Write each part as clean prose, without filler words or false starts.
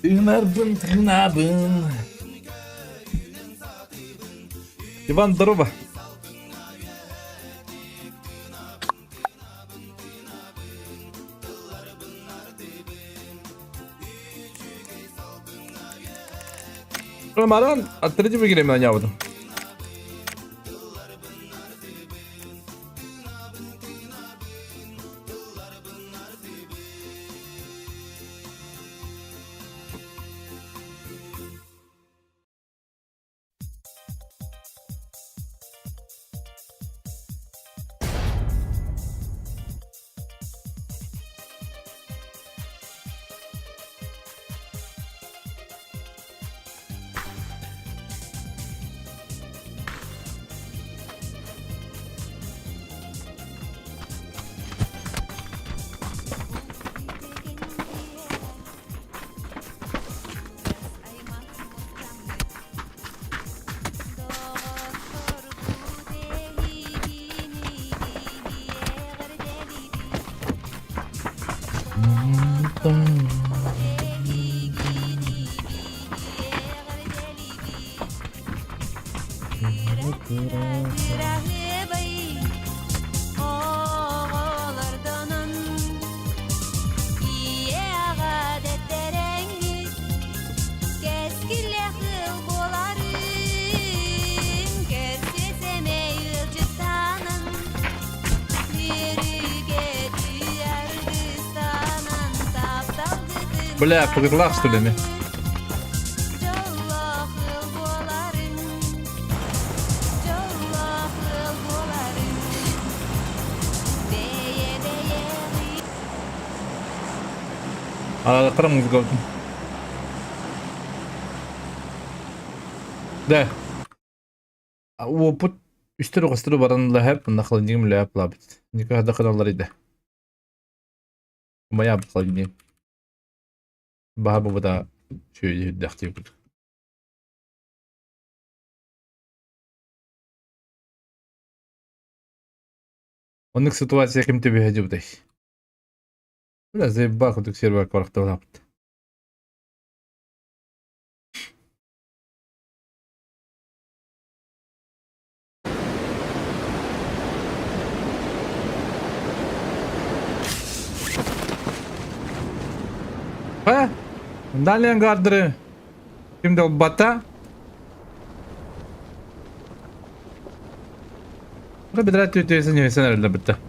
Тыынарбын тыынабын. Иван, здорово. Ромаран, аттырыжы бигиреме анябытым. Бля, погытлах что ли? Аҕалахтара музыка Да. Уопут үстэр оҕустары баран лаһап, онно холодильник лэп лабыт. Никогда ханаллар иде. Моя холодильник. Баһа бубута сүөдү үрдэхтиибит. Оннук ситуация ким түбүһэ дьыбытай? Бля, заебал курдук сервер корохтолаппыт. Ха? Далее гардыры. Ким долбата? Бедра түтесін несен әрілді бітті.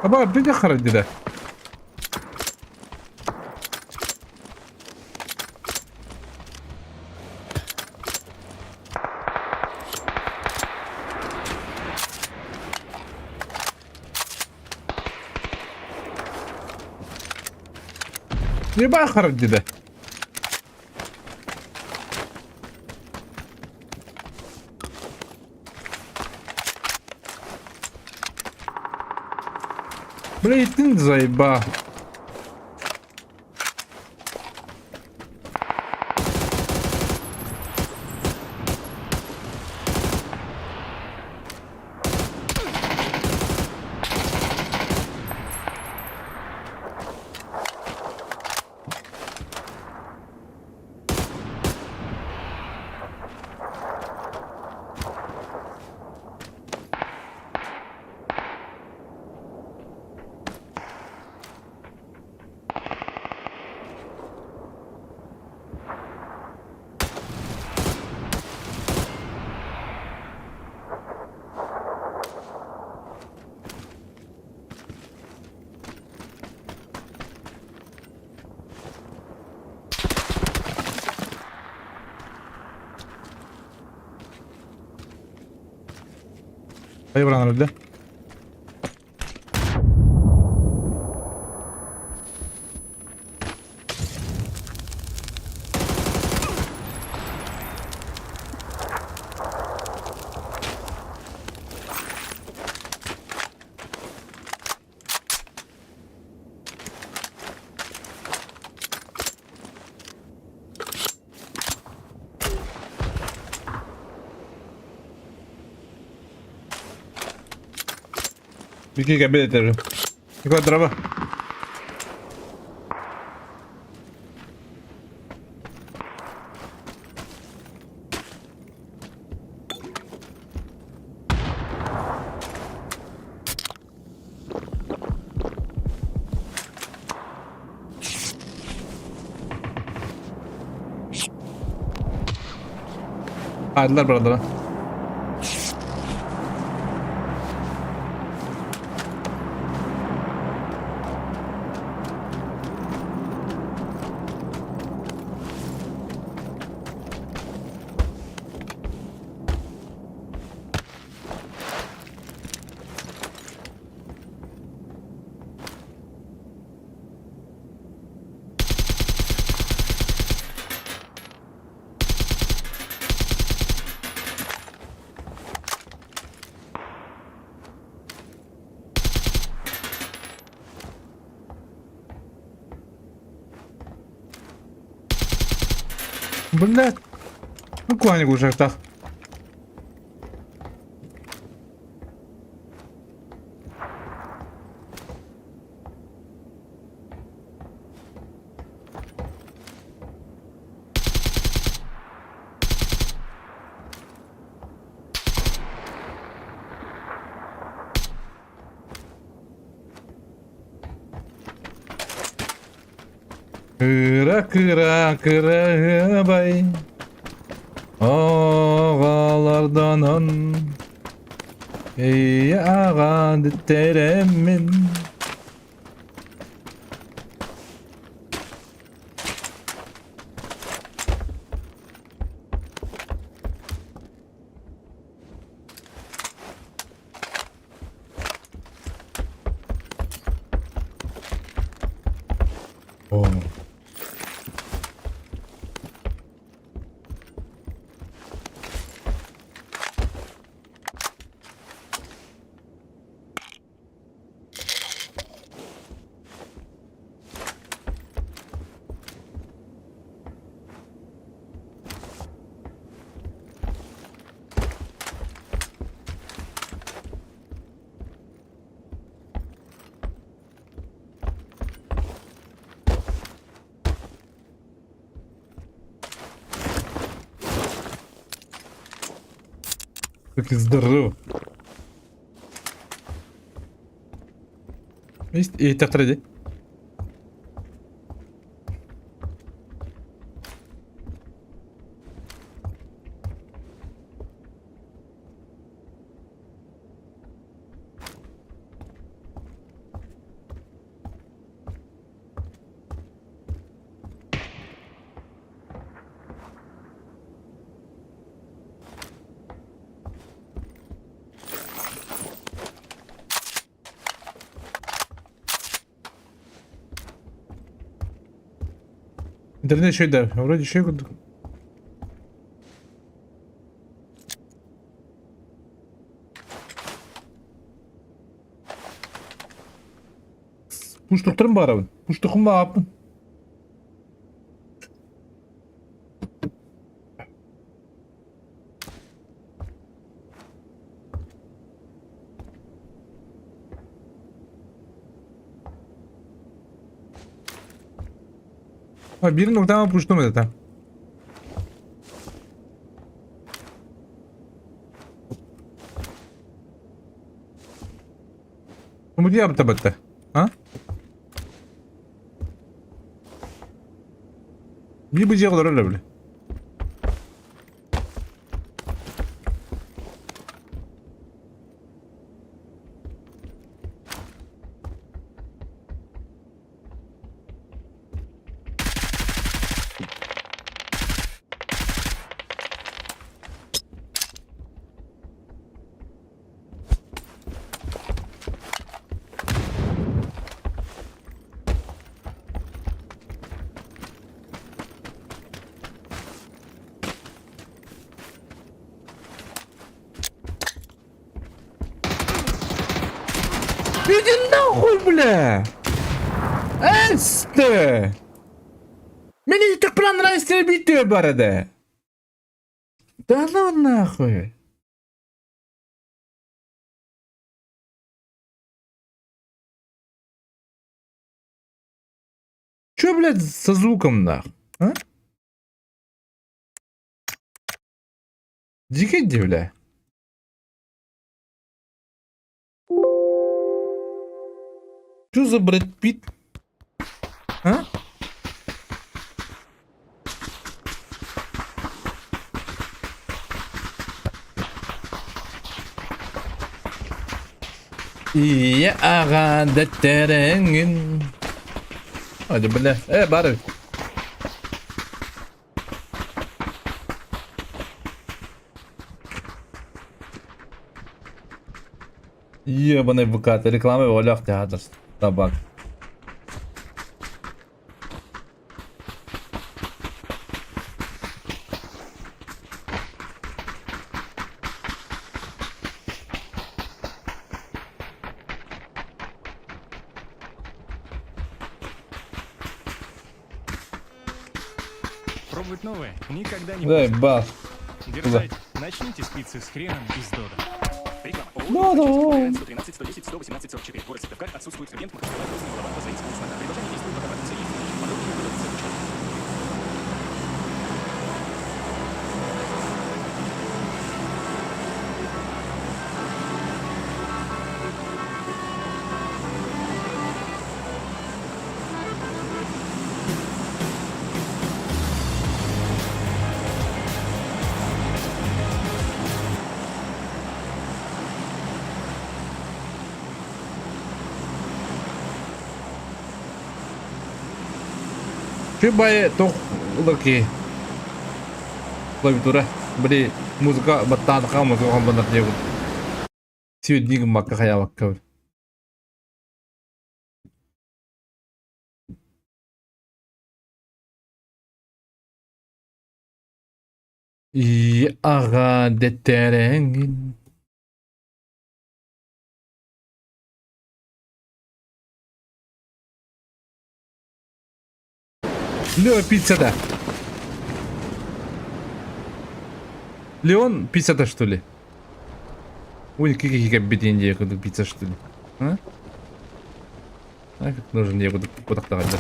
Аба бile харадида. Небаа харагдыда. Бля, ты заеба. Хайа баран өлдө. Бики кэбил этэр. Николай, дороба. Ayrılar buralara. Блядь. Ну куһаҕан куушахтаах. Кыра-кыра кыраһыабай оҕолордонон ийэ аҕа диттэрэммин О. Как здорово. Иһиттэхтэрэ дии. Интернет үчүгэй да, вроде үчүгэй курдук. Пуштуктарым баарабын. Пуштукум бааппын. Биир нуктаҕа пуштум это. Умудья бытта. А? Биир бу дьиэ олорор били. Иди нахуй, бля! Эсте! Мин итик планра истребитель бар edi. Да ну нахуй! Чё, блядь, со звуком нах? А? Дикий бля. Чё за Брэд Питт? А? Ийэ аҕа дэттэрэҥин. Hadi бля. Э, бары. Ебаный ВК, реклама олох театр. Табак. Пробовать новое никогда не Дай поздно. бах. Дерзайте. Начните с пиццы с хреном из Додо. Реклама. Ну ООО да. 113 110 118 44. Город Сыктывкар. Отсутствует агент Махачкала, Грозный, Маловато, Заинск, Усмана. Предложение действует, пока продукция есть. Подробнее в Чубай туох ылар киһи клавиатура били музыка баттаатаха музыка хомбонор диэбит сибидни гыммакка хайаабакка И аҕа дэттэрэҥин Лео пиццада. Леон пиццада что ли? Ой, какие кабетин пицца что ли? А? Нафиг нужен я буду кутахтаҕайда.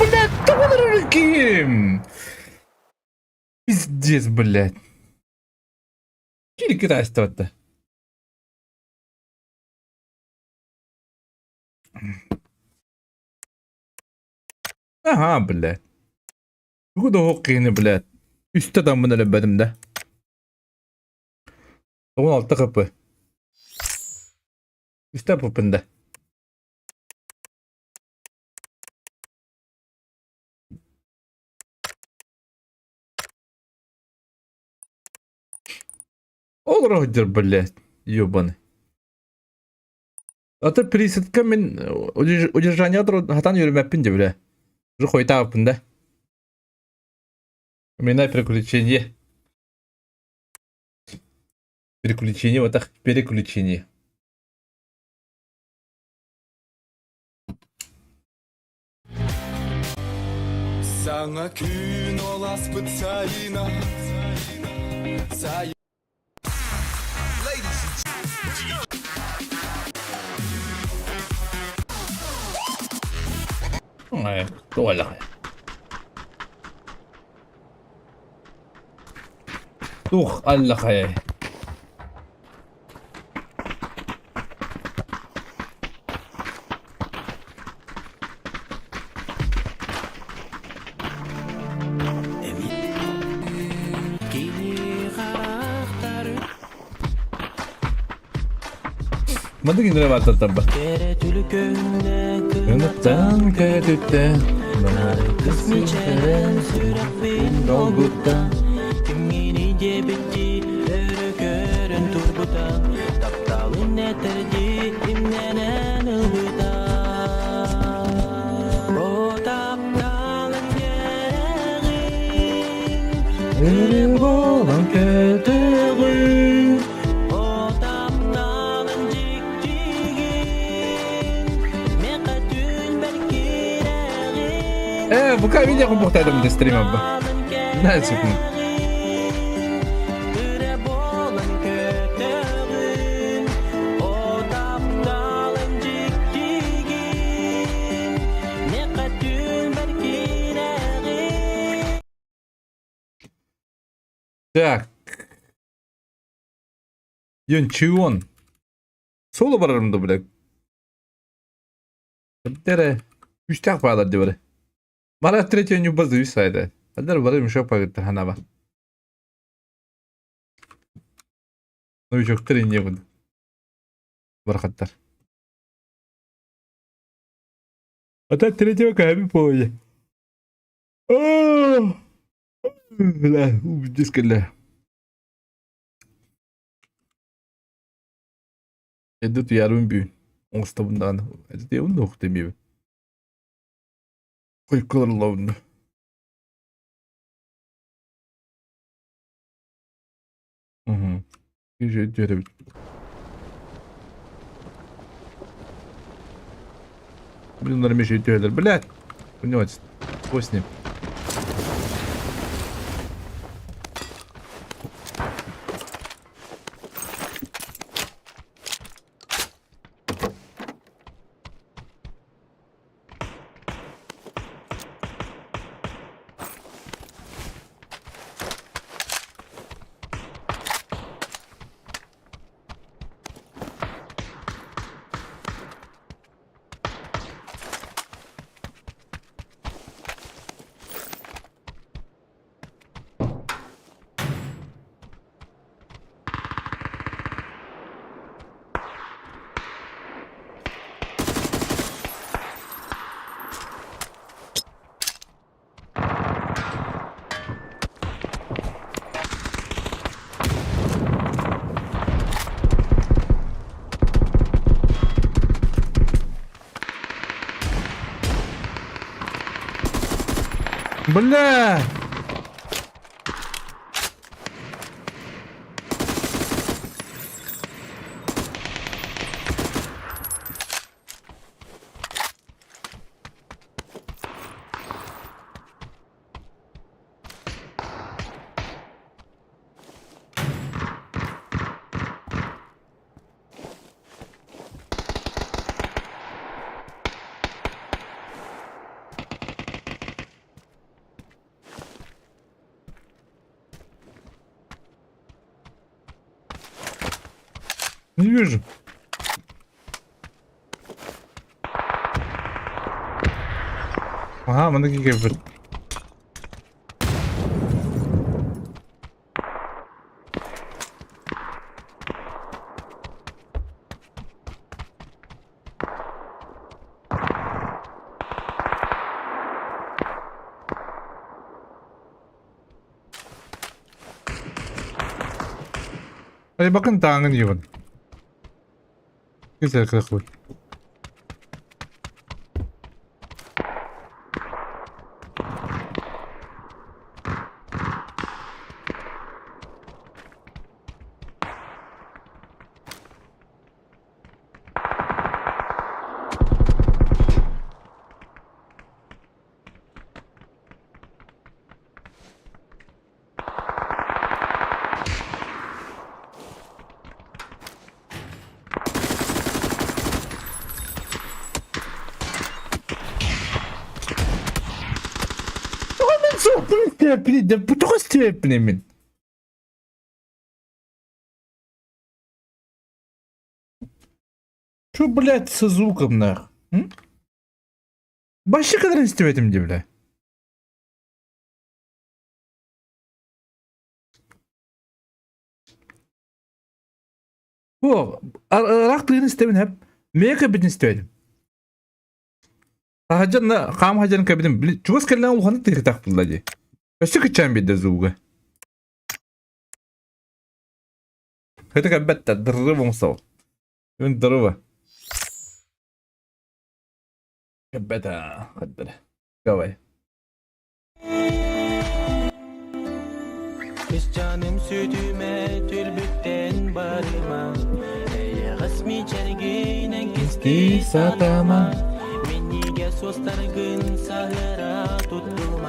Блядь, ким? Пиздец, блядь. Кири китайство-то. Ага, блядь. Тугу да оһох киһини, блядь. Үстэ таммын өлөрбөтүм да. 16 хп. Үстэ пуппун да. Олоро сылдьар, блядь, ебаный. А то пересадка мин удержание хатан үөрэммэппин дии, бля. Уже хойутаабыппын да. У переключение. Переключение, вот так, переключение. Саҥа күн оласпыт сайына Сай Ой, туолаҕай. Тух аллахай. Маннык иннинэ бааттаттарба. Кынаттан көтүттэ, долгутта. Кимҥиний диэбиттии өрө көрөн турбута Тапталын этэрдии имнэнэн ылбыта О тапталын кэрэҕин Өрүн буолан көтөҕүн. О тапталын дьиктигин Миэхэ түүн бэркирэҕин Ээ, бука Пока видео бухтадым до стрима бы. На секунду. Так. Юнчион. Соло барарым да, блядь. Дere. Үстэх баалар дибere. Мара третья не базы үс айда. Адар бары мешок пагыттар ханаба. Новичоктар инне буду. Бархаттар. А так третьего ками поя. Бля, дискеле. Эдде туярым бүү. Оңостабындаан. Эдде унда ухтемиби. Койколорловну. Угу. Блин, нормиши тюэлер. Блядь. У него с ним. Бля! Не вижу. Ага, маны кийбит. Hadi bakın tangın yığın. Güzel kılık. Тоҕо степнемин? Чё, блядь, со звуком нах? Башы кадр истебетим ди, бля. Бу, арак тыгын истебин хеп. Мека битин истебетим. Хаджан кам хаджан кабидим. Чугас келлен улханы тыгытак булла ди. Өссө кычан бидде звуга. Это кабетта дыры болсау. Ün дыры. Кабета хаддыр. Давай. Canım sütüme türbütten barıma Эйэҕэс мичэргинэн кисти сатама Миннигэ суостаргын саһыра туттума.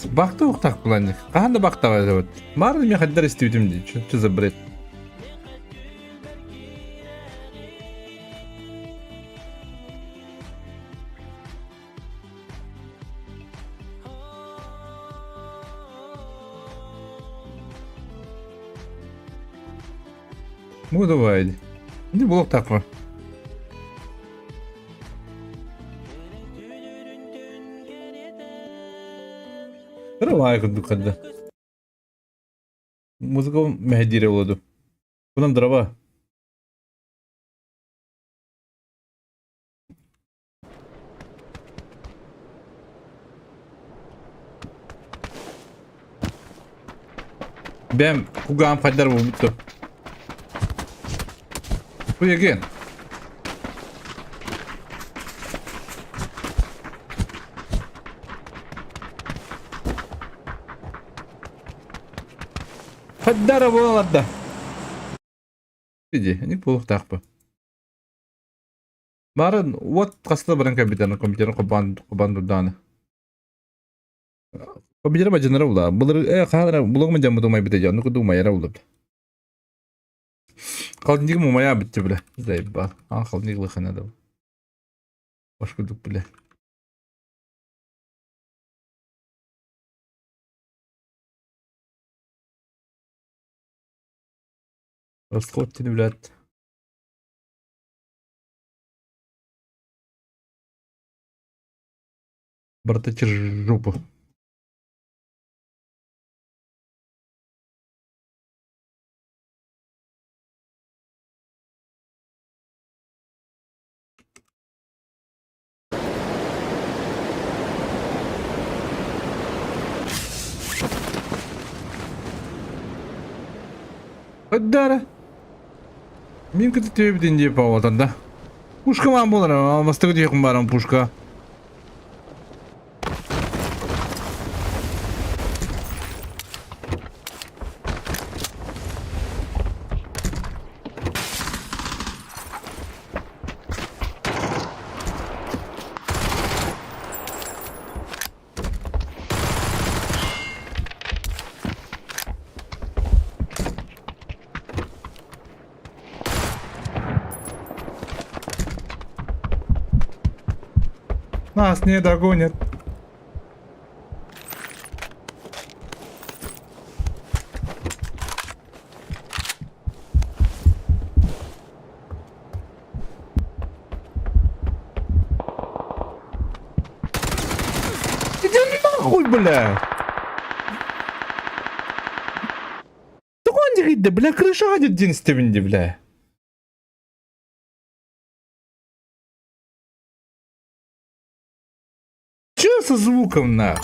Пиздец, бакта уктах планник. Хаһан да бактабат. Марын мен хаддар истибитим дии. Что за бред? Ну давай. Не было такого. Давай курдук хадда. Музыка мэһэдиирэ буолуо. Bunun дрова. Бэм кугаам хайдар буолбут Хуй again. Хайдара буолалар да. Иди, не буолуохтаахпын. Баарын уот хаста баран кэлбитэ компьютерын холбоон холбоон турдаҕына. Компьютер бадьанара була. Былыр э хаалара булугум дьаммыт умайбыта дьон, ну курдук умайара була. Холодильник умайа бүттэ бля. Заебал. А холодильник лыхана да. Баш курдук бля. Расход блядь. Барыта через жопу. Дара. Мин кытта төбүтүн диэп паҕатан да. Пушка маан буолар, бастакы диэххин бааран пушка. Нас не догонят. Иди нахуй, бля! Тоҕо диэхийдэ, бля, крышаҕа дьин истэбин дии, бля. Че со звуком, нах?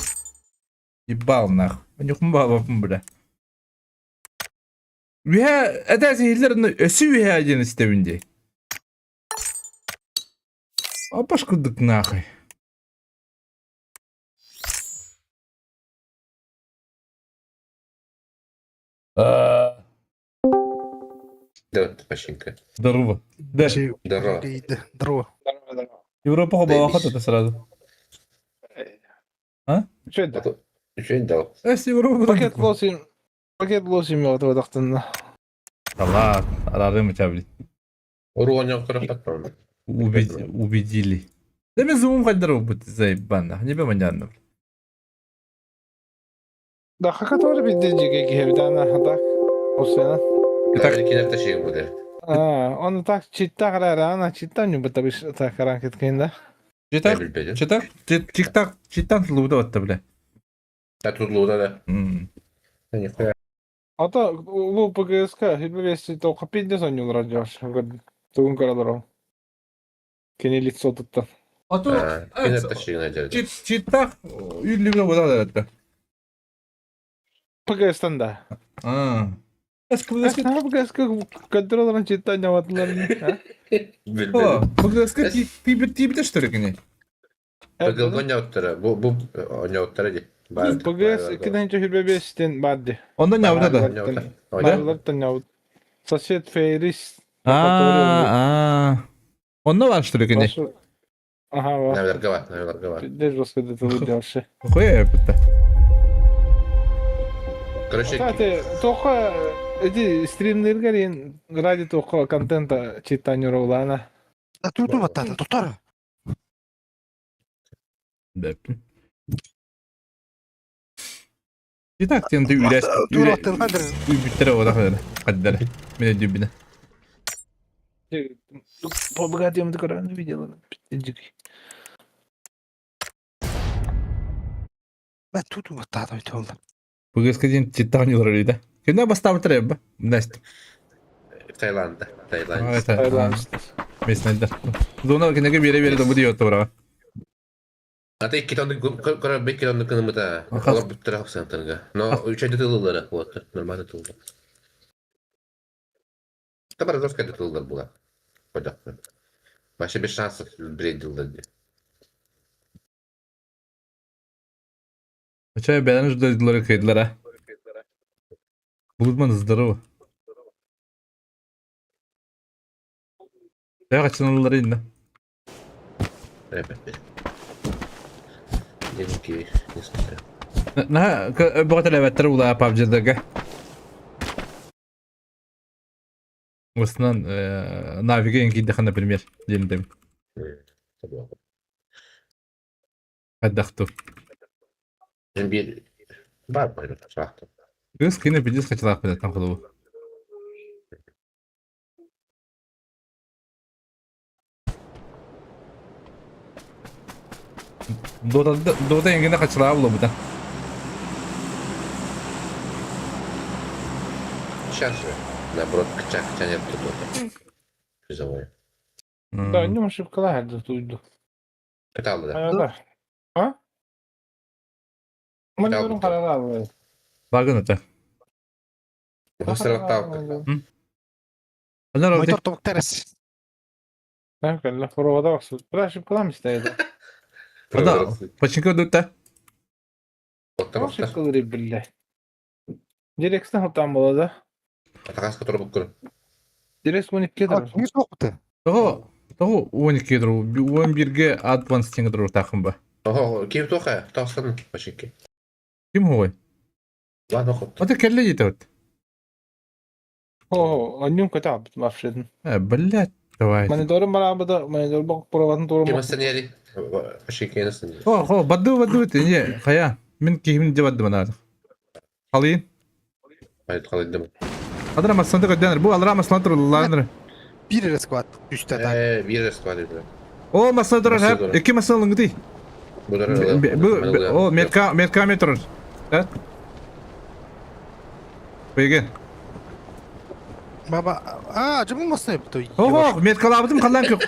Ебал, нах. Нюхмбалапын, бля. Үһэ, этээс иһиллэр өссө үһэ диэн истэбин дии. Апаш курдук нахуй. Да, Пащенко. Здорово. Да. Здорово. Здорово. Европа была это сразу. А? Что это? Ничего не дал. Эс Европа. Пакет лосим. Пакет лосим мертвый Да ладно, арарым тебя, блин. Убедили. Да мен зумум хайдар бут заебанна. Не беманянна. Да, хакатор биддежиге киһибитана так. Осена. Так кинер буде. А, он так чита рана чита не бата биш так ранкет кенда. Чита чита тик-так чита луда отта бля. Та тут луда да. Нихуя. А то улуу ПГСК хилбевести то капидде сонюл радиош. Тугун караларо. Кени лицо тутта. А то чита үллүбү бода да. ПГСтан да. А. ПГСК контроллерын чита няватлар. ПГСК тибите что ли кини? ПГЛ няуттара. Бу бу няуттара ди. ПГС иккиден хилбевестен бадди. Онда няута да. Барлартан няут. Сосед Фейрис. А, Онно бар что ли кини? Ага, Навергава, навергава. Держу сказать, это дальше. Хуя это. Короче, Кстати, только эти стримнерге ради только контента читания Ролана. А тут баттата, тутар. Бэппин. Итак, тен ты үрәс Тур үбүттэрэ ода хадара. Хаддара. Мен өйдүүбүнэ. По-богатым ты рано видела. Бә тут баттата өтөлді. ПГСК диэн титан олорор да. Кэннэ бастаабыттар эбэ. Настя. Таиланда. Таиланд. Таиланд. Местнайдар. Зона кинеге биэрэ-биэрэ да бу диэт тураҕа. Ата икки тонны көрөр бик тонны кынымыта. Олар бүттер хапсантарга. Но үчәйдә тылылары вот нормально тылды. Та бар жестко тылылар була. Понятно. Вообще без шансов бредилдер ди. Чай бәлән ждалар кыйдылар а. Булман здорово. Я качаналар инде. На бөҕө элэбэттэр улаа PUBG-дарга. Осынан Навига эҥкийдэхэ, например, диэн Хайдахту. Биир бар бар саахта. Кыыс кини пиздец хачылаах билеттан холобу. Дота Дота эҥгинэ хачылаа булабыта. Сейчас же, наоборот, кыча кыча нет дота. Призовой. Да, не ошибка туйду. Кытаалды да. Да. А? Мониторун каралаабы. Багын это. Сыраттаабы. Монитор тобуктарас. Так, провода оксуд. Бля, ошибкалам истейди. Да, починка дутта. Ошибкалары бля. Дирекстен хатан болады. Атагаска туруп көрүн. Дирекс 12 дыр. Не соқты? Того, того 12 дыр, 11-ге Advance теңге дыр тақым ба. Ого, ким тоха? Тахсан починки. Ким хой? Ладно, хот. Ата келле жетет. О, аннюм ката маршрутын. Э, блядь, давай. Мониторун барабыда, монитор бак проводын туру. Ким астан Починки настан. О, хо, бадду бадду не, хая. Мен кихим де бадду мана. Халин. Айт қалайдым. Адра масланты көддәнер. Бу алра масланты ланыр. Бир эле сквад үстә так. Э, бир сквад иде. О, масланты турар. Эки маслан лыңгы. Бу, о, метка, метка метр. Да? Беге. Баба, а, жымын басты той. Ого, меткалабытым қалдан көп.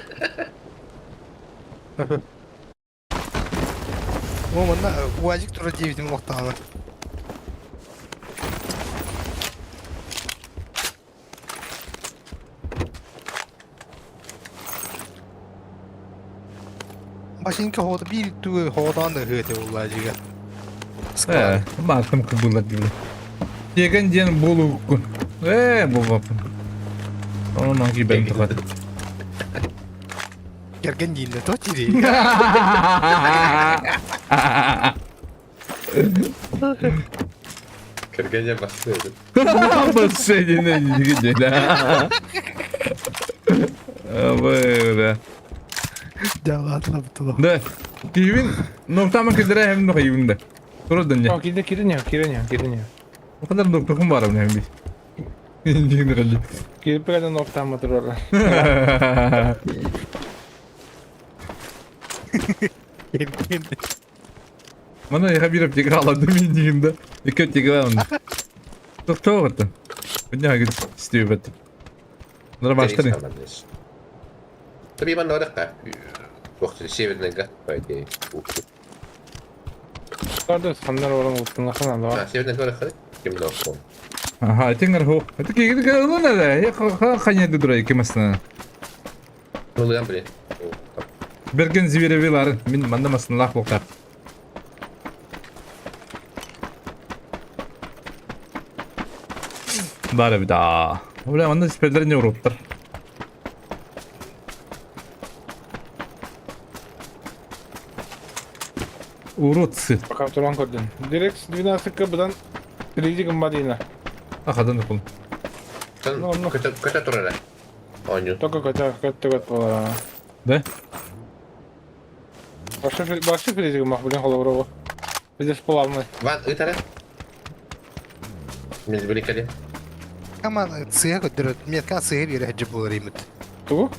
О, мында уазик тура 9 лоқталы. Машинка хода бир түгө ходан да хөтө улажыга. Э, мартым кыбылар диби. Деген ден болу күн. Э, бу Онан кийбен тухат. Керген дейін то тири. Кергене басты. Басты не да. Бля. Да ладно, бутыло. Да. Кийбин, ноктама кидере hem no кийбин да. Тура дөнья. О, киде кире кире кире. O kadar noktakum var hem bir. Дигин калды. Кирип кайдан ноктама турар. Керген. Мана яха бир аптека алады мен дигин да. Эки аптека бар. Токтоо гата. Бу гит стюбет. Нара баштары. Таби man ораққа. Вақты северный гад, по идее. Карды хандар орын уттун хана да. Северный гад ким нокон. Аха, теңер хо. Это киги калына да. Я ханя дудура эки масына. Ну, блин. Берген зверевилар мин манда масына лах болта. Бары бida. Бля, манда спелдер не уруптар. Уродцы. Пока туран көрдүн. Дирекс 12 к будан Фризи гыммадина. Ахадан укул. Ну, Көтө көтө турара. Оонньуу. Только көтө көтө көт буолара. Да? Башы башы фризи гыммах билин холобура Биздеш плавный. Ван ыт эрэ. Мин били кэлин. Каман сыа көддөрөт. Метка сыа биэрэ сылдьар буолар имит. Тугу?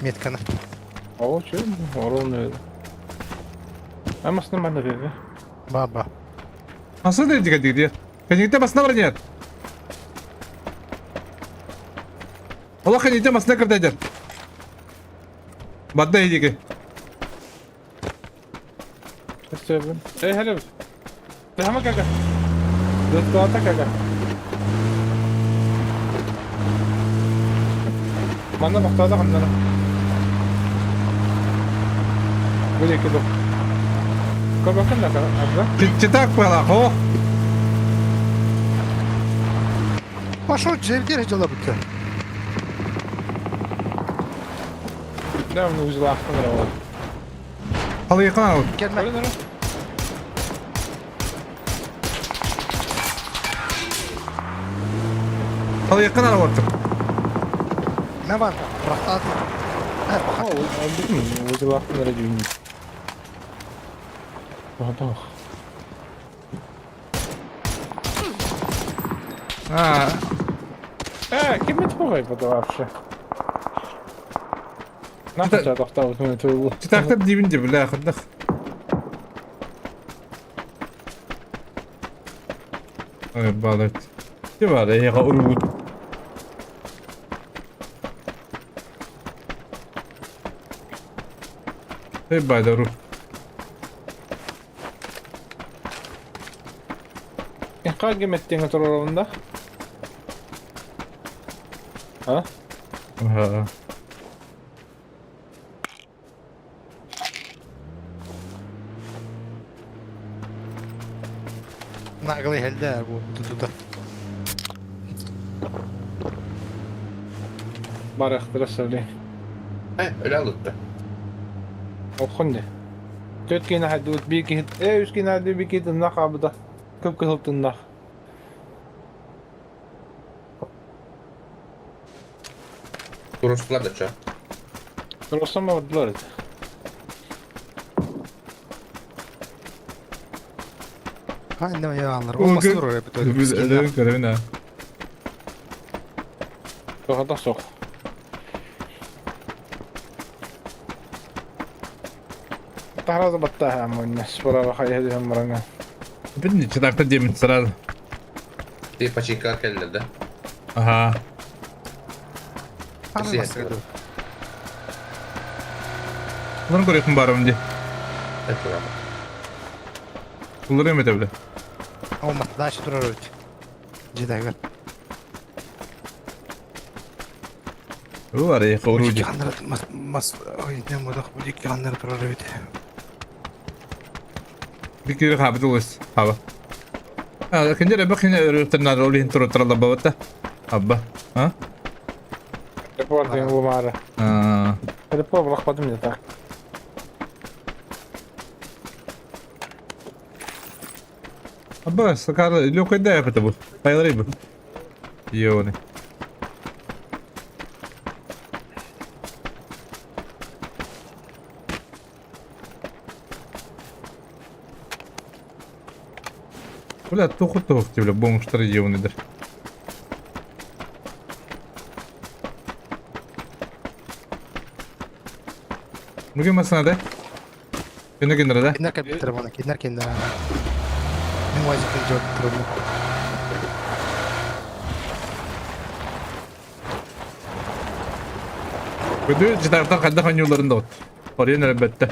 Метканы. О, чё? Ровно. Амасны манда берди. Баба. Аса да дига диги. Кенигте басына бар нет. Ола кенигте басына кирде дер. Бадда диги. Сөбүн. Эй, хәле. Тәһәмә кәкә. Достуата кәкә. Манна бахтаада ханнара. Бу диэки дух. Көрбөккүн да арда. Читак пала, хо. Пошел, дьиэбитигэр дьыала бүттэ. Да, ну узлаахтан эрэ ол. Халыйхан ал. Кэлмэ. Көрүн эрэ. Халыйхан ал ортук. Мэ бар. Бырахтаат. Узлаахтан эрэ дьүүнү. Ох. А, Э, ким это это вообще? Нахуй тебя тохтаабыт мен тугу. читактар дибин ди бля хаддах. Ой, балет. Ти бар, эйга урут. Эй, байдару. Ханги меттиңе турорунда? А? Ага. Наглый хелдэ бу тутута. Барыахтара сөбүлээн. Э, өлө алытта. Олхон дии. Төрт киһини хайдыбыт, биир киһи, ээ үс киһини хайдыбыт, биир киһи тыннаах хаалбыта. Кып-кыһыл тыннаах. Турустулар да чо. Турусан бардылар этэ. Ханна яалар. Ол мастыр орой бит. Өлөөн көрөбүн а. Туохата суох. Таһара баттааһа мунньас бараба хайа барана. Бин читактар димин сразу. Ти починкалар кэллилэр да? Ага. Ханна мастыр. Уларын көрөкүн барым ди. Это Улары эмете биле. Ол мастыр турар өт. Жедагер. Улар эйга уруди. Ханнар мас мас ой не модох бу ханнар турар өт. Бикир хабы улус. Хаба. А, киндер бакин өрөтөр олин тур турала бабата. Абба. А? Репорт деген бу маары. А. Репорт бырахпатым дии так. Абба, сакар лөкөйдө это бу. Тайлары бу. Йоны. Бля, туху тух бля, бомжтар ебаныйдыр. Бүгүн масына да? Күнү күннere да? Киндер кэлбиттэр бана, киндер киндер. Мин вазикин жок туруму. Күдү жытактар кайда ханюларын да от. Орен әлбәттә.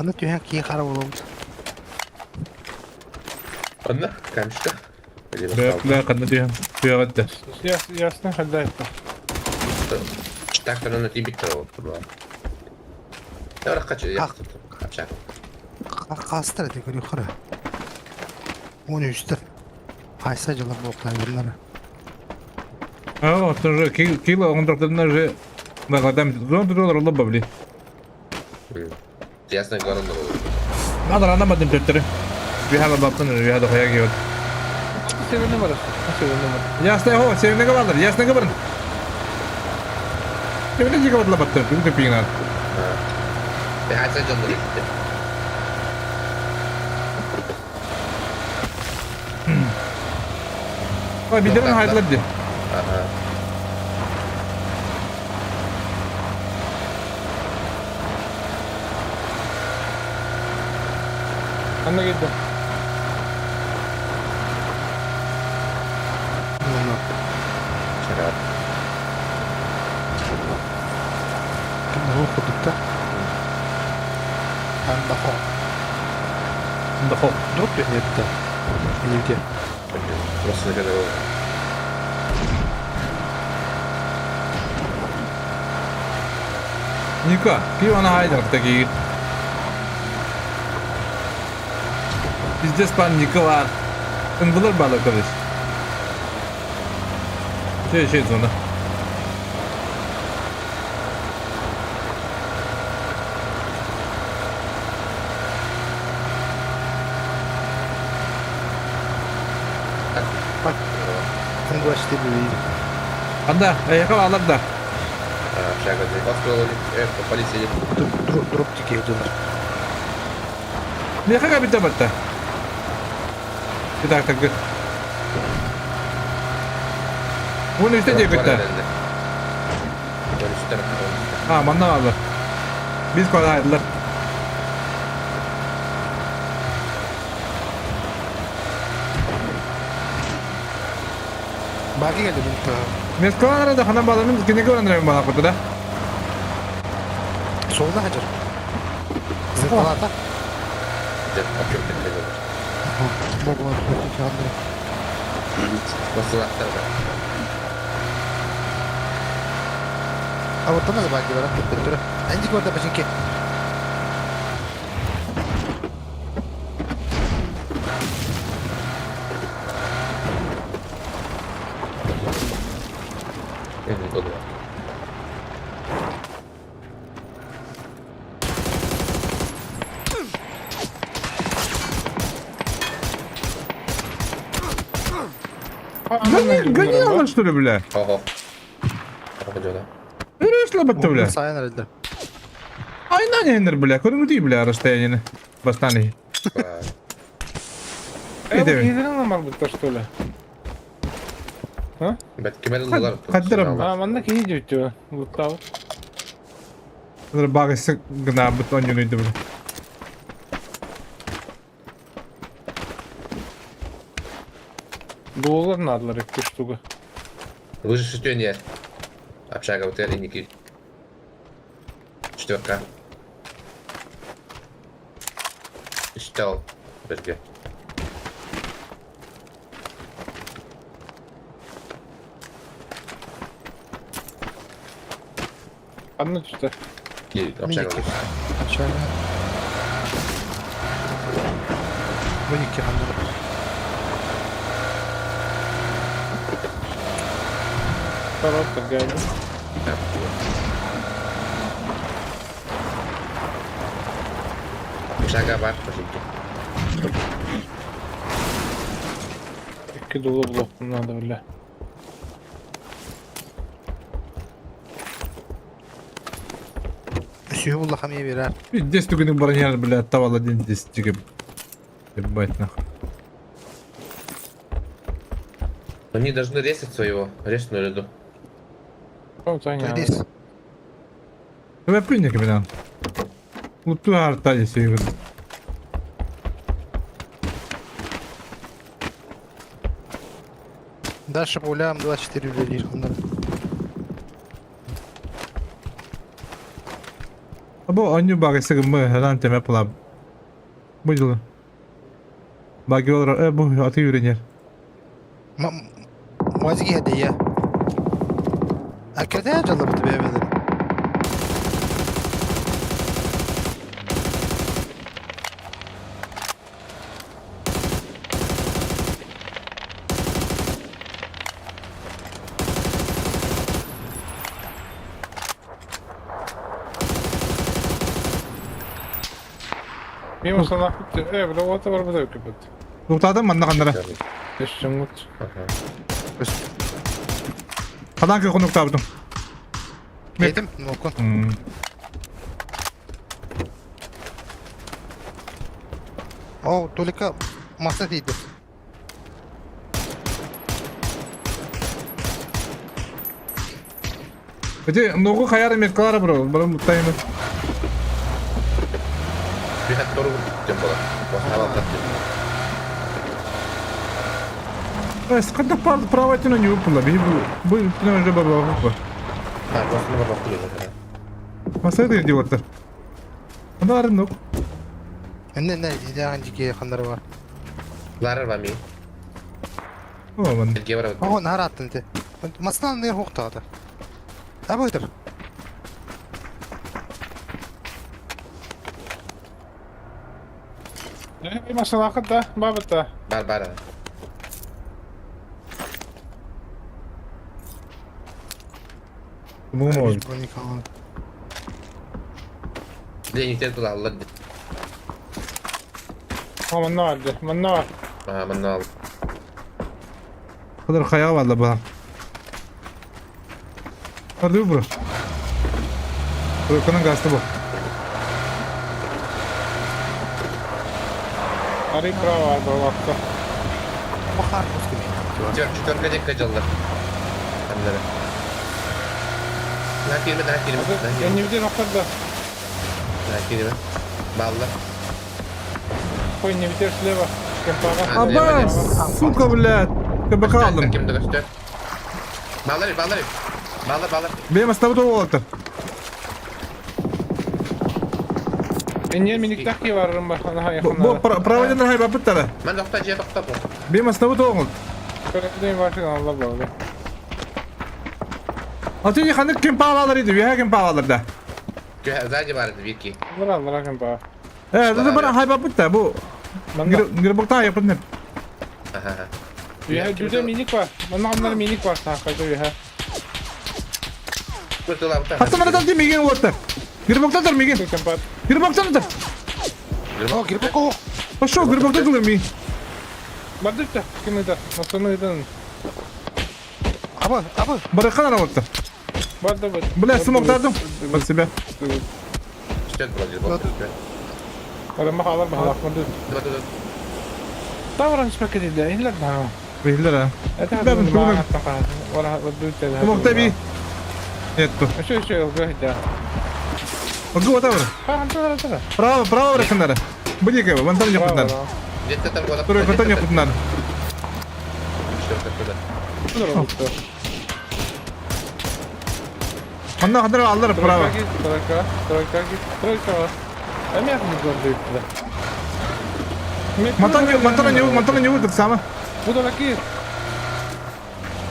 Ханна түһэн киһи хара буолабыт. Онно камешка. Бля, ханна түһэн. Түһэҕит да. Ясно, когда это? Так, оно тибит Хастар эти көрү хара. Он үстер. Хайса жылар боқтайдырлар. А, вот уже кило он доктор же на зон доллар лоба бли. Ясно, город. Надо рано мадым төттөрү. Биһала баптын биһада хоя киот. Северный бар. Северный бар. Ясно хо, северный балдар, ясно гыбын. Северный жига бадла баттыр, бүгүн төпиңнар. Хайса жолдор итти. Ой, бидерин хайдлар ди. Ага. Анна кетті. Чара. Ким курдукта? Анда хо. Да хо. Дроп түһүнэбитэ. Илде. Просто когда Ника, кип ана хайдар такие. Пиздец пан Николар. Ынбылар балы короче. Че че зона. М24 билейdi. Анда, аяққа алар да. Общага. Полиция. Дроп дроп тике жылар. Меха бите батта. Так так. Оны үсте де бітті. А, манна алар. Biz kadar Баки келди бу. Мескалар да ханан баламын кинеге орандырайм бала куту да. Солда хажыр. Зырталата. Богла А вот там баки бар тур. Энди көрдө башынке. Гони, гони алар что ли, бля? Ого. Өрөшлө бітті, бля. Сайын арылды. Айна нендер, бля, көрүңү бля, расстояние. Бастаны. Э, кидерин бар бітті, что ли? Каддырым. А, манна кихи жөттү. Луттабы. Багысы гына бит онюн бля. Доллар надылар екі штука. Выше шестёнья. Общага вот это ники. Четверка. Считал. Подожди. Одна что-то. Общага. Общага. Буники хандыр. Коробка гайда. Общага бар, пожалуйста. Екі доллар блок надо, бля. Сүйі булла хамия берер. Пиздец түгүнү броня, бля, тавал один здесь тиге. Ебать нахуй. Они должны резать своего, резать на леду. Здесь. Давай плюнь капитан. Луту артали сүйгүн. Дальше погуляем 24 людей. Бу оонньуу багайсы гыммы ханаан темэ пылап. Бу дьылы. Баги олорор э бу аты үүрэнер. Мозги хедия. А когда жалобы тебе бэбэлэр? Мимо санаахпыт э бля уота барбыта өкүпүт. Туктаатым манна ханнара. Эшчөҥҥүт. Ханаан кы хонуктаабытым. Этим, ну-ка. О, только масса тиийдэ. Ити ногу хайар меткалара бро, бро тайны. Түһэн тору диэн буолар. Сколько права тина не выпало, би бу тина уже баба баба. Масайды идиоттар. Анар нок. Энне не идеан жике хандар бар. Ларар бар ми. О, ман. О, нараттын те. Масынан не хоқтады. Абайтыр. Масалақыт да, бабыта. Бар бар. Бу Лениктен тулаллар. Манна барды, манна бар. Аа, манна ал. Kadar kaya vardı bu. Hadi bro. Bırakanın gazete bu. Арый права бар бакта. Бахар мускули. Четверка декка жаллар. Аннары. На кирме, на кирме. Эннибитин охторда. На кирме. Балла. Ой, не битер слева. Кемпага. Аба, сука, блядь. КБК алдым. Кимді көстөр? Баллар, баллар. Баллар, баллар. Benim астабы толуолаттар. Эннер миниктахи барырым бар. Бу проводенер хайбапыттара. Мен тохта же тохта бу. Benim астабы толуолат. Көрөдөн башын алла болду. Аты ханык кем паалалар иди, веха кем паалалар да. Сзади бар вики. Бара алла кем паа. Э, это бара хайбапытта бу. Грибокта yapın. Аха. Веха жүдө миник бар. Манна аннар миник бар саакка веха. Хаттан ардан миген уотта. Грибоктан тар миген. Грибоктан тар. О, грибок о. Пошел, грибоктан тар ми. Бардыкта, ким это? Основной Абы, абы. Баракан ара уотта. Барды бит. Бля, смоктардым. Под себя. Арама халар бахалак барды. Тавран спекеди инлер да. Биллер а. Это Смоктаби. Нету. Еще еще да. Ого, тавр. Право, право бараканара. Буди-ка, вон там не надо. Где-то там куда-то. Только не надо. Онно хандар аллар право. Тройка, тройка, тройка. Эмиях не гордый. Матана не, матана не так само. Буду лаки.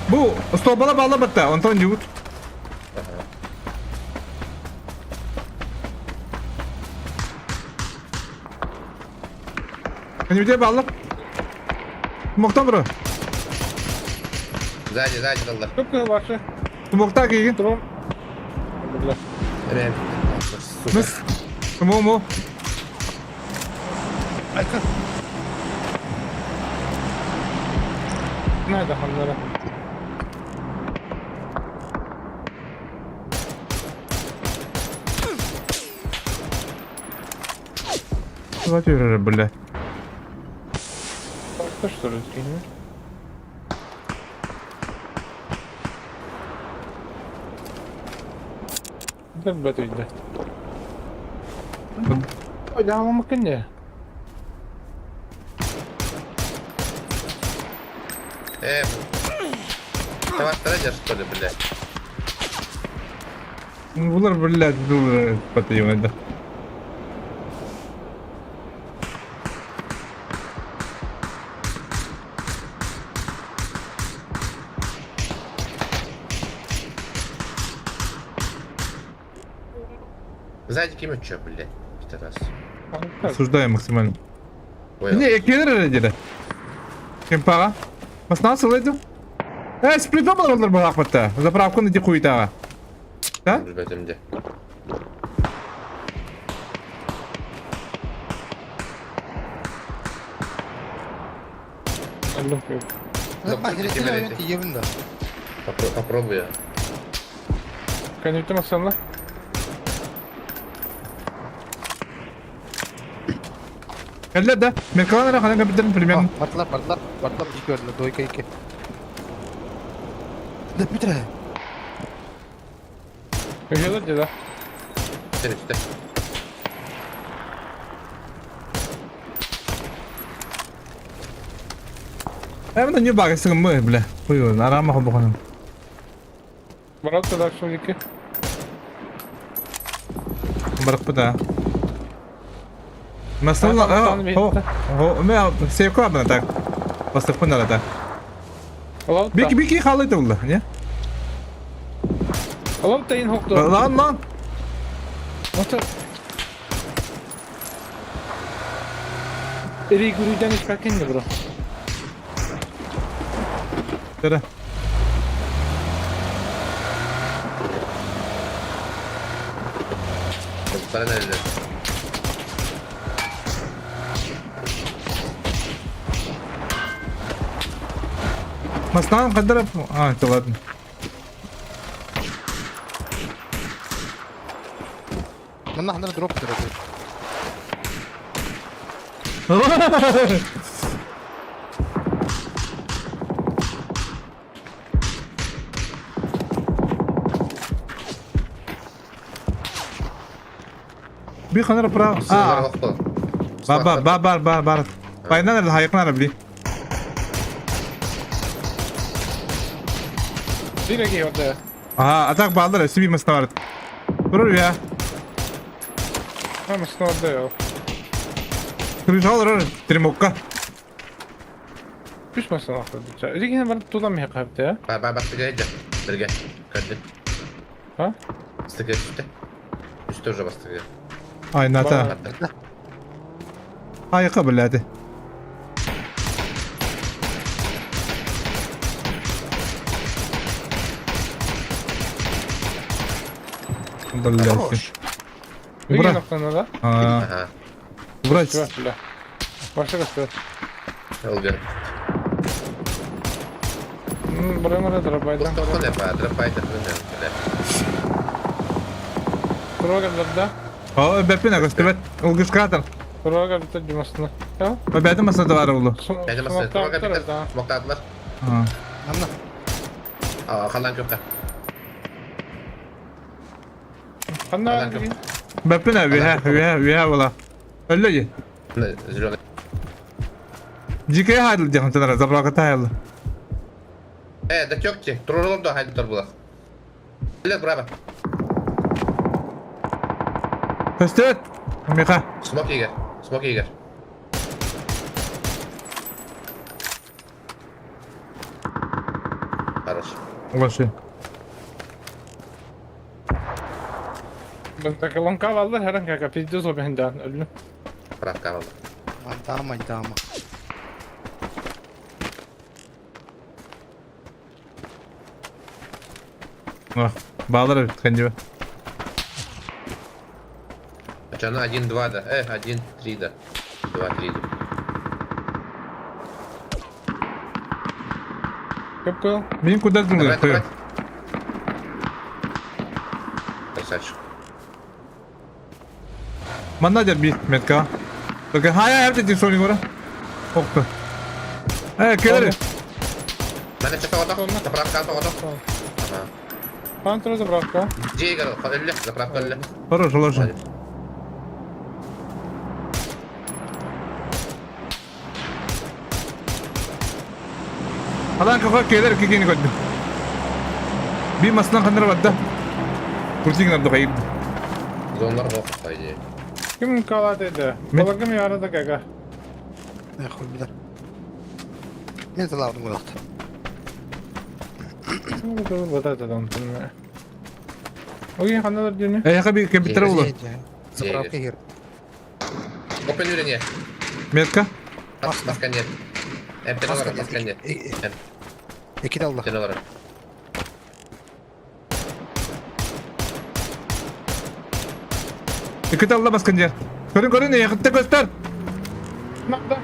Бу, столбала бала батта, онтон юут. Они где балла? Мохтан бро. Сзади, сзади даллар. Көпкө башы. Мохта кийин. Трон. Бля. Мыс. Мо мо. Айка. Надо хандара. Давайте бля. Что ли, кинем? Да, блядь, видно. Ой, да, мама, не. Э, Давай, что ли, блядь? Булар блядь, дура потаёна. Сзади ким өтчө, блядь, пидорас. Осуждаю максимально. Понял. Не, кэлэр эрэ дире. Кемпаҕа. Маснаан сылайдым. Э, сплитом олороллор баһаахпатта. Заправканы ди хуйтаҕа. Да? Билбэтим де. Тиийэбин да. Попробуй я. Кэнниттэн ахсанна. Кэллэ да. Меркалан эрэ ханан кэбитэрин примерно. Бардылар, бардылар, бардылар, икки көрдүлэр, двойка икки. Да бүтэр. Өһүөлэр дьэ да. Үстэ, үстэ. Э, не баг, мы, бля. Хуй, арама хобуханам. Барат да шумики. Барахпыта. Масалла, о, о, мэ сейфка бана так. Бастаппын так. Бики бики халыйты булла, не? Алам тайын хокту. Лан лан. Мотор. Эри гүрүден испакен бро. Тара. Бара нэрэлэр. Маснаан кадара. А, это ладно. Манна ханна дроп дроп. Би ханара прав. А. Ба ба ба ба ба ба. Байнан л хайкнар бли. Биреги орда. Ага, атак балдар өсү би маснавар. Турur ya. Ha masnavарда я. Крышалар тремокка. Үс masnavарда. Ригин бар тулам хакапты. Ба ба ба бирге Бирге. Көрдүм. Ha? Стыгы үстэ. Үстэ уже бастыгы. Ай, ната. Хайка блядь. Блядь. Убрать. Да? Ага. Убрать. Баша касты. Ылгы. Бремера дропайда. Прога да. О, беппин көстүбэт. Ылгышкатыр. Прога бит димасына. Бәбәтим масада бар улу. Бәдем масада. Прога бит. Моктадылар. Анна. А, халан көпкә. Ханна. Бәппин әбиһә, үһә, үһә була. Өллө. Зеленый. Жике хайдыл дигән тонара, заправка тайыл. Э, да тёкти. Турулар да хайдыл була. Биле, браво. Көстөт. Миха. Смок егер. Смок егер. Хорош. Вообще. Бында колонка алды, һәрән кака пиздец обендан өллү. Правка алды. Майдама, майдама. Балдар кендиbe. Ачана 1-2 да. 1-3 да. 2-3 да. Көп кыл. Мин куда дүңгө? Красавчик. Манна дер бит метка. Только хая хәп ти сони гора. Окты. Э, келер. Менә чата ото. Заправка ото. Ага. Пантро заправка. Дигер, өлле, заправка өлле. Хорош, хорош. Алан какой келер кигини көдү. Би маснан кандыр бадда. Крути гынар хайыр. Зоналар хоқ, по идее. Ким калат еді? Балагым яры да кага. Хуй билэр. Мен талабын булахта. Вот это там. Ой, ханналар дені. Эйха би кемпитер була. Заправка хер. Опен үріне. Метка. Маска нет. Эмтен олар, маска нет. Эки алла. Эмтен олар. Икки алла баскан жер. Көрүн көрүн эйхитте көстөр. Надо.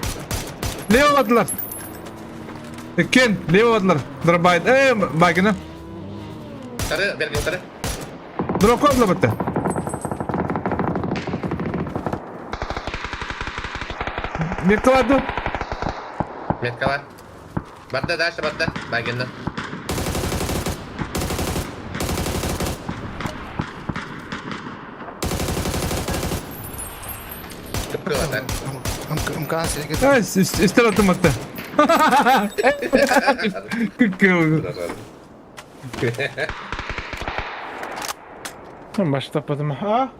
Лево бадылар. Иккен лево бадылар. Дробайт. Э, багина. Тары, берген тары. Дропка алла бітті. Метка барды. Метка бар. Барда, дальше барда. Багинна. Кыпкылата. Ымкаан сириге. Э, истер атым атты. Күккө. Баш таппадым. А?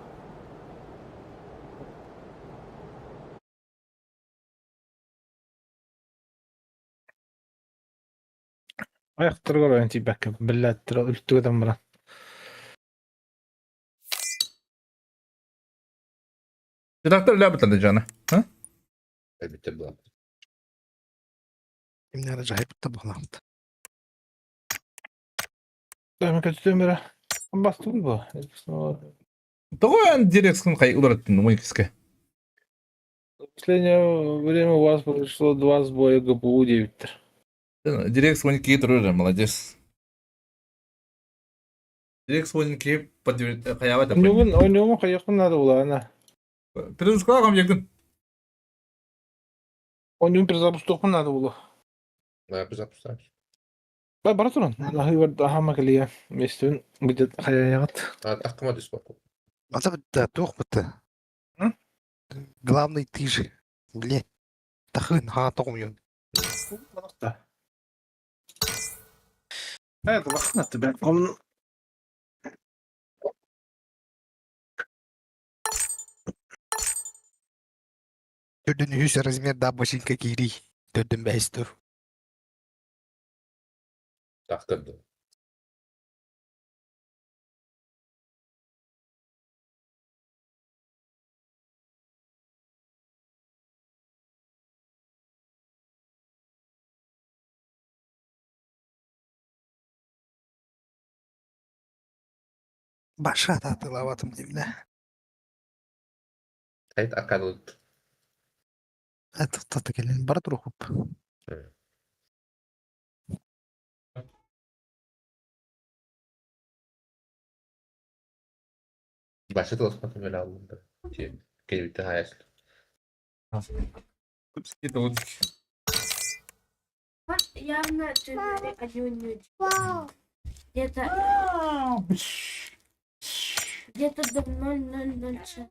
Аяқтырға оройон тиийбэккэ биллээттэр үлтүгэтэн баран Редактор лябытады жана. А? Элбиттер була. Имнәре жайып буламт. Көтүтүм Бастым бу. Того эн дирекцияны кай улараттын мой киске. В последнее время у вас произошло два сбоя ГПУ 9. Дирекция 12 турur, молодец. Дирекция 12 под хаябат. Онюгун, онюгун хайыкын надо было, она. Перезапускала якын. Онюгун перезапустухун надо было. Перезапускаешь. Бай, бара туран. Ахы ахама калия. Местүн где-то хаягат. А, тахкама диспоку. Ата битте, туох битте. Главный ты же. Бле. Тахын ха тоғым Это бахна тебя. Он Төрдөн үс размер да башинка кири. Төрдөн бәс тур. Тахкырды. Баша татылаватым димне. Айт аркадылыт. Это таты келен бар тур хуп. Башы тылысматын бөле алдым. Келбитте хаясыл. Это вот. Явно где-то где-то до 0,006.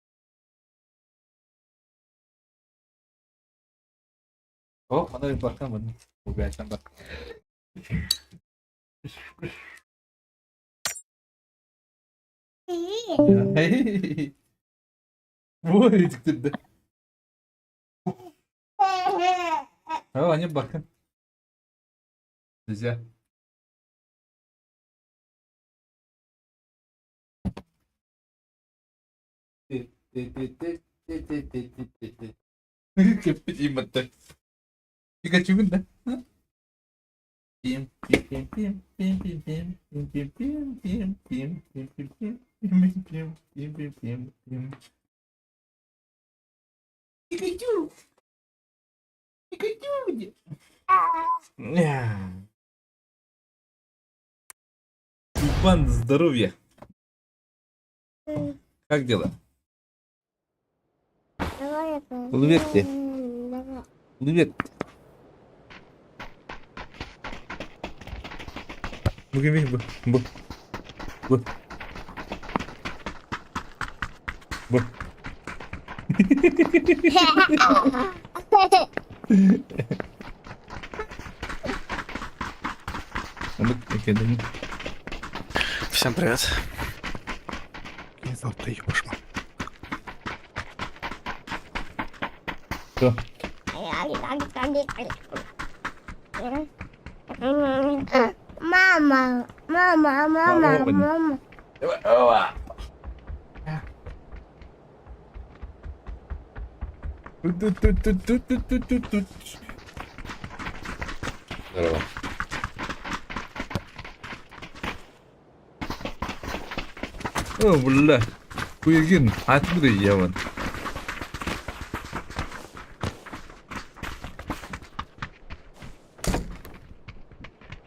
О, ана bir bakalım. Bu bir açan bak. Bu öğütüktü. Ha, hani bakın. Güzel. Кеппит Пикачу да? Пим, пим, пим, пим, пим, пим, пим, пим, пим, пим, пим, пим, пим, пим, пим, пим, пим, пим, пим. Пикачу! Пикачу где? Тюльпан здоровья. Как дела? Улыбек Улыбек. Бүгін бу. Бу. Бу. Бу. Всем привет. Золотой ебашма. Что? Мама, мама, мама, мама. Тут-тут-тут-тут-тут-тут-тут. Здорово. О, бля. Хуегин, откуда я вон?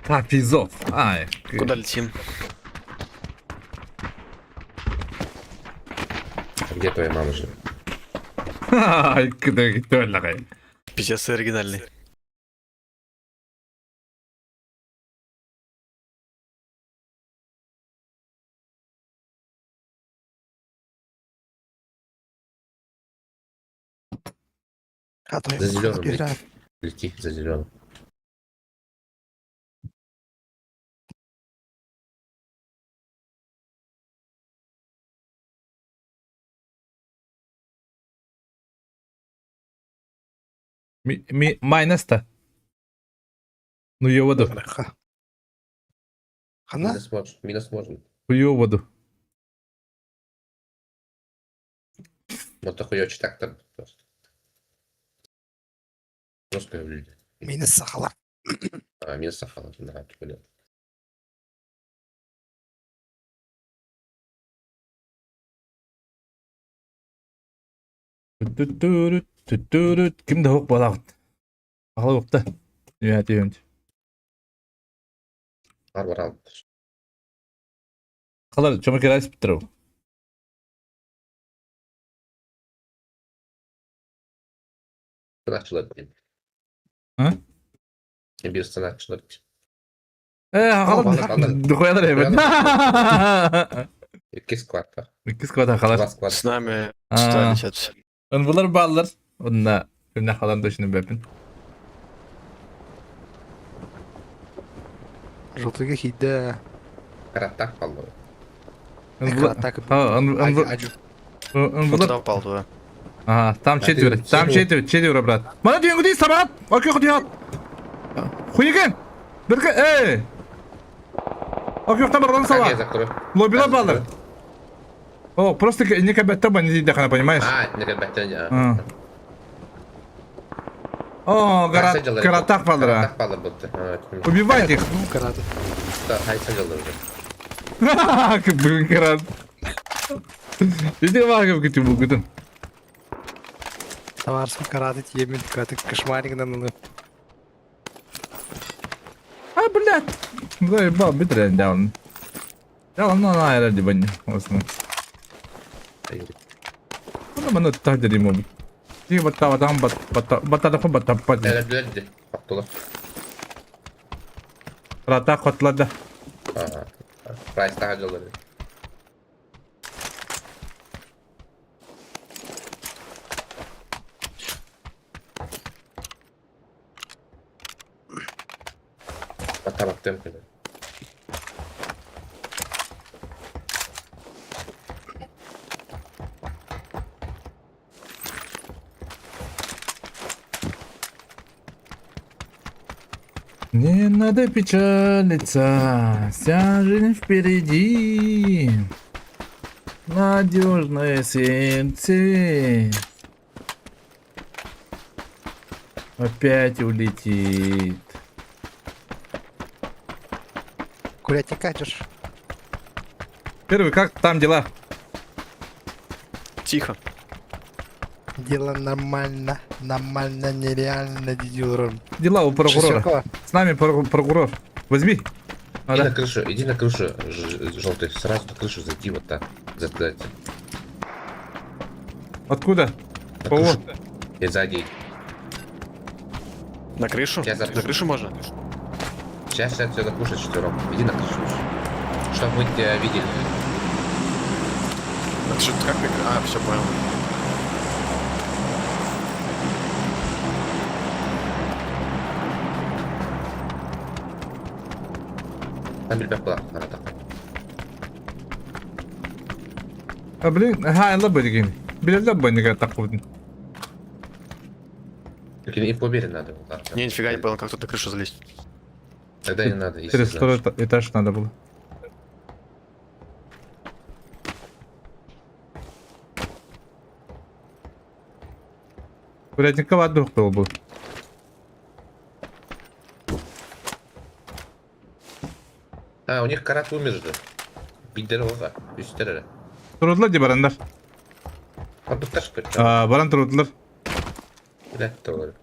Трапезов. Ай. Куда летим? Где твоя мама живет? Ай, куда кто Пиздец, оригинальный. За зеленым лети. Лети за зеленым. Ми майнаста. Ну ёваду. Хана? Минус можно. Минус можно. Хуёваду. Вот такой очень так там просто. Жестко люди. Минус сахала. А, минус сахала. Да, понятно. Ким да хук балагыт. Ахла укта. Я тиюнт. Бар бар алып. Халар чома керайс биттиру. Sanatçılar diyeyim. А? Bir sanatçılar diyeyim. Э, халар духуялар эбит. Икки сквадта. Икки сквада халар. Два склада. С нами сюда летят. Булар баллар. Онна күнә халан дошны бәпин. Желтыйга хидә. Караттак қалды. Так. Вот туда упал, да. Ага, там четверо, там четверо, четверо, брат. Мана дүйең дей сабат. Окей, хуй. Хуйген. Бірге, эй. Окей, там бардан Как я сала. закрою? Лобила баллар. О, просто не кабетта не дейді, понимаешь? А, не кабетта. О, гарат, каратак баллар. Каратак баллар болды. Убивайте их. Ну, караты. Да, хайса жылдар уже. Бүгін карат. Иди вагов күтіп бүгін. Товарсым караты тиемен, каты кошмарик на А, блядь. Заебал, битре даун. Даун на на ради бани. Осна. Ана мана тагдери моб. Ти батта батам бат бат батта да батта пат. Әлі Аттылы. Рата котлады. Ага. Прайс тағы жылдар. Батта баттым. Не надо печалиться, вся жизнь впереди. Надежное сердце опять улетит. Курятник катишь. Первый, как там дела? Тихо. Дело нормально, нормально, нереально, дедюром. Дела у прокурора. Шестерка. С нами прокурор. Возьми. А, Иди да. на крышу, иди на крышу, желтый, сразу на крышу зайди вот так. За, Откуда? на Кого? крышу. И сзади. На крышу? Я за- На крышу можно? Сейчас, сейчас все запушат четвером. Иди на крышу. Чтобы мы тебя видели. Это же как на кры- А, все понял. Там ребят была, она так. А блин, ха, бу Билэллэр бу иннигэр таххыбытын. Только инфо бери надо было. Не, нифига не понял, как тут на крышу залезть. Тогда не надо, если Через второй знаешь. этаж надо было. Блядь, никого был бы. А, у них карат умер же. Бидер оға. Үстер эрэ. Турдулар ди барандар. Барбыттар что ли? А, баран турдулар. Блядь, то.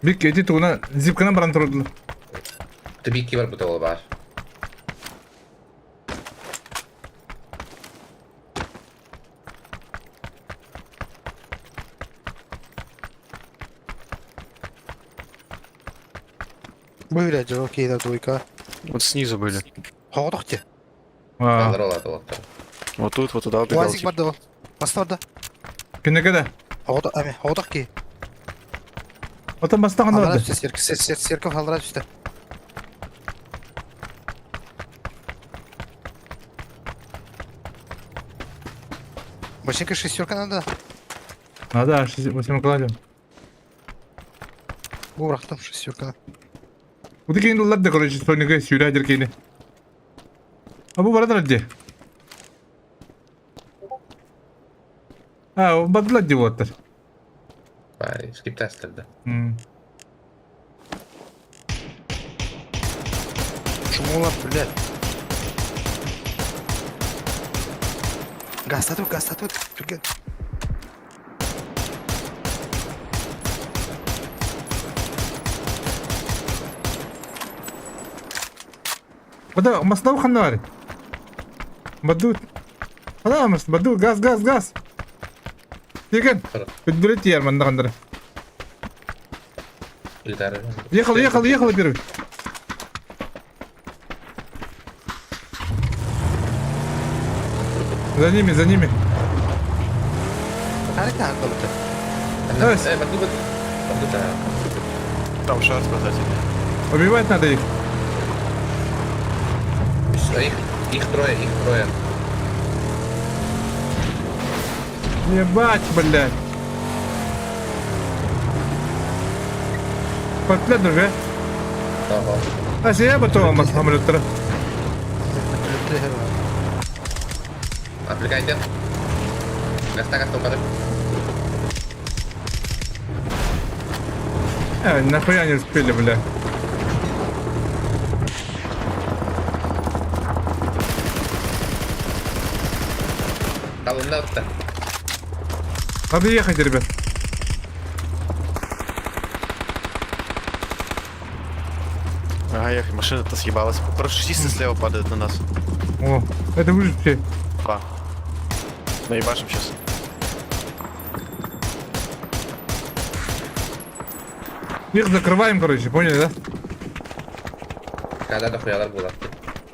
Бик эти тугуна зипканан баран турдулар. Ты бики бар бутала бар. Бу үлэ дьоро киирэ двойка. Вот снизу были. Хоҕотох дии. А, Алар олар олар. Вот тут, вот туда убегал. Уазик тип. барда ол. Маста барда. кинеге да. Хоҕотох эми хоҕотох кии. Отон бастахан Аллара барды. түстэ церковь церковь аллара түстэ. Башенька шестерка надо. Надо, 8 кладем. Бу бырахтым шестерканы. Ути кейин дуллар да, короче, сонниге сүүрэ дир кейини. А бу барадар ди. А, бадылар ди буоттар. Бай, скип тестер да. Чумолар, блядь. Газ тату, газ тату. Түрген. Бада, маснау ханна бар. Бадут. Ана мас, бадут, газ, газ, газ. Деген. Үдүрет тиер манда кандыр. Ехал, ехал, ехал первый. За ними, за ними. Э, баду, баду. Баду, да. Там шар спасатель. Убивать надо их. Их, их трое, их трое. Ебать, блядь. Котлет уже. Ага. А я потом вам самолеттер. Отвлекайте. Гаста, гаста, упадок. Э, нахуя не успели, бля. Колонна Надо ехать, ребят. Ага, ехай, машина-то съебалась. Парашютисты слева падают на нас. О, это выжившие. Два. Наебашим сейчас. Их закрываем, короче, поняли, да? Когда дохуялар было.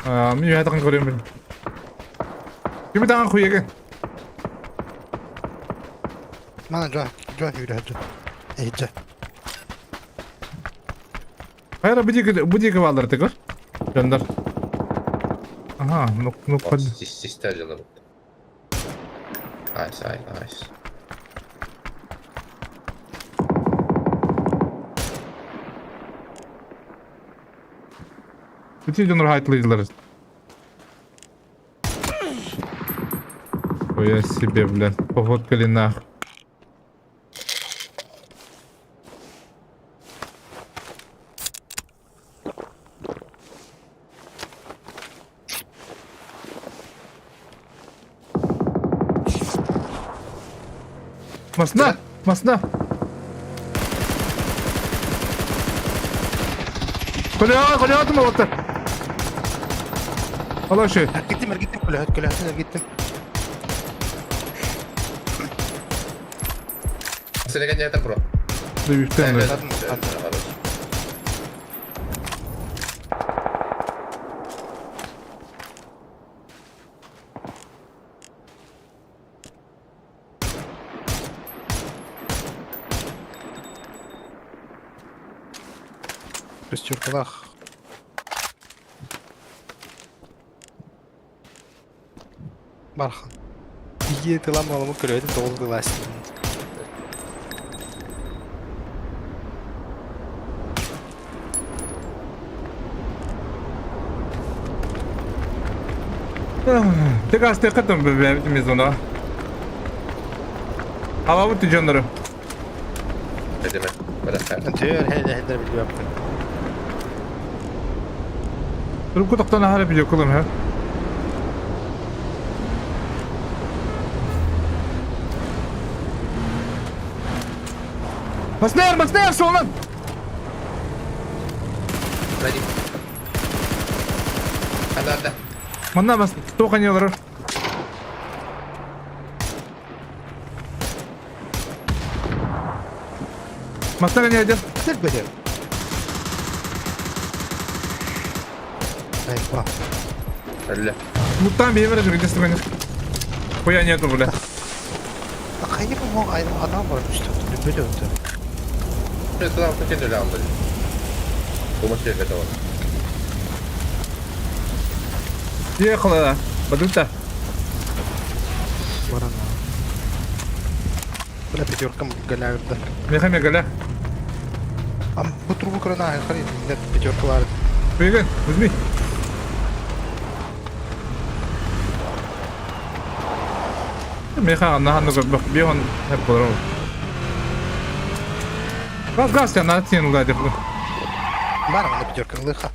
А, мне я так говорю, блин. Кими тагын хуеге? Мана жо, жо үлэ жо. Эйджэ. Хайра будик будик валдар тегер. Жандар. Ага, ну ну под. Систер жылы. Айс, ай, айс. Бүтүн дьоннор хайтлыйлар. Ой, себе, блядь, пофоткали нах. Масна! Масна! Коля, коля, атма вот Алаши. Gittim, gittim kule, kule, gittim. Сенеген не бро. Дүйүктен. Шестеркалах. Бархан. Ие тыла малымы көрөтүн тоҕус тылаастын. Tek астыахха бэбэбит зона. Алабыт дьоннору. Этиме. Барахта. Төр хэ билбэппин. Трубку тохтон аһара видеокулум ха. Маснер, Маснер, солнан! Сзади. Анда, анда. Манна бас туох аньылары. Маснер не один. Бер Айва. Әллә. Ну там бейбер же где стороны. Хуя нету, бля. Хайыр мо адам бар үстө. Бөлө өтө. Туда көтен алды. Бу машина готова. Ехала, бадута. Барана. Бля пятеркам галярда. Меха мегаля. А бу трубу крана хari нет пятерка бар. Бегин, возьми. Меха на ханны бион хеп болор. Газ газ я на тен ладер. Бар ана пятерка лыха.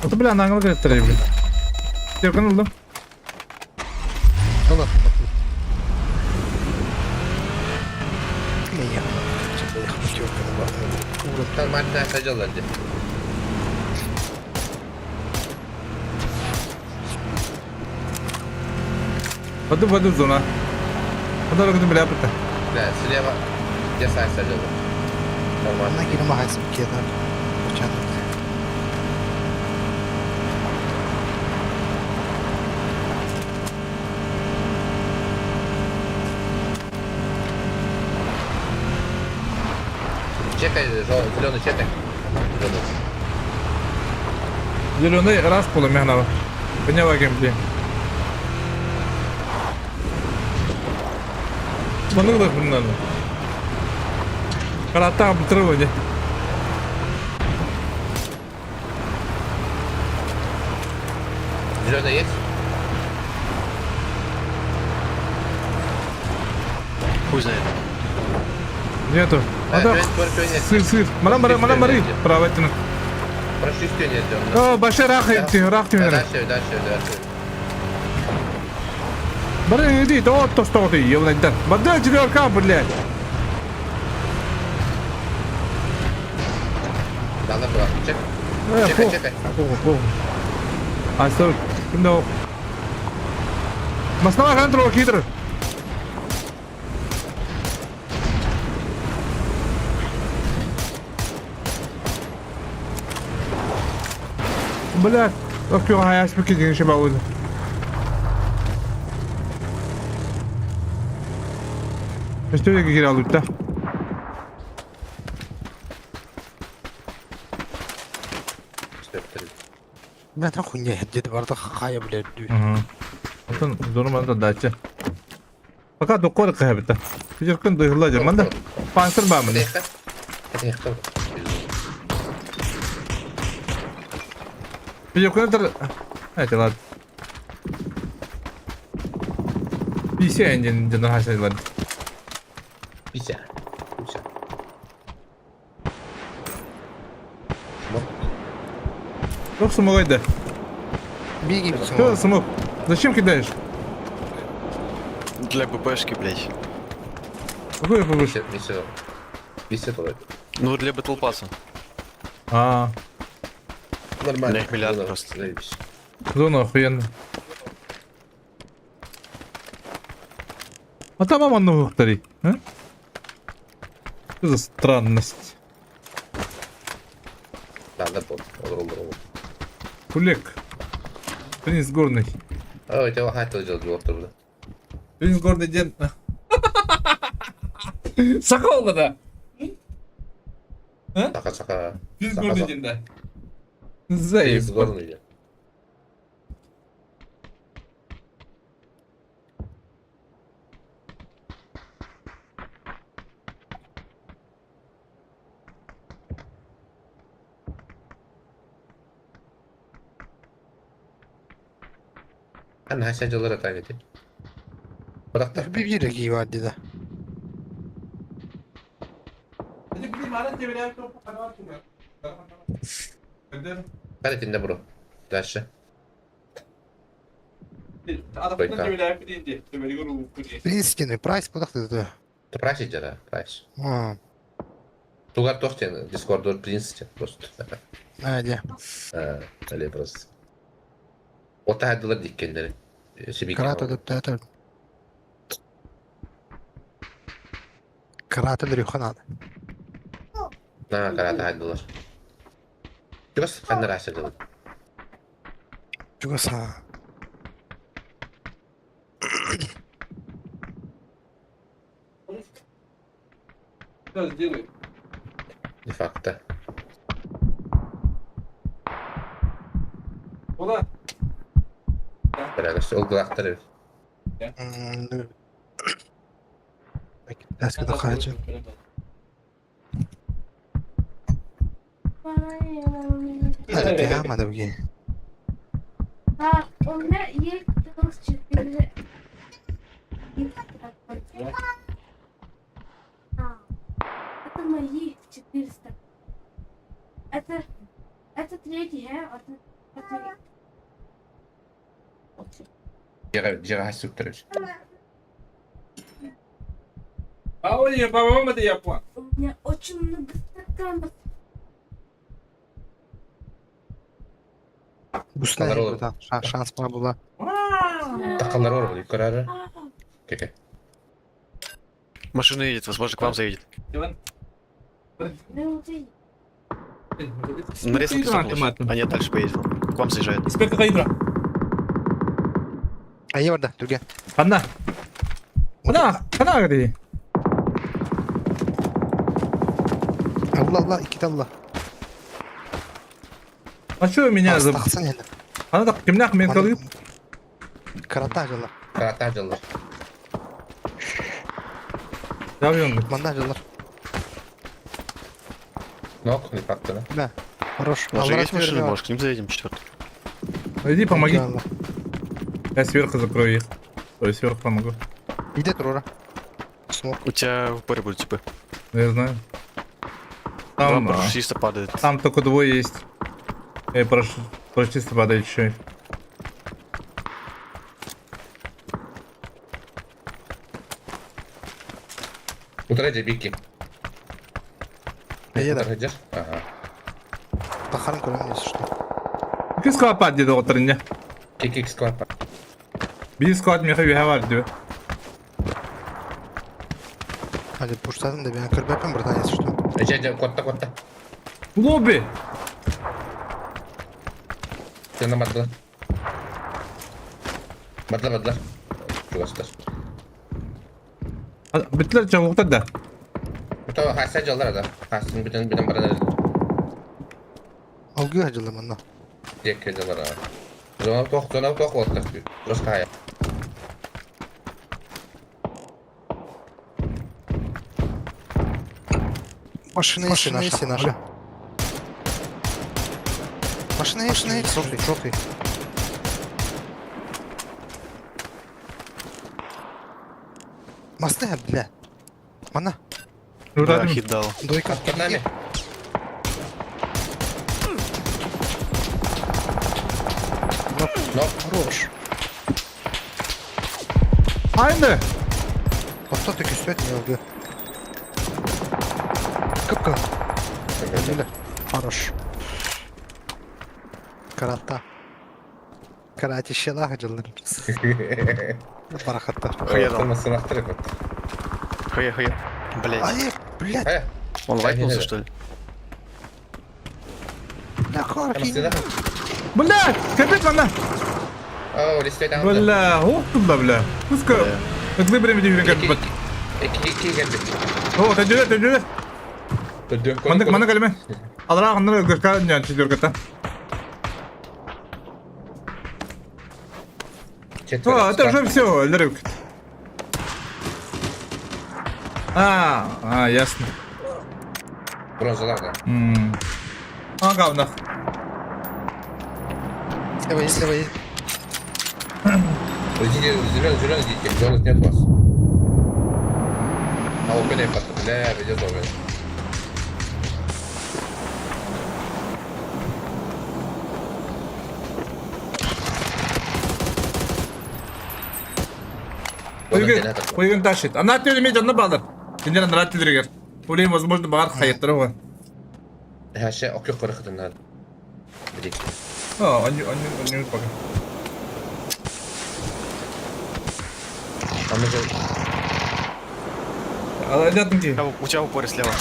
Это бля на ангел говорит, блин. Теркан улдum. Алла. Не я. Пятерка бар. Нормально сажалар ди. Воду воду зона. Воду воду бля пыта. Да, слева. Где сай сажалар? Нормально. Ана кирма хайсым кенар. Учан. Чекай, зеленый чекай. Зеленый. Зеленый раз пола мехнава. Поняла геймплей. Маныг да bundan. Карата бутыры Зеленый есть? Хуй знает. Нету. А, Ада сыр сыр. Марам марам марам мари. Право тяну. Прошистение сделано. О, баше рах ти рах ти Дальше, дальше, дальше. Бары иди, то то что ты, ёбаный да. Бада четверка, блядь. Да, да, была. Чек. Чекай, чекай. А, стой. No. Маснава контрол кидр. Блядь, ох, я спеки не шибал. Что я говорил, да? Бля, там хуйня, где-то барда хая, блядь. Атын зону дача. Пока докор кайбыта. Пижеркын дыгыла жаманда. Пансыр бамын. Пижеркын тыр. Эти ладно. Пися энжин жана хасайлар. Пися. Пися. Смок. Yok смогайда. Беги, Что смог? Зачем кидаешь? Для ББшки, блядь. Какой ББшки? 50, 50. 50 вроде. Ну, для Battle Pass. А, Нормально. У меня их миллиард Зона, просто. заебись. зона охуенно. А там мама ну повтори. А? Что за странность? Да, да, вот. Ролл, ролл. Кулек. Принц Горный. Ой, тебя хотел делать было Принц Горный день. Сахал да. Саха, саха. Принц Саха, Горный саха. день, да. Заеб. Принц Горный. Наһаа дьыллар атаан ити. Бырахтар. Биир кии бар дии да. Хар итиннэ бро. Дальше. Принципе, прайс куда ты Ты прайс идет, прайс. Тугар туох диэн Дискордур принц диэн просто. А, дьэ. Али просто. Отаһардылар диккеннери. Карата дөптөтөр. Карата дрюха надо. На, карата хайдылар. Чугас ханнар асырдылар. Чугас ha. Что сделай? Де факто. Куда? Бәрәгәс, ол гылахтар эбит. Китайская хача. Это я, А, у меня есть 4. Это мои 400. Это третий, а? Это Дьиэҕэ дьиэҕэ сүктэр эбит. А ой, по-моему, это я понял. У меня очень много стаканов. Бусна Здорово. шанс была. Тақалар бар ғой, көрәрі. Кеке. Машина едет, возможно, к вам заедет. Иван. Нарезал песок. А нет, дальше поедет. К вам заезжает. Инспектор Хайдра. А я да, другие. Ханна. Ханна, ханна говори. Allah Allah, iki Allah. А что меня за... Тахсан енді. Она так кимнях мен калып. Карата жылар. Карата дьыллар. Давлен. Манда жылар. Нок, не факто, да? Да. Хорош. У нас же есть машина, может, к ним заедем четвертый. Иди помоги. Я сверху закрою их. То есть сверху помогу. Иди Трора. Смог. У тебя в упоре будут типы. Ну, Я знаю. Там, Два парашютиста падает. там только двое есть. Я прошу, парашютисты падают еще. Утра бики. Еда. Утра Ага. Тахарым көрем если что. Кис склад падает до утренне. Кик склад. Би склад меха вихавар диyor. Hadi pushladым да мен көрбөппүн братан если что. Эже, же, котта, котта. Лобби! Сені бардылар. Бардылар, бардылар. Чугастар. Битлер чабуктар да. Ото хаса жаллар да. Хасын бүтін бүтін барар. Алгы жылы мында. Декке жаллар. Зона тоқ, зона тоқ болдық. Просто хая. Машина есть наша. наша. Машина есть, машина есть. Желтый, желтый. Мосты, бля. Мана, Да, хит дал. дойка. Под нами. Но. Хорош. Aynı. Авто ты күстөт не алгы. Кыпка. Хорош. Карата. Каратище жылдыр. Барахаттар. Хуя дал. Тырмасын ақтырып. Хуя, хуя. Блять. Ай, блядь, Хая. Он лайкнулся, что ли? бля, хорки. Бля, капец она. О, листей там. Бля, ох туда, бля. Пуска. Экли время дивен как бат. Эки, эки, эки. О, тәҗүдә, тәҗүдә. Мандык, мандык әлеме. Алра, аннары гырка, не, четверка-то. О, это уже все, Лерюк. А, ясно. Бронзалар да. А, говно. Слева есть, слева есть. Идите, зеленый, зеленый идите, зеленых нет у вас. А у меня бля, ведет он. Ойгын тащит. Ана төлемей жанна балыр. Киндер андра төлерегер. Улей, возможно, бағар хайыттары оған. Хәшә окё кырыхытыннан. Бирик. А, они, они, они пока. Там уже Алатын ки. У тебя в упоре слева.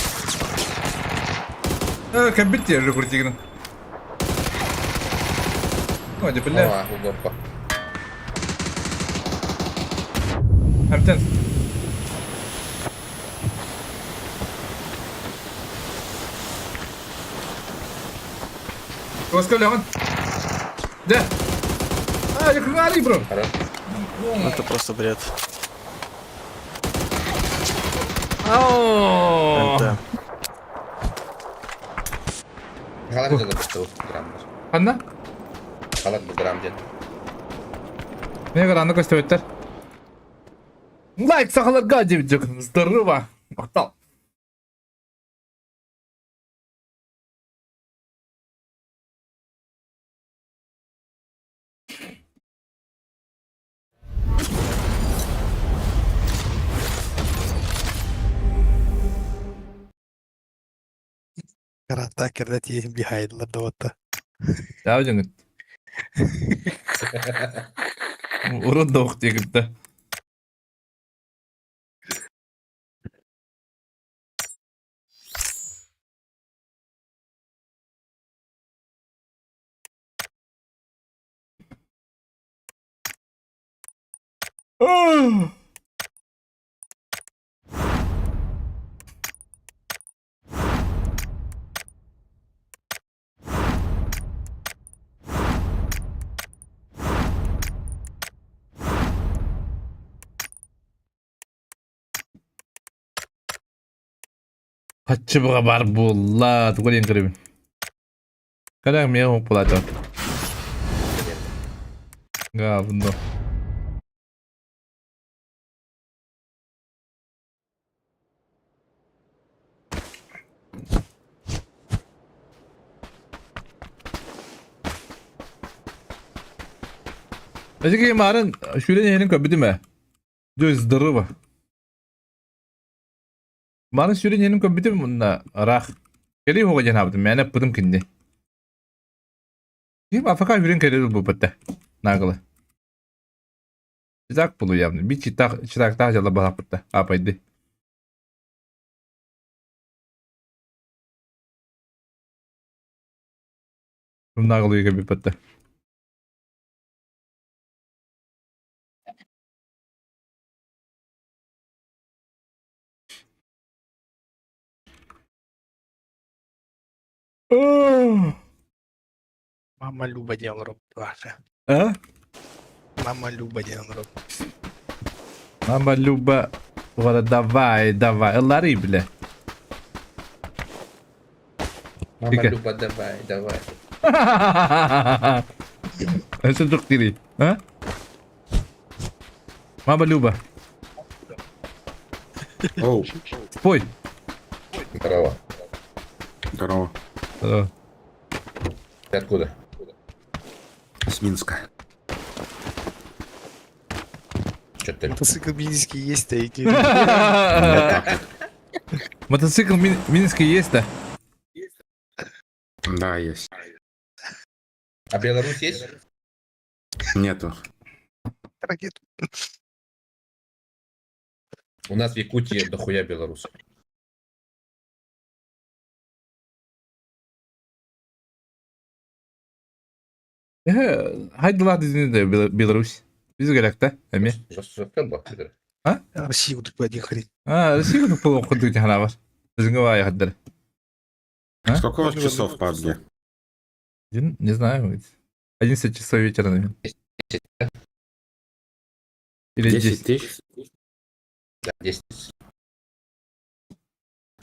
А, кәмбит же крутигін. О, де бля. Aa, угорка. Әмтен. Оскар Леон. Да. А, я крали, бро. Ну это просто бред. Ау. НТ. Халар да бу граммдар. Ханна? Халар бу грамм ден. Не гаранды көстөбөттөр. Лайк сахаларга деп Здорово. Мактал. Карата кирдати бихайдлар да вот. Даа жеңит. Урун да ук дегипти. Хаччыбыга бар буолла, тугу диэн көрөбүн. Кэлэҥ миэ уһук буолааччы. Говно. Эдики марын шүрен иһинин көрбүтүм ээ. Дьэ здорово. Маны сүрүн иһинин көрбүтүм уонна ыраах. Кэлии уһуга диэн аабытым, мээнэ эппитим кинини. Киһим АФК үрүн кэлэр ылбыппыт нагло. Читак булу явно. Би читак читактаах дьалла баһаппытта. Аапайды. Нагло кэлбиппитте. Мама Люба диэн олоробут баара. А? Мама Люба диэн олоробут. Мама Люба, говорит, давай, давай, ылларый, бля. Мама Тика. Люба, давай, давай. Это тух дири, а? Мама Люба. Оу. Спой. Здорово. Здорово. Здорово. Ты откуда? С Минска. Чё ты? Мотоцикл минский есть, а иди. Мотоцикл Минский есть, да? Да, есть. А Беларусь есть? Нету. Ракету. У нас в Якутии дохуя белорусов. Хайдылаах дизини Беларусь. Биз керек да, эми. А? Россия кудук один хрень. А, Россия кудук болуп кудук дихана бар. Өзүңө бай хаддар. Сколько у вас часов в пабге? Не знаю. 11 часов вечера, наверное. Или 10 тысяч? Да, 10.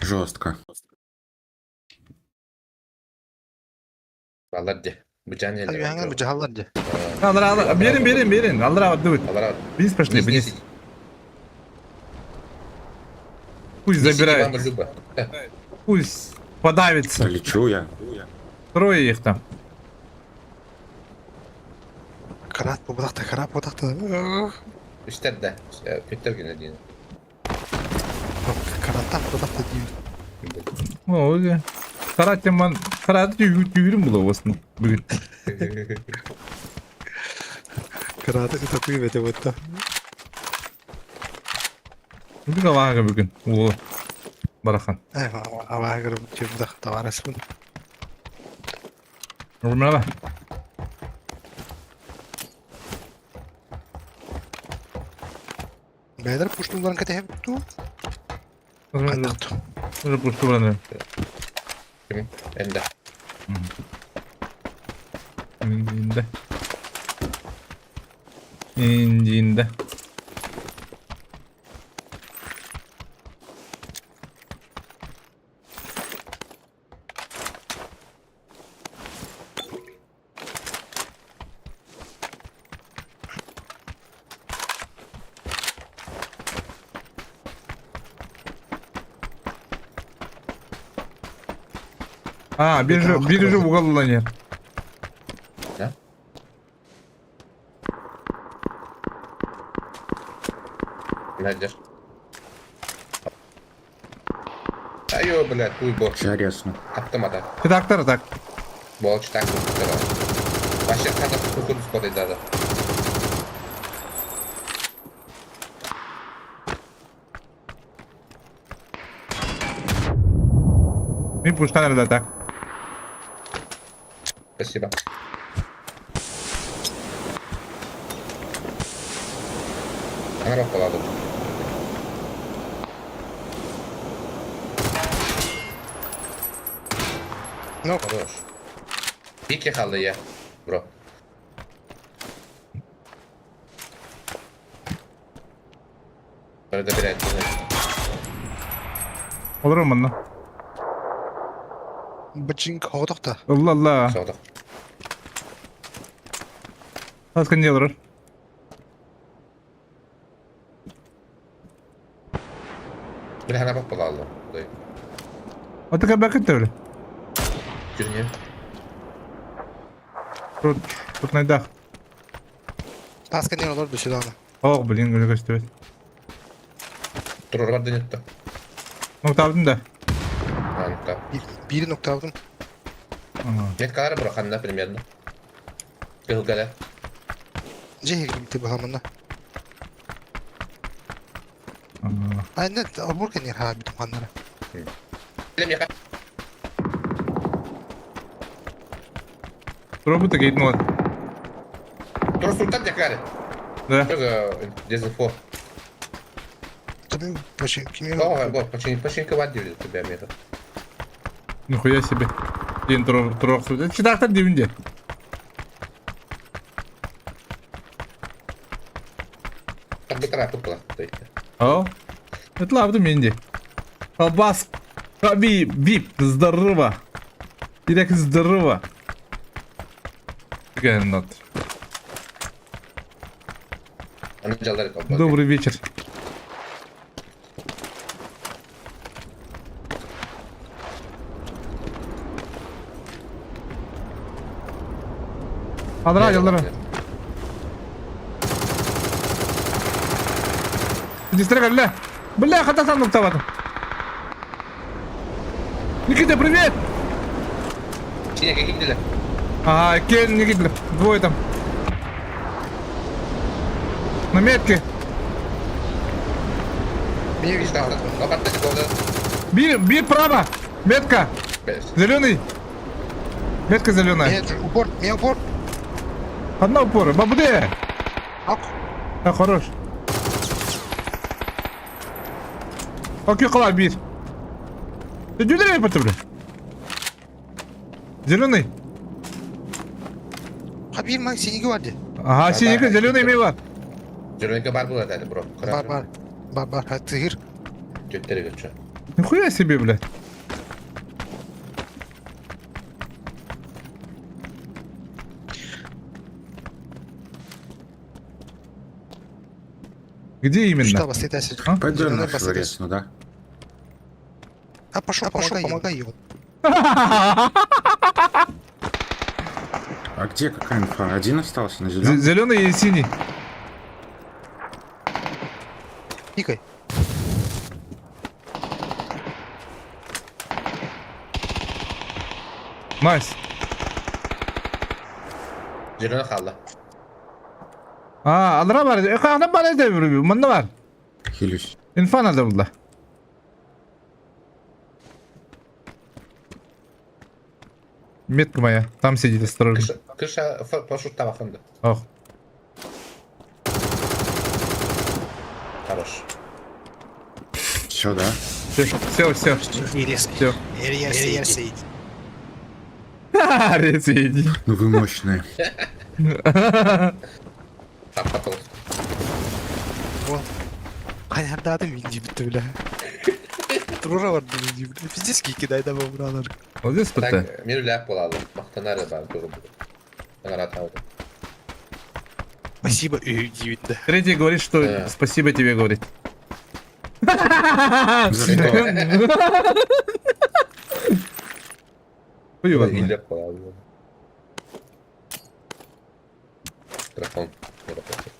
Жестко. Ладно. Бычан Үөһэҥҥэ быдьаһаллар дии. Аллара, аллара, берин, берин, берин, аллара отдувает. Аллара. Вниз пошли, вниз. Пусть забирает. Пусть подавится. Лечу я. Трое их там. Карат бу быдахта, карат бу быдахта. Үстэр да. Көттөр генә дин. Караттан быдахта диир. О, öyle. Карат теман, карат түйүрүм була болсын бүгүн. Караты ытатыы бете бутта. Бүгүн алаага бүгүн. О, барахан. Э, аваагыр түйбүдах тавараспын. Урмала. Бэдэр пуштуларын кэтэһэбит дуу? Хайдах Уже пуштуларын. Энде. Индинде. Индинде. А, биржа, биржа уголланер. Да? Надежда. Айо, блядь, туй бо. Интересно. Автомата. Редактор так. Болч так. Вообще, хата кукурузу скотай дада. Мин пуштан эрэ так. Спасибо. Аңырап қалады. Ну. Хорош. Пики қалды, я, бро. Добирает. Олорор манна. Бычинг хоҕотохто. Алла алла. Соғдық. Таскан не олорор. Бір хана бақ бола алды. Атыка бәкет тәүле. Жүрне. Тут, тут найдах. Таска не олор сюда. Ох, блин, өлі көстебет. Тұрыр бар денетті. Ноктабдын да. Анықта. Бири ноктабдым. Меткалары бро, ханда примерно. Кылгала. Же ты бахамында. А нет, обур кенер ха битум ханнара. Лем яка. Робот кейтин олар. Тур султан якары. Да. Что за дезинфо? Тебе почему кими? О, вот, починка, починка вадили тебя метод. Нихуя себе. Ден трох трох. Читактар дивинде. Так бытара пукла. О. Это лавды менде. Колбас. Хаби, вип, здорово. Ирек, здорово. Добрый вечер. Адра, ялдара. Дистрек, бля. Бля, хата сам нуктаватым. Никита, привет! Синя, какие дела? Ага, Кен, Никита, двое там. На метке. Би, би право. Метка. Зеленый. Метка зеленая. Нет, упор, мне упор. Одна упора. Бабуде. Ок. А, хорош. Окей, қала бир. Ты дюдер бля. Зеленый. Хабир ман синиги бар де. Ага, синий зеленый ме бар. Зеленый бар было, да, бро. Бар бар. Бар бар. Тыгыр. Төттері көтші. Нихуя себе, блядь. Где именно? Что, бастайтайся? А? Пойдем Зеленый нахер в бастайтайся. ресну, да? А пошел, помогай, помогай его. А где какая инфа? Один остался на зеленом? Зеленый и синий. Пикай. Nice. Зеленый хаалла. А, алра бар. Э, ана бар эде Манна бар. Хилюсь. Инфа надо было. Метка моя. Там сидит осторожно. Крыша, крыша парашют табахында. Ох. Хорош. Все, да? Все, все, все. Все. Резиди. Ну вы мощные. Тап потол. Хайардадым види бля. Тура бар види бля. Пиздец кидай да бабралар. Вот здесь ПТ. Так, мир ляп булалы. Мактанары бар туру. Аңара тауды. Спасибо, види да. Третий говорит, что Да. спасибо тебе, говорит. За что? Хуй его знает. Ляп булалы. Дракон. Не работает.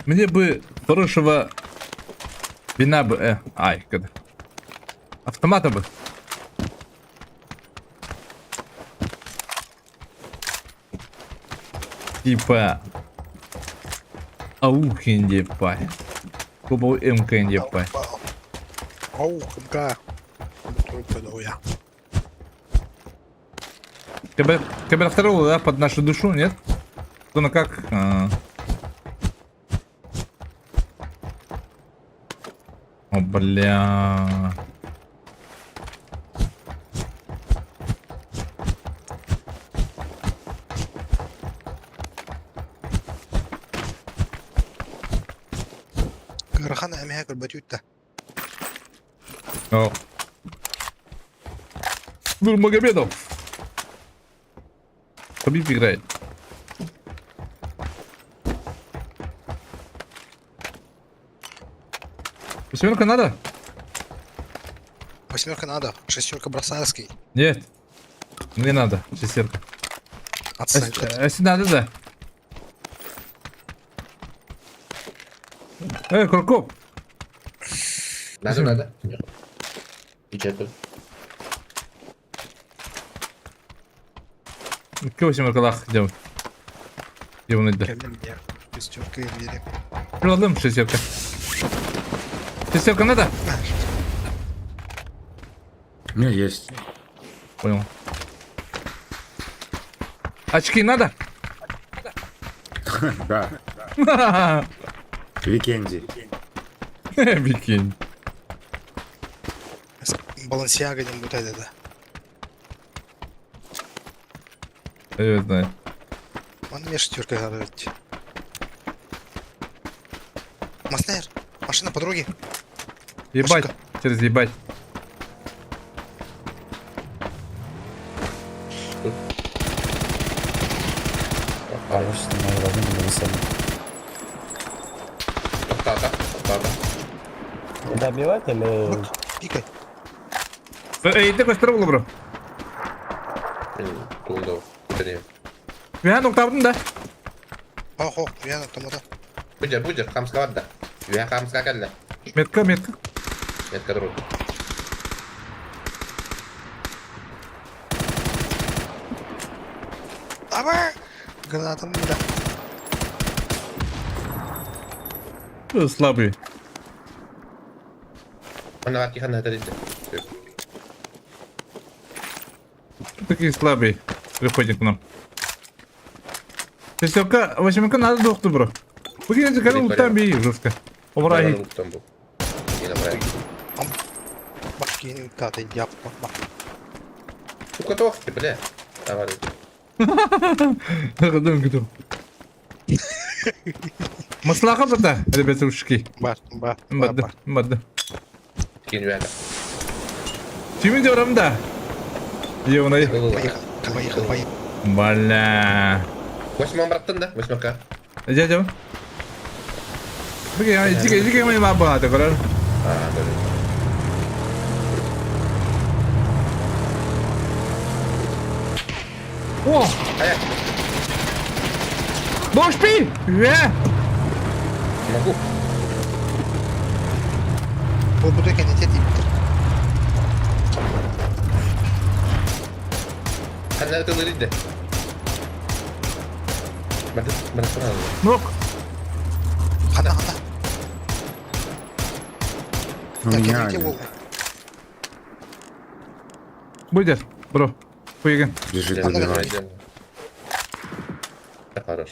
Мне бы хорошего вина бы, ай, когда. Автомата бы. Типа. Аух индипай. Кубал МК индипай. Ау, МК. КБ, КБ второго, да, под нашу душу, нет? То на как? А. О, бля. Рахана эмэхэ көрбөтүттэ. О. Нурмагомедов. Хабиб играет. Восьмерка надо? Восьмерка надо, шестерка бросарский. Нет. Не надо, шестерка. Отстань. А если надо, да. Эй, Куркоп. Надо, надо. Иди тут. Какой восьмерка лах делай? Где он идет? Шестерка верим. Ладно, шестерка. Шестерка надо? У меня есть. Понял. Очки надо? Да. Викенди. Бикинь. Балансиага не будет это. Я знаю. Он мне шестерка говорит. Маснер, машина по дороге. Ебать. Машинка. Через ебать. Тоқтата, тоқтата. Добивать или... Пикай. Эй, ты көстөр бро. Мен туындау. Көтеремін. Мен оқтабдым да. Ох, ох, я на тому да. Будер, будер, қамысқа бар да. Үйә қамысқа кәлі. Метка, метка. Метка друг. Давай! Граната мне да. Слабый. Ана тихо это дейді. Такие слабые. Приходят к нам. Шестерка, восьмерка надо двух бро. Выкинете канал там бей жестко. Овраги. Там был. Не набрали. Башки не тата, я Ну, готов, бля. Давай. Маслаха бата, ребятушки. Бар, бар, бар, Бады, бар. бады. Кейін үйәді. Чимин дьором да. Ёбаный. Поехал, поехал, поехал. Бля. Восьмом браттан да? Восьмерка. Дьэ, дьэ. Ити ити кэмэ ма баата көрөр. А, да. О! Хайа. Бошпи! Э! Могу. Буолбута кэннитэ тиийбиттэр. Ханна ытылыр иде? Нок. Ханна, ханна. У Так, меня кэннитэ один. буолла. Будет, бро. Хуйген. Бежит добивать. Хорош.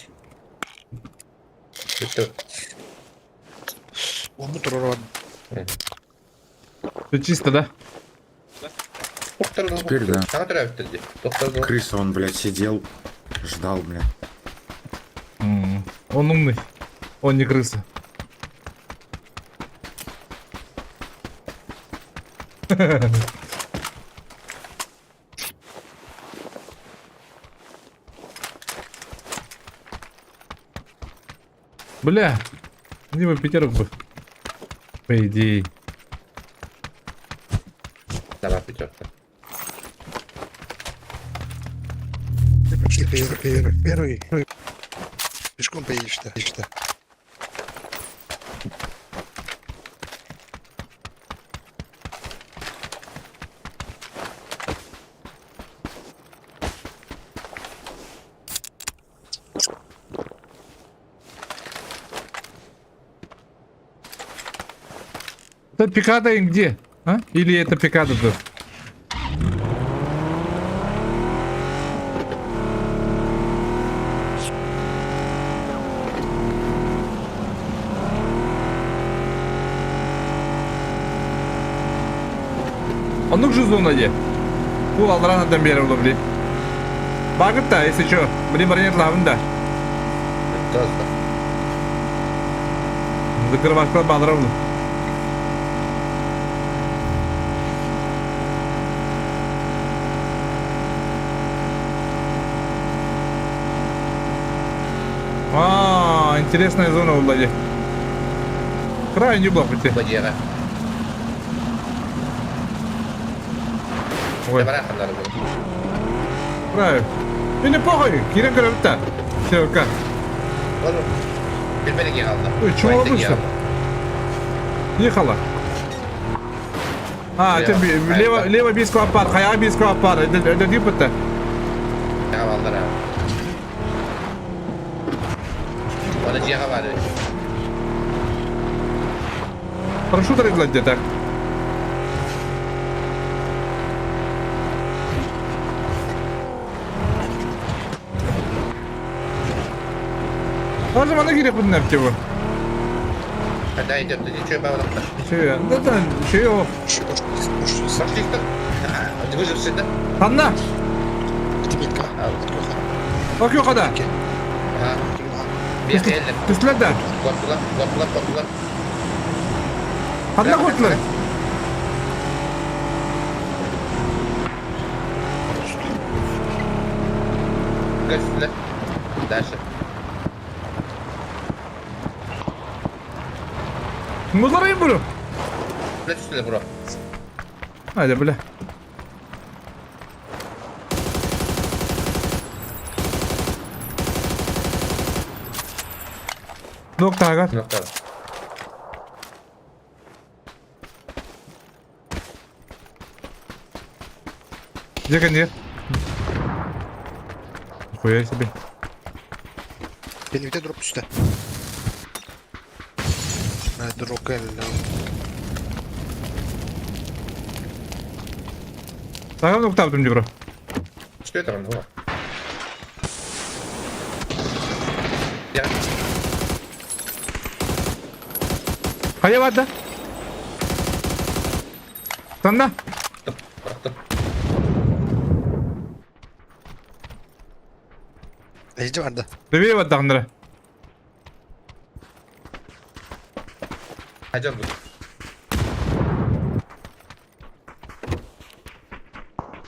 Это Уолбут туруора Все чисто, да? Теперь да. Доктор, Крыса, он, блядь, сидел, ждал, блядь. Он умный. Он не крыса. Бля, мне бы пятерок бы. По идее. Давай пятерка. Пошли первый, первый, первый. Пешком поедешь-то, едешь-то. Это пикада им где? А? Или это пикада тут? Оннук же зона де. Бу алранадан бери була блин. Багыт да, если чё. Блин, бронет лавын да. Закрывашка бадра була. А, интересная зона у Влади. Край не был пути. Ой. Край. Или похуй, кирен көрөбүт Все, как? Ой, чего обычно? Ехала. А, это лево, лево бис клапар, хая бис клапар. Это это типа-то. Парашют где-то. Даже мана керек бұның әпте бұл. Когда идет, ты ничего бавлахта. Че, да да, че его. Пошли, кто? Выживший, да? Ханна! Окей, хода. Түслер да. Коркулар, коркулар. Ханна коркулар. Дальше. Музларайын бро. Бля, түстүлөр, бро. Hadi бля. Доктор, Доктор. Где конец? Нихуя себе. Бенивде дроп түстэ. Дроп кэллэ. Сагам доктор бро. Что это он было? Я. Хайа барды. Танна. Эйджи барды. Левее барды андыра. Хайдер будет.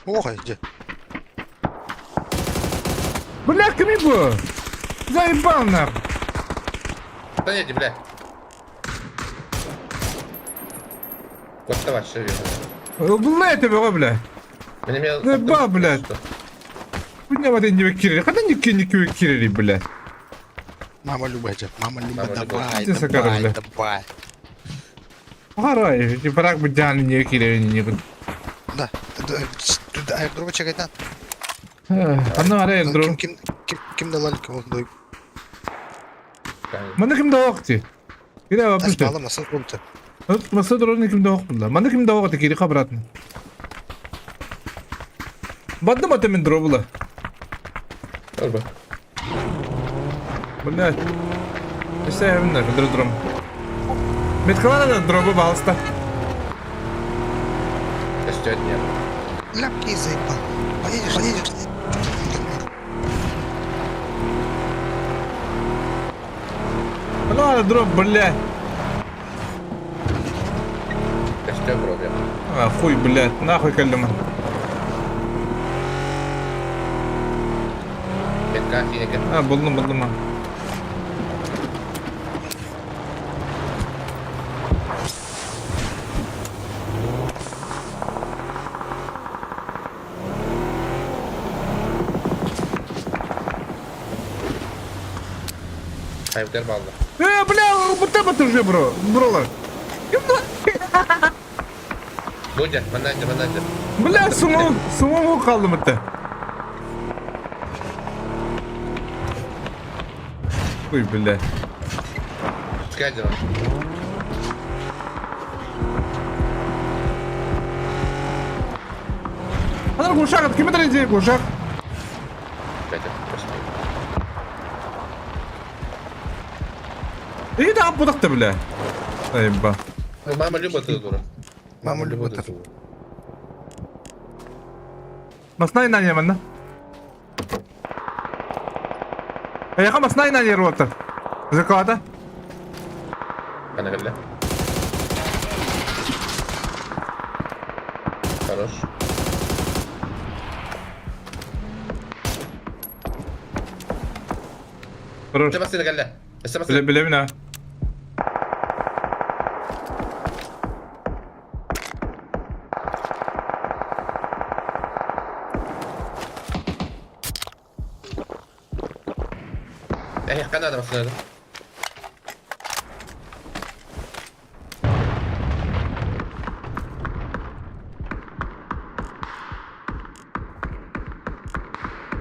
Ох, дьэ. Бля, кими бу? Заебал нахуй. Да нет, бля. Котта вообще. Бля, это бөҕө, бля. Заебал, блядь. Бу не не кирили. Хата не не кирили, бля. Мама Люба, дьэ. Мама Люба, Мама Люба. давай, Ты сакара, давай, бля. давай. Арай, барак бы дян не кирили, не Да. Да, аэродрома чекайтан. Анна арай аэродром. Ким ким ким далалик ол дой. Маны ким да оқты. Кире вообще. Балам насыл кумты. Маса дроны ким да оқты. Маны ким да оқты кире обратно. Бадым ата мен дробыла. Блядь. Все, я дром. Меткалана дробы балста. Костёт нет. Ляпки заебал. Поедешь, поедешь. Ну, дроп, блядь. Костёр бро, А, хуй, блядь, нахуй каллима. Метка, финика. А, булдум, булдум. Хайптер балда. Бля, вот это уже, бро, бролар. Будя, манадер, манадер. Бля, сумом, сумом kaldım это. Хуй, бля. Скайдер. Анар кушак, ким это кушак? И да, будакта, бля. Айба. Мама Люба ты дура. Мама Люба ты. Маснай на нема. Яха маснай на нервота. Заката. Она гля. Хорош. Хорош. Себастьян гля. Бля, бля, бля. Эх, Канада машина.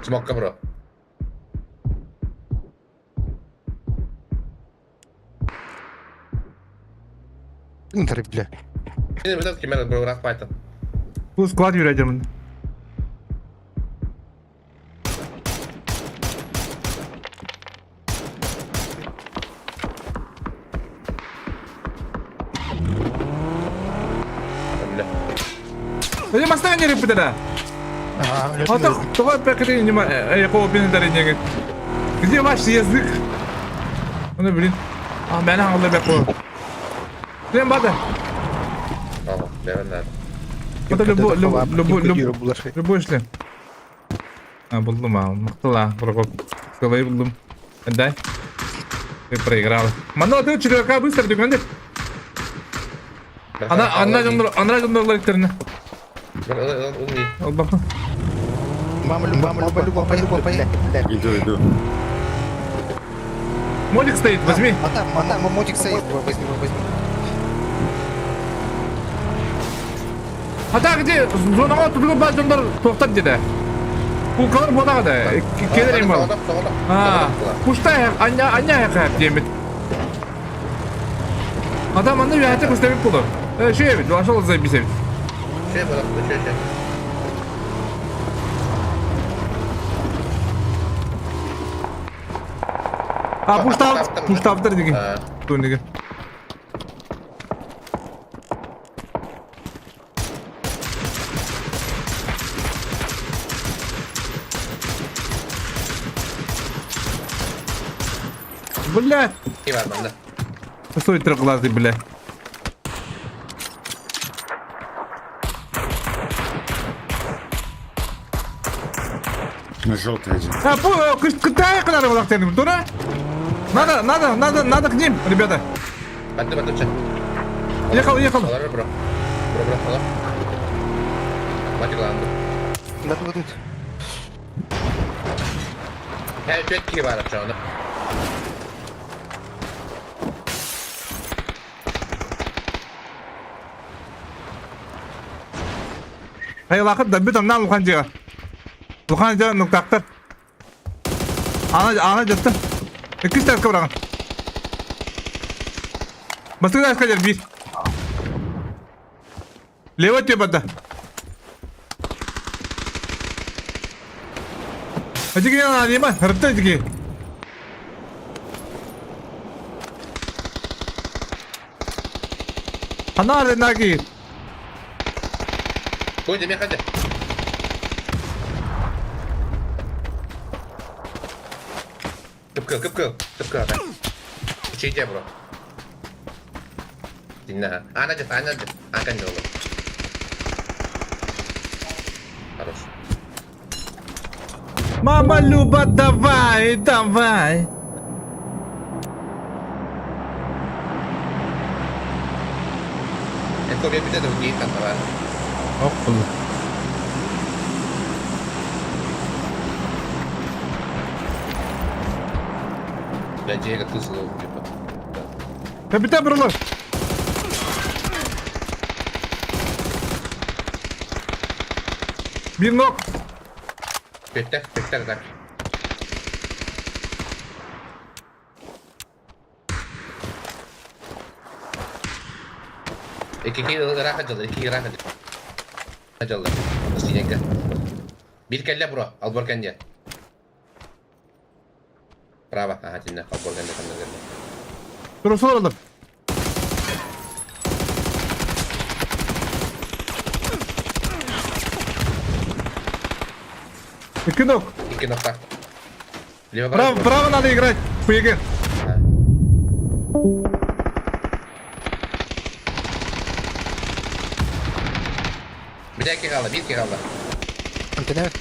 Смокка, бро. Интер, бля. Не, вот этот бро, рахпайта. Бу склад yürüyeceğim. Бля. Öyle masna ne yapıyor da? А так, давай пекри не якого пин Где ваш язык? Ну блин. А, мен аңлы бек бу. Блин, бада. Ага, бля, надо. Это любой, любой, любой, любой, любой шлем. А, булдум, а, мықтыла, Прокоп. Сылай булдум. Дай. Ты проиграл. Мано, ты четверка быстро, ты гонишь? Она, она, она, она, она, Ал бакы. Мама Люба, мама Люба, Люба, бля. Иду, иду. Молик стоит, возьми. А там, а там мотик стоит, возьми, возьми. А так где? Зонага тутугу баз жондар токтап деди. Кулкалар бодага да. Келер эми ал. А, пуштай, аня, аня хап демит. Адам аны үйәте көстәбеп болор. Э, бит, ашал заебись бит. Че, брат, че, че? А, пуштав, пуштавтыр деген. Туниге. Блядь! Иван, да. Стой трехглазый, бля. На желтый один. А, Китай надо было дура? Надо, надо, надо, надо к ним, ребята. Батты, батты, ча. Ехал, ехал. Олар, бро. Бро, бро, олар. Матиланды. Да, тут, тут. Хэ, түөт киһи баар оччоҕуна. Хайалаахыт да бүт аннаан улахан дьиэҕэ. Улахан дьиэ нуктаахтар. Аана, аана дьаттым. Иккис тааска быраҕын. Бастакы тааска дьэр биир. Лево өттүгэр барда. Эдиги ананима, ырытта эдиги. Ханаа наги. Бу дьэ миэхэ дьэ. Кып-кыл, кып-кыл, кып-кыл ата. Чейде бро. Динна. Ана дьэ, ана дьэ. Анкан дьэ олор. Хорош. Мама Люба, давай, давай. Эн копия бүтэ да киин тантала. Ох, кулу. Бля, дьиэгэ кыс ылыл типа. Капитан Брулов. Бинок. Бүттэ, бүттэ так. Икки ыраах дьалла, икки ыраах дьалла. Стенка. Бир кэллэ бро, албор кэнде. Право, ага, тиннэ, албор кэнде ханна кэллэ. Туруса олордум. Икки ног. Икки ногтаах. Лево Право, право надо играть. Хуеге. Бля, икки хаалла, биир киһи хаалла. Антонев.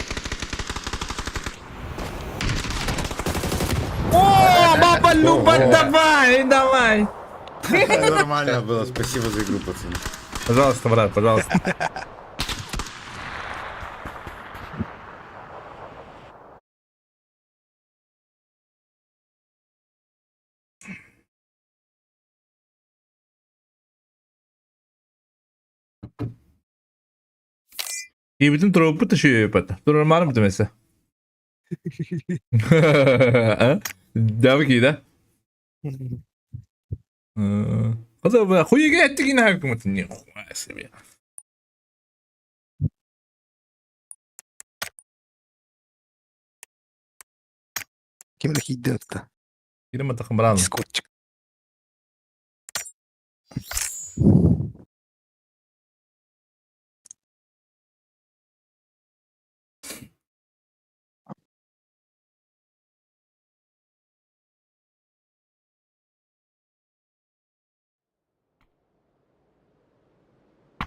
О, баба Люба, давай, давай. Нормально было, спасибо за игру, пацаны. Пожалуйста, брат, пожалуйста. Киһибитин туруорбут үчүгэйбит. Туруормаарым mesela. Дабы кида. Хаза хуйга эттигин хакымытын не хуя себе. Ким да киирдэ отта. Кирим атакын баран. Дискордчик.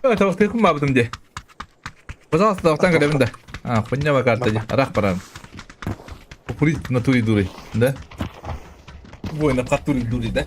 Табахтыыккын баабытым дии. Пожалуйста, табахтан кэлэбин да. А, хуйня карта дии. Арах баран. Покурить в натуре дури, да? Ой, на натуре дури, да?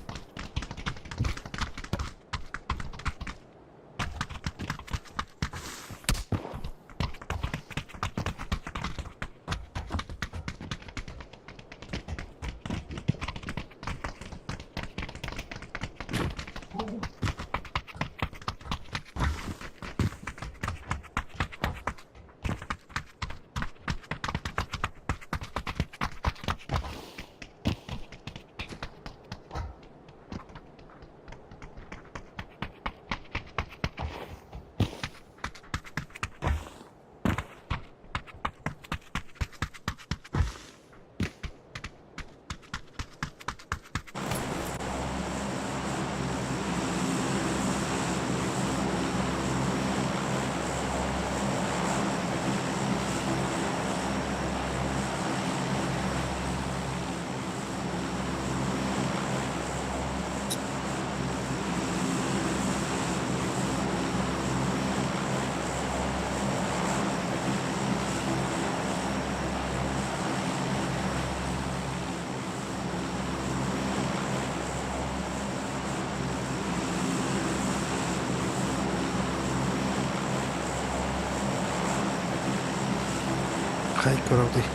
Хай көрөбүт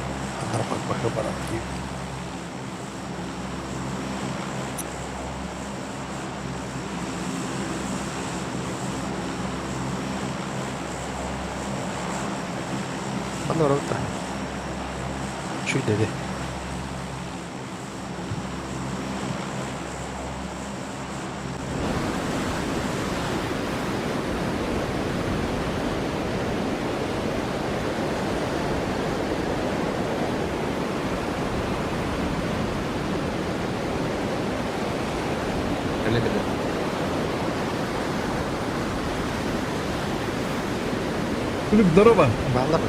аннара баһы баран диибит. Ханна барабыт да? Үчүгэй да Кэлэ кэлэ. Күлүк здорово. Баллар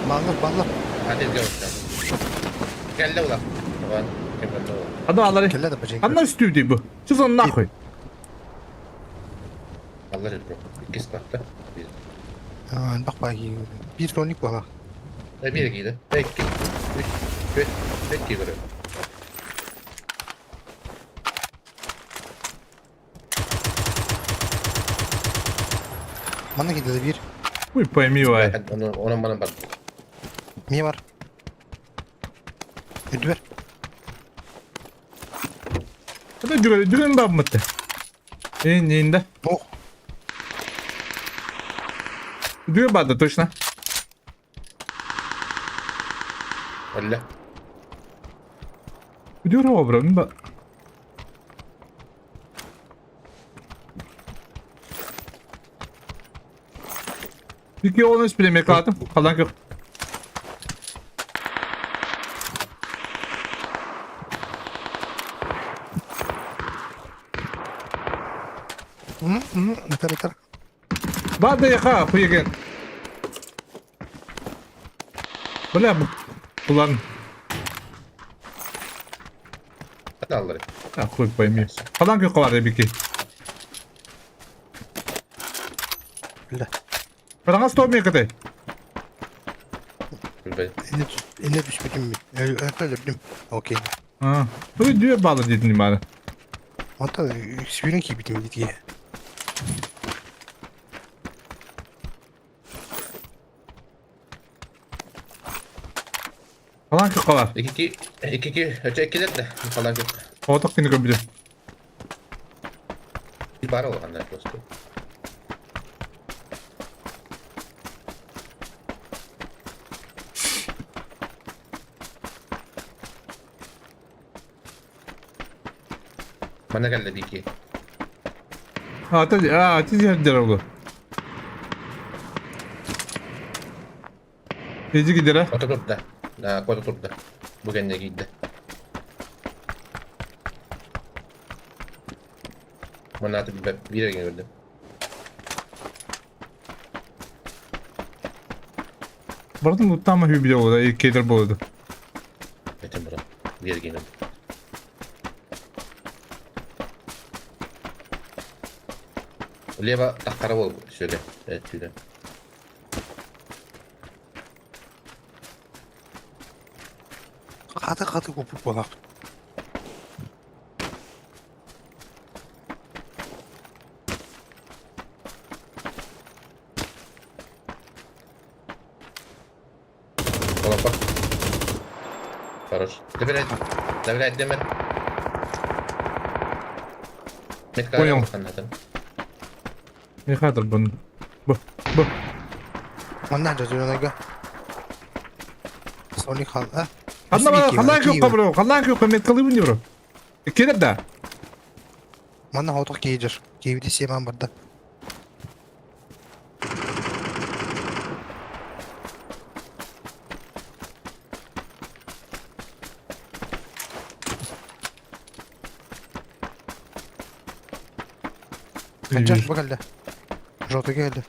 баллар баллар. Хатырга барда. Кэллэ ула. Оҕон. Ким кэллэ ула. Ханна бааллары? Кэллэ да баженька. Ханна үстүү бу? Что за нахуй? Аллар бро. Иккис бакта. Bir. Бак баки. Бир тоник бала. Bir кийде. Икки. Үч. Төрт. Төрт кий көрөм. Манна кийде да бир. Хуй пойми, вай. Онон манан бар. Мие бар. Үдүбер. Это жүгөн жүгөн бабмытты. Ин инде. Ох. Жүгөн барды точно. Өллө. Жүгөр бро. Ба. Iki 13 bile mekatım. Kalan yok. Ытар ытар. Барды яка хуйген. Бля, Улан. Хата аллар. А, хуй пойми. Kalan yok var бики. Бля. Параңа сто мекаты. Билбей. Эне түспүтүм. Өлөрдүм. Окей. А, bu düğe bağlı dedin bana. Ата сүйрен кийбитим дитге. Kalan yok var. Икки икки өчө иккилер да. Калан yok. Оток күнү көбүлү. Bir бар олгандар просто. Мана кэллэ бики. А, ты, а, ты жердер oldu. Ези gider ha. Ото турда. Да, кото турда. Бу кэннэ киирдэ. Мана аты биир эргин көрдүм. Бардын уттама хүйбүлө болду, кейдер болду. Этим бро. Биир эргин көрдүм. Лево тахтара бол сөйле. Түйден. Каты каты купуп болак. Колопа. Хорош. Добирай. Добирай, Демер. Метка Понял. Ханнатын. Не хатыр бун. Бу, бу. Манна жазылганга. Соник хал. А? Ханна бара, ханна күйөк бро, ханна күйөк меткалыбын бро. Келер да. Манна хоток кейжер. Кейбити семан барда. Канчаш бакалда. Жоты келди.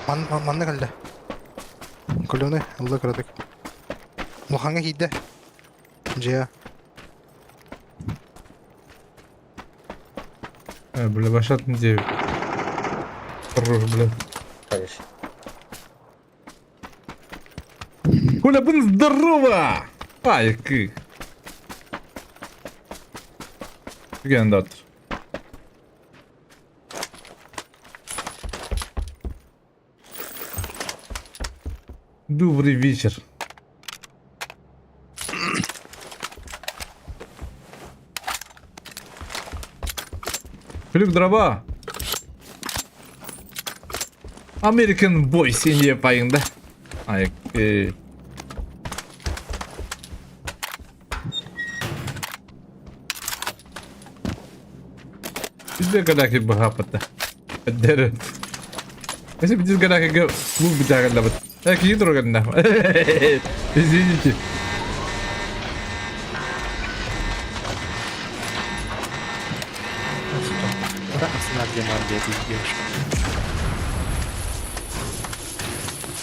Ман манна келди. Көлөне алла кырадык. Муханга кийде. Жия. Бля, башатын девять. Хорош, бля. Хорош. Коля, бун здорово! Ай, кы. Түген дат. Добрый вечер. Плюк дрова. American Boy сен пайыңда. Ай, э. Bizde kadar баһааппата. Дәрі. Если бы здесь когда клуб битаганда Так, ядро Извините.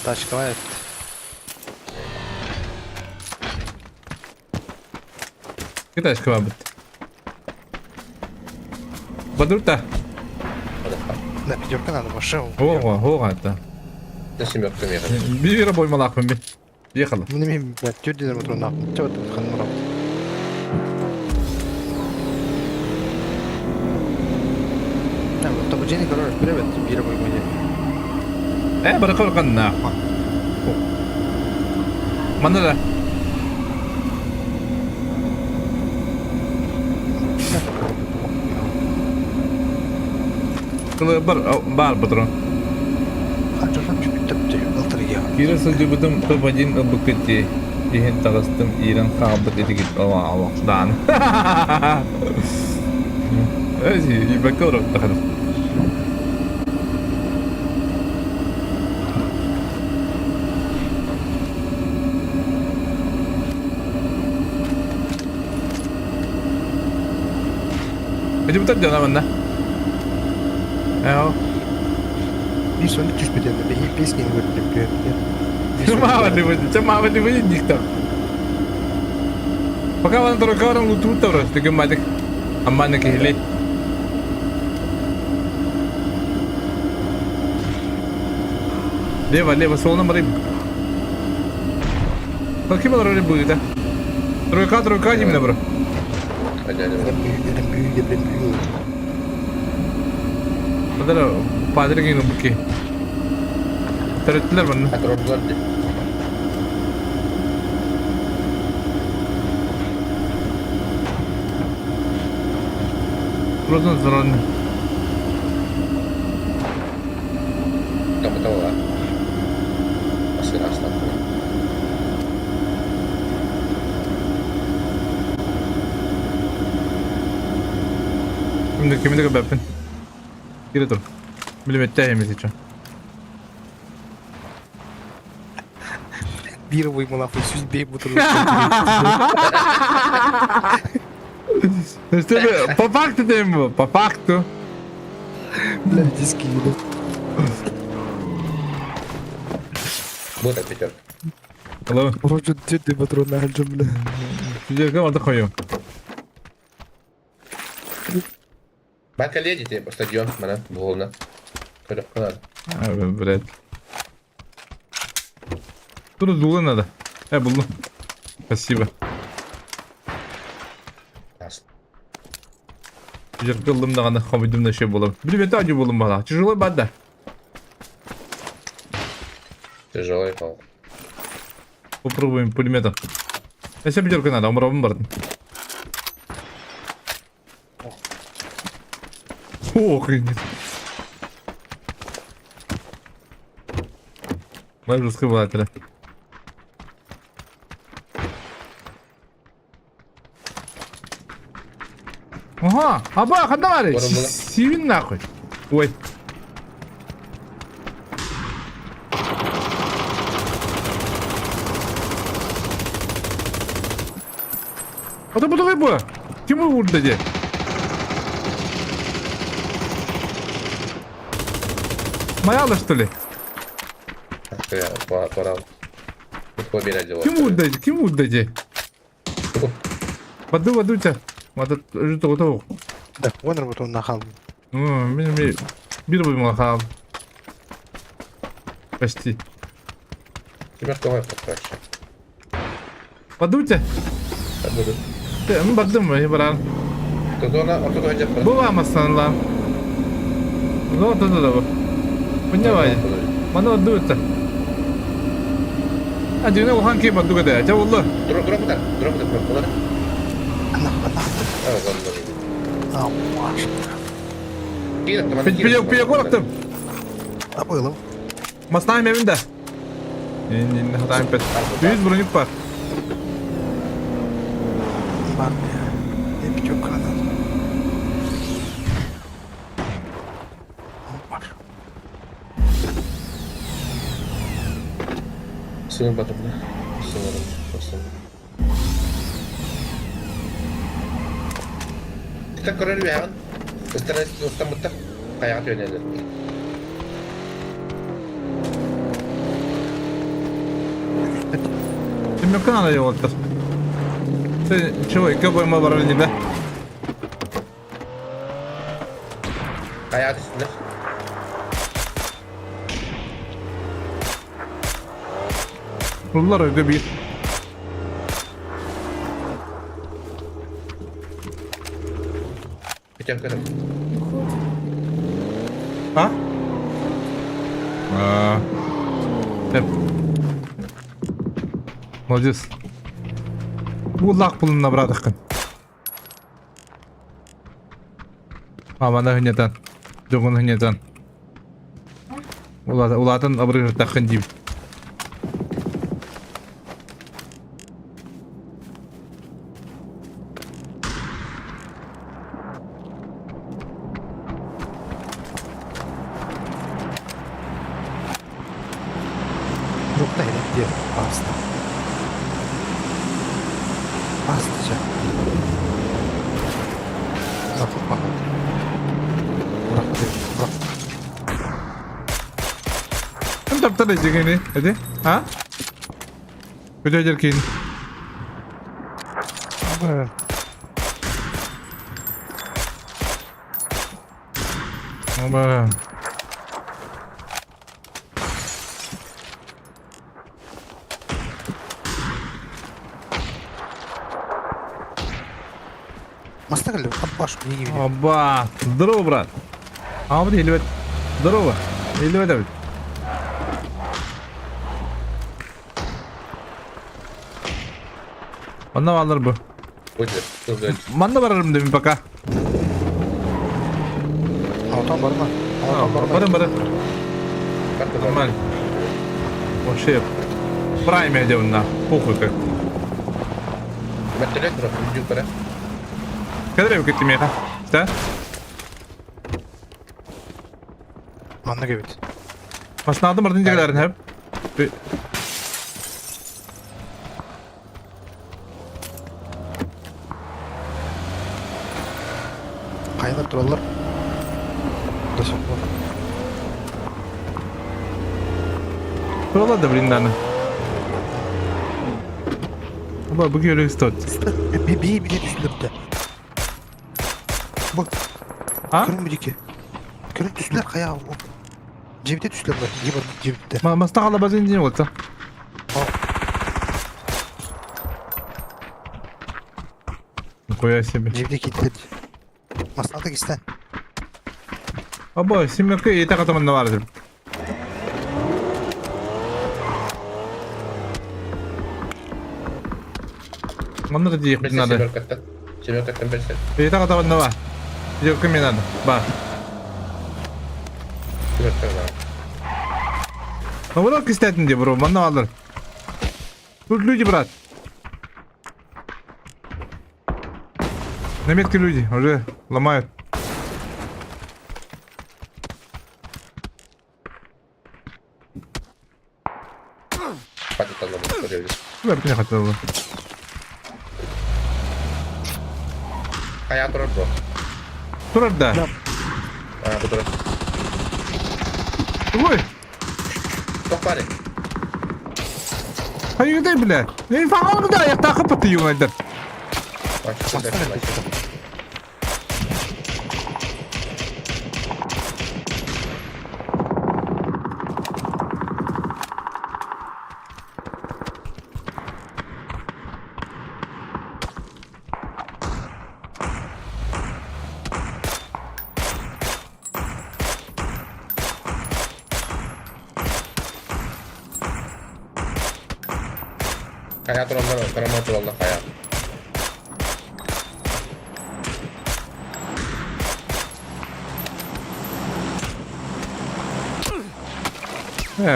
Тачка Китайского бит. Бадурта. Да, пятерка надо, машину. Ого, ого, это. На семерка меха. Бир бой малахпын би. Ехала. Ну, не блядь, тюрдин рот нахуй. Чего ты хан Да, вот топ-1, короче, привет, бир бой мне. Баракал канна. Манна да. Бар бар патрон. Киирэ сылдьыбытым топ-1 ылбыккыт дии, иһин таҕыстым, иирэн хаалбыт этигит олохтоон. Ебака уруттахын. Эти дьоно манна. Эо. Биир сонун түспүт этэ, биһи песни говорит, Мама не будет, мама не будет никто. Пока вон трокаром лутут таврос, ты гематик. Аммана кихли. Лево, лево, солном рыб. Какие был рыбы будет, да? Тройка, тройка, не бро. Подара, падре буки. Төрөттүлэр манна. Атырдылар ди. Розон зрон. Там это Последний раз там. Кимде кимде көбөппүн. Кире тур. Билбетте эмес еще. Биир бой нахуй, сүз бей бутыр. Что по факту тем, по факту. Бля, диски еду. Вот так пятерка. Алло. Вроде ты патрон на бля. Пятерка вот такой. Банка леди тебе стадион, мана, волна. Надо. А, блядь. Тут дулы надо. Булду. Спасибо. Пятерка ыллым даҕаны хомуйдум да еще булам. Билбете адю булум бала. Тяжелый бада. Тяжелый пал. Попробуем пулеметом. Если пятерка надо, умрабым бардым. Охренеть. Бар скрывателя. Ага, аба, хандамары. Сивин нахуй. Ой. Это буду рыба. Кем урдаде? Моя что ли? Пора. Кем урдаде? Кем урдаде? Воду, воду тебя. Вода, жуток, готов. Да, вон работал нахал. Ну, мен бир буймага хал. Почти. Тебя давай попроще. Воду тебя. Буду. Мен бардым, я баран. Тут она, а тут хотя бы. Була масанла. Ну, да, да, да. Понимаю. Мана дуется. Адьыны улахан киһи бардук этэ. Чэ булла. Дроп ытар, дроп ытар, булар. Пиякор аттым. Мастаем эбин да. Хатаем пет. Жүз броник бар. Бар. Пятёк гранат. Сыҥыр батырда. Сыҥырым. Кыта көрөр үөҕүн. Ыстара ыстаммыттар. Хайаҕа түөнэлэр. Түмүккэ надо йоҕуттар. Чего, икки бойма барар да? Хайаҕа түстүлэр. Буллар өйгө биир. Пятерка. А? А. Тэп. Молодец. Улаах булунна братаххын. Амана хынньатан, дьоҥун хынньатан. Улаатан абырыыртаххын диибит. Жокта иһэн ааста. Ааста чэ. Ким таптар эдьигэни? Эди? А? Көтө кин. Оба. Мастагали, абаш, не видел. Оба! Здорово, брат! А вот или Здорово! Или это Манна алыр бу. Манна барарым дебин пока. Алтан барма. Барым барым. Нормально. Вообще прайм идем на похуй как. Вертолет бро, Кадре кеттим меха. Да? Манна кебит. Машинады мырдын жерлерин хеп. Кайнап тураллар. Да соқпа. Туралар да блин даны. Оба бу көлүк стот. Би би би түстүлөр да. Бу. А? Көрүн бирики. Көрүн түстүлөр кая. Жебите түстүлөр бар. Жеб жебитте. Маста кала базын дин болса. Нихуя себе. Жебите кетти. Масталды кистен. Оба, семерка и так атаман бар деп. Манна диэх надо. Семеркаттан. Семеркаттан берсе. И так атаман бар. Девка мне надо. Ба. Семерка бар. Ну вот кстати, где, бро, манна алыр. Тут люди, брат. На метке люди уже ломают. Хватит не хотел бы. А я турар бро. Турар да. А, бу турар. Ой! Тохпары. Хайыгыдай бля. Эй, фағалды да аяқтағы пыты юңайдар. Хайа тураллар, карама тураллар хайа.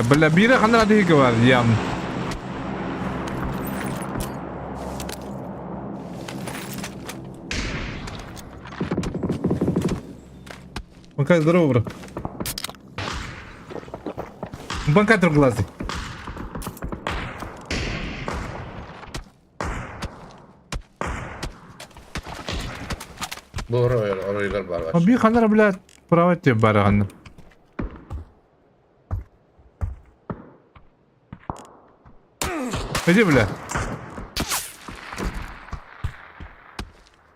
Бля, биирэ ханна диһиги бар, ям. Банкай, здорово, бро. Банкай трехглазый. Бу оройугар бар бар. Би ханара, блядь, право тебе бараган. Иди, бля.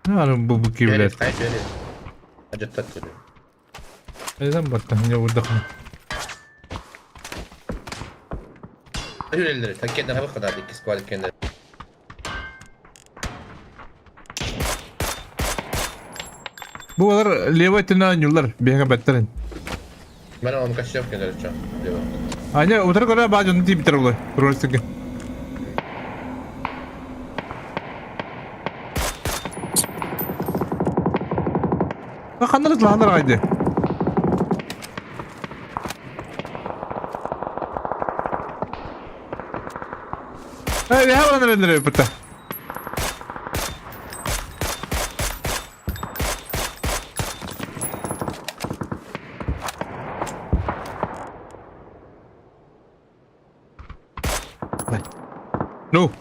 Ну, бубуки, блядь. Эзэн батта, не выдохну. Бу олар левой өттүнэн оонньууллар, биһиэхэ бэттэрин. Мен оны каччап кенер чо. Аня, утары көрө баа дьону тиийбиттэр улай, туруорсуга. Ханна ытылаһалар аҕай Эй, бэһэ баран эрэллэр эбиппит. Ну.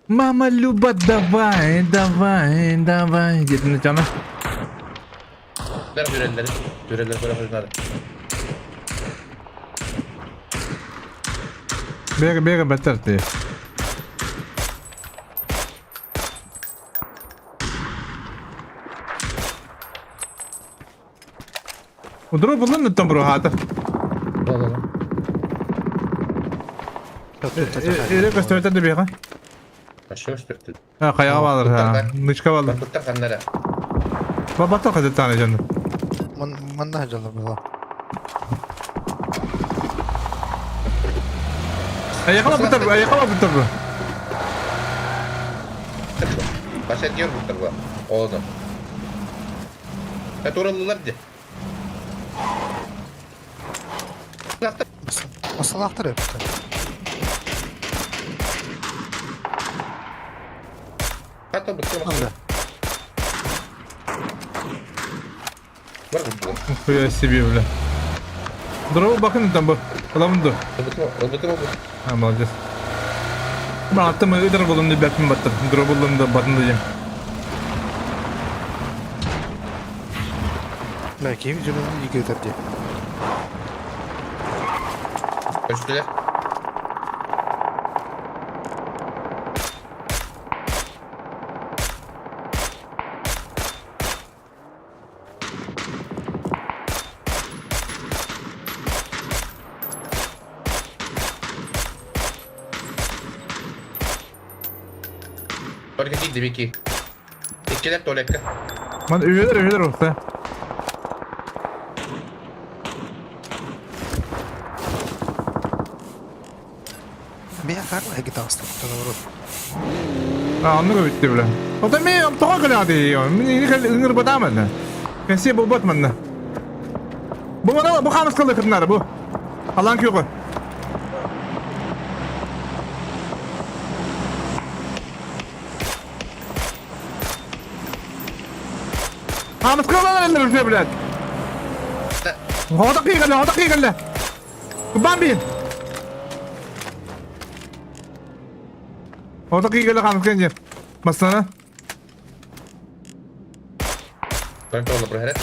Мама Люба, давай, давай, давай. Где-то на Түрэллэри, түрэллэри көрө хожнады. Бега, бега, баттар ты. Удро булан там бро хата. Эре көстөбөтөр да бега. Хайаҕа баалар, нычка баалар. Баттар ханнара. Баттар хазаттааны дьонно. Манна дьалла была. Айахала буттар, айахала буттар. Башат гер буттар ба. Олону. Тураллылар де. Масалахтар эпти. Хуя себе, бля. Здорово, бакын там бу. Аламын А, молодец. Мен аттым ыдыр болум деп бәпім баттыр. Дро болум да батын дедим. Бля, ким жүрүн игетер де. Көчтүлер. Только кийди бики. Иккилер туалекка. Ман үйелер үйелер уқта. Мен как агитастым, наоборот. А, оннук эбит бля. Ота мен тоҕо кэлэҕэ Мин ыҥыр батааман. Кэнсиэ буолбат манна. Бу мана бу хаамыс кылы кытынары бу. Алан күйөҕө. Хаамыс кылалар эллер уже, блядь. Хода кыйгалла, хода кыйгалла. Бамбин. Хода кыйгалла хаамыс кэнжер. Масана. Контролла проһэрэ.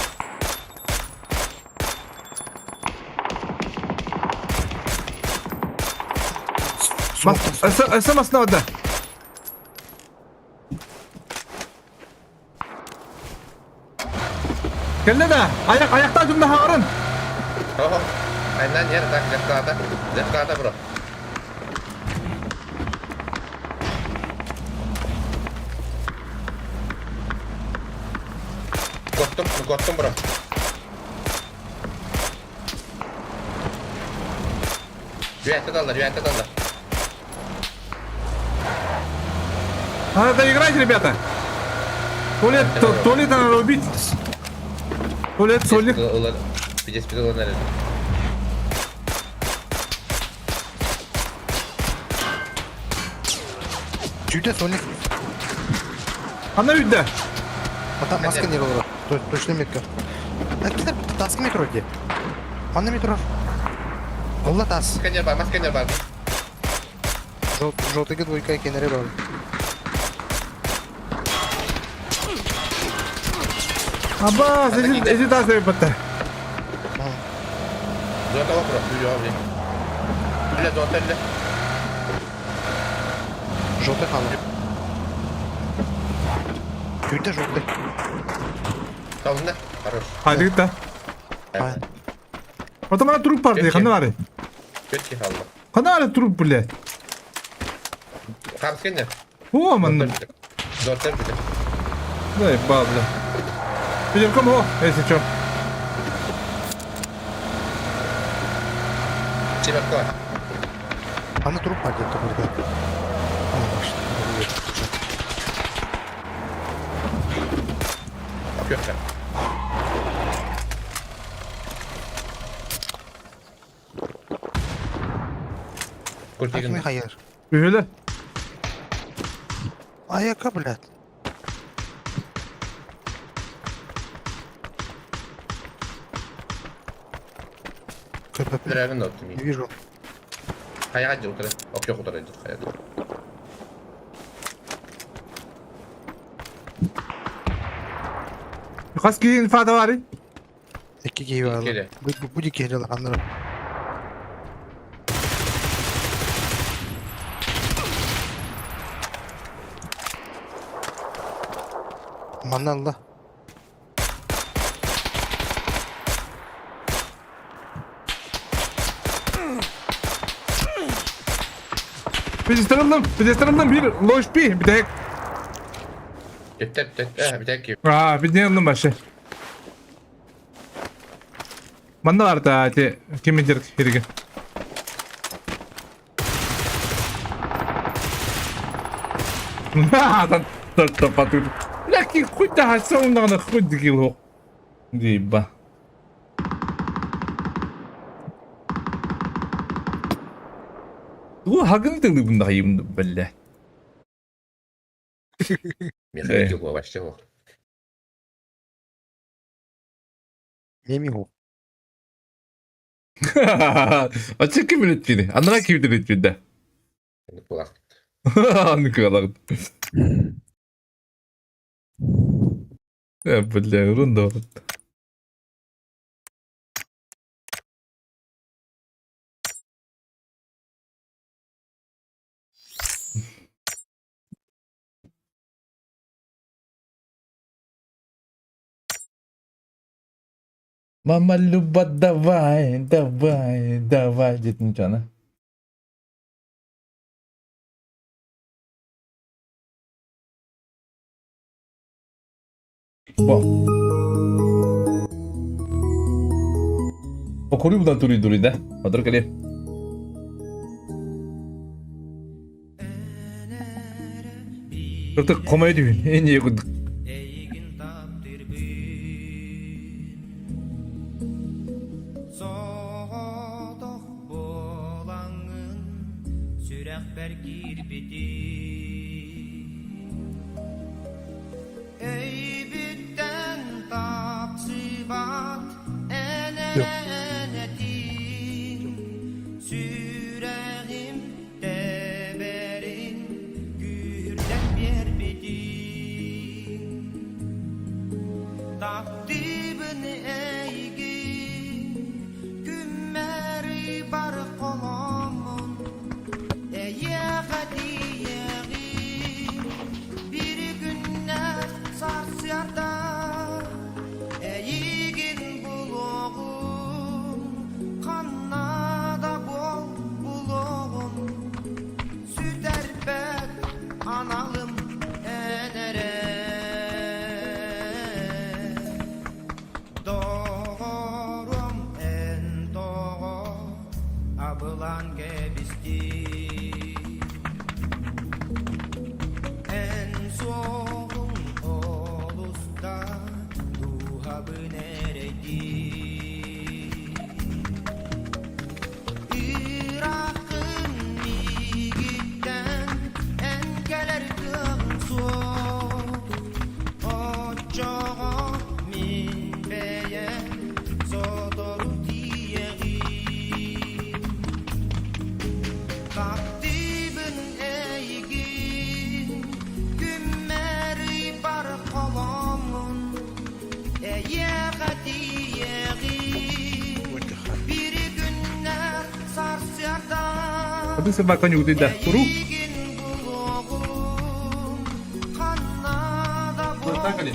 Өссө масна ода. Кэллэ да, аяк аяктан түмнэ хаарын. Ого. Айнан ер так лефтата. Лефтата бро. Коттум, коттум бро. Жүйәтті далдар, жүйәтті далдар. Надо доиграть, ребята. Туалет, туалет надо убить. Туалет, сольник. Пиздец, пидол на Чудес, у них. Она ведь да. А там маска не было. Точно метка. А кидар таска метро где? Анна метро. Олла тас. Маска не бар, маска не бар. Желтый двойка кенере бар. Абба, эти тас батта. Золото вопрос, Бля, золото, бля. Желтый хала. Чудо желтый. Толна, хорош. Hadi git да. Потом она труп барды, ханна бары. Четкий халла. Ханна бары труп, блядь. Хамскене. О, манна. Золото, бля. Да, ебал, бля. Пидем о, если чё. Чемерко. Она труп где-то, ребят. Пёрка. Куртигин. Хайер. Üyle. Аяка, блядь. Драгон Не вижу. Хайа утра. Окей, утра идет. Хайа. Хас кийин фата бары. Икки киһи бар. Бу икки киһи аннары. Манна алла. Пиздестрелдым, пиздестрелдым bir loş bir bir de Тет тет bir tek. Aa bir ne başı. Манна бар да те кимедер херге. Ха, та патыр. Ләки хуй да хасыңдагы хуй дигил. Диба. Бу хагын тыңды бunda хайымды бәллә. Михаил вообще. Немиху. Ачык ким билет Анра ким билет бинде. Кулак. Аныкы Бля, урында. Мама Люба, давай, давай, давай, дед ничего, Бо. Покурю да тури дури, да? Отркали. Рыты комай дүйін, эне күндік. Аты собака ньугутуйда. Туру. Так ли?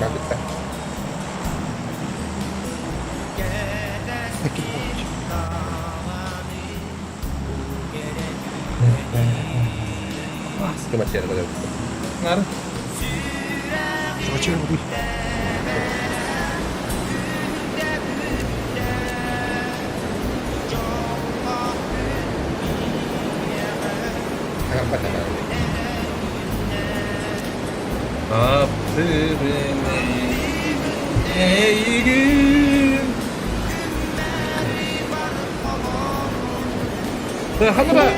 Бабыта. Нар. Эйигин. Ханара.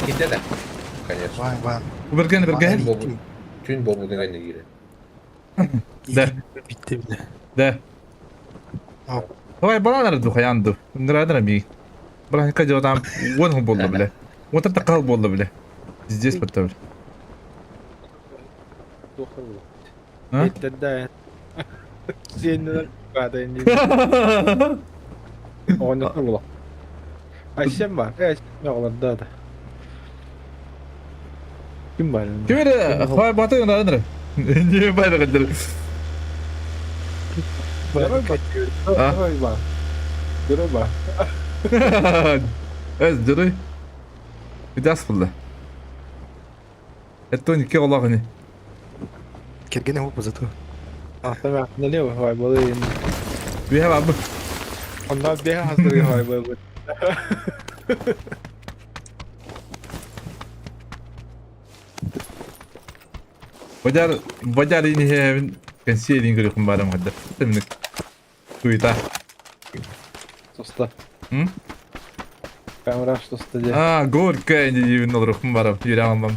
Китте да. Конечно. Ван, ван. Берген, берген. Түн бобу деген кире. Да. Битте бile. Да. Давай баланар ду хаянду. Нрадра ми. Брат, как там вон болды бля. Вот это кал болды бля. Здесь потом. А? Да. Сиэннэр баата инни. Оҕонньоттор була. Айсен бар. Э, оҕолордоо да. Ким бар? Ким эрэ хой баты нрадра. Не бар кадыр. Герой бар. Герой бар. Герой бар. Эс дыры. Видас булды. Это не кеолагны. Кергене хопа зато. Ахтан налево хой было. We have a Онда бега хастыры хой было. Бадяр бадяр ini heavin консилинг көрөхүм барам хадда. Тэмник. Туита. Тоста. М? Камера что стадия. А, горькая не олорохум барам. Юрэ алмам.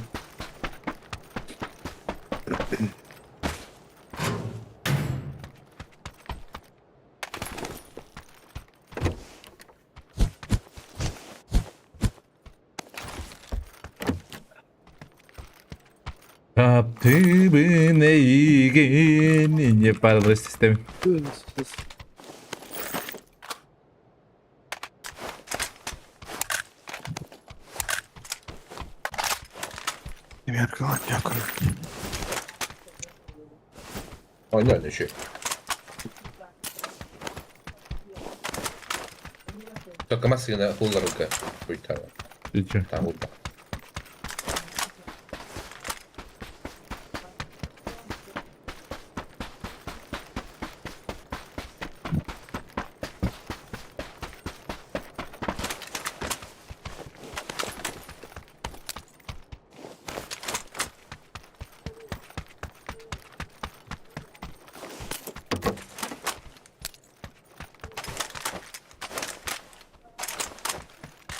Таптыбын эйигин не параллы систем. Оня еще. Только машина хулларга буйтала. Үчү. Там упа.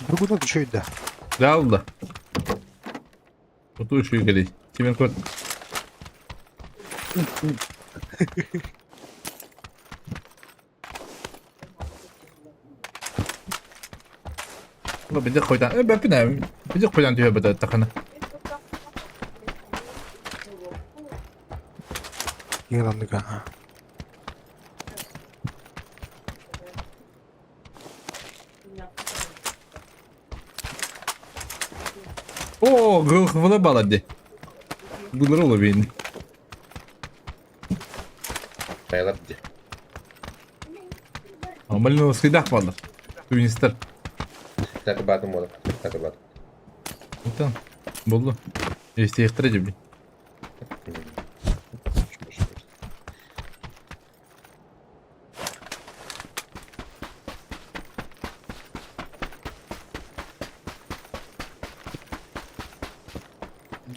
Другуда düşüydü. Да, да. Оту үчү кели. Кимен кот. Бу биде койдан. Э, бәпинә. Биде койдан дүйә бит тахана. Yine ha. О, гыл балады. Булыр олы бин. Кайлап ди. Амалны скидах балды. Туинстер. Так батым болот. Так батым. Утан. Булды. Есть ихтер жеби.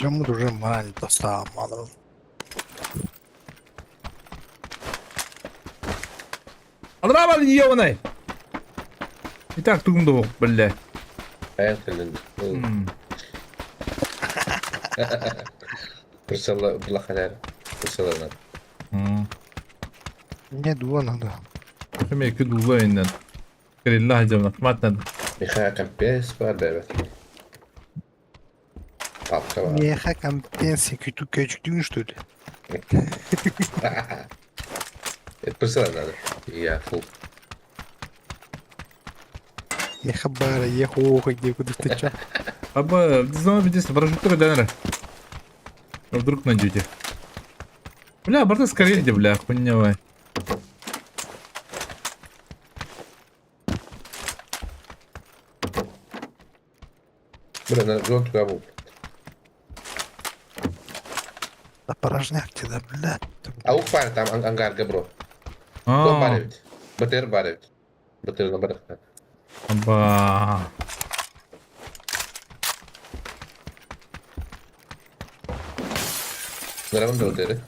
Дьоммут уже морально достаамалар. Алрабал ебаный! Итак, тугум да бля. Хайан кэллин. Прицелла блаханер. Прицеллана. Мне дула надо. Кеме дула иннен. Крилла хажамна. Мат надо. Миха компенс бар бэбэ. Папка бар. Меха компенсия күтү көчтүң что ли? Это прицелла надо. Я фул. Меха бара, ехо, где куда ты чё? Аба, знаю, здесь прожекторы дэнера. А вдруг найдете. Бля, барта скорее где, бля, хуйнявая. Бля, на зон туда был. Да порожняк тебе, бля. А ух пар там ангар габро. Кто барит? БТР барит. БТР на барах. Аба. Нараван БТР.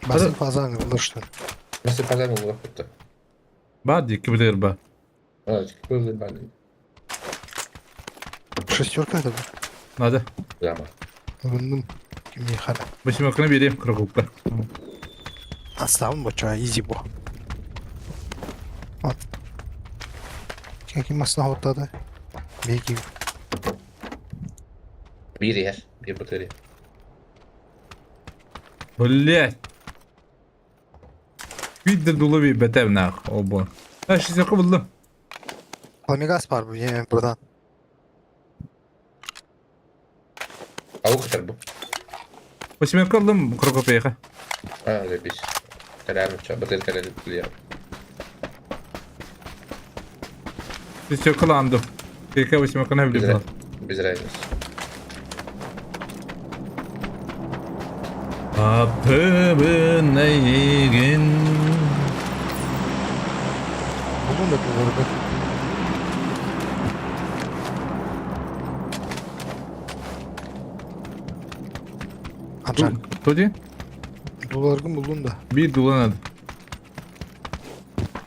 Басын фазан было что ли? Басын фазан было что Бади, КБТР ба. А, КБТР ба. Шестерка это? Надо. Зама. Вынным. Мне хара. Восьмерканы берем, крокупка. Оставим бача, изи бо. Вот. Каким масна вот Беги. Бир yer. Bir батарея. Блять. Видно дулови бетем нах, оба. А, шестерка булдum. Пламегаз бар bu, yemin buradan. Аух bu. Восьмерка aldım крокопеха. А, запись. Колян, что, батарейка колян, Шестерка алdım. КК восьмерка не Без, без разницы. Апыбын эйген. Buldum da bu Amca. Туди? Dulargın buldum da. Bir dulan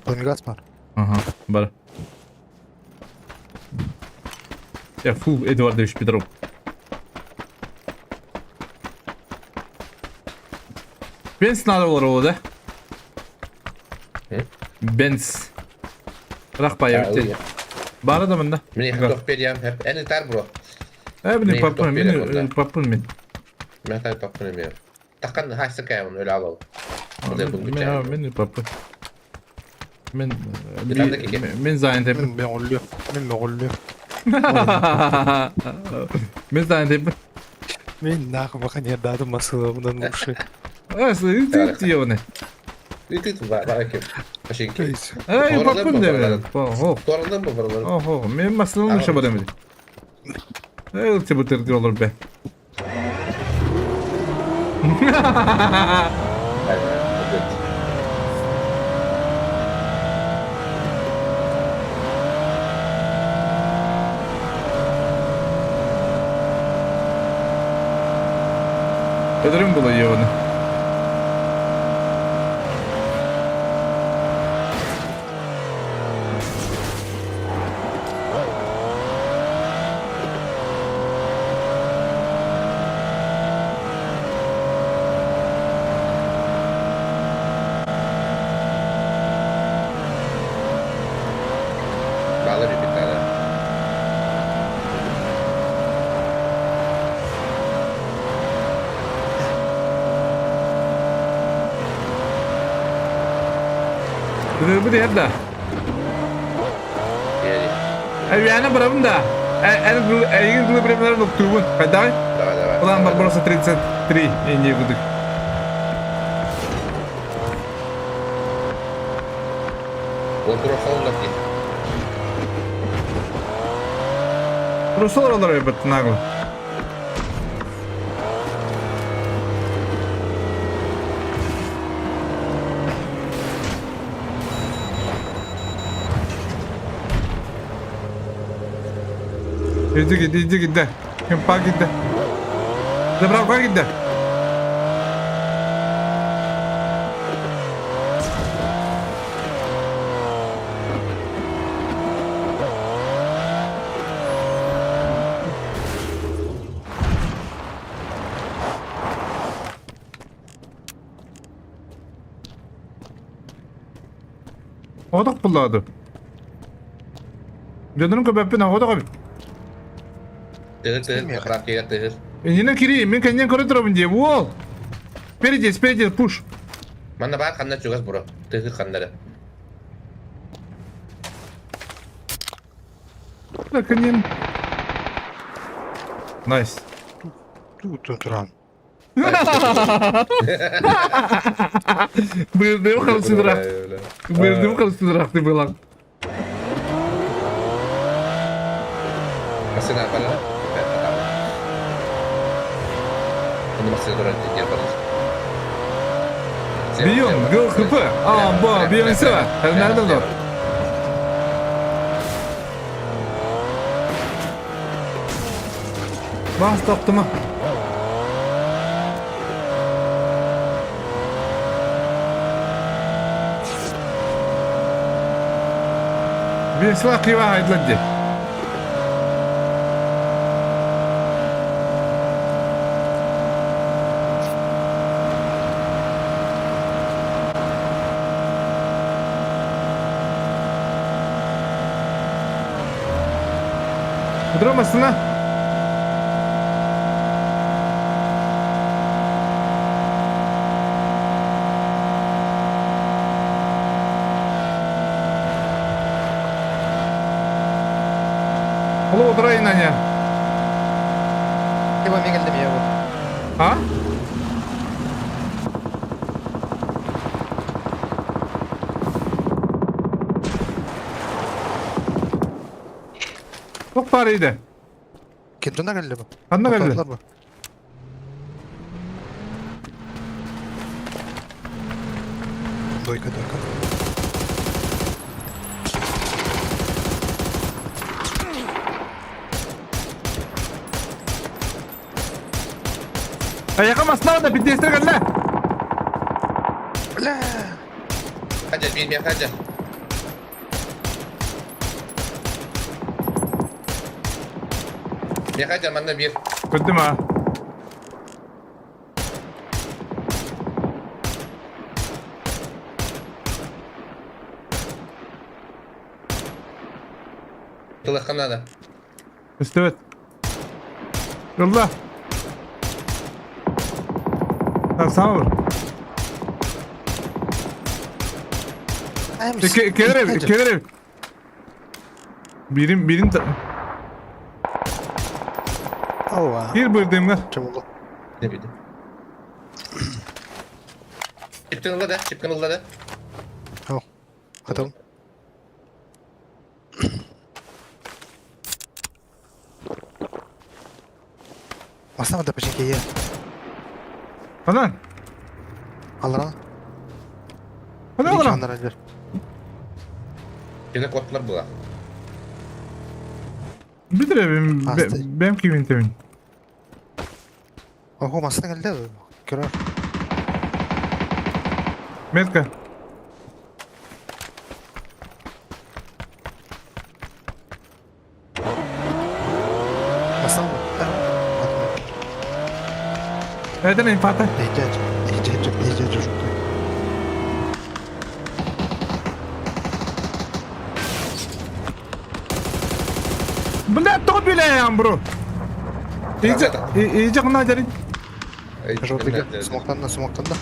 Пламегаз бар. Ага, бар. Я фу, Эдуардович Петров. Бенз надо было, да? Бенз. Рахпа, я Бара да мында. Мне хто перьям, эни тар бро. Э, мне папун, мне папун мен. Мен тай папун мен. Такан хайсы кай он өлө алал. Мен папун. Мен мен занят. Мен мен оллю. Мен оллю. Мен занят. Мен нахуй бахан дадым масыла bundan уши. А, ты ты ёбаный. Ты ты бар экен. Башенки. Эй, папун деп. Ого. Торындың бу барлар. Ого, мен масылын уша барам. Эй, ты бутер доллар бе. Ödürüm була ёбаный. Балар битара. Bu da. Эй, барабын да. Эй, эй, примерно тубун. Давай. Давай, давай. План Барбаросса 33 и не буду. Ол тура холодно. Просто олар бит нагло. Иди гид, иди гидде. Кимпа гидде. Заправка гидде. Оҕотох буллаады. Дьонорун көбөппүн оҕотох эбит. Тыһыр тыһыр, заправкаға тыһыр. Иннинэн кири, мин кэннинэн көрө турабын дии, уол! Спереди, спереди, пуш! Манна баар ханна чугас бро. Тыһыр ханнары. Кэннин. Найс. Тут туран. Бырдым халсыдырақ. Бырдым халсыдырақ ты была. Машина бара. Оны машина турар дер бар. Бион, гол хп. А, ба, бион сева. Nereden o? Бас тоқтыма. Bir silah kıyva haytladı. Duramazsın ha. Ola oturayın hani. Еба мен келдім я. Ha? Çok paraydı. Кентона келді бу. Ханна келді? Тоқтатылар бу. Дойка, дойка. Ayakamazsın da bir destek geldi. Бля! Хадя, бей меня, Хадя. Мен Хадя, манна бир. Öldüm ha. Тылыққа надо. Evet. Yolla. Ha sana vur. Kelir ev, kelir ev. Birim, birim... Ова. Bir bırdığımda. Чабылды. Не bileyim. Чиптин ыллады, чиптин ыллады. Атам. Басама да печеньке е. Anan. Алран. Anan anan. Кені котлар була. Bir de benim, benim kimin temin. Ого, масына келді. Көрөр. Метка. Масына. Evet, infata. Дядя, дядя, дядя, желтый. Бля, то билеем, бро. İyice, iyice kına derin. Желтый, смоктан да, смоктан да.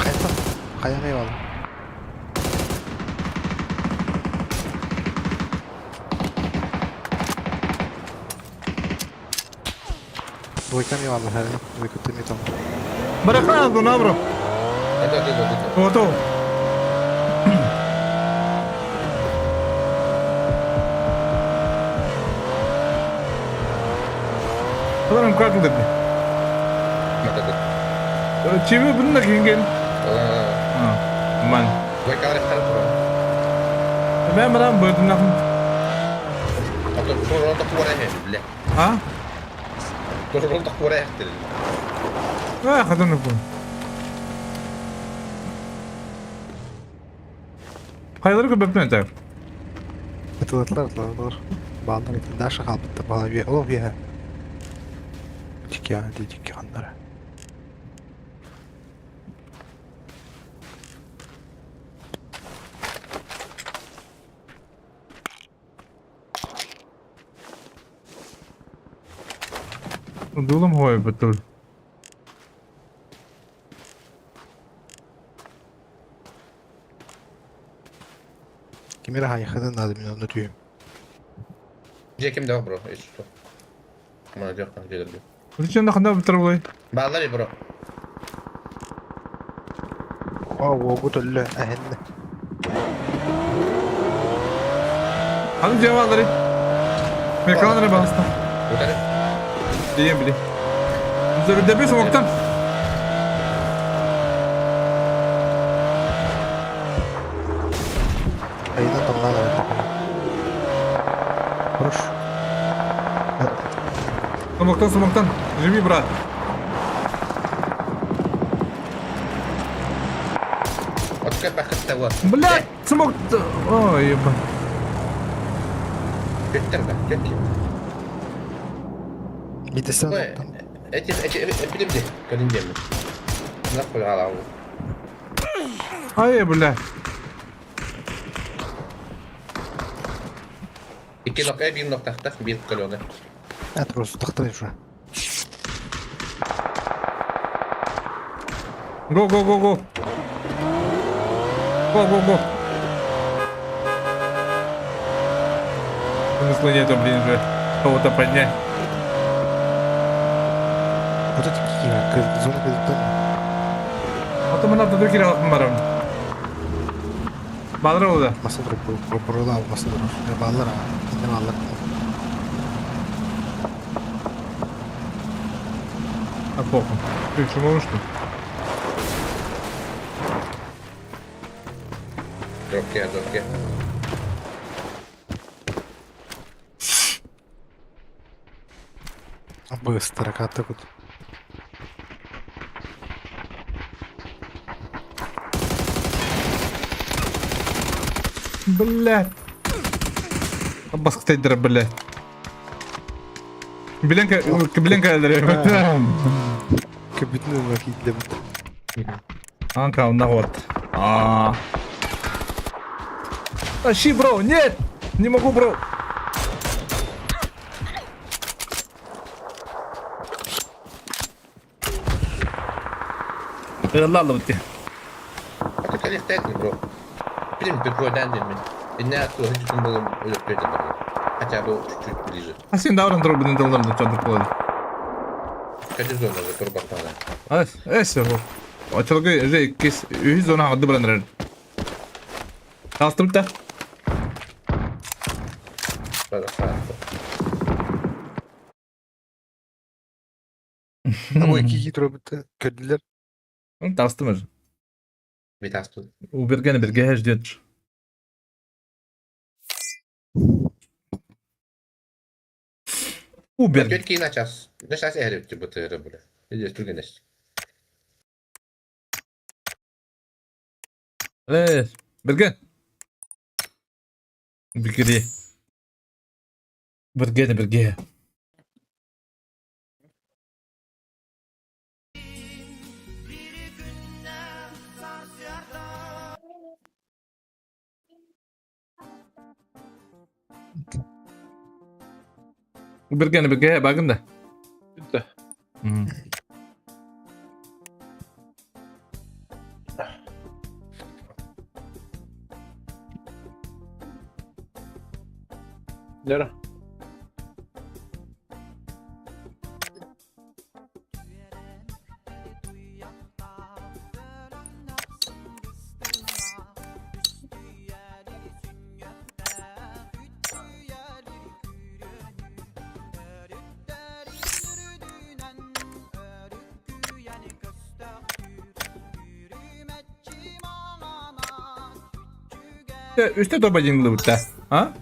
Қайта, қаян алды. Двойка ми алды, хәрі, двойка ты там. Bırakma bunu bro. Это, это, это. Oto. Ulan kalkın dedi. Чими бұны да келген. Man. Двойка Ben баран быытынахын. А то турон такуора бля. А? Турон такуора А, хатан укун. Хайалары көрбөппүн этэ. Ытылатылар, ытылатылар. Бааллар ити Даша хаалбыттар баала үө олох үөһэ. Дикки дии дикки ханнара. Дуулам хоойбут Ким эрэ хаайыаххытын наада мин онно түһүм. Дьэ ким да бро, если что. Молодежь, где Зачем ханна бүтэр булай? Баалар бро. Оо, уогут өллө, эһэннэ. Ханы дьэ баалары. Мекалан эрэ баҕаста. Утары. Диэн били. Дэби смоктан. Айынан тоҥнаан эрэ такана. Хорош. Смоктан, смоктан. Живи, брат. Отка бакытта вот. Блядь, смок... Ой, еба. Көттөр ба, көт. Митесен Ой, эти эти билим де, кэлин диэммин. Нахуй алау. Ай, бля. Икки нок, биир нок тахтах, биир көлөнө. Атрос тахтар уже. Го, го, го, го. Го, го, го. Смысла нету, блин, же кого-то поднять. Вот эти какие, зона кредита. А то мы надо другие барам. Баалар ол Маса туруп, бурula маса туруп. Баалар, инде баалар. А похуй. Ты что можешь что? Дропке, дропке. Быстро, как тут. Блядь. Баскетдер, блядь. Беленка, беленка, Кабинет лохит Анка, на вот. А. Тащи, бро, нет! Не могу, бро. Ладно, вот. А ты калифтек, бро. Билим, прикольно, мин. Инна тоже чуть было Хотя бы чуть-чуть ближе. А сен дауран дробын доллар да чандыр болады. Кади зона за турбахтана. Ас, эс бу. Очолго же кес үз зона ады баран. Тастым та. Ой, кики туруп көрдүлөр. Тастым уже. Битастын. Уберген бирге ждет. Убер. Көт кийин ачас. Нэшас эһэрибит бытыры бля. Иде түргенес. Э, бирге. Бирге. Бирге бирге. Биргени бирге багын да. Бүттэ. Лера. Үстэ топ-1 ылбыта. А?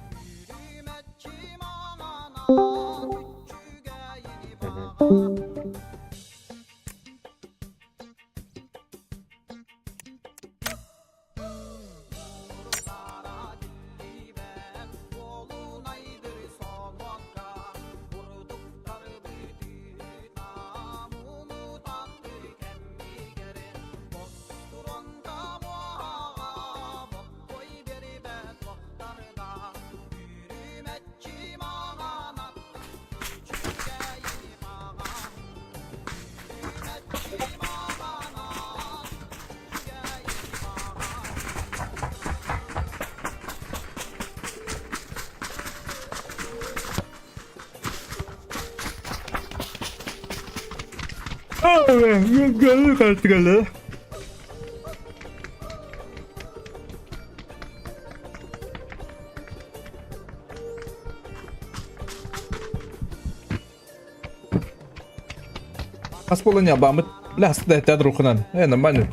Хас буолан ньалбааммыт? Бля, хаста да рухунан. Э, нормально.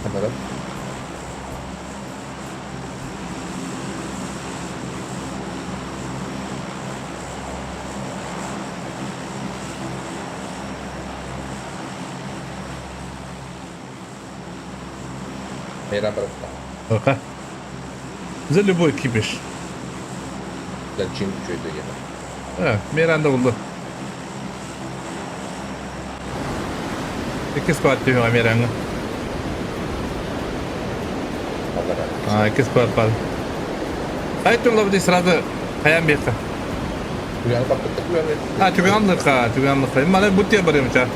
Anladım. Мейран барытта. Ока. За любой кипиш. Зачем үчүгэй диэн. Мейран да булду. Икки сквад түһүҕэ Мейраҥҥа. А, икки сквад бар. Айттым лабыды сразу хайан биэххэ. А, түгэн түгэн Маны бут барыам ча.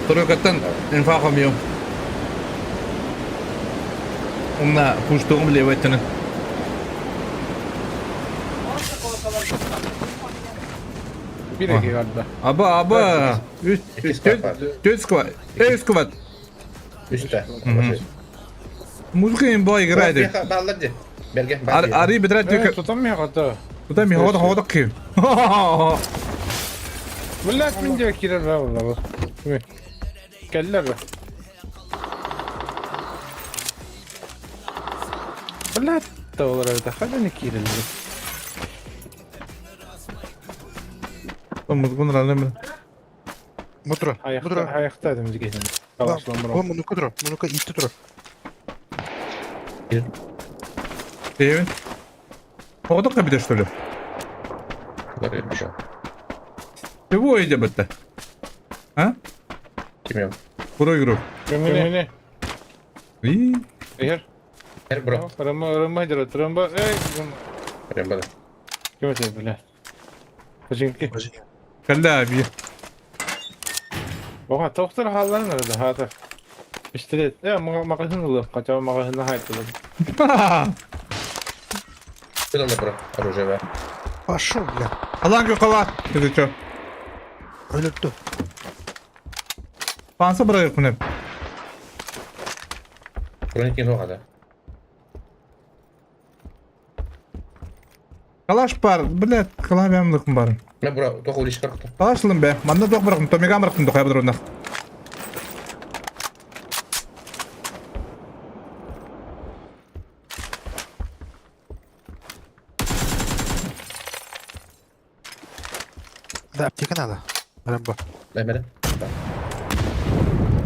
Турукаттан инфа хомьем. Умна пуштугум левый. Bir iki galiba. Аба, аба. Үс, үс сквад. Үс сквад. Үстэ. Музыка имба играет. Ари бедрат түк. Тутам миха Тутам миха хода хода ким. Блядь, мин диэки киирэр баа Кэллэр бе. Блядь, олар эбитэ хайдах киирэллэр. Музыка нравится. Мутро, мутро. Аяқта эдим дигән. Бу мунука тур, мунука итти тур. Девин. Хода кабиде что ли? Чего идем это? А? Кимем. Про игру. Көмүнэ. И. Эр. Эр бро. Рымба рымба дер, рымба. Эй. Рымба. Ким это, бля? Бажинки. Калла би. Оға тоқтар халларын арада хата. Пистолет. Э, магазин ылып, хотя бы магазин хайтылып. Куда бро? Оружие ба. Пошел, бля. Алан кала. Ты чё? Өлөттү. Панса бырайык мына. Броники да. Калаш бар, блядь, калабямлыкым бар. Мен бро, тоқ улиш карта. Калашлым бе. Манда тоқ баракым, томигам баракым тоқ ябдыр оннах. Да, аптека надо. Рэмбо. Дай мене.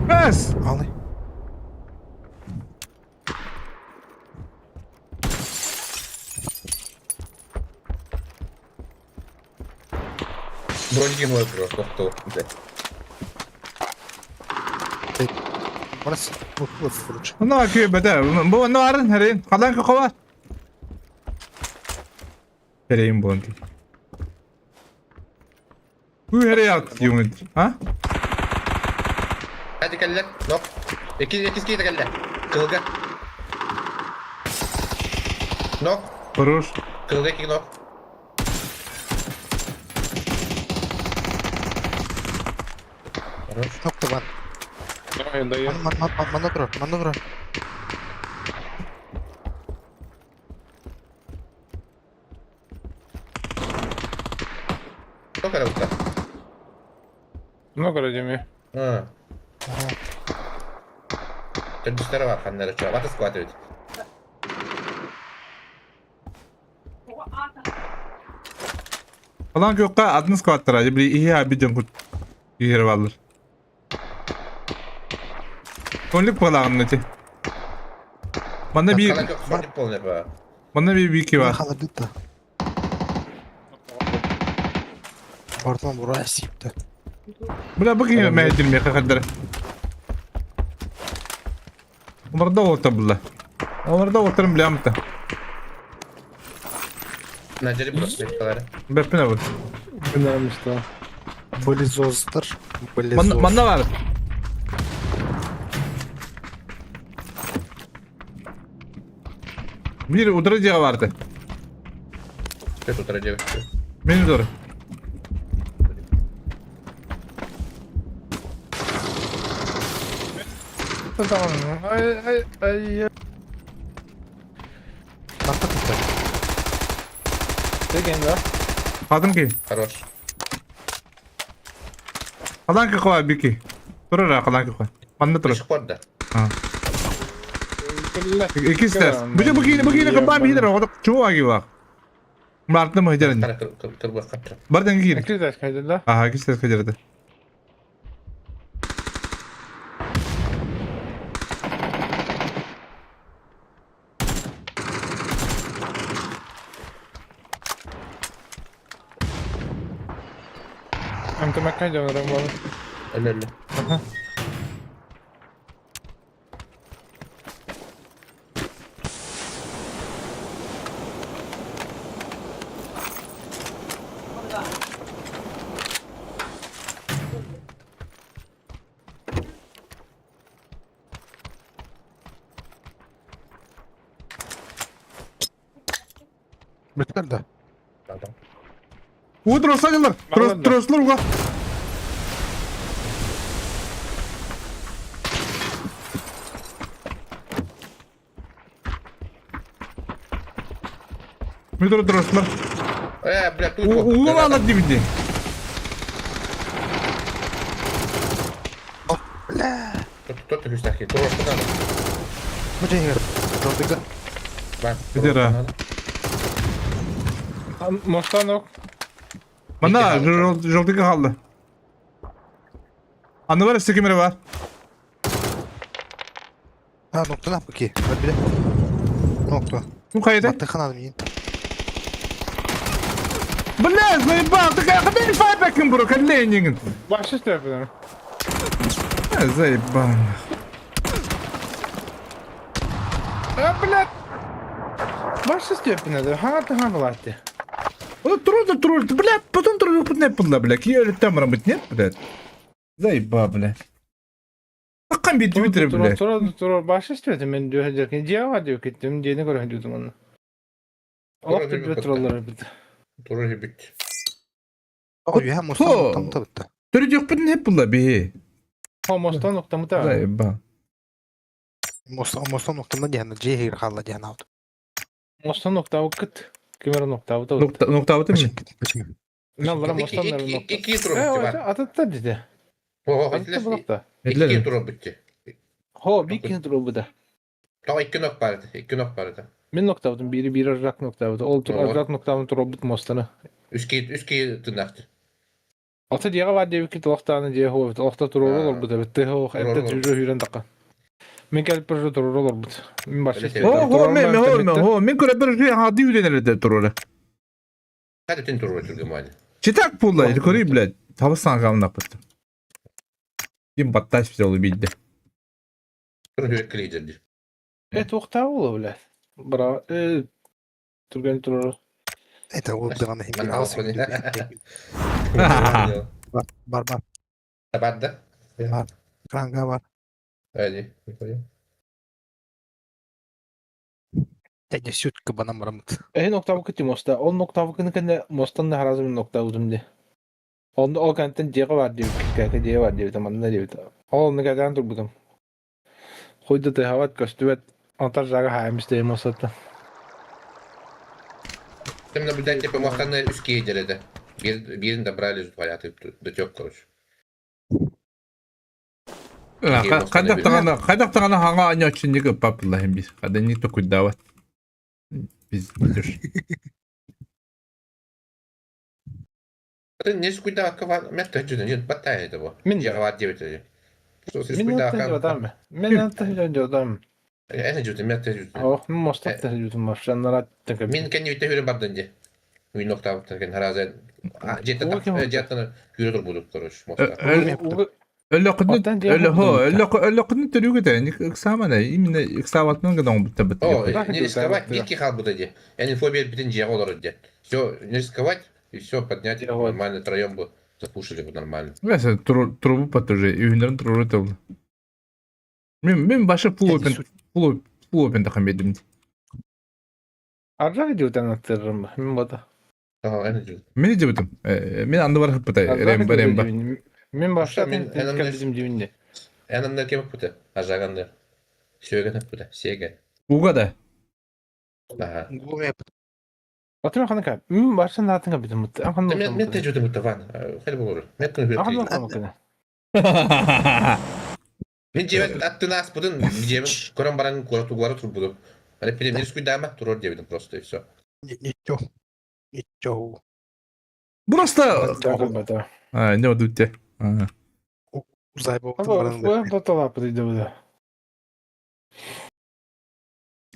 Бәс! Алый. Броники мой бро, тоқ тоқ. Блядь. Барас. Вот, вот, короче. Ну, күйбөтө. Бу онно барын, хэрин. Халан көхөва. Хэрин буон. Бу хэри ят юңит. А? Hadi кэллэ. Нок. Икки иккис киһитэ кэллэ. Кылга. Нок. Хорош. Кылга икки нок. Хорош. Нокта бар. Давай, даю. Манна турар, манна турар. Кто коробка? Много радиоми. А. Төрдүстэрэ бар ханнары чуа. Вата скватывает. Халан көккө атын скваттара. Били ihe абиден кут. Иһер баллар. Конлик палагын эти. Манна би Халан кök сордик полный ба. манна би бики бар. Халар битті. Бартан бурая сипті. Бля, бу киһи мэйдир миэхэ хардара. Олордо уолта булла. Олордо уолтарын билэммитэ. Надери просто меткалары. Бэппин абыт. Гынарым что. Болизозтар. Манна Болизоз. манна бар. Биир удара дьиэҕэ баарта. Что тут ради? Мин удара. Ай, ай, ай. Марта тұтты. Деген да. Хатын ки. Хорош. Халан ки хоа бики. Турара халан ки хоа. Манна турар. До сих пор да. Иккис тес. Бу бу киини бу киини кабаан биһидер оҕото чуга киба. Мартын мыһдерин. Кара кырбы каптыр. Бардын киир. Икки кайда да. Аха, иккис тес кадерде. Антама кайда бар. Öyle öyle. Бүттер да. Tamam. Уу тросла Трос трослар уга. Метро трослар. Э, бля, тут. Уу алат дибинди. Тут тут тут так. Тут что надо? Бу жеңер. Жолдыга. Бар. Где-то? Мостанок. Манна жолдыга халды. Аны бар өстө кемере бар. Ha nokta ne yapı ki? Bak bile. Nokta. Бу кайда? Батты ханаdım yiyin. Бля, заебал, ты как файбекин бро, коллегин. Башы істеп. Заебал. А, блядь. Башы істеп надо. Ха, та ха власти. Ну трудно, трудно, бля, потом трудно не подла, бля, киелі там робить, нет, блядь? Заебал, бля. Аккан бит битре, бля. Тура тура башы істеп мен дүйәдеркен диява дип кеттим, дені көрө дүйдүм аны. Олақ деп туралар бит. Туру бит. Ой, я мостан nokta bitti. Төрү жок бит не подла, бе. О, мостан ноктамыта. Заебал. Мостан мостан noktamda diyen Cehir halla diyen aldı. Мостан ноктабы кыт. Кемер ноктабы та. Нокта нокта бит ми? Мен мостан нокта. Икки туру бит бар. Ататта диде. О, Ататта булакта. Икки туру бит. Хо, бикин туру буда. Та икки нок бар. Икки нок бар. Мен ноктабытым бири бири рак ноктабыты. Ол тур рак ноктабын туру бут мостаны. Үски үски тынакты. Ата дига бар деп кит лохтаны же хо бит. Лохта туру олор бут бит. Хо, этте жүрө хүрен така. Мен келип бир туру олор бут. Мен башы. О, хо, мен, хо, мен, хо, мен көрө бир жи хади үйденерде туру. Hadi tün туру өтүргө майды. Читак пулла, көрүй, блядь. Табыстан камнап бит. Ким батташ бит ол бийди. Көрү дии. Э туохтаа буолуо бля. Бра э түргэн турар. Это ол даҕаны иһин Манна Бар бар бар. Бар да? Бар. Кранга бар. Эди. Тэдэ сүт кыбанан бараммыт. Эһин октавка ти моста. Ол ноктавканы кэннэ мостан да харазы мин ноктавытым ди. Онно ол кэнтэн дьиэҕэ бар диэбит, кэкэ дьиэ бар диэбит, манна диэбит. Ол онно кэтээн турбутум. Хуй да тыһабат, көстүбэт. Онтон жага хаайым истэйим мостаттан. Там наблюдать типа мостаны үс киһи дьэрэтэ. Биирин добрали валяты дотек короче. Хайдах даҕаны хайдах даҕаны хаҥа анньааччынньык ыппаппыллаһын биир. Хадынньык токуйдаабат. Биз Ты не скуйдаакка мэтт дьүнэ баттаа это бу. Мин Дьаҕалаат диэбит Мин аттан Мин аттан дьодам. Эн дьүтэ мэтт дьүтэ. Ох, мин мостат дьүтүм маршаннара тәкә. Мин кэнни үтэ хүрэ бардын ди. Мин октавтан кен харазен жеттан хүрэ турбудук короче моста. Өлөкүнү өлөхө өлөхө өлөкүнү төрүгүтэ ыксаамана именно ыксаабатынан гына бутта бут. О, не рисковать, битки халбыта ди. Я фобия битин жеге олорор ди. Все, не рисковать и все поднять нормально троем бы запушили бы нормально. Весе трубу потуже, үйүнөрүн трубу табыл. Мен мен башы full open full full open тахам бердим. Аржак диутан аттырырым мин бота. Мен дебитим. Мен анды бар хыппытай. Ремба ремба. Мен башта мен кәбизим дибинде. Энамнар кем пута? Ажагандар. Сёген пута, сега. Уга да. Ага. Атым хана Мен башта натынга битим мутта. Мен мен те жутым мутта ван. Хәл булыр. Мен көн Ахан Мен жебет аттын аспыдын, жебин көрөн баран кура тугуара турбуду. Ане премьер скуйдама турор дебидим просто и все. Ничего. Ничего. Просто А, не одутте. Узайбы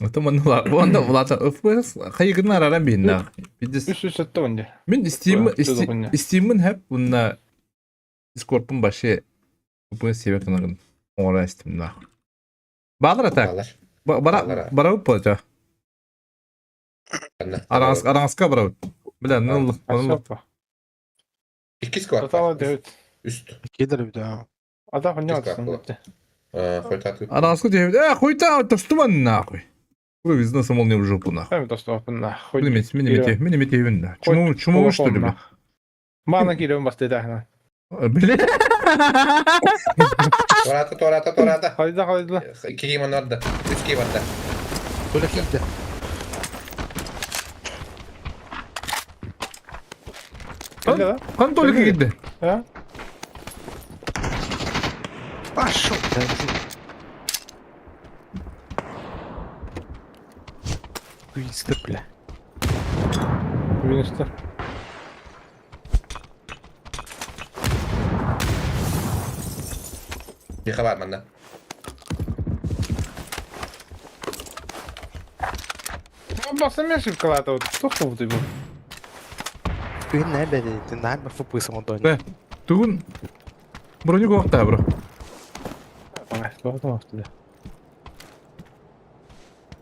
Онда Влад ФПС хайыгын араран бейін Бидис. Үс үс өттө онда. Мен Steam Steam'in hep bununla Discord'un başı bu sebep tanıgın. Ora Steam'da. Bağlar ata. Бара бара болжа. Араңыз араңызга бара. Бля, ну ну. Икки сквад. Үст. Кедер бит. Ата хуйня атсын. Араңызга деп, э, хуйта тостуман нахуй. Вы визнался молния в жопу нахуй. Эми тостуман нахуй. Мени мени мени мени мени Чуму чуму что ли, бля? Мана кирем басты да. Бля. Тората, тората, тората. Хайда, хайда. Кигим анарда. Үч киим атта. Бөлек кийди. Кан только кийди. А? Пошел. Твистер, бля. Твистер. Миха бар манна. Баса мен шипкалата вот. Тухту вот его. Ты не беди, ты на б фпс модони. Тугун броню кокта, бро.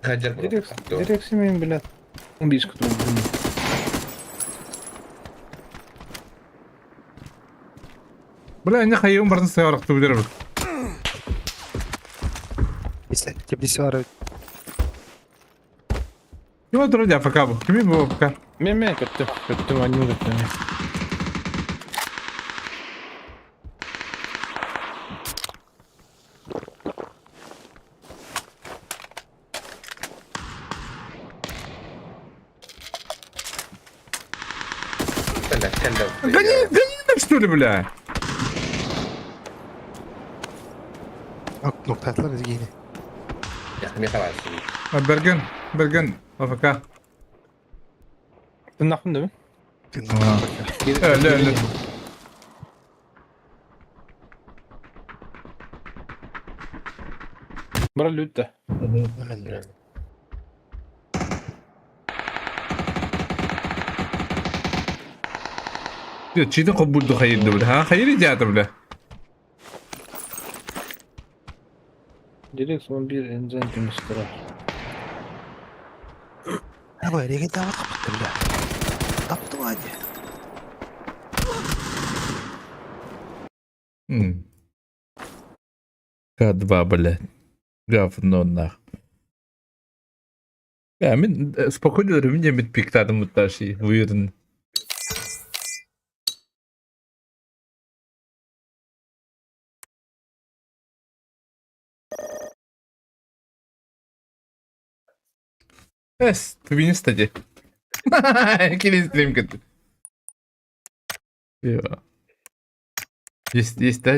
Хаджар бро. Дирекция мен, блядь. Убийску тут. Бля, не хайым барын сыйарак түбүлөр. Теплиси бар. Ким туру дя ФК бу? Кими бу ФК? Мен мен көттүм. Көттүм, аню көттүм. Бля, кәллә. Гони, гони так что ли, бля? Ноктатлар изгени. Миха бар. Берген, Берген, АФК. Тыннакмын да мен? Öyle öyle. Бара лютта. Чиди кобулду хайырды бля. Ха, хайыр идиаты бля. Direkt son bir enzen көмүстэрэ. Абы регентаабат хаппыттар бля. Таптыма дии. К2, блядь. Говно нах. Я мин спокойно өрүмүн диэммит пиктаатым бутташи уйрын. Эс, тубиниста дии. Кини стрим кытты. Есть, есть да,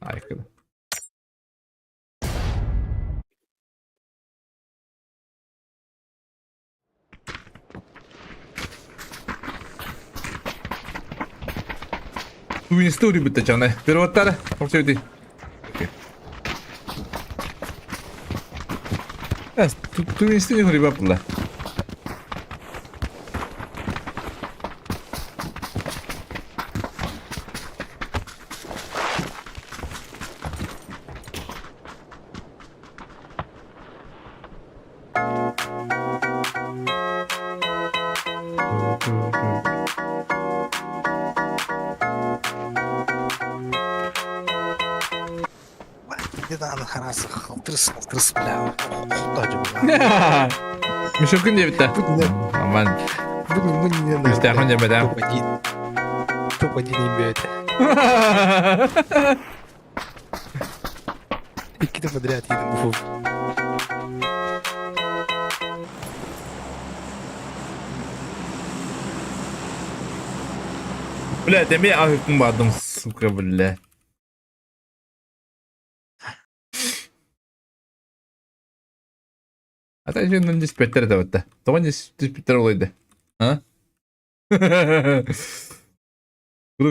Айкада. Тубиниста урибит чана. Переводтара, Оксети. Эс, тубиниста не хуриба пула. Где-то хараса халтырс халтырс бля. Бля. Мишукин диэбитэ. Нормально. Истээхин диэбэтэ. Топ-1 не бьет. Иккитэ подряд едем. Блядь, эмиэ аһыккын бардым, сука, бля. А так же диспеттер это Тоҕо диспеттер олойда? А? Кровь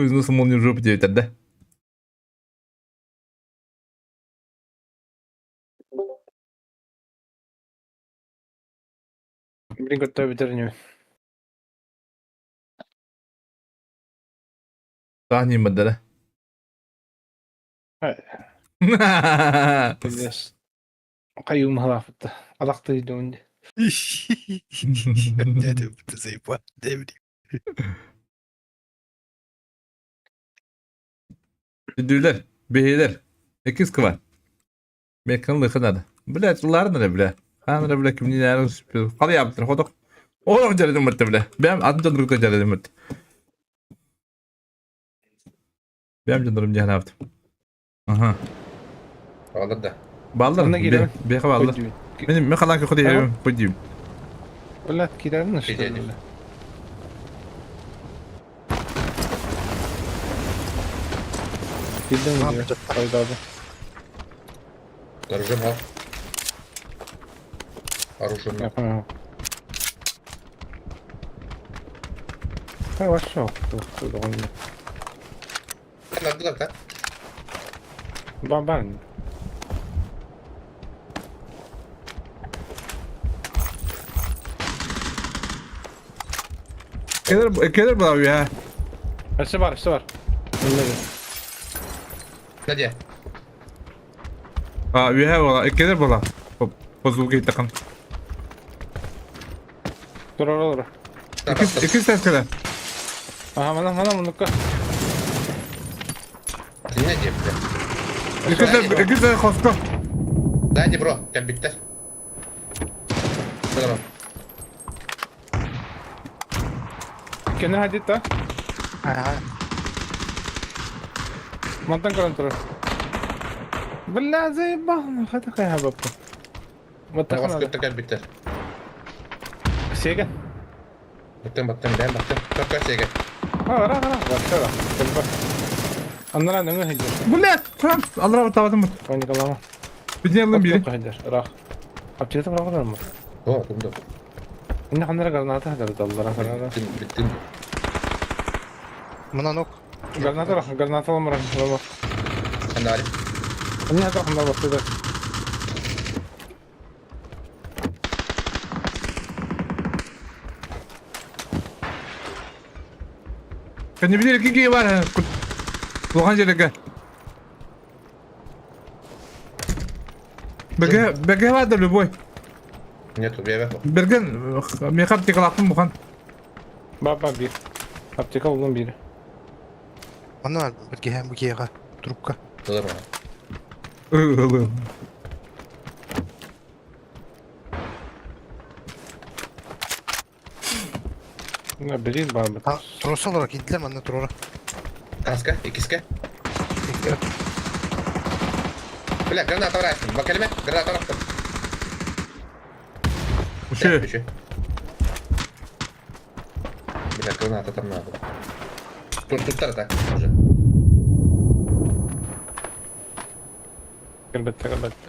из носа молнию в жопу диэбиттэр да? Блин, готовить бүтэр Таах ньыммадара. Билес. Кайым халафытта. Алакты дьон. Дядя, ты заебал, дай Дүлэр, бэйэлэр, иккис кыва. Меккан лыхынады. Блядь, ларнары, бля. Ханары, бля, кимнинары Қалай ходок. Олох жарадым бітті, бля. Бәм атын жандырыкта жарадым бітті. Бәм жандырым жахнапты. Ага. Алыр да. Баллар. Онна киирэн. Беха баллар. Мен мен халан ходи ходи. Блядь, киирэн что Киирэн. ли? Киирдим диye. Хайдады. Оружие мал. Оружие Я мал. понял. Хорошо. Надо да? Бабан. Келер келер була я. Өссө бар, өссө бар. Надя. А, үһэ була, келер була. По звуку такан. Тура тура. Икис икис тәскәлә. Ага, мана мана мунука. Не де, бля. Икис икис хоско. Сзади, бро, кәбиттер. Здорово. Кene хадит та? Ага. Мантан көрөн турар. Бля, заебал, хата кая баппа. Вот так Вас надо. көттө кәбиттер. Сега. Баттым, баттым, бәм, баттым. Только сега. А, ра, ра, ра, ра. Аннара нөңө хиджер. Блядь, Франц, алра табадым. Паникалама. Биден бири. Хиджер. Рах. Аптека барар mı? О, кумда. Инне ханнара граната хадar даллара. Биттим, биттим. Мына нок. Граната рах, граната ламара. Лама. Анари. Инне хадar ханнара басты. Кәне бидер киге бар. Лохан жерге. БГ, БГ бар да любой. Нету, бэбэ. Берген, меха аптекалаахпын бухан. Бар бар биир. Аптека булдум биири. Манна бирге бу киэҕэ трубка. Ылыр Ылы. Мына билиир баарбыт. Туруса олорор киирдилэр манна туруора. Хаска, иккискэ. Бля, граната врастым. Бакалеме, граната врастым. Үшө. Үшө. Бля, граната там надо. Тут, тут так уже. Кэлбэттэ кэлбэттэ.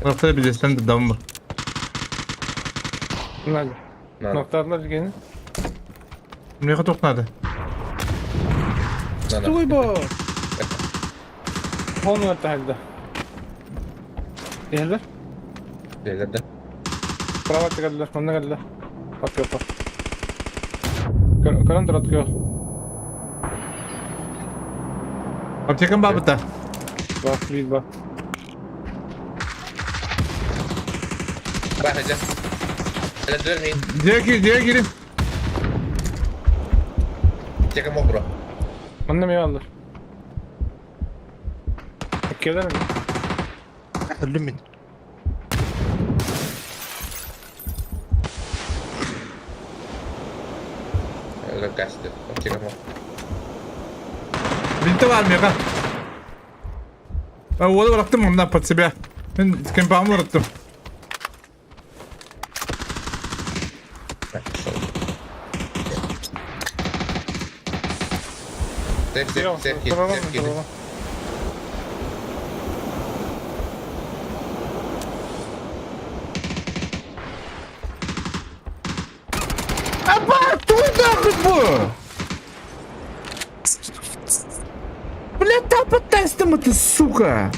Raftar bilirsen de damma. Надо. Ноктаатылар дигени. Меха тохнады. Туй бо! Холму тахда. Иһэллэр? Иһэллэр да. Право кэллэр, манна кэллэр. Оппа. Көрөн турат көр. Аптекам бабыта. Ба, биир ба. Бах, эдэ. Элэддэр мин. Дьиэ киир, дьиэ киирин. Аптека мог бро. Манна эмиэ бааллар. Иккиэлэр эмиэ. Өллүм мин. Өлөр Аптека мог. Бинте бар меха. Уолу бырахтым онно под себя. Мин кемпамы бырахтым. Сеп, сеп, сеп, кит, сеп, кит. Аба, туй бу! Блядь, та тестом это, сука!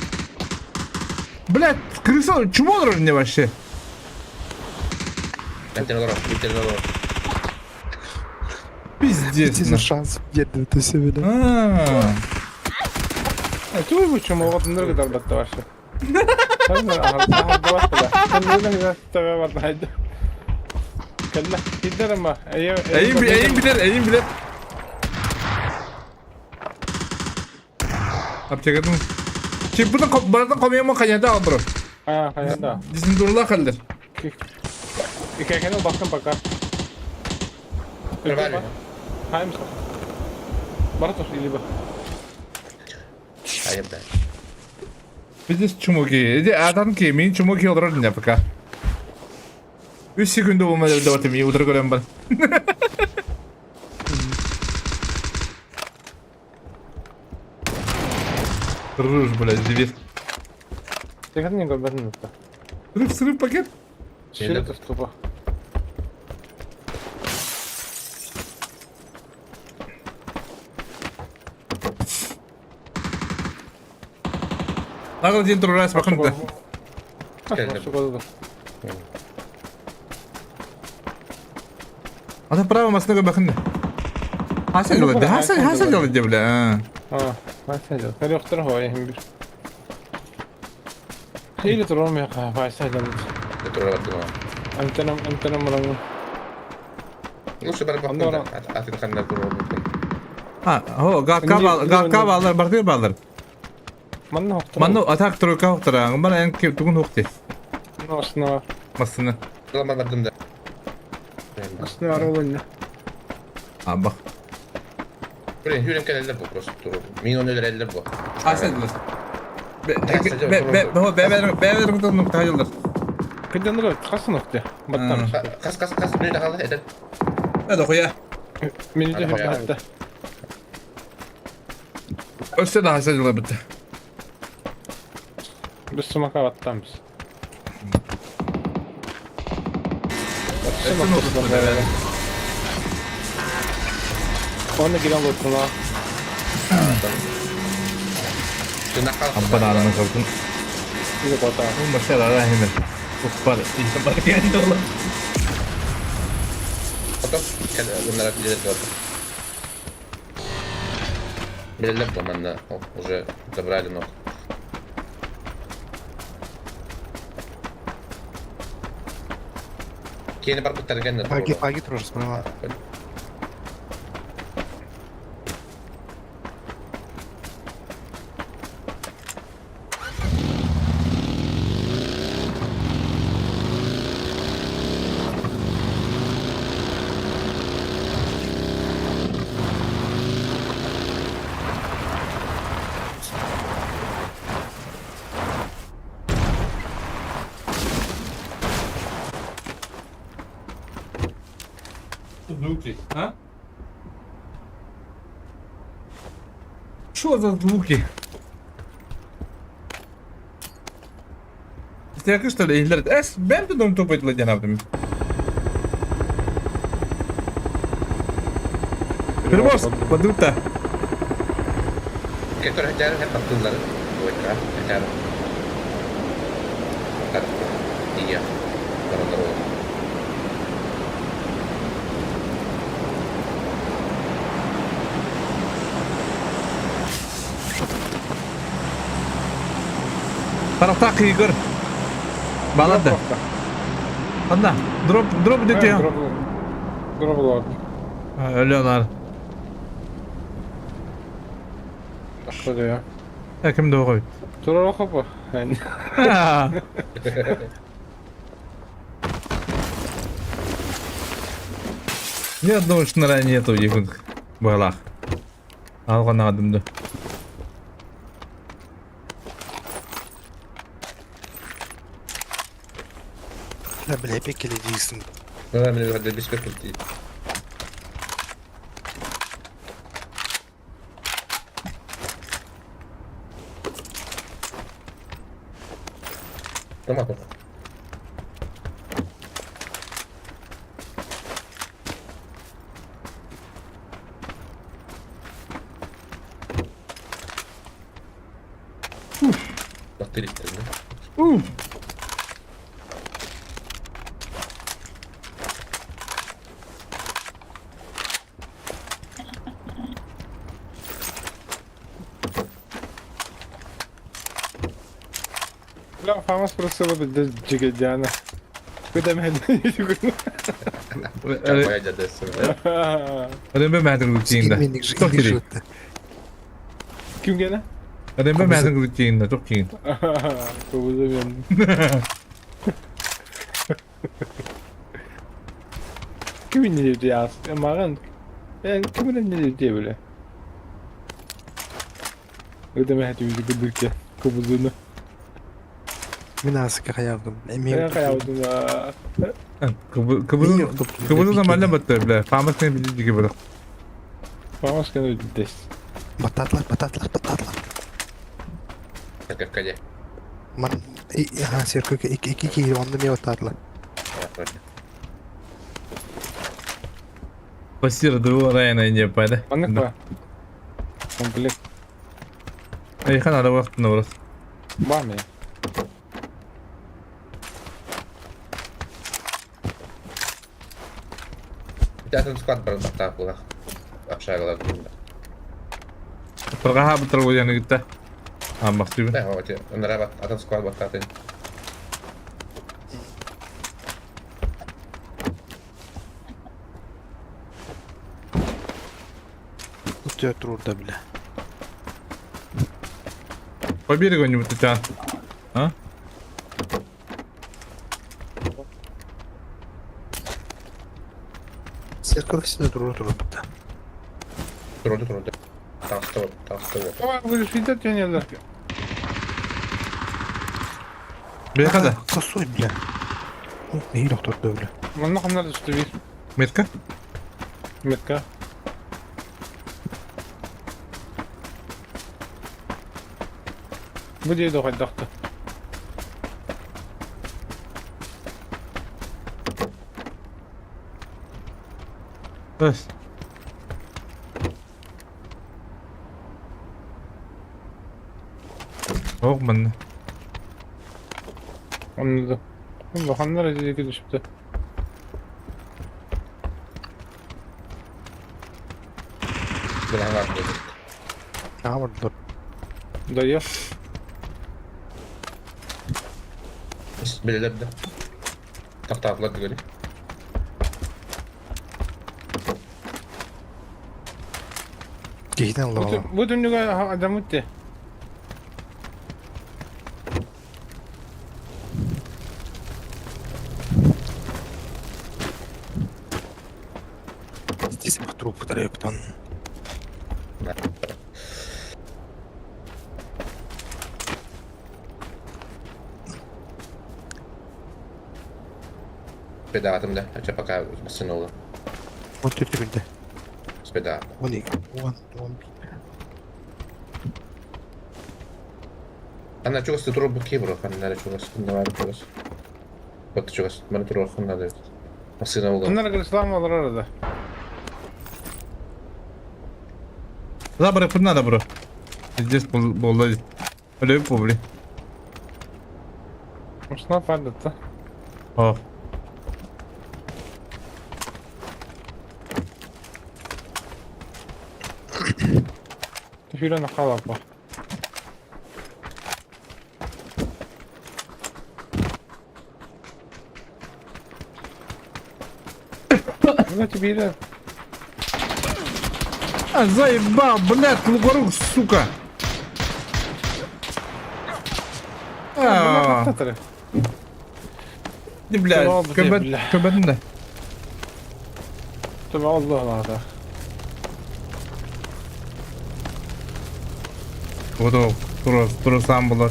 Блядь, крыса, чмо мне вообще? Пиздец. За шанс где-то себе, да. А туй бу чмо вот ныргы дарбатта вообще. Кэллэ, киирдэр ама. Эйим эйим билер, эйим билер. Аптекатын. Чиппытын баратын комьяма канята албыры. А, хайда. Дисин дурла халлер. Икәкәне бакын пока. Нормально. Хайм Бара тур или ба. Айым да. Видишь, чумуки. Иди, атан ки, мин чумуки олорор не пока. Үс секунда болмай деп атым, и утыр көрөм бар. Рыж, блядь, дебил. Текәтен не көрбәтен нукта. Срыв, срыв пакет. Шире тупо. Нагыл ден турас бакын да. Ата право масына бакын да. Хаса делать, хаса, хаса делать, бля. А, хаса делать. Көрөктөр хой бир. Или туром я хаса делать. Турар баттым. Антенам, антенам мураңы. Лучше бар бакын да. Атын ханнар турар. А, хо, гакка бал, гакка баллар, бартыр баллар. Манна хоқтыр. Манна атак тройка хоқтыр, бана эн тугун хокты. Масына. Масына. Ламан бардым да. Масына бар ол А, бак. Блин, хүрен кэлэллэр бу просто туру. Мин оны өлөрөллөр бу. Хаса делать. Бе, бе, бе, бе, бе, бе, бе, нукта жылдар. Кыдандыр касы нукта. Баттам. Кас, кас, кас, мен халы этен. Hadi хуя. Мени де хатта. Өссө да хаса жылар битте. Біз сумака баттамыз. Оны кирен лотуна. Аббан аранын kalkın. Или кота. Bu başar ara hemen. Уппар. İnsan geldi oğlum. Потом, bunlara билет бар. Билет бу манна уже забрали ног. Киэни барбыттар гэннэ Паги, туруору. паги тоже справа. Звуки, а? Что за звуки? Ты что ли? Эс, бэм ты дом тупой ладен автом. Перевоз, подута. Кетер хәтәр һәм таптылар. Бойка, хәтәр. Хәтәр. Ия. Баралар ол. Тарахтаах Игорь. Балада. Анна, дроп, дроп дете. Дроп олордум. Өлөнар. Тахса Ким да Турар хопа. Ни одного шнура нету их балах. Алған адымды. Да, бля, пекели дейсің. Ну, мен өйдө беспек дейт. Тома тома. Бактериттер, да? Уф. Бля, Фамас просила бы Джигедяна. Куда мен Чапая дядесі. Рембе мәтін күтейінде. Тоқ керек. Ким гene? Рембе мәтін күтейінде, тоқ кейін. Көбүзө мен. Ким не деп яз? Маған мен ким не деп биле? Өтө мен хәтү күдүккө көбүзөнү. Мен асыка хаявдым. Мен каябдым. Кыбызы нормально бітті, бля. Фамас не білді жеке бірақ. Фамас кene дес. Бататлар, бататлар, бататлар. Церковь Ман, ага, церковь, iki, iki, iki, онда мен бататлар. Спасибо, двое района не пойда. Аннык ба? Комплект. Айхан ара уақытын орыс. Бар мен. Атын склад бар баттаах була. Общагалар дейм. Тұрға бұтыр ойаны күтті. А, мақсыбы. Да, вот, ынара атын склад баттаатын. Тут турда, бля. По берегу не бутыча. А? Церковь всегда турур турур бітті. Туруду туруду. Таасты вот, таасты вот. Давай, будешь видеть, я не знаю. Бейхада. Косой, бля. Не доктор, бля. Манна ханнар түсті бир. Метка? Метка. Бу дейді қайдақты. Өс. Оқ мін. Anladım. Bakanlar acı düşüptü. Билан бар. А, вот, Дайы. Билелер да. Тактаатылар дегени. Киһитин ылла Бу түннүгэ адаммыт дии. Здесь труп трепетан. Спидаатым да, а пока басынула. Вот тут билде. Спида. Он и он он Ана чугас турур бу кибро, ханнара чугас, ханнара чугас. Вот чугас, мана турур ханнара. Масына ула. Bunlar Islam olur arada. Забры надо, бро. Здесь был Өлөй побли. Машина падает. О. Түһүрэн халапа. Ну тебе да. А, заебал, блядь, лугорук, сука. А, не, блядь, көбөт, көбөтүн да. Allah Allah. Буду, тура, тура сам булар.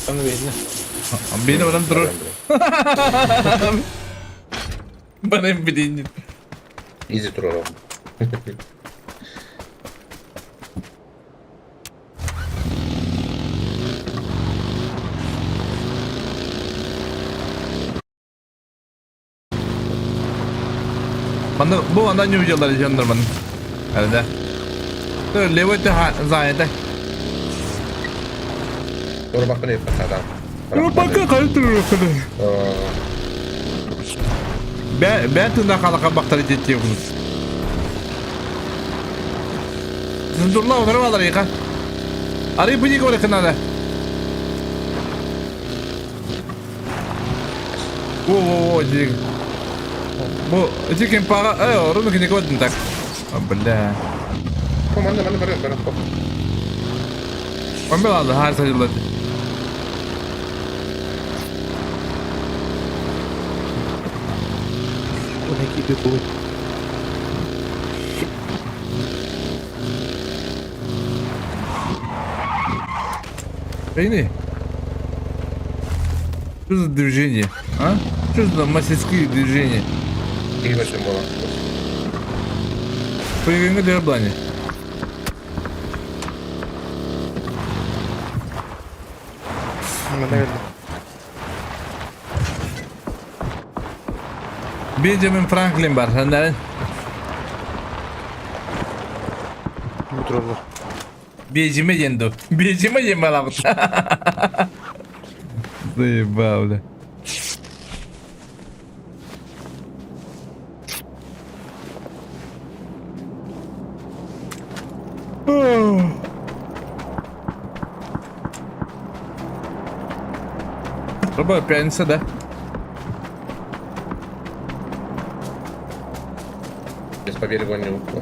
Аны видно. Beni баран турар. Баран билин. Изи турур. Манна бу анда не увидел жандарман. Әлдә. Левой ты занята. Тур бакын еппатадан. Пока кайтыр. Бә бә тында халака бактар итетте кыз. Зурлау нормалар яка. Ари бу не говорит надо. Во во во дик. Бу диким пара, э, рунок не годен так. А, бля. Манна манна бара бара. Помилады, хар садилады. Эй, Что за движение, а? Что за мастерские движения? Киһи була. Появились дерблане. Benjamin Franklin бар, сендерин. Тураллар. Бежиме денду. Бежиме ден балабыт. Заебал, бля. Пробую пьяница, да? Без по берегу не упал.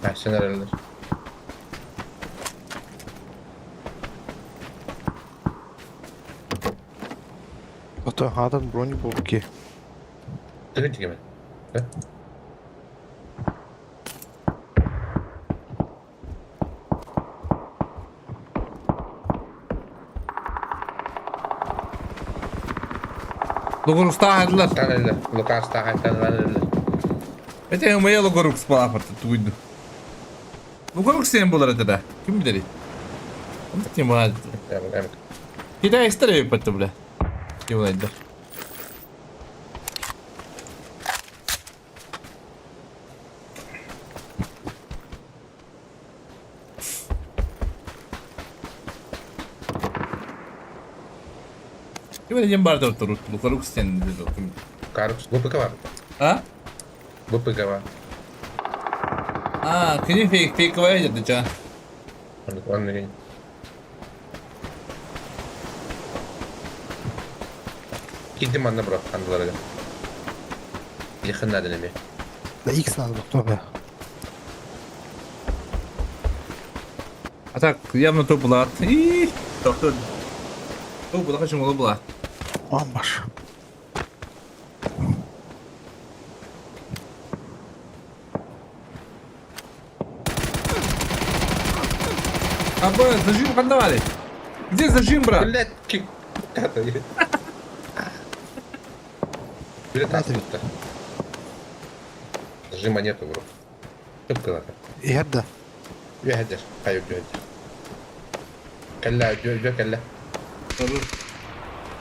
А, все нормально. Ото хадан брони болки. Ты где Да? Лугуруста айдылар. Тан Лукас тан Это моя лугурук спала туйду. Лугурук сен булар это да. Ким билер? Ким бар? Китай истер биппетти бля. Ким айдар. Ким диэн баар доктор Лукарук сен Карукс ВПК бар. А? ВПК бар. А, кини фейк фейковая деді жа. Онны Кидим манна бро, андыларга. Якыннар эми. Да X надо доктор бля. А так, явно то булат. И, доктор. То булат чоңолу булат. Амбаш. А б, зажим кандавали. Где зажим, брат? Блять, ката. Бля, тут-то. Зажима нету, бро. Что надо? Иһэр да. Үһәдер, хайы үһәдер. Кэллэ, үһэ, үһэ кэллэ.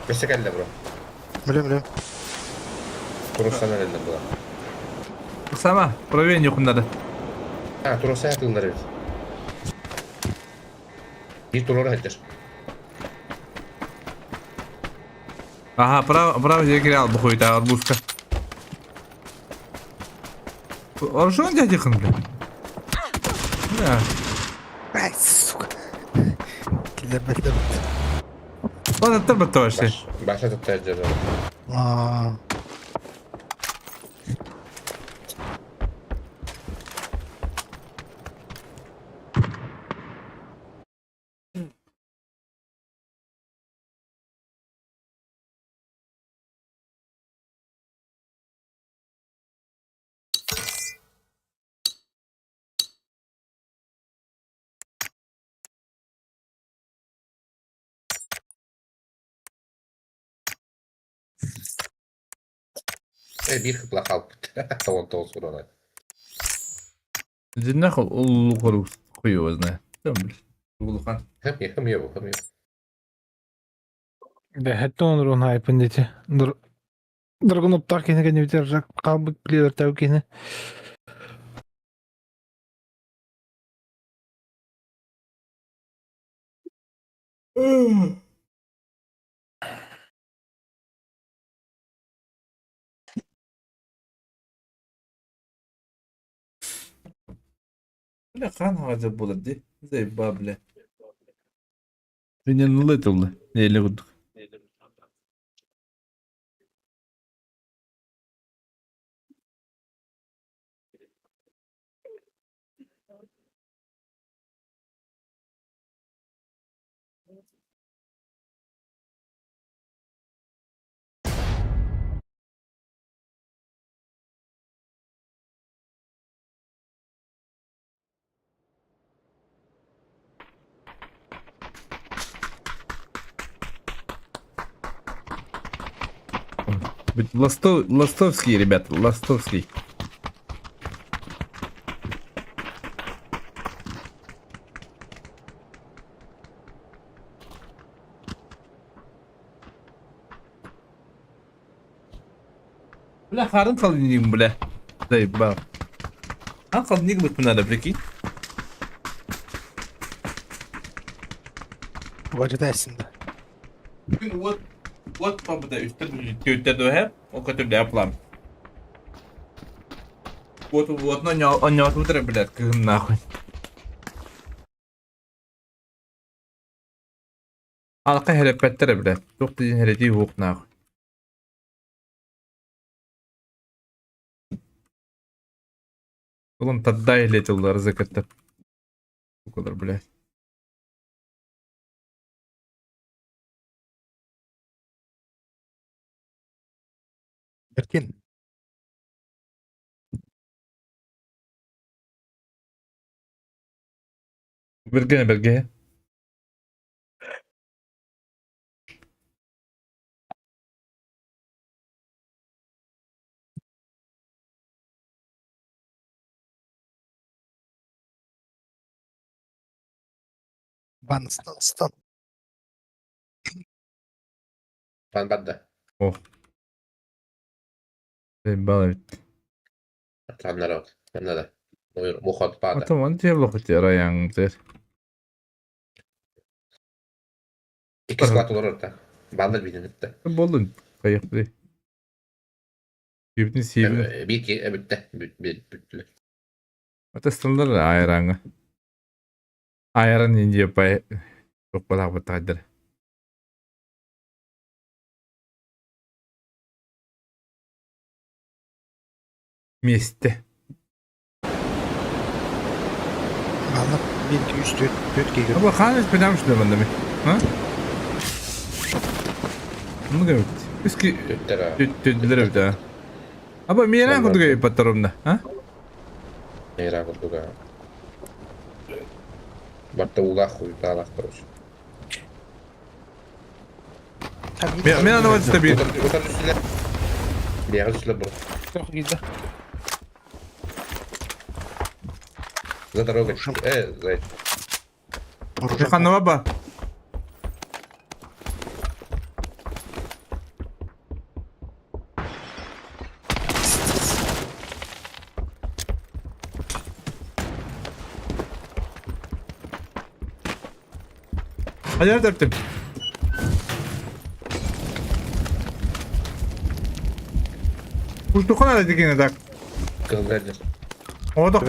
Бесе кэллэ, бро. Билем билем. Турусан эрэллэр була. Сама, проверь надо. А, туруса атыллар эбит. Bir турора хәдер. Ага, право, право я ал бухует, а арбузка. Хорошо он дядя бля? Да. Ай, сука. Килдербет бит. Ладно, тұрбытты вообще. Баша тұтта жер. Аа. Э, bir хыпла қалып. Тоғын тоғыз урона. Иди нахуй, лухару хуй его знает. Там, блядь, Улухан. Хым, хым ебу, хым ебу. Да, это он рун хайпын дети. Драгоноптар кene кene битер жак калбык плеер тау кene. Бля, хан хаваза булар ди. Заеба, бля. Меня налытылды. Или вот. Ластов, Ластовский, ребят, Ластовский. Бля, харын холодильник, бля. Заебал. А холодильник быть надо, прикинь. Важидайсың да. Вот, вот папа үстер ол көтүрдэ аплам. Вот, вот, но не, он не отмутр, блядь, как нахуй. Алка херепеттер, блядь. Тух дин херети хук нахуй. Улам таддай летеллар закатта. Укалар, блядь. Беркин. Берге, берге. Бан стан стан. Бан бадда. Ох. Заебало ведь. Там народ. Там надо. Мухот пада. Потом он тебе лохоти раян, Икки склад олорор так. Баллар биирин кытта. Буоллун. Хайыахпытый. Сиэбитин сиэбин. Биир киһи бүттэ. Бүттүлэр. Атастылар айраҥа. Айран Индия пай тохпалаабыттаайдар. Миэстэ. Манна 1, 2, 3, 4, 4 киһи Аба хаан испэтам что манна ми. А? Ну говорит. Үски төттүлэр эбит а. Аба миэрэ курдук паттерумна, а? Миэрэ курдук а. Барта уулаах хуйдаалаах короче. Мен аны вот стабил. Биэҕэ түстүлэр бу. За дорогой. За Ханна ба. Hayal ettim. Курдухан эрэ дигини так. Кыһылга эрдэ. Оодох.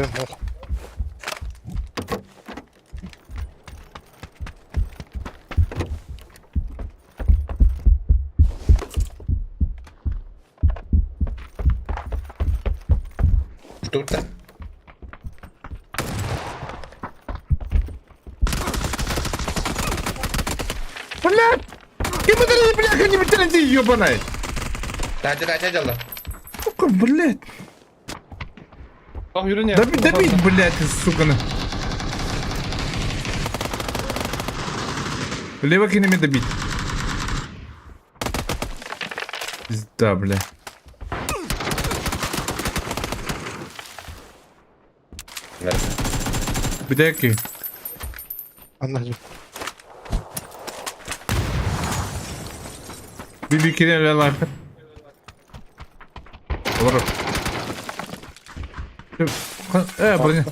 Что-то. Блядь! Ким это бляха не битэрэнти ёбаный? Таня, Таня, дьалла. Сука, блядь. Добить, добить, блядь, сука. на. Лево кинеми добить. Пизда, бля. Бүтэки. Анна Би кирен лайф. Олор. Броня.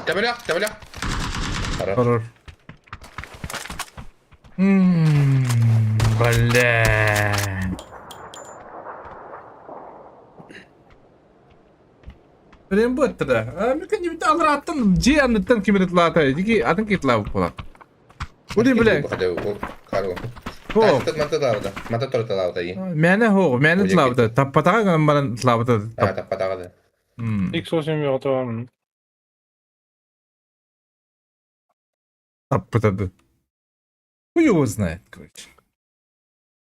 Төбөлөх, төбөлөх. Хоррор. Бля. Блин, быттыра. А мен не бит алраттан же анныттан кимирет лата. Дики атын китлав була. Уди бля. Хо. Мата торта и. Мэне хо, мэне тлавда. Таппатага баран тлавда. А, таппатага. X8 yoğurtu Таппатады. Хуй его знает, короче.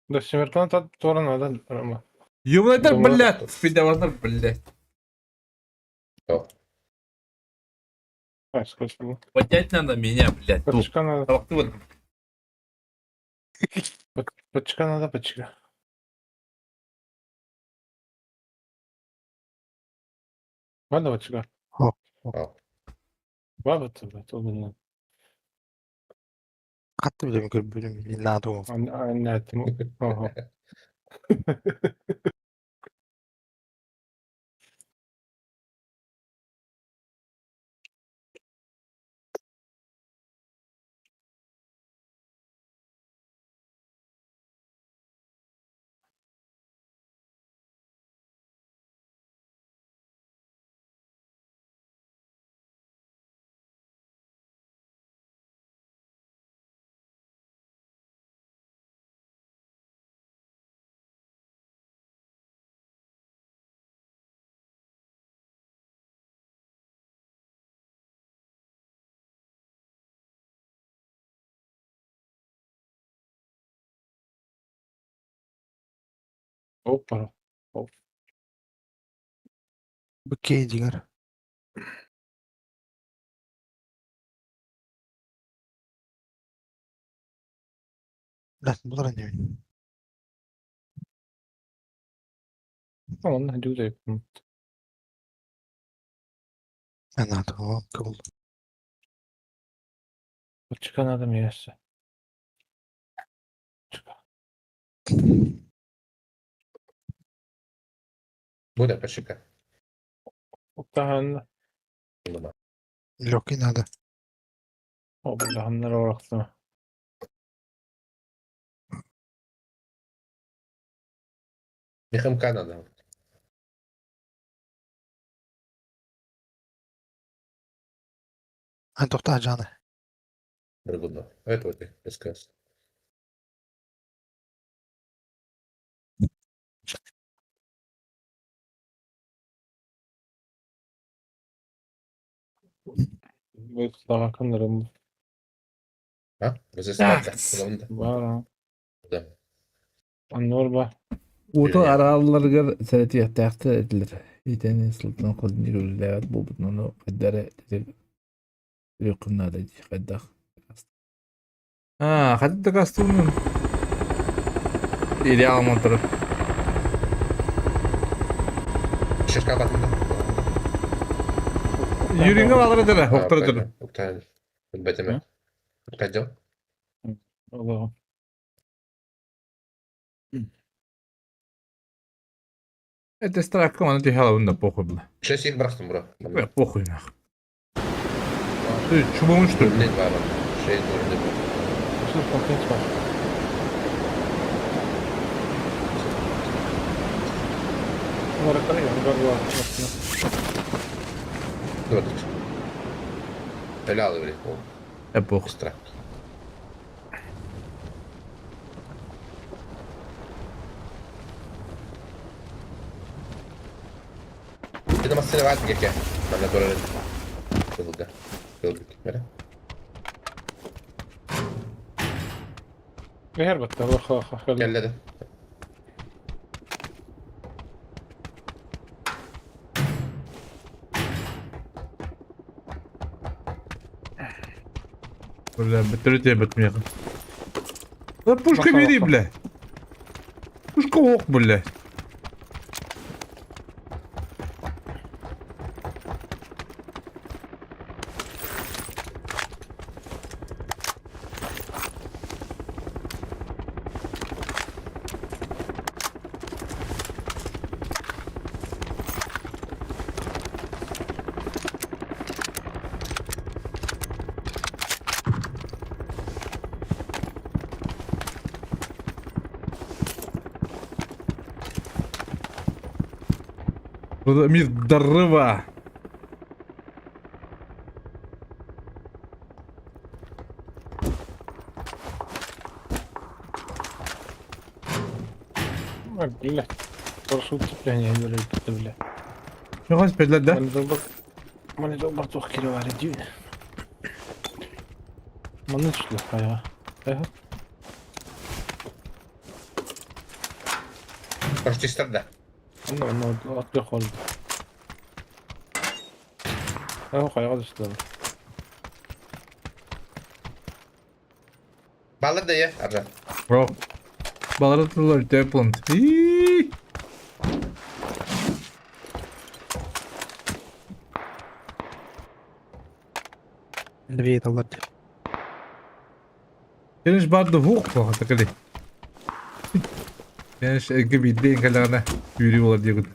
Да, семертан тат торан адан рама. Ёбаный блядь, фидавандар, блядь. Так, спасибо. Поднять надо меня, блядь. Подчка надо. Ты вот. Подчка надо, подчка. Ладно, подчка. О. Баба ты, блядь, удобно. Хатты билем көрбүтүм наадугум. Аннатым. Ага. Опа. Оп. Бу дигэр. Да, булар не. Онно дүүдэ. Наадугум кыл. Подчка надо мясо. Подчка. Буде пашика. Оттахан. Лёгкий надо. О, бля, ханна эрэ барахсана. МХМК надо. Эн тохтоо Жаны. Прыгну. Это вот СКС. Бу А? ССК. Бара. Да. Оннуор ба. Уоту араалларыгар сэрэтиэхтээхтэр этилэр. Итини сылтан холдинник үлэлээбэт буолбутун ону хайдах эрэ төрүөххүн наада дии хайдах. Аа, хата дакаастыыбын. Или аламан турар. Шишка батында. Юринга балар этэрэ, охтор этэрэ. Уктан. Бэтеме. Кадё. Олоҕу. Это страхка маны түһэ да похуй бла. Шесть их брахтым, бро. Бля, похуй нах. Ты чубон что ли? Нет, два, Шесть должны быть. Что контент бар. Баракалай, бар Dur. Helal öyle. Э, похуй. Страх. Это масса ват геке. Манна турар. Кызылга. Кызылга. Бere. Бэһэр батта, ха ха ха. Келледи. Бля, бөтөрүтэ бөтмиэхэ. Да пушка бери, бля. Пушка ох, бля. Мир здорово. Бля. Прошу цепляние, бля. Ну, господи, да? Маны долбар туох кире бар дии. Маны түстү хайа. Хайа. Прочистер, да. Онно онно аттык холду. Хайа хайа түстү. Баллар да я, Аржан. Бро. Баллар тылар теплант. Иии. Две таллар дии. Кенеш барды вух плохо такали. Кенеш эги бидден калана юри болар диегут.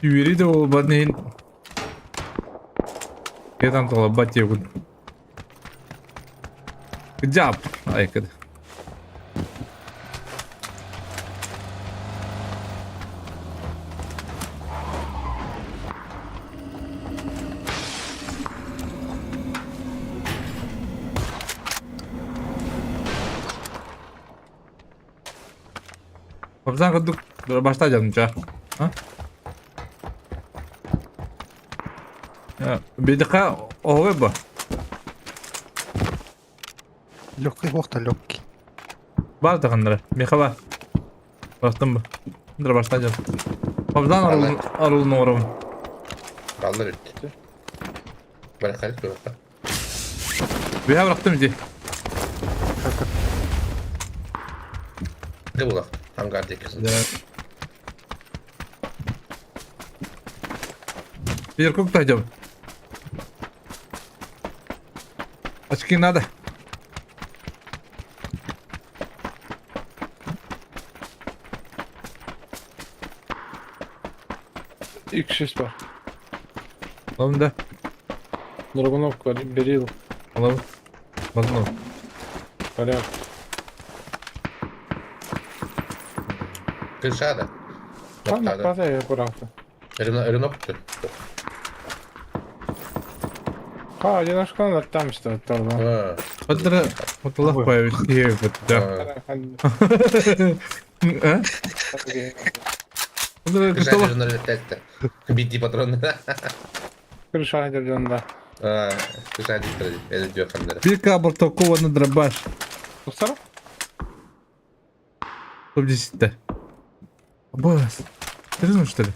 Юри да ол баднейн. Кетан тола бат диегут. Good job. Айкад. Бабзан курдук башта жанча. А? Бедика оҕо бу. Легкий охта легкий. Бар таханнара. Меха бар. Бастым бу. Ndra башта жан. Бабзан арылын арылын оҕоробун. Баллар өттү. Барахалик туруқта. Бэһэ бырахтым ити. Не булах. Ангар декесин. Петеркок тайдем. Очки надо. Икшис бар. Алам да. Драгуновка, берил. Алам. Ладно. Порядок. Крышада. Ладно, падай аккуратно. Рынок. А, одиночка там что то Отра, вот Аллах появится, да. А? Бити патроны. Крыша да. Крыша Бир кабр такого на дробаш. Устар? Топ-10-то. Бас. Серьезно, что ли?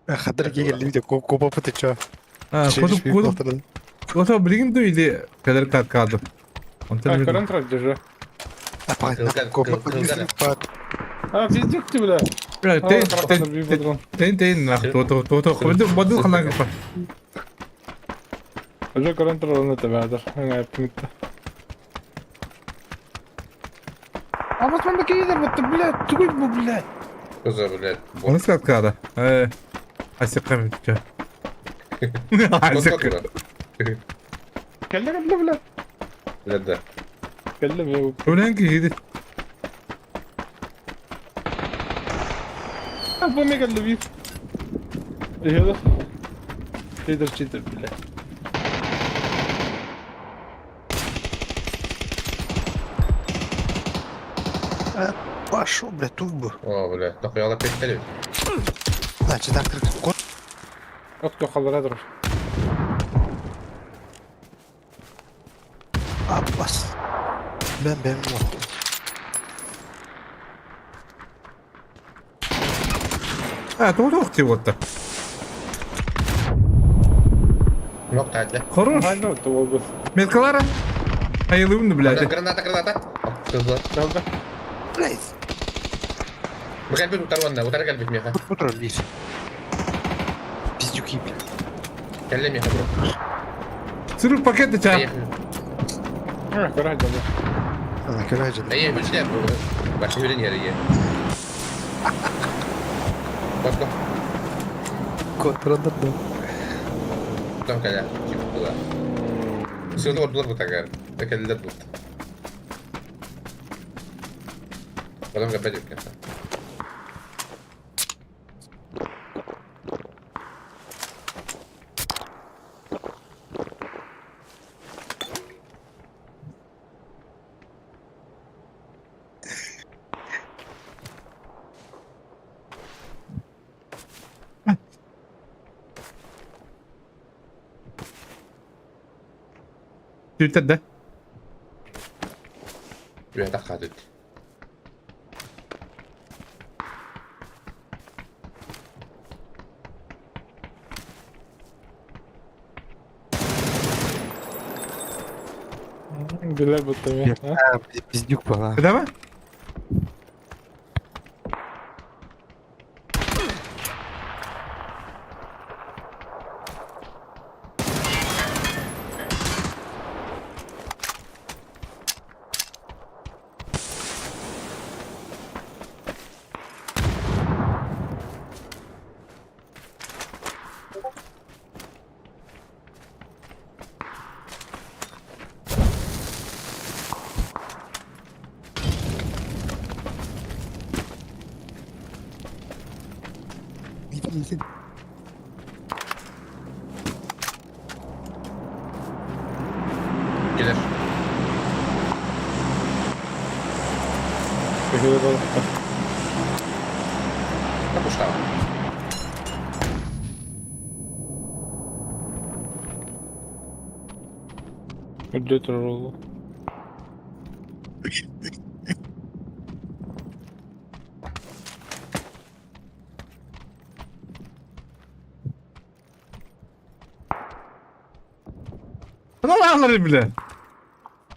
Хадыр келди копа ты чё? А, куда, куда, куда, блин, ду или кадр кад кадр? Он А, корон держи. А, пиздюк ты, бля. Бля, ты, ты, ты, ты, нах, то, то, то, то, ходи, боду ханага. Уже корон трон это бядер. А вот он такие, вот, блядь, тугой, блядь. Что за, блядь? Он из када. Асекам, чё? Асекам. Кэллэ, бля, бля. Бля, да. Кэллэ, бля. Блин, киһи. Бу мега лүбү. Иһэ Читер, читер, бля. Пошел, бля, тут бы. О, бля, нахуя опять петли? Значит, так, кот. Отко халарадыр. Аббас. Бэм, бэм, вот. А, туох ти вот. Нок тайда. Хорош. Меткалара. Айылыбын, блядь. Граната, граната. Блядь. Бу утар утар кэлбит меха. Утар лис. Пиздюки, блядь. Кэлле меха, бро. Сыры пакеты ча. А, карай, да. Ана, карай, да. Эй, бу Башы хүрен yeri. Кот, Кот, правда, Там каля, типа куда. Сюда вот было такая. Так это тут. Потом опять конечно. Twitter да? Үөтэ хатыт. Билер будто ми. А, пиздюк была. Давай. Келер. Капуштава. Где роллу? Ну ладно, бля.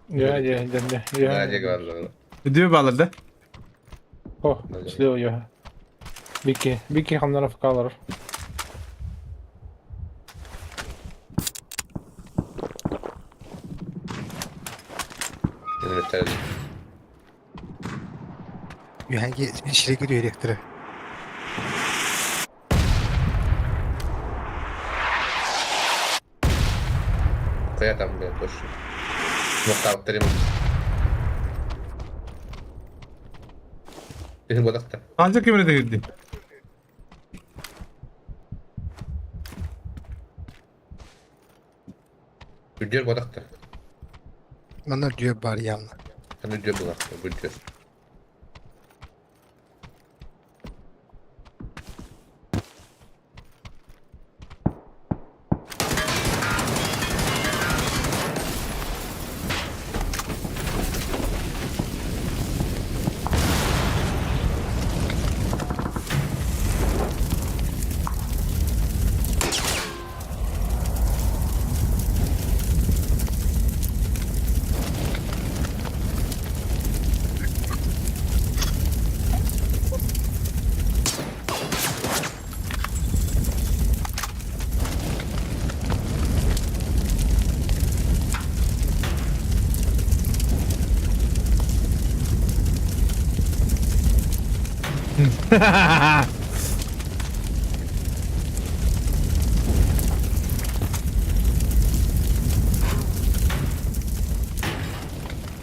Я, я, я, я, я. Да, говорю. Диbe bağlar да? О, слева я. Бики, бики хамнаров калар. Юханги ширеги дүйректірі. Дохуя там, блин, точно. Мухтаабыттар им. Киһи буолахта. Анча кимре дегирди. Үрдүөр буолахта. Манна үрдүөр бар явно. Аны үрдүөр буолахта, үрдүөр.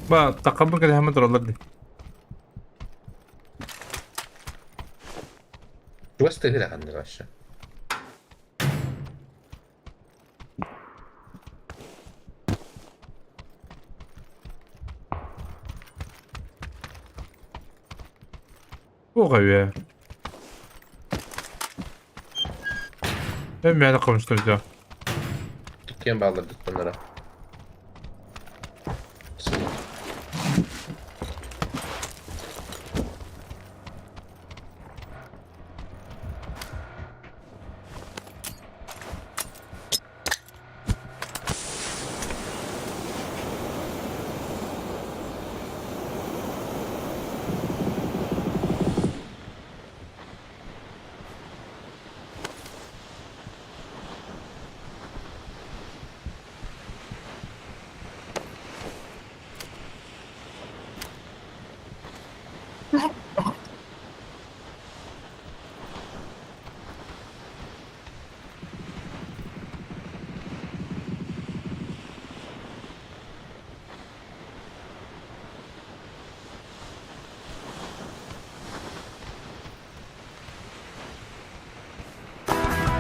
Ба, такабын кэлэһэмэ тураллар дии. Чугас тыһы ханнык вообще. Туох үһү? Эн миэхэ хомустарда. Ким бааллар дыттаннара.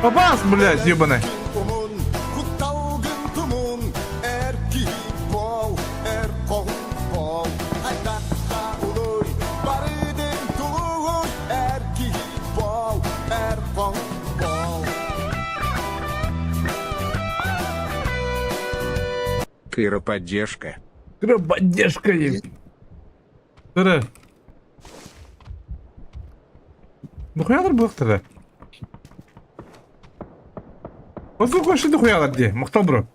Попас, блядь, ебаный. Кыроподдержка. Поддержка есть. Тыры. Духуялар буохтара. Осы қойшы духуялар де, мақтал бро.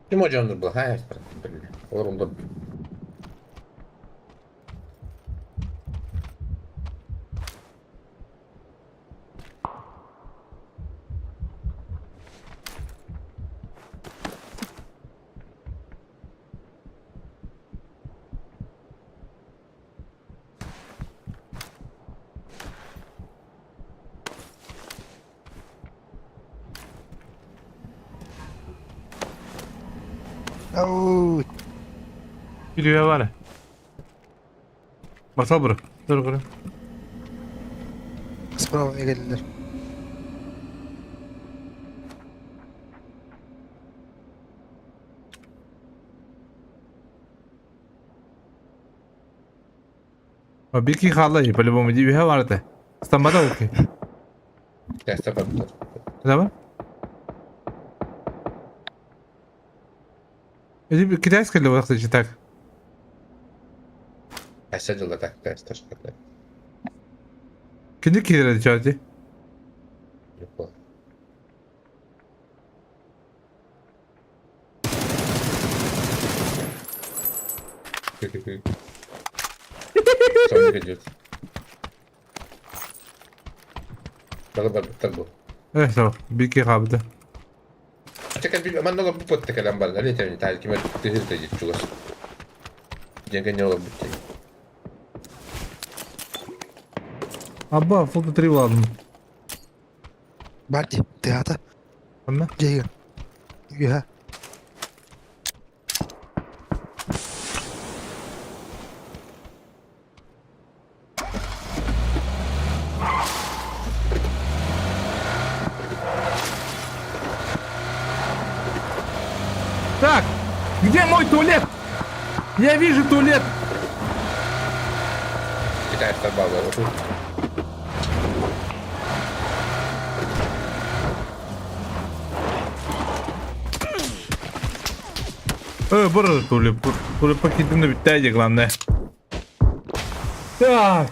Ким одьоннур был? Хай, блин. Олар Ау, Bir var. Мақтал бро. Dur бро. справа келдилер. Бики хаалла по-любому дии бар это. Стамбада окей. Тэстэ бардылар. Давай. Эти китайская ли вот так? Тэстэ дьылла так, тэстэ шката. Кини киирэр чаати. Соник идет. Бар бу. Э, сол, бики хаабыта. Чекан манна бу потта кэлэн бар. Али тэмни таал кимер тыһыр тажит чугас. Деньги не олор бутти. Аба, фото 3 ладно. Бар дии, тыаата. Онно? Дьиэ Үөһэ. Так, где мой туалет? Я вижу туалет. Китайская баба. Вот тут. Э, бар туалет. Туалет пакетini bitti главное. Так.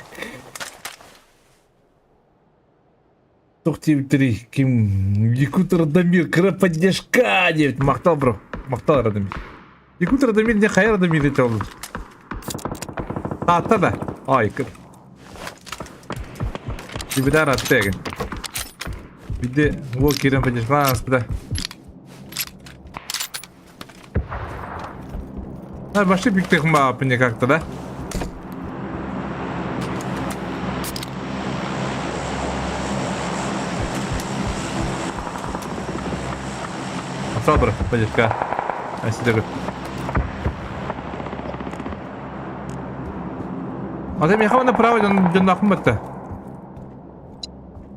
Тух три ким Якут Радомир, кыра поддержка диэбит. Махтал, бро. Махтал Радомир. Якут Радомир не хайа Радомир диэт ол. Таатта да. Ай, кыр. Дибидар аттегин. Биде уол киирэн поддержка да. А, вообще биктэх мне как-то, да? Собр, поддержка. А сюда А ты меня направо, он нахуй это.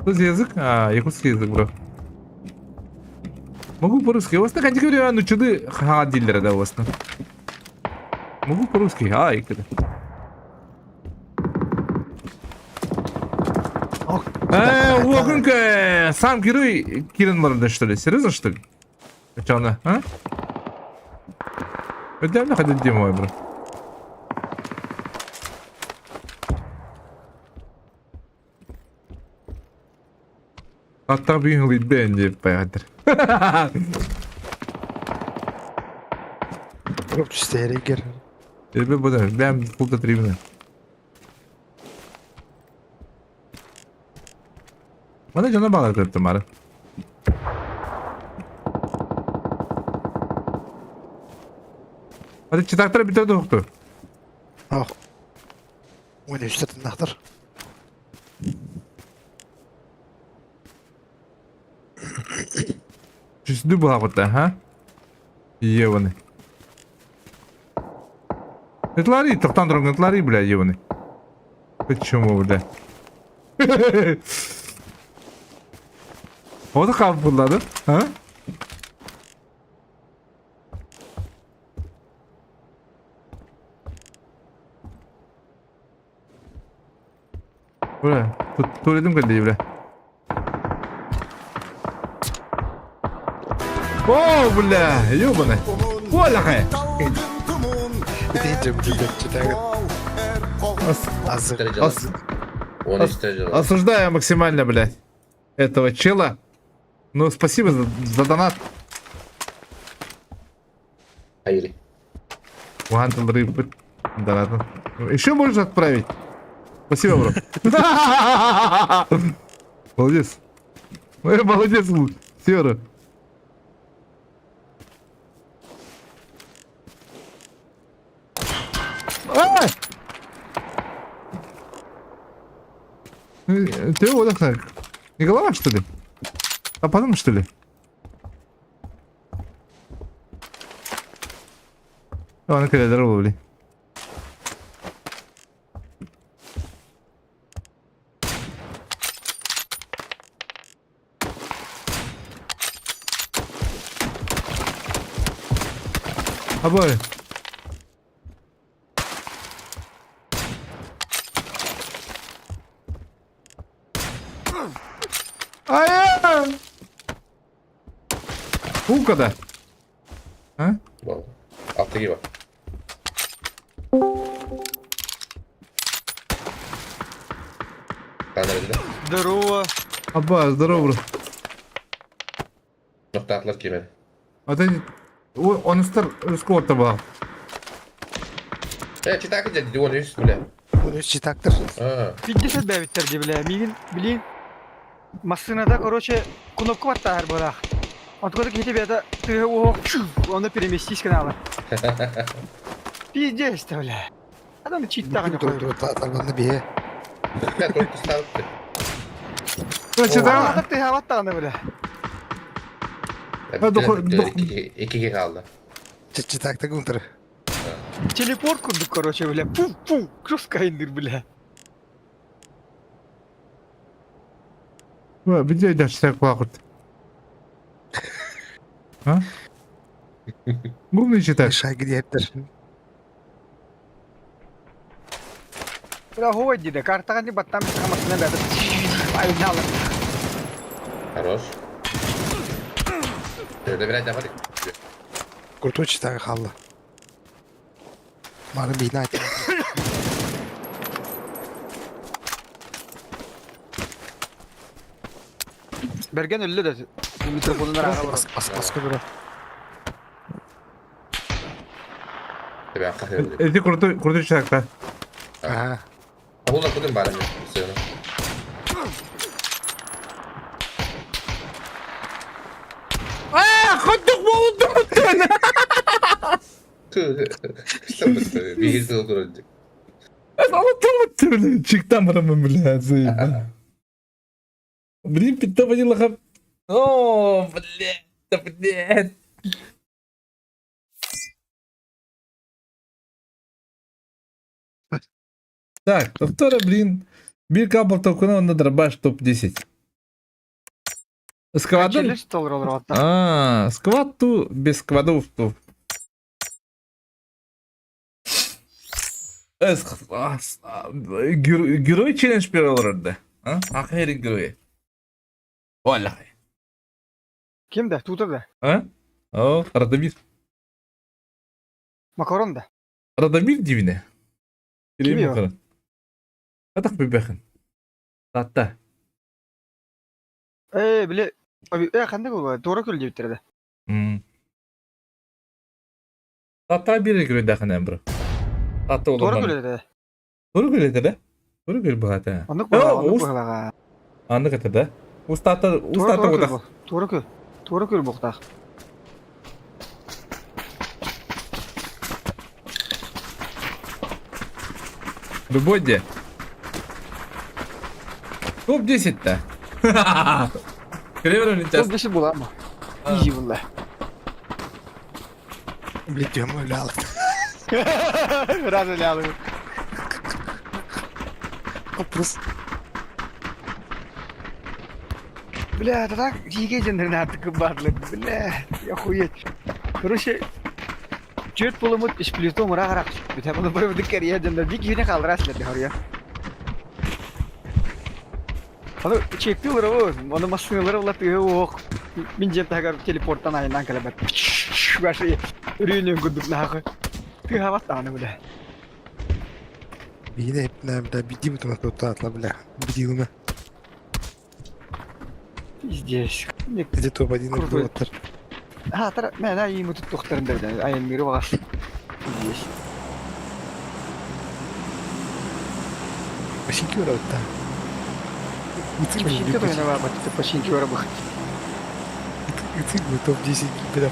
Что за язык? А, якутский язык, бро. Могу по-русски. У вас так говорю, ну чуды ха дилеры да у вас. Могу по-русски. Ай, Э, сам герой Кирен Морда, что ли? Серьезно, что ли? Че она, а? Это я ходить мой, бро. Hatta bir yıl bence bayağıdır. Түстэригэр. Тебе буду, бэм култа трибуна. Мана жана балар көрүп мары. Hadi çıtaklara bir tane oktu. Ох. Уон үстэ тыннахтар. Жүздү булагыта, ha? Ебаный. Ытлари, тоқтан тұрың, ытлари, бля, ебаный. Почему, бля? O da kalp fırladı. Ha? Бля, tuvaletim geldi бля. О, бля, ебаный. Оля, Осуждаю максимально, блядь, этого чела. Ну, спасибо за, за донат. Айри. Донат. Еще можешь отправить? Спасибо, бро. Молодец. Ой, молодец, Сера. Ай! Ты его так Не голова, что ли? А потом, что ли? Ладно, когда здорово, блин. Обои. Ай! Ука да. А? Алтыгиба. Здорово. Аба, здорово, бро. Нохтаатлар киимэн. А ты... Он стар скорта был. Э, читак дядя, он үс, бля. Он үс читактыр. А. 50 бэбиттер ди, бля. Мигин, блин. Массынада, короче, кнопку баттаар барах. Откуда к тебе это ты его, он переместись канала. Пиздец, бля. А там чит так не Тарбанна бие. Бля, только ставь. Читаа. Тыһаабат даҕаны бile. Икки хаалла. Читакта гунтер. Телепорт курдук, короче, бля. Пу-пу, жестко айныр, бля. Видео дальше квакут. А? Умный читать. Шаг диэттер. Бля, хуй диде, картаға не баттам, машина бәді. Айналып. Хорош. Добирай, давай. Крутой читак халла. Маны бина. Берген өллі да микрофонун араға бар. Бас бас көбірі. Это крутой, крутой человек, да? Ага. А куда куда барами? Все. А, хоть болду мутын. Бигил турду. Алты Чиктан барамын, бля, заеба. Блин, питта водила О, блядь, да, блядь. Так, повтора, блин. Бир кабл токуна на дробаш топ-10. Сквадон? А, сквад ту без сквадов ту. Герой челлендж первый А? Ахерин герой. Валлахи. Ким да? Тута да. А? О, Радомир. Макарон да. Радомир дивне. Ким его? Атак бибехин. Татта. Э, бile. Э, қандай бұл? Тура көл деп тұрды. Татта бир герой дахын бро. Татта Тура олар. көл еді. Тура көл еді да? Тура көл бағата. Анық бұға, анық бұға. Анық еді да? Устата, устата одақ. Тура көл. Тура көл боқтақ. Любой где? Топ-10-то. Кремер Топ-10 була ма? Изи була. Блядь, я умолял. Разы лялы. Вопрос. Бля, это так жиге жендерин артык барлык. Бля, охуеть. Короче, Чөт полумут иш плюсто мура карак. Бит буну бир бир керия жендер бик юне калдыра силер дехория. Аны чекти олар аны машиналар була тыгы ок. Мин жем тагар телепорттан айынан келебет. Башы үрүнөн күндүк нахы. Тыга бат аны бля. Бина, бля, беди бутуна тут бля. Беди ума. Пиздец. Где топ-1 Крутой. А, тара, мен ай мутут тохтарын берди. Ай мири багас. Пиздец. Починки ура да. Починки то я бат, починки ура бах. Топ-10 бля,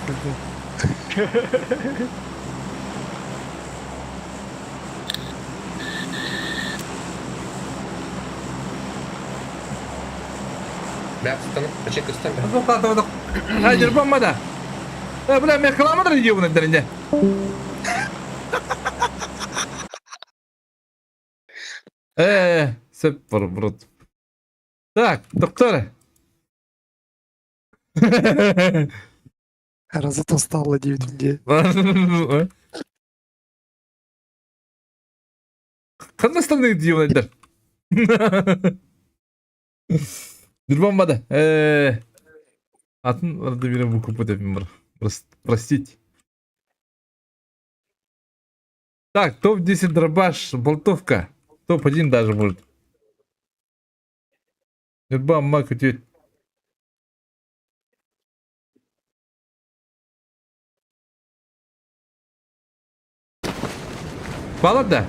Бя, починка стан. Хайдер бомбада. Бля, мен кыламадыр ебаный деринде. Сөп бар, брат. Так, доктор. Разото стало 9 людей. Қандай остальные ебаный Дүрбан Атын Радомира букву деп бар. Простите. Так, топ-10 дробаш, болтовка. Топ-1 даже может. Нюрба мак өтет. Балар да?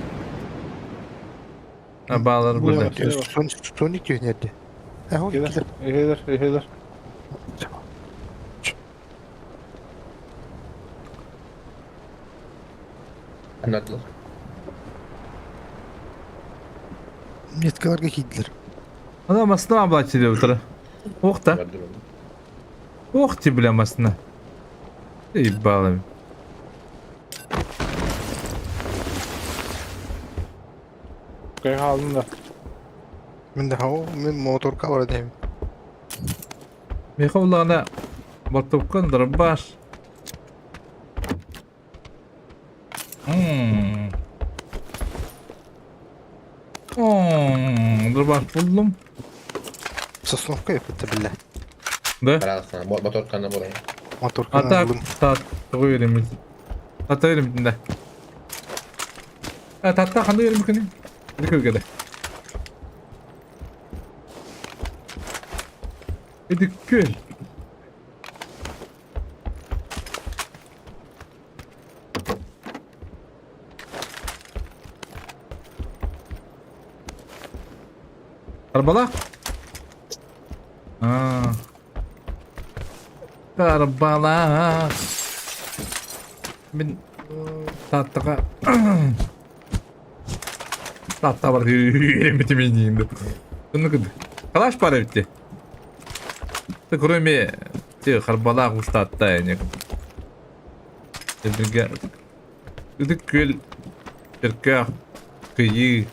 А, балар burada. Son, son iki nerede? Ha, o Эхелер, эхелер, эхелер. Anladılar. Меткаларга кийдилер. Ана масына облачили утра. Ох та. Ох ты, бля, масына. Ебалами. Кай хаалын да. Мин да хау, мин моторка бар дейм. Меха улаана бортупкан дробаш. Дробаш буллум. Сосновка это бля. Да? Пожалуйста, моторканы бурай. Моторка А так, так, тугу беремит. Ата беремит да. А татта ханды беремит кини? Ити көргөдө. Ити көл. Арбалах? А. Арбалах. Мин Тааттаҕа Таатта бар үөрэммитим иниин Оннук Калаш бар эбит дии. Кроме тех Харбалаах устаатта эни. Эбиргэ Ытык Күөл Чөркөөх Кыйыы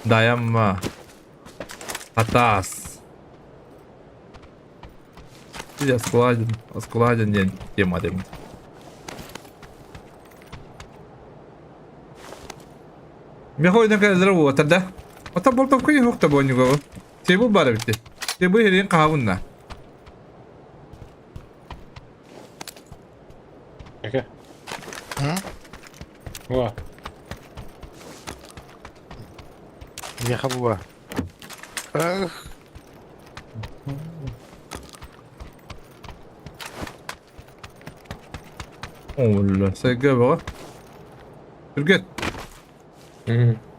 Дайамма Хатаас Оскуладин Оскуладин диэн тема эбит. Мехой кэллэр уотар да. Ата болтовка юхта бонюгова. Тебу бар битти. Тебу херин каабынна. Эке. Ва. Меха була. Эх. Ола, сәгә бага. Түргет.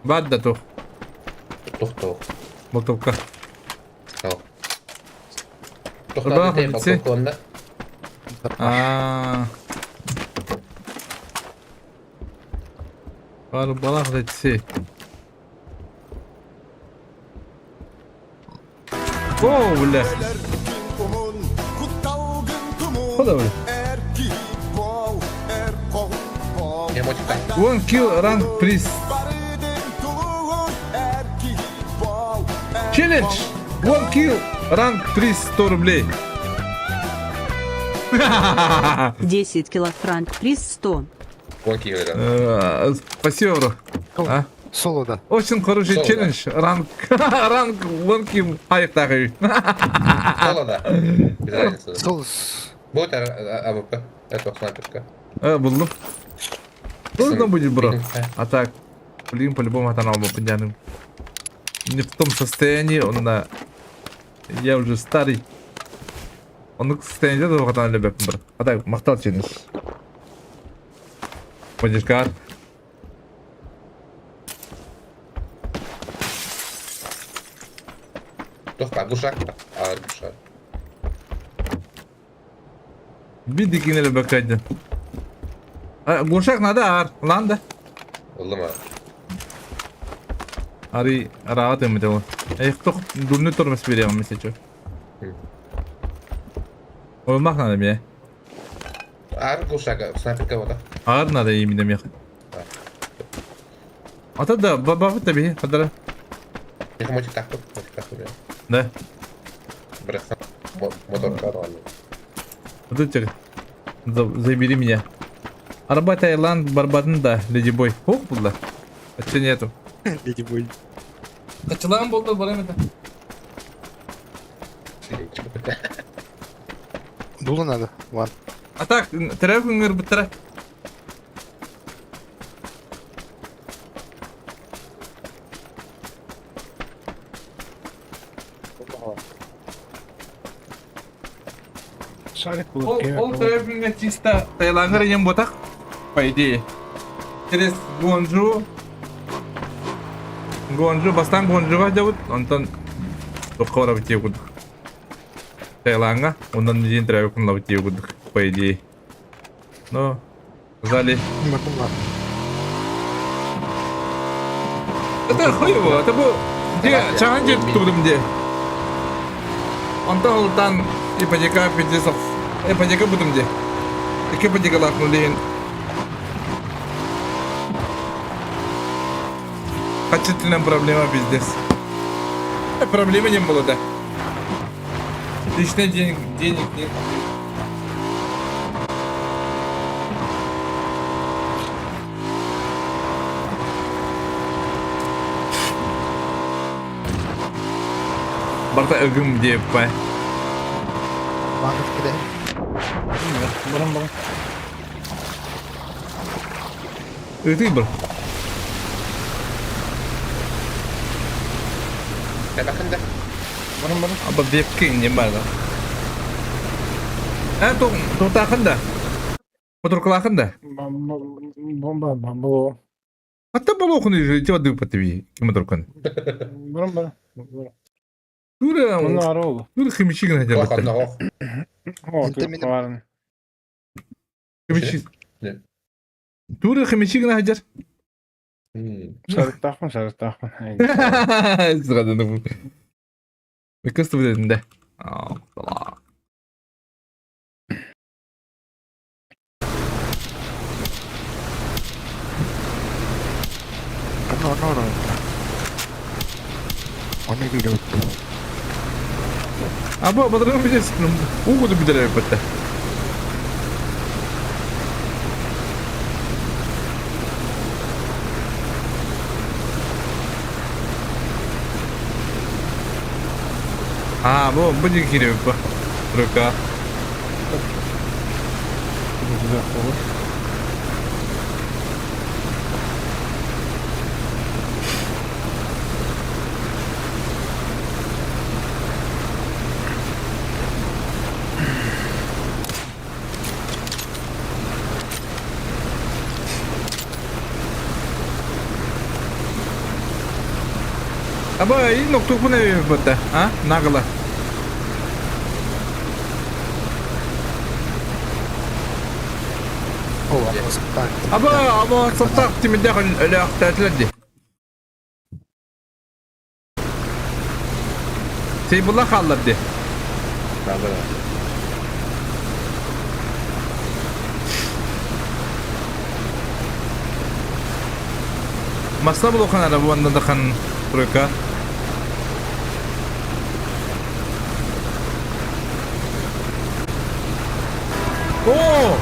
Бад да тух. Тух тух. Болтовка. Тух. Тух да. Аа. Барбалах дэтси. О, бля. Хода, бля. One kill rank priest. Челлендж! One kill rank приз 100 рублей. 10 килофранк приз 100. One kill rank. Спасибо, бро. А? Соло, да. Очень хороший Соло, челлендж. Ранг, ранг one kill айыктагы. Соло, да. Без разницы. Соло. Будет АВП. Это снайперка. Э, булдум. Трудно будет, бро. А так, блин, по-любому атанал бы подняным. Не в том состоянии, он на... Я уже старый. Он к состоянию этого хатан любит, бро. А так, махтал челлендж. Поддержка. Тух, глушак. А, глушак. Биди кинели бакадя. Глушак надо, ар. Ланда. Уллама. Ари раат эми Эх, тох дурны тормоз берем, если чё. Olmak надо мне. Ар глушак, снайперка вот. Ар надо именно мне. А то да, баба тебе, хадара. Я мотик так, мотик так, Да. Брехан. Мотор карван. Вот это забери меня. Арба Таиланд Барбатын да, Леди Бой. Ох, булла. А нету? Леди Бой. Качылан болды барам это. Дуло надо, ладно. А так, терәп күңгер бітірі. Шарик Ол, ол терәп күңгер чисто Таиландыр ем ботақ, по идее. Через Гуанчжу. Гуанчжу, бастан Гуанчжуға жабыт, онтан тоққа барап тие кудук. Таиландға, ондан дейін терәп күн лабы тие кудук, по идее. Но, сказали, Это хуево, это был... Где, чахан жеп турдум де. Онтон ылтан ипотека пиздец ипотека бутум дии. Икки ипотекалаах билигин. Хаччытынан проблема пиздец. Проблема не было да. Личный денег, денег нет. Барта ыгым диэппэ. Банков киде. Баран баран. Ытый бар. Табахында. Баран баран. Аба вебки не бар да. А то тотахында. Моторкалахын да. Бомба бомба. Хатта болохун ити бады патыби моторкан. Баран баран. Тура Онно арол. тура химичи гына Ох, жабатта. ох. О, Инте минем- баран. Химичи. Не. Тура химичи гына хажар. Сарыктаахпын, сарыктаахпын. Сразу. Кысты билетинде. А, No, no, no. Оны видео. Аба батырган билес. Угуду билер бетте. А, бу бу диги кире бу. Рука. Аба и ноктук бу не бетте, а? Нагла. О, так. Аба, аба саптак тимидэх өлөөхтөөтүлэр Сейбулла хааллар ди. Да, да. Масла булухан ара бу анда дахан тройка. О!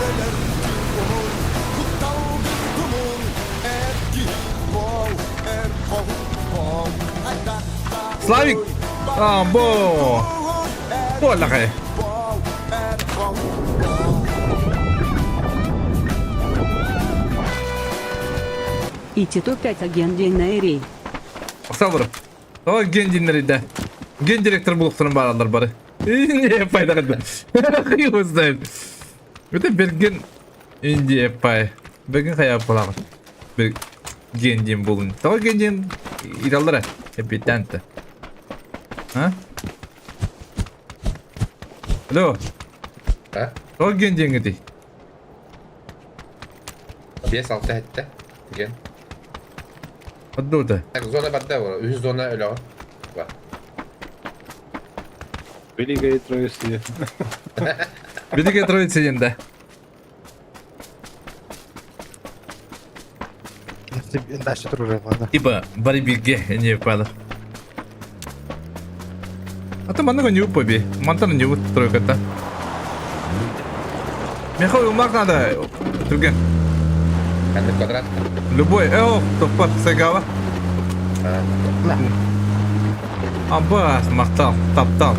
Славик! А, бо! Боллахай! И Тито 5 агент день на Эрей. Сабыр. О, ген диннеридә. Ген директор булуктырын баралар бары. Не пайда кылды. Его знает. Это берген Индия пай. Берген хая балагы. Бер ген дин булын. Тага ген дин идаллар. Эпитанта. А? Алло. А? Тага ген дин гити. 5-6 хәтта. Ген. Аддута. Так, зона барда бар. Үз зона өлөҕө. Бар. Великая троица. Великая троица ден да. Дальше дружим, ладно. Типа бары бирге не пала. А то манна не упаби. Мантан не вот тройка-то. Михаил, умак надо. Түрген. Кәнде квадрат. Любой. Эо, топпа, сайгава. Абас, мақтал, таптал.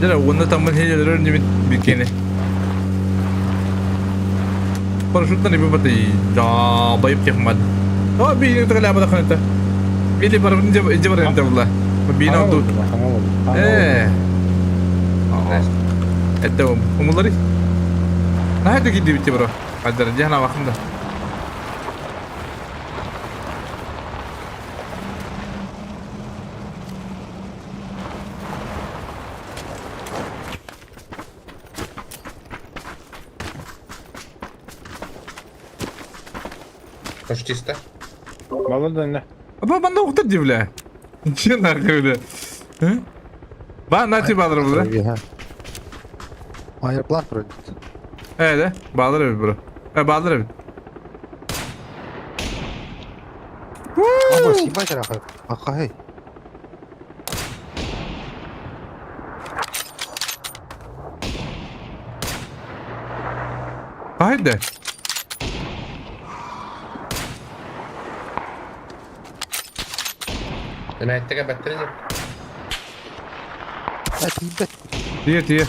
Дere, онда тамын хелелер немен бикени. Парашюттан иби баты. Да, байып техмад. О, бейін өтігі ләбі дақын Или бар же бар энте була. Бейін алды. Э. Это умулары. Наһа кидди битти бро. Кадыр жана бакында. Почтиста. Балар да не. Аба банда уктар дивле. Че нахуй, бля? Ба, на тебе баалар бля. Аэроплан вроде. Ээ, да? Баалар эбит, бро. Э, баалар эбит. Абы, съебать рахай. Ахай. Хайда. Эмээттэ кэбэттэрин А, тиийбэт. Тиэ, тиэ.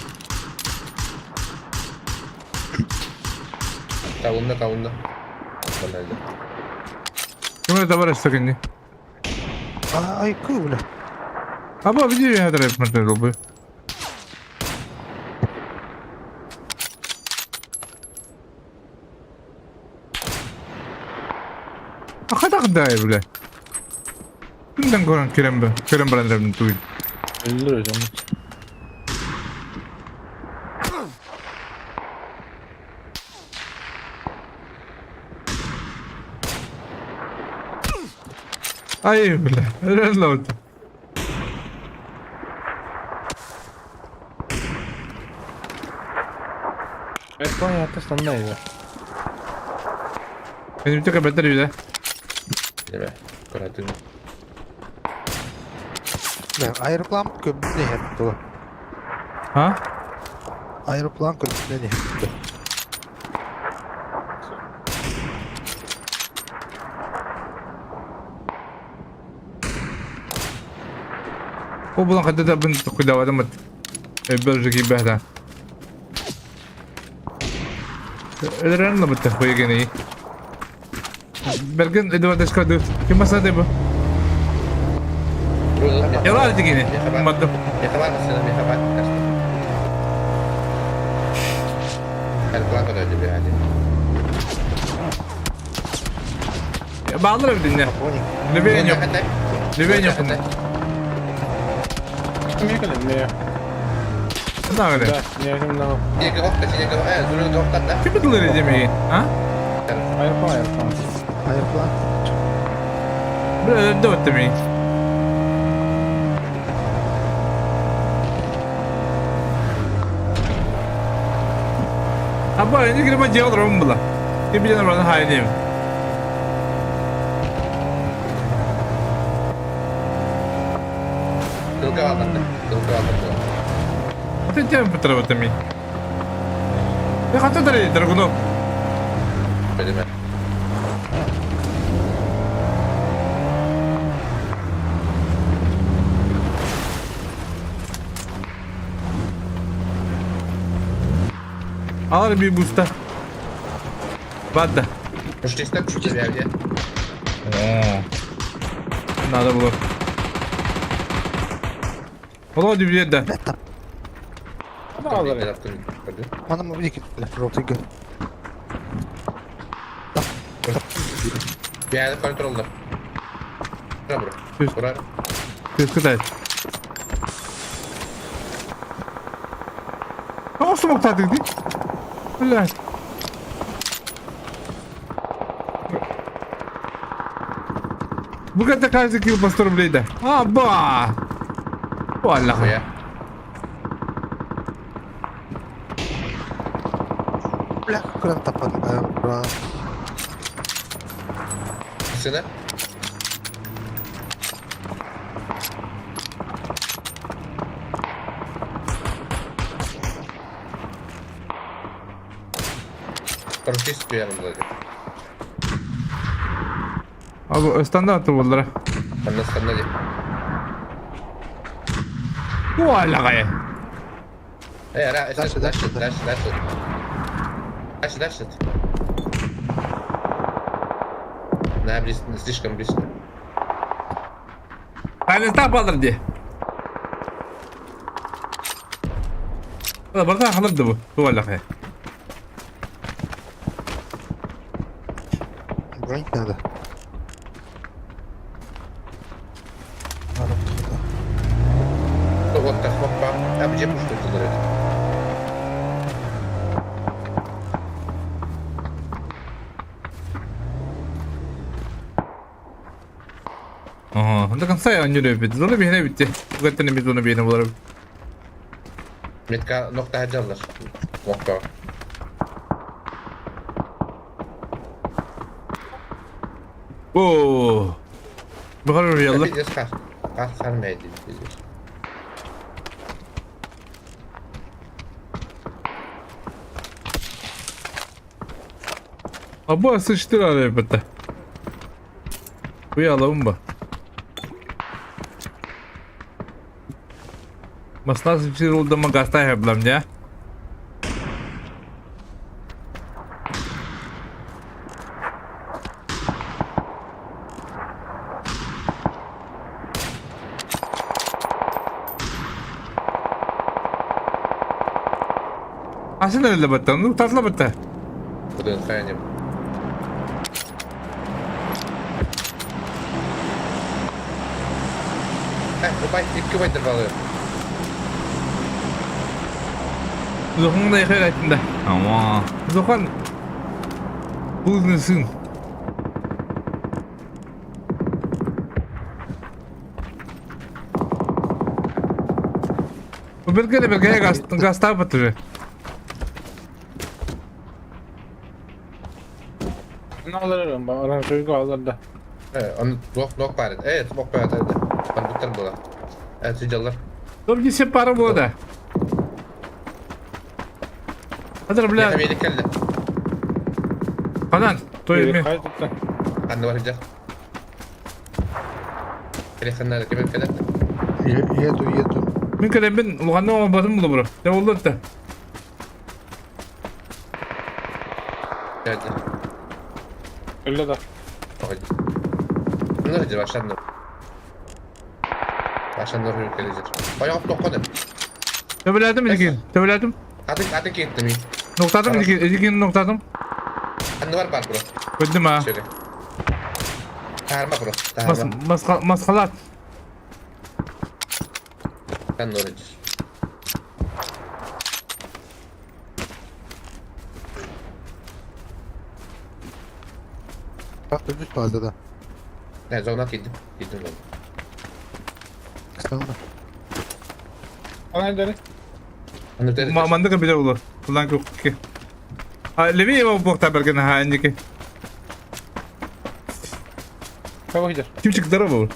Калынна, калынна. Банально. Ким эрэ табар өссө кини. Ай, кыы, бля. Аба, види, я драйв мартын долбы. А хайдах дай, бля? Күндэн көрөн кирен көрөн баран эрэбин туй. Өллөр дьон. Ай, бля, өлөр Эстония станна еді. Benim tek беттер үйде. Неме, көрөтүн. Бля, аэроплан көбүнэ иһэр тула. А? Аэроплан көбүнэн иһэр. Ол булан хата да бын кудавадым Бөлжі кийбэхта. Өлөрөн лабытта хуйгени. Берген Эдуардешка ду. Ким басады бу? Яла дигини. Мадды. Мехабат, мехабат, Аэроплан көрөдү бэһэди. Баалар эбитинне. Лебен yok. Лебен yok. Ким Нагы. Да, не ким на. Ким битилер демеги? А? Аэроплан, аэроплан. Аэроплан. Бля, да вот демеги. Аба, энэ гэрмэ жиал ром була. Ким билен баран хайнем. Тылга алданды. Тылга алданды. Атын тем битер ми. Я хата дари драгунов. Билеме. Алар би буста. Бадда. Пуштистен пуштистен. О. Надо было. Володя, билет да. Мана мобилик, бля, желтый. Я контроллер. Добро. Ура. Ты сказать. А смог так ты? Блядь. Бугатта каждый килл по 100 рублей, да. А, ба! Валлах. Бля, куран тапан. Аэроплан. Сына. Парашютист первым вроде. Абы стандарты болдыра. Анна стандарт. Валлах. Э, дальше, дальше, дальше, дальше. Дальше, дальше. На, близко, слишком близко. Хайнста балдыр ди. Барда халырды бу. Валлах. Бронить надо. Надо туда. Ну вот так, хлопа. А где пушку это Ага, до конца я не любит. Зона бихне битти. Угаттан biz onu bihne bularım. Метка нокта хаджаллар. Нокта. Оо. Бахар ялла. Пиздец хар. Хар хар мәйди пиздец. Аба сычтыр арай бітті. Уялабын ба. Масна сычтыр улдама гастай хаблам я. Асын эле бітті. Ну тазла бітті. Кудын хайнем. Убай, икки байдыр балы. Зохун да яхай айтында. Ама. Зохан. Блудный сын. Бергеле бергеле газ газ табыт уже. Ne alırım ben? Oranjı alır da. Onu нок нок бар. Э, смок бар. Компьютер была. Э, сиджаллар. Топ десе пара было Хадыр бля. Америкалла. Канан, той ми. Анны бар иде. Телефоннары кем кэлэ? Еду, еду. Мин кэлэн бин улахан оҥорботум булу бро. Дэ оллор да. Geldi. Öyle да. Bunlar hadi başlandı. Başlandı ülkeler. Bayağı тоққаны. Төбөлөтүм илигин. Төбөлөтүм. Атын атын кетті мен. Ноктадым илигин, илигин ноктадым. Анны бар бар бро. Көрдүм а. Şöyle. Тарма бро. Тарма. Масқа масқалат. Sen doğru ediyorsun. Bak düz fazla da. Ne zona gittim. Gittim ben. Kısalım da. Ana deri. Мандыка биле болор. Кулан көкке. А леви его бокта берген ха эндики. Кого gider? Тимчик здорово был.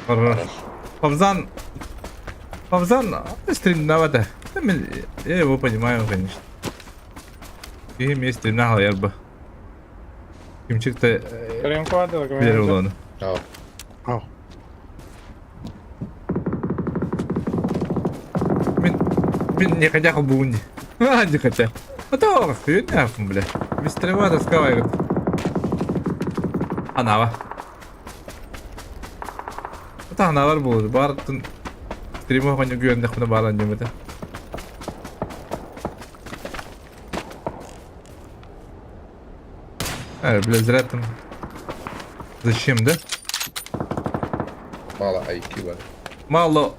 Хорош. Павзан. Павзан стремновато. Я его понимаю, конечно. И вместе на ярба. Тимчик-то Билер оны. Ау. Мен мен не хотя бы не. А, не хотя. А то, хуйня, бля. Без стрела таскавай. Анава. Это аналар болды. Бартын стрима ханю гүйендек мына баран жемеді. Э, бля, зря там. Зачем, да? Мало IQ бар. Мало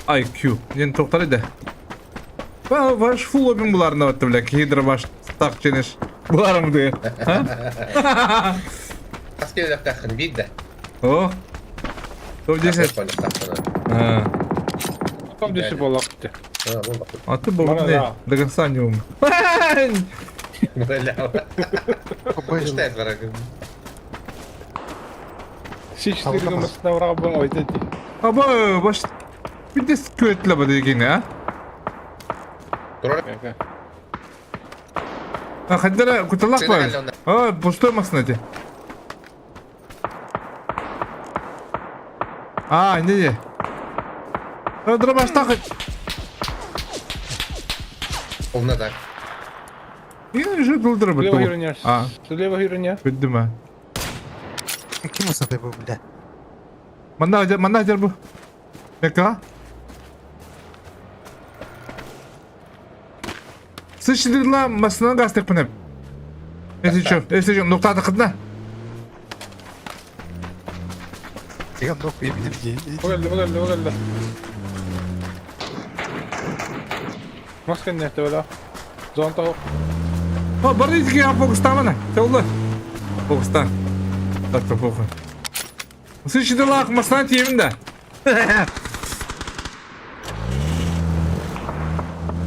IQ. Нен тоқтар еді. Ваш фул обин буларына батты, бля. Гидро баш так ченеш. Буларым ды. Аскер тахын бидді. О. Топ 10. А. Топ 10 болақ бітті. А ты был не, до конца не ум. Сичтирген масына врага ойдети. Аба, баш Бидес көтлі ба деген, а? А, хаддара куталак бар. А, пустой машина те. А, не не. Дробаш так. Олна так. Я же был дробаш. Слева херня. А. Слева херня. Бүттүм а. Ким усаты бу, бля? Манна манна жер бу. Мека. Сышдырла масынан гастык пынып. Если чё, если чё, ноктады кытна. Деген нок бейбилге. Бұл geldi, bu geldi, bu geldi. Маска не төбеле. Зонта О, бар изге фокустамана. Теулы. Фокустан. Так-то похуй. Слышите, лах, масна тиемин да.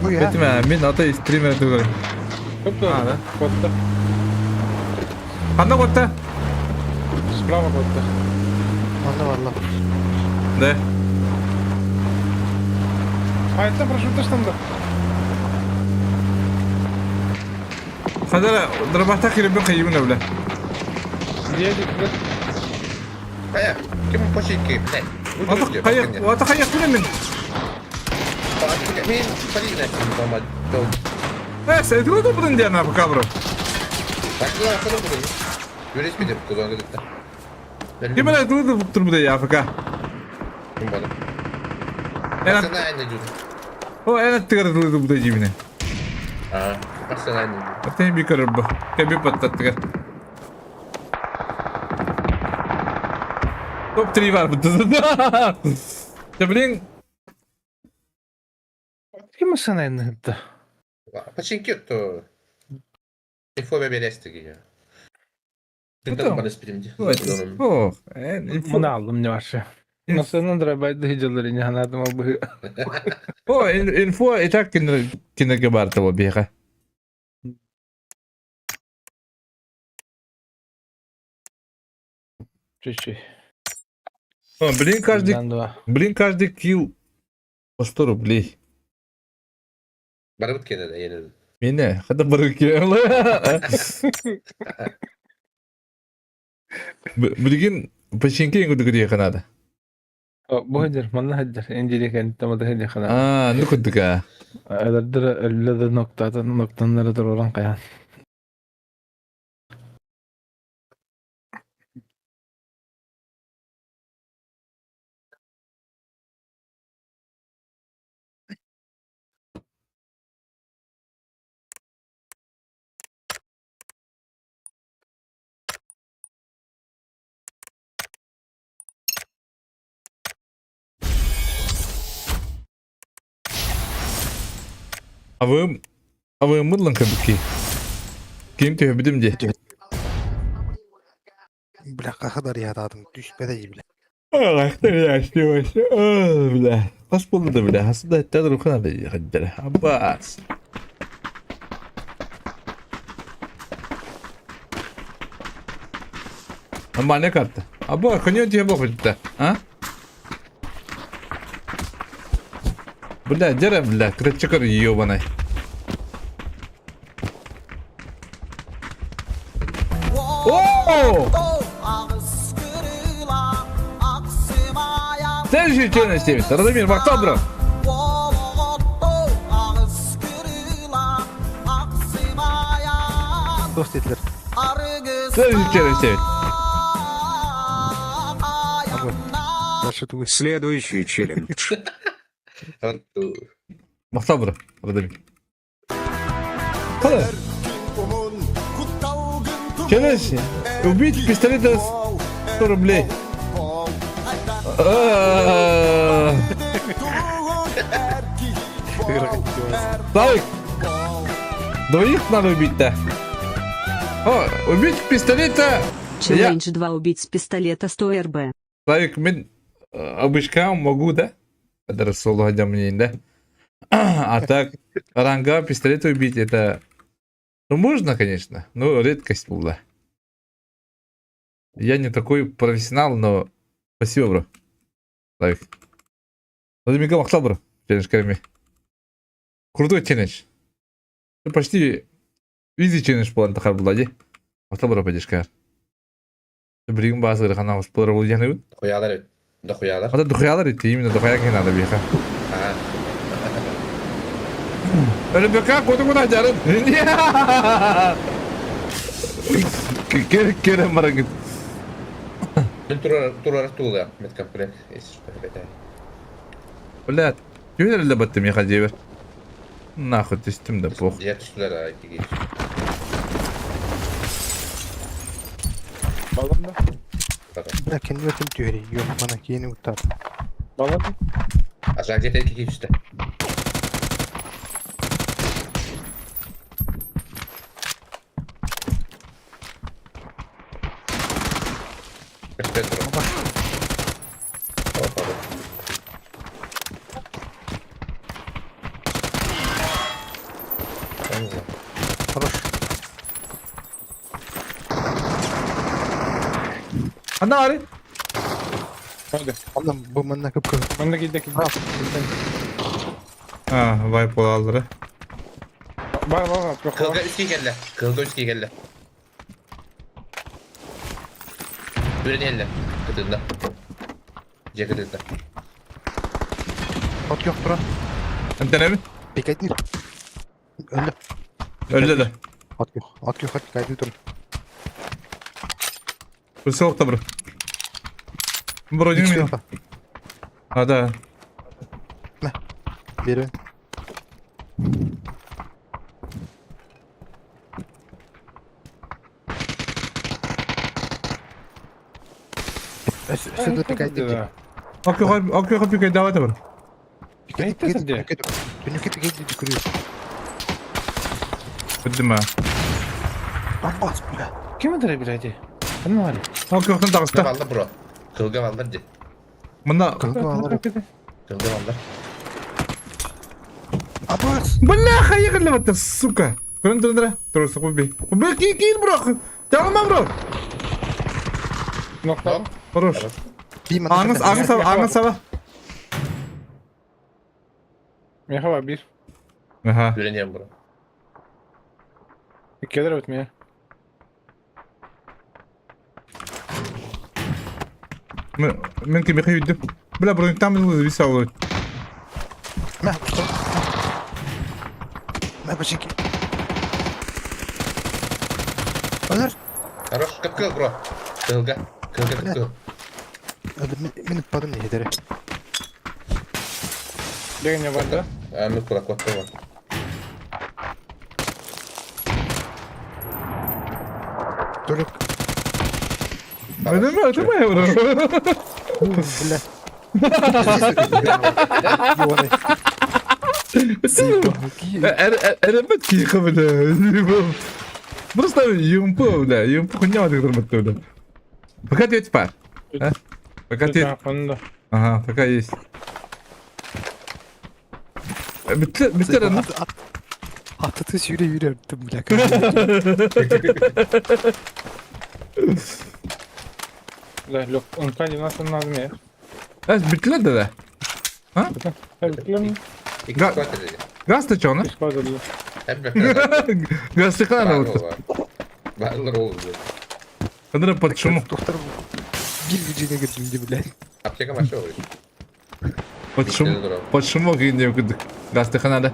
Бетиме, мин ата стример тугар. Көптө, котта. Ханна котта? Справа котта. Манна барла. Да. Хайттан прошуташтан да. Хадара, дробахта кирибин кыйыбын öyle. Диэдик Хайа, ким починки, блядь. Ата каяк билемин. Мен полина дома. Э, сен тугу будун диэн апка бро. Башла акылы будун. Görüşmedim kuzağına gitti. Ким эле тугу турбу дей апка. Ким бана? Эн Sana aynı cür. О, эн тыгар тугу бу дей жибине. А, sana aynı cür. Атын би көрөр бу. Кеби паттаттыгар. Топ-3 бар бу. Да блин. Ким машина инде? Починки то. Инфо бересті ге. Тыңдап бана спримде. Ох, Мына алдым не вообще. Масынан драбайды хиджалар ине ханадым албы. О, инфо и так кинерге бар того бега. Чуть-чуть. О, блин, каждый килл по 100 рублей. Барыбыт кенеде ене. Мене, хада барып килл. Билген починки ингу дигри ханада. Бу хиджар, манна хиджар. Инжили кен тамада хиджар хана. А, ну кудука. Алардыр өллөдө ноктатын ноктаннары туруран каян. А вы мыдлан кабыки. Ким тебе бидим де? Бля, кахадар ятадым. Түспеде бля. Ах, ты я вообще. Бля. Хас болды да бля. Хасда тәдір ухана да хаддара. Абас. Нормальная карта. Аба, конё тебе бог да, а? Бля, дера, бля, крытчикар ёбаный. О! Следующий челлендж 70. Радомир, Мактабра. Dost dediler. Следующий челлендж 7. Следующий челлендж. Мактабра, Радомир. Қалай? Челлендж. Убить пистолета 100 рублей. Славик, двоих надо убить-то. О, убить пистолета. Челлендж 2 убить с пистолета 100 РБ. Славик, мен обычка могу, да? Это соло мне, да? А так, ранга пистолет убить, это... Ну, можно, конечно, но редкость была. Я не такой профессионал, но... Спасибо, бро. Славик. Владимир Махтал, бро. Челлендж корми. Крутой челлендж. Ну, почти изи челлендж болан тахар була, Махтал, бро, поддержка. Билигин баазыр хана осполар бол яны. Хуялар. Да хуялар. Ата духаялар ити, именно духая кен надо биха. Өлбөкө коду куда жарын. Кер кер марагын. Мен турар турар тула медкомплект, если что, ребята. Блядь, түйер эле баттым я хадибер. Нахуй түстүм да пох. Я түстүлөр айки Балам да. Бля, kendi ötüm tüyeri. Yok bana yeni utar. Балам да. Ажа где-то эки түстү. Кэппэт бро. О, хорош. Я не знаю. Хорош. Ана ари. Hadi. Онно бу манна кып-кып. Манна киирдэ киирдэ. А, вайп буолаллара. Бар бар бар. Кылга үскей кэллэ. Кылга үскей кэллэ. Бүрэн Кытында. Дьэ кытында. От көх турар. Эмтэнэбин? Пикайтир. Өллө. Өллө да. От көх. От көх пикайтир тур. Высок бро. Броню мен. А, да. Мә. Бери. Сюда пикайтир. Окей, окей, пикай, давай, бро. Пикайтир. Пикайтир, пикайтир, күрү. Бүттүм а. Бомбас, бля. Ким өтөрө билэди? Ханна бар? Окей, октон таҕыста. Баллар бро. Кылга баллар ди. Мына. Кылга баллар. Кылга баллар. Абас! Бляха, ехали сука. Көрөн туран Туруса куби. Куби ки киир бро. Тагылма бро. Нокта. Хорош. Аңыз, аңыз саба, аңыз саба. Меха бар бир. Аха. Үйренем бро. Кедр өтме. Мен ким меха үйдүм. Бля, бро, там висал. Мә, Мә, башенки. Өлөр. Хорош, кып-кыл, бро. Кылга. Кылга кып-кыл. Мен ытпадым не хедере. Деген не бар да? А, мен кулак баттым. Төлөк. Ödeme, ödeme bro. Бля. Эребет киха, бля. Просто юмпу, бля, юмпу хуйня вот бля. Пока тетя пар. Пока тетя. Ага, пока есть. Bitti, bitti herhalde. Atlatı sürü yürü бля. Да, лёг. Он кади нас надо мне. Evet, bittiler de de. Ha? Bittiler mi? Gaz da çoğunu. Gaz çıkar oldu. Bağırlar oldu. Kadın почему? Доктор bir gücüne girdim бля. Аптека маша ой. Почему? Почему кийин кырдык? Гастыханада.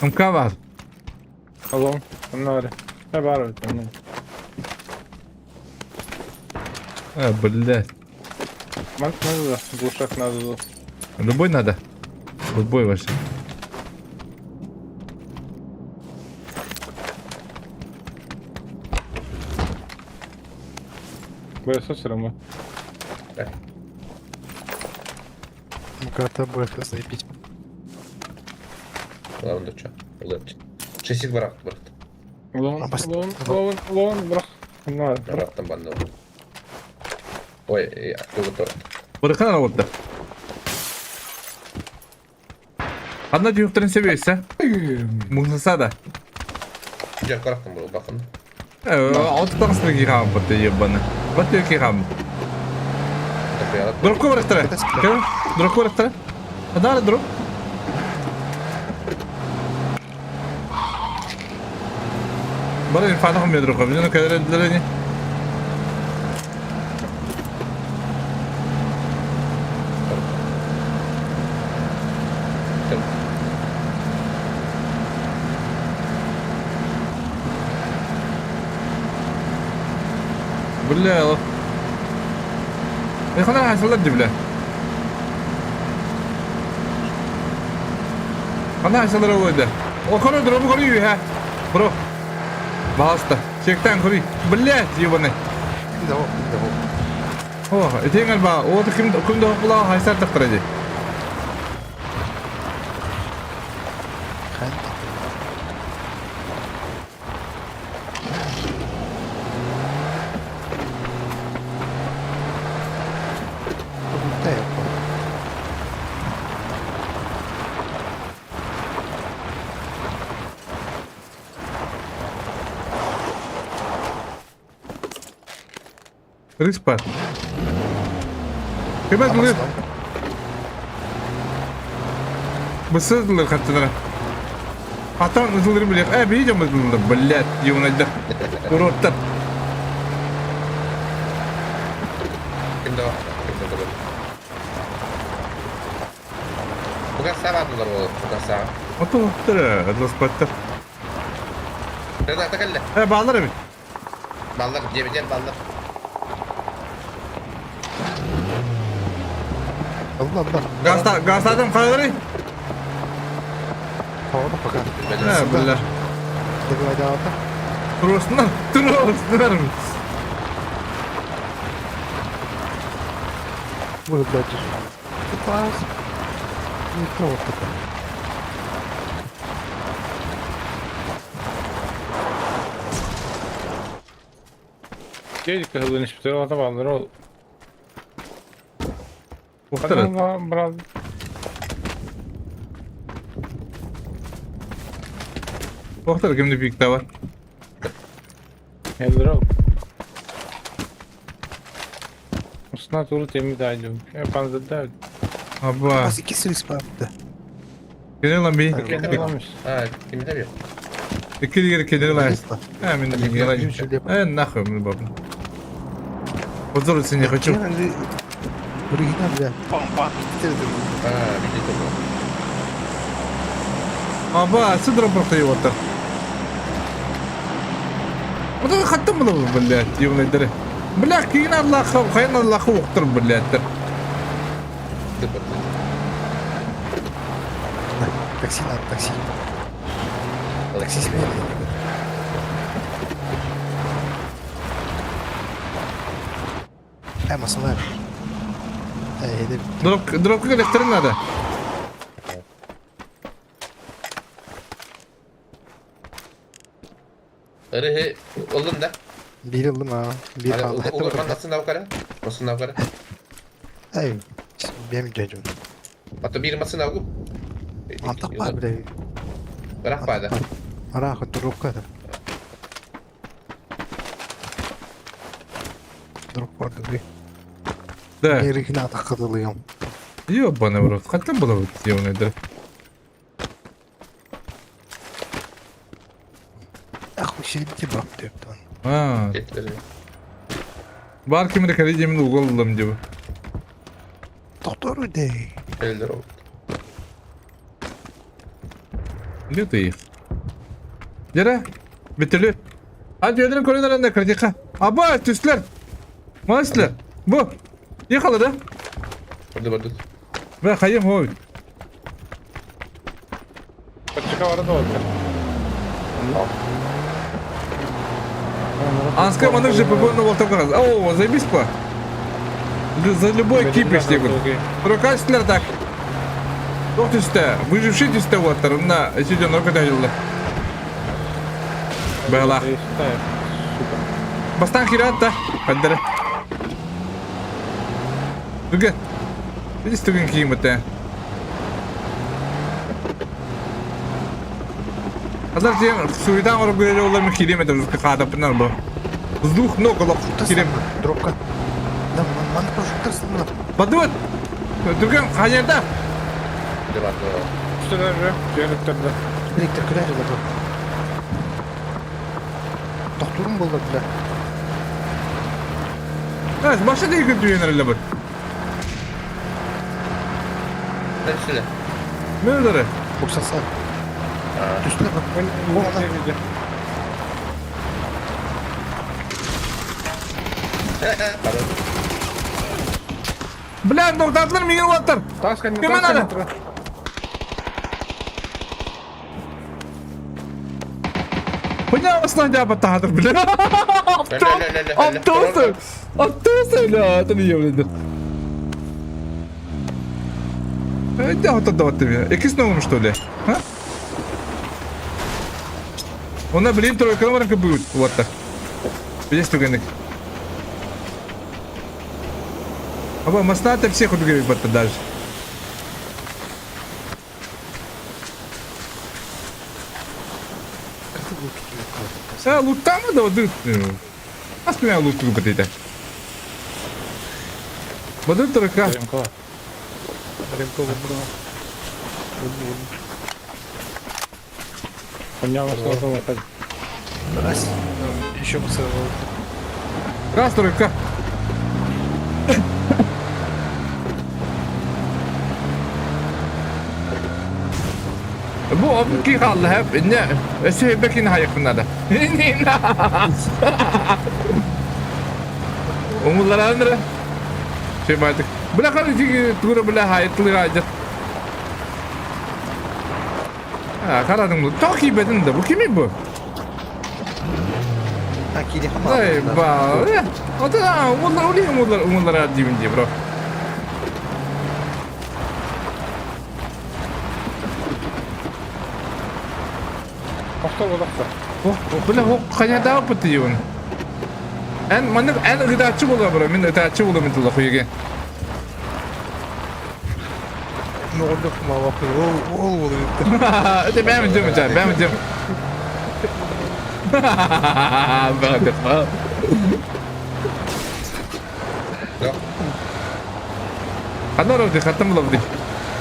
МК бар. Алло, надо. Я бар это. А, блядь. Мат надо, глушак надо. Любой надо. Любой вообще. БСС равно. МК БФ заебись. Ладно, что? Улыбки. Шестик барак, брат. Лон, лон, лон, лон, брат. Надо. Барак там бандал. Ой, откуда то? Bırakın orada. Anla diyoktrin seviyesi. Муңсаса да. Жер карактан бро, бакын. Алтытаңсың киған бұрты ебаны. Бұрты киған. Дропка бырақтыра. Дропка бырақтыра. Адары дроп. Бары инфанахым мен дропка. Мен кәдер Бля, يا خلينا حيصلر بلا خلينا حيصلر هو ده وكانوا يضربوا كوري ها برو Пожалуйста, чектан кури. Блядь, ебаный. Да, да. О, этең алба, о ким кимде була хайсар тактырды. Рыспа. Кемет лыр. Бысырдылар хаттылара. Атан ызылыр билек. Э, видим ызылыр, блядь, ёбаный Уроттар. Ким да ким да Буга саҕа ол, буга саҕа. Отуттар, адласпаттар. Тогда кэллэ. Э, баалар эбит. Баллар, дьиэбитигэр баллар. Allah Allah. Газта, газтадым хайдары? Havada пока. Э, бля. Добивайдаата. Туруосунар, туруосунар. Будет дальше. Класс. Не вот такой. Дядя кыһылын испитер ата баллар ол. Уктар. Брат. Уктар кимди пикте бар. Элдер Усна туру теми дайдым. Панзада. Аба. Бас iki sürü спапты. Кене лан би. А, ким да Икки дигер кене лан. А, мен не лан. Э, нахуй мне баб. Позориться не хочу. Оригинал, бля. Помпа. А, видите Аба, сыдра просто Вот это хаттым было, блядь, ёбаный дыры. Бля, кийин Аллаха, хайын Аллаха уктыр, блядь. Такси надо, такси. Такси смелее. Э, масалар. Э, Дроп, дропка электрик надо. Ырыһы ыллым да. Bir aldım ha. Bir kaldı. Угурман басын авкара. Басын авкара. Эй, benim cacım. А то бир масын авгу. Антак бар бile. Бірақ бада. Ара дропка да. Дроп бар да. Да. Ерикine атаккадылыйым. Ёбаный в рот. Хаттым было, ёбаный дыры. Ах, ушелти брак деп. А. Бар кимде калидемин уголлам деп. Доктор үдей. Элдер ол. Где ты их? Жара, бітілі. А жөдірін көрінер әнде критика. Аба, түслер. Малайсызлар. Бу. Ехала да? Барды барды. Бә, хайым хой. Подчика барады ол. Анска манык ЖПБ на волток раз. О, заебись по. За любой кипиш дегін. Прокачтылар так. Тоқ түсті, выживший түсті оттар. Мына сиден оркада жылы. Бәла. Бастан хират та. Қаддары. Түген. Видишь, түген киім бітті. Азар сен суетан ұрып көрер олар мен хирем это қадапынар бұл. С двух ног олақ хирем. Дропка. Да, ман прожектор Подвод. Түген қайерда? Үстілер же, жеріктерді. Электр күләр да. Докторум болды бля. Evet, başta değil kötü yenerler bak. Түсле. Мөлдөрі. Буксаса. Түсле бak. Бля, тоқтатылар меген оттар. Кемен аны? Хуйня осынан жапа тағадыр, бля. Автобусы. Автобусы, бля, это не ебля. Я вот отдавать тебе. Экис новым, что ли? А? Онно билин тройканы баран кыбыыбыт уоттар. Билес түгэнник. Аба масна тепсе курдук эбит батта даже. А, луттамы да вот Ас меня лут купит Бадыр тройка. Ремко. Ремко выбрал. Раз. Еще бы сырого. Раз тройка. Бу обки хаалла хэп инне өссө бекин хайыкпынада. Умулларанра. Шебайтык. Бля хары тура бля хайытлыга ажат. А, карадың бу. Ток ибедин да. Бу кими бу? Ай, ба. Ата, умуллар ули умуллар умуллар деймин де, бро. Бля, хайа пыты юн. Эн маннык эн ыдааччы була бро, мин ыдааччы була мин тула хуйге. Это бэм дым, это бэм дым. Бэм Ханна ровди, хаттам ловди.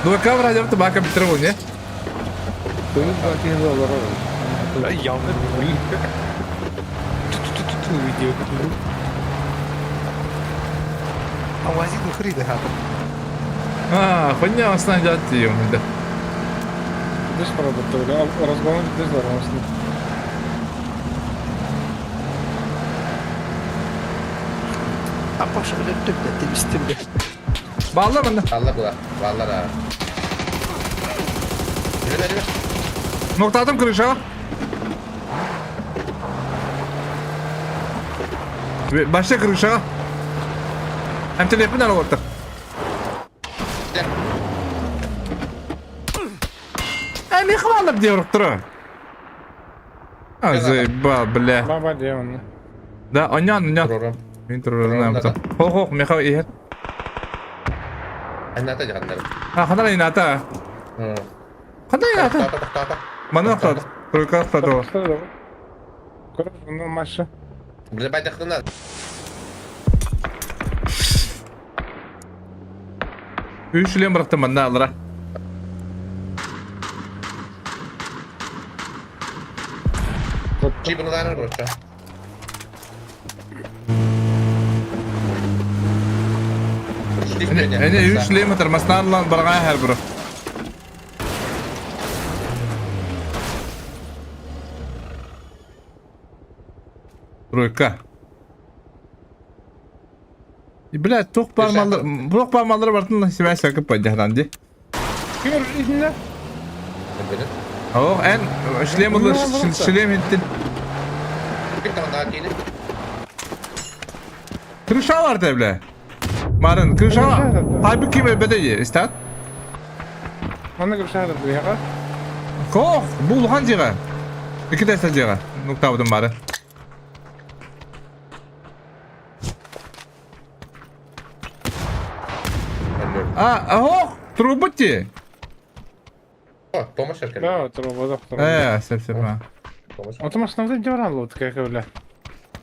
Дуака вражам табака битров, не? Явно А, хуйня основная дати, да. Разгон Балла мында. Балла була. Балла да. Yürü yürü. Ноктадым крыша. Başta крыша. Hem telefon al orta. Эми хвалып деп тұр. А, заебал, бля. Баба демон. Да, онян, онян. Мен турурум. Хо, хо, меха иһет. Аната жагандар. А, ханара ината. Ханара ината. Мана хат. Тройка хато. Ну, Маша. Бля, байдахтана. Үш лем быракты манна алра. Чиб ударар короче. Эне үш лем тормостан лан барга хер бро. Тройка. И, блядь, тух бармалар, тух бармалар бартын себя сакып падяхдан ди. Ким изинде? О, эн шлем улы шлем хиттин. Крыша бар да, бля. Марын, крыша бар. Хайбы ким беде истат? Мана крыша бар бля. Кох, бу улахан жига. Ики тәсә жига. Нуктабыдым бары. А, ох, трубы ти. О, помощь эркен. Да, труба, да. Э, сеп сеп. Ото машина дёран лут как бля.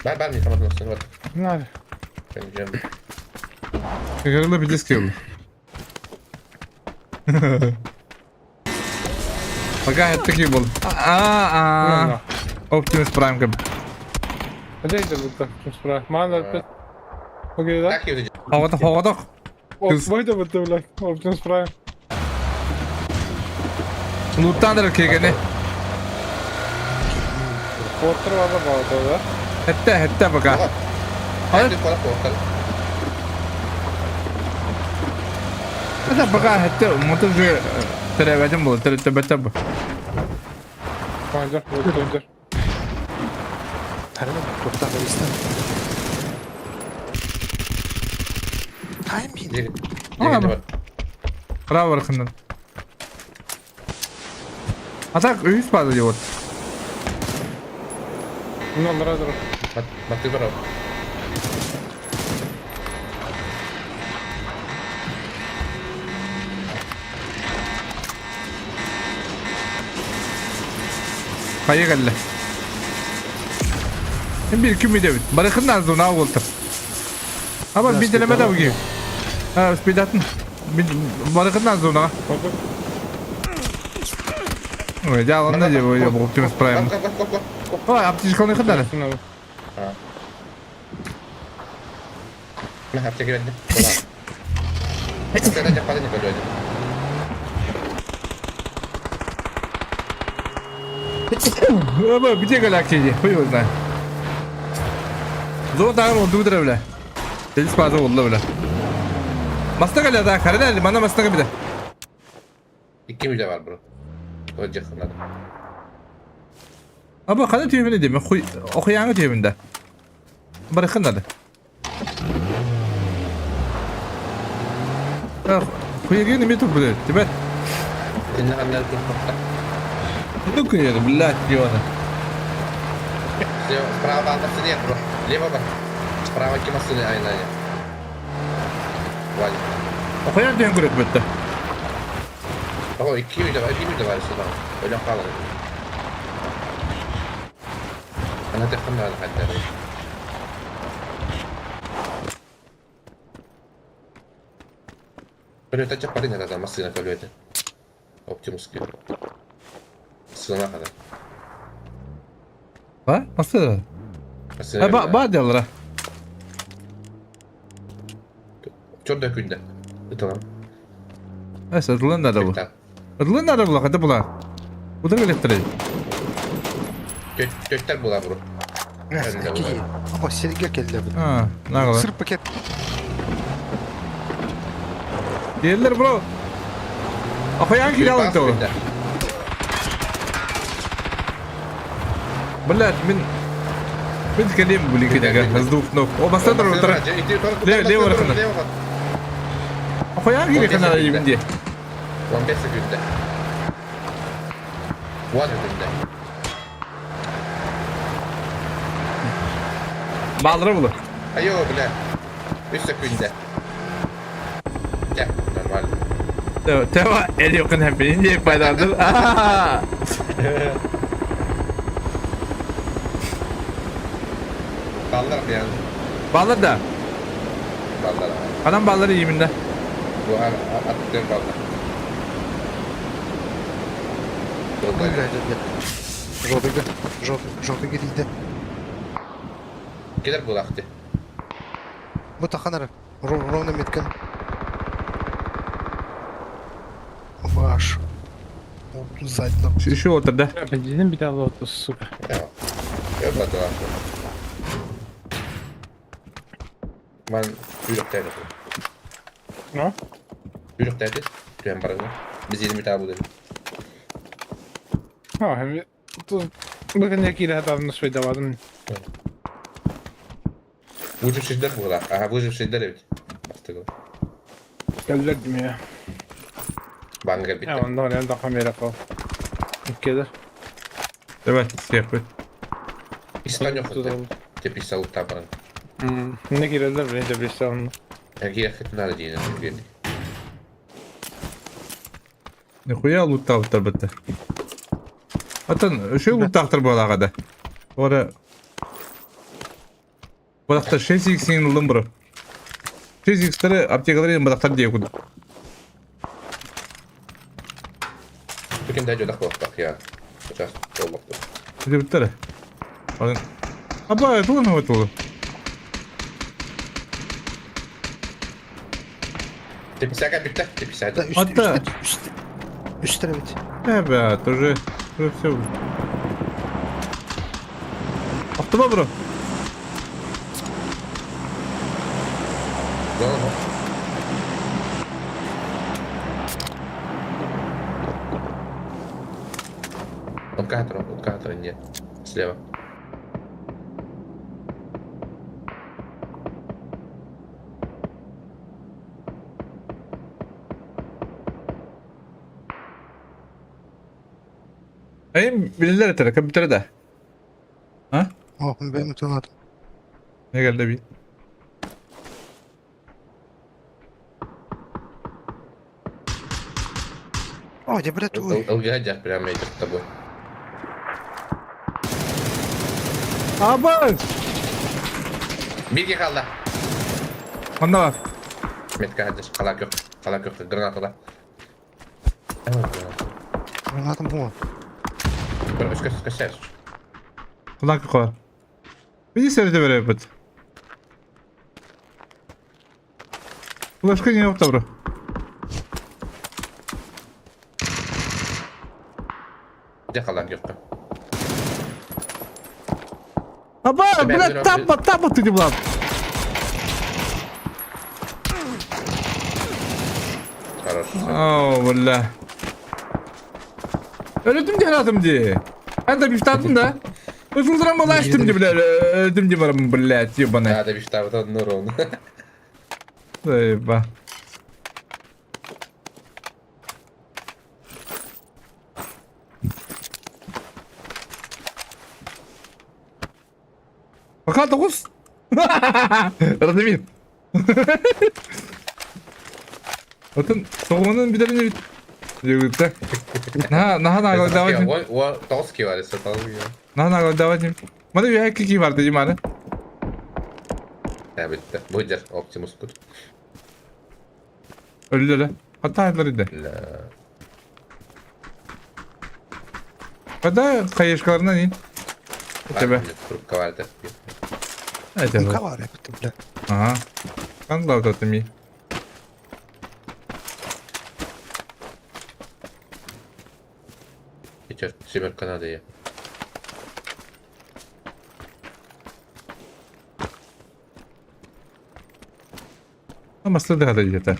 Бар бар не там одно вот. Надо. Кагарлы бидес кел. Пока это такие был. А, а. Оптимус Prime кеп. Где это будет? Оптимус Prime. Мана Окей, да? Хавата хавата. Ой, да будет, бля. Оптимус Prime. Луттандыр кегене. Портер бада бада, да? Хетте хетте пока. Это пока хетте мотор же теребетим был, теребетим. Панзер, панзер. Браво, Рахандан. А так, үс бады вот. Ну, аллара тур. Баттыы барар. Хайа кэллэ. Bir күн бидэбит. Барыкын зона уолтар. Аба биделеме да буги. Спидатын. Барыкын зона. Ой, дьааланна дии бу Оптимус Прайм. Ой, аптечканы хыдары. Мен аптека бердим. Аптекада жаппады не көрөдү. Аба, где галактики? Хуй его знает. Зона тагын онду битирэ бile. Телис база болла бile. Маста кэлэ да, карада мана маста бile. Икки мүле бар бро. Жакынады. Аба хана түймүнэ деме, хуй охуяңы түймүндэ. Барыхынады. Хуйген неме тук билет, тебе? Ну куйер, блядь, ёна. Справа машина, бро. Лево бар. Справа ки машина айна. Валя. Охуян түйін көрөк бітті. Ого, икки үйде бар, икки үйде бар сюда. Өлөн калды. Ана теккан да хатта. Көлөтө чаппарын это машина көлөтө. Оптимус Сына када. А? Машина. А ба ба делра. Чорда күндө. Ыталам. Эс, ытлын да бу. Ытлын да була, ката була. Куда келеттер? Төттер була бро. Апа, сергер келди. А, нагла. Сыр пакет. Диэллэр бро. Охуян кире алын Блядь, мин Мин кэлиэм били кинигэ с двух ног. О, бастан тур. Лево рахына. Охуян кире хана имде. 15 секунда. 1 секунда. Балдыра булу. Айо, бля. 3 секунда. Тя, нормально. Тева эл юкын хэппи не пайдандыр. Баллар биян. Баллар да. Баллар. Анам баллар ииминде. Бу аттыр баллар. Жопыга, жопыга дейді. Келер булакты. Бу таханар ровно меткен. Ваш. Сзади. Еще отыр да. Бензин бит алып отыр, сука. Көрбөтү Ман үйрөктәйди. No? Үйрөктәйди. Түен баргы. Биз 20 табу деди. Ha, hem Bakın ne кире хатабын спайдабадым. Выжившийдер була. Ага, выжившийдер ведь. Бастыгы. Келдер я. Банга битте. Я онда орен да камера кал. Келер. Давай, сепы. Истан yok. Те писал табан. Не кирелер бен де писал. Кире хит надо дейін. Нихуя луттаптар бітті. Атын, үшеу луттақтыр балаға да. Ора... Балақтар 6x-ин ылым бұры. 6x-тері аптекалар ең балақтар дей күді. Түкен дәй жодақ болақтақ я. Сейчас болмақты. Үде біттері. Аба, туын өт олы. Теписаға бітті, теписаға. Атта. Үстірі бит. Evet, уже, уже все. Автоба бро. Он катер, он катер, нет. Слева. Ayım bilirler eteri, kompütere de. Ha? О, бэйэм тыллаатым. Не кэллэ би. О, дьэ, блядь, ой. ЛГ дьэ, прямо идет с тобой. Абай! Бирге қалды. Манна бар. Метка хаджаш, қала көп, қала көп, граната да. Гранатам була. Өскөс, Кулак кор. Биди сөрүтэ беребит. Флешка не yok бро. Дьэ халан көрдө. Аба, блядь, тапа, тапа ты не влад. Хорош. О, бля. Өлөтүм дии харатым дии. Эн да бифтадым да. Өзүңдөрөн балаштым ди, бля, өлөтүм дии барамын, блядь, ебаный. Да, да бифтабыт нурон. Заеба. Пока тоғыз. Радомир. Отын соғымының битерин бит. Жегүтті. На, на, на, давай. Тоғыз ки бар, тоғыз ки бар. На, на, давай. Мана bir ki var dedim hani. Ya bitti. Buyur Optimus kut. Öldü öyle. Hatta aydılar idi. Hatta kayışkalarından in. Tabi. Трубка var da. Evet Трубка var ya, бля. Ага. Kan da mi. Сейчас семерка надо я. Ama сылды хада деді.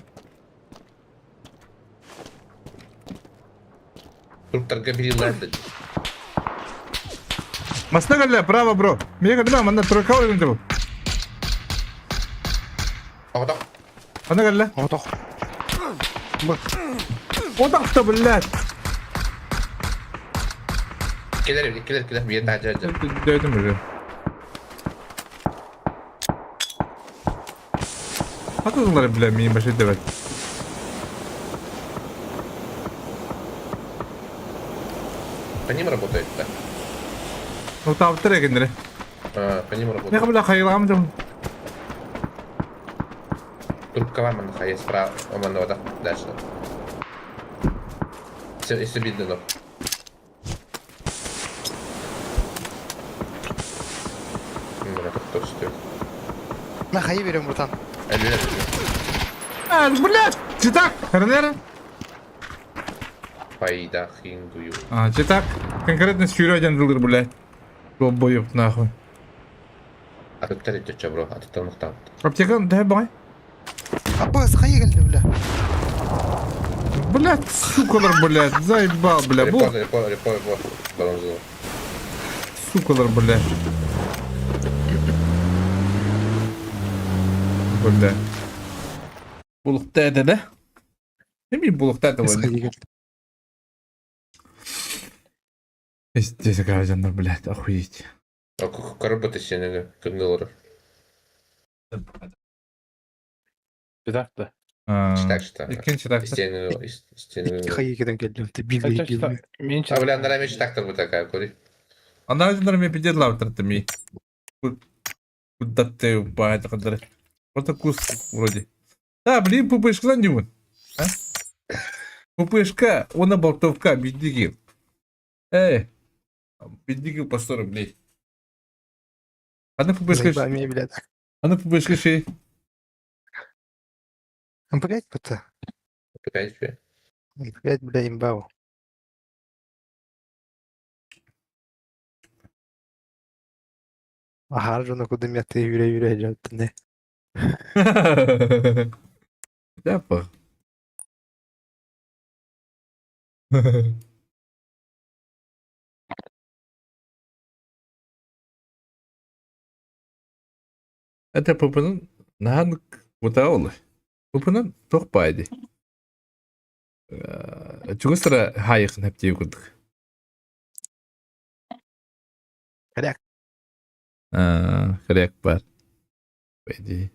Труптарга бириларды. Масна калла, браво, бро. Мега калла, манна тройка орын деп. Тоғдақ. Ана калла. Отох. Отақта, блядь. Келер, келер, келер. Bir daha cacı. Дöydüm уже. Атылар, бля, мин башы деп. По ним работает, да? Ну таптыр екендер. А, по ним Не работает. бля хайылам жом. Трубка вам на хае справа, оман вода. Дальше. Все, если видно, но. Ну, это кто стоит? На хайы берем, братан. А, блядь, читак, Ренера? Пайда хиндую. А, читак, конкретно сюрё один дылыр, блядь. Долбоёб нахуй. А тут тәрет бро, а тут там там. Аптека, дай бай. Апа, хайы келді, бля. Блядь, сукалар, блядь, заебал, бля. Бу, Репорт, репорт, репорт, репорт. Бронзовый. сукалар, блядь. Бля. Булукта да? Неме булукта это Хайы келді. Здесь граждандар, блядь, охуеть. А коробка сенеге кыңгылыр. Читак Читак, читак. Иккинчи читак. Стены, стены. Хайы кеден келді. Билбей, билбей. Мен А, бля, андара мен читактыр бу такая, кори. Анда граждандар мен пиздец лаптырды ми. Куда ты упает, кадр. Просто кус вроде. Да, блин, пупышка деймін. А? Пупышка, она болтовка, бидиги. Эй, бидиги по 100 рублей. Ана пупышка, Заебал меня, блядь. ана пупышка шей. Блядь, бата. Опять, бля. Блядь, бля, имбау. Ахар жона куда мяты юре юре жаттыне. Запах. Это пупунун нахан кутаолы. Пупунун тох байды. Чугустара хайықын хәптей курдук. Коряк. Коррект бар. По идее.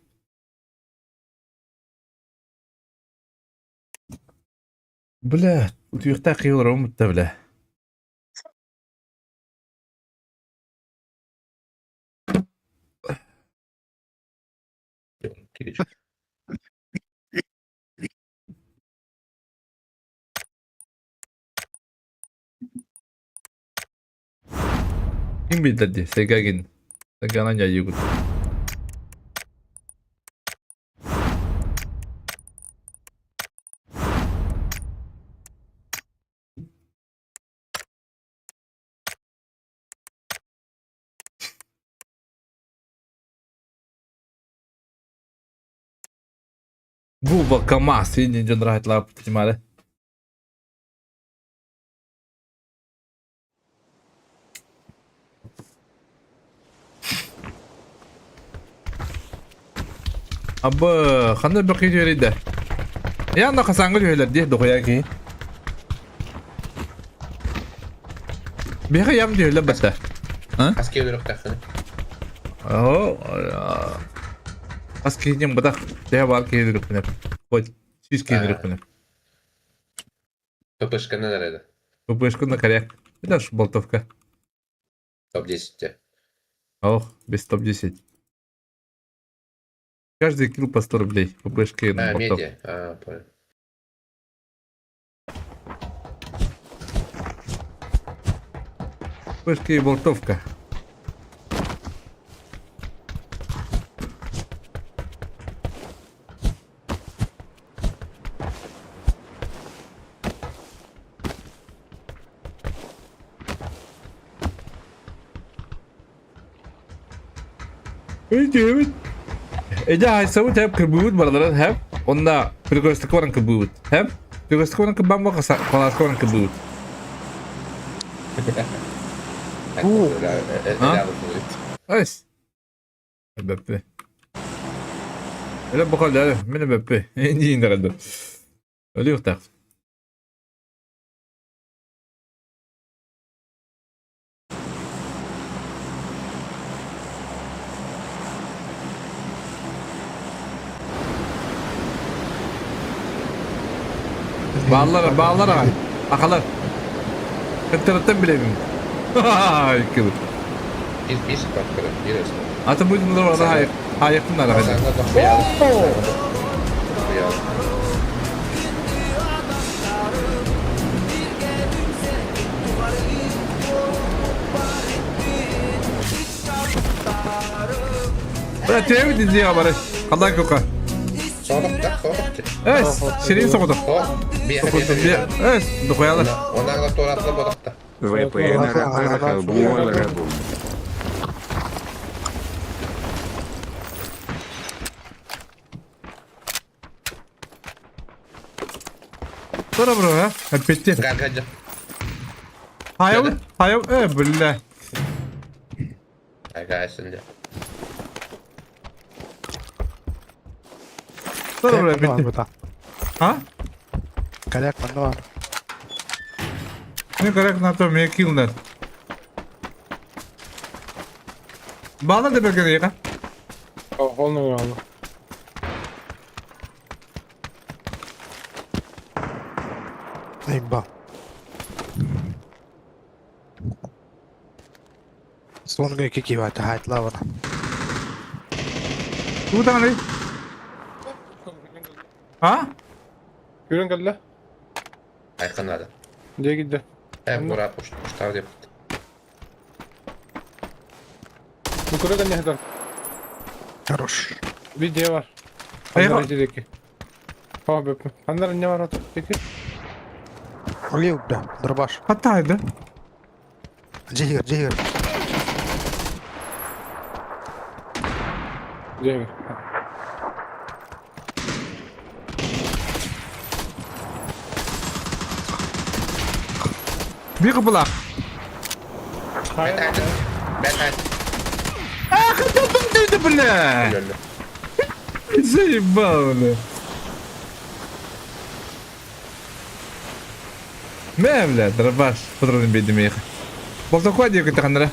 Бля, утуйахтаах киһи олоробун бутта, бля. Ким билдер дии, Сегагин. Сеганан дьайыыбыт. Буба КамАЗ, иннин дьон ыраһытлаабыт тимаары. Абы, ханна бөкүй түһэрийдэ? Яна хасаҥҥа түһэлэр дии, дохуя киһи. Биһиэхэ ям түһэлэр батта. А? Хас киһи өлөрөхтөххүнэ? Оо, хас киһи диэн бытах, төһө баар киһи өлөрөхпүнэ. Хоть сүүс киһи өлөрөхпүнэ. ППшканан эрэ. ППшка на коряк. Это ж болтовка. Топ-10. Ох, без топ-10. Каждый килл по 100 рублей. ППшки на А, болтовку. медиа. А, понял. ППшки и болтовка. Өйдөөбүт. Эдэ хайсабыт хэп кырбыыбыт барыларын хэп. Онна перекресток баран кырбыыбыт. Хэп. Перекресток баран кырбаан колааска баран кырбыыбыт. Ась. Бэппи. Эле бокал дәрі, мені бэппи. Индиин дәрді. Өлі ұқтақ. Бааллар, бааллар аҕай. Акалар. Кыттырыттан билэбин. Иккибит. Биир биир спаркары, биир өстө. Аты бу дьоннор хайыктын араҕай. Бля, төбө дии бары. Халлаан көкө. Эс, сирин соҕотох. Эс, духуялар. VPN Тура бро, а? Эппетти. Хайабыт, хайабыт, э, бля. Тура бро, эппетти. А? Коряк манна баар. Мен коряк на то мне килнер. Баала да берген яка. Ол алла. Имба. Слонга кикивата хайт лавана. Тутаны. А? Күрен кэллэ. Айхан надо. Дьэ киирдэ. Э, бура пуштар деп. Бу көрө кэннэ Хорош. Бир дьиэ бар. Айха. Аннара диэки. О, бөп. Аннара не бар диэки. Олег, бля, дробаш. Хатайды. Джиггер, джиггер. Дьиэ. Бир кыпылах. Бет Бет Ах, это ты, бля! Заебал, бля. Мэ, бля, дробаш, патроны бедим их. Болтоққа диэки таханнара.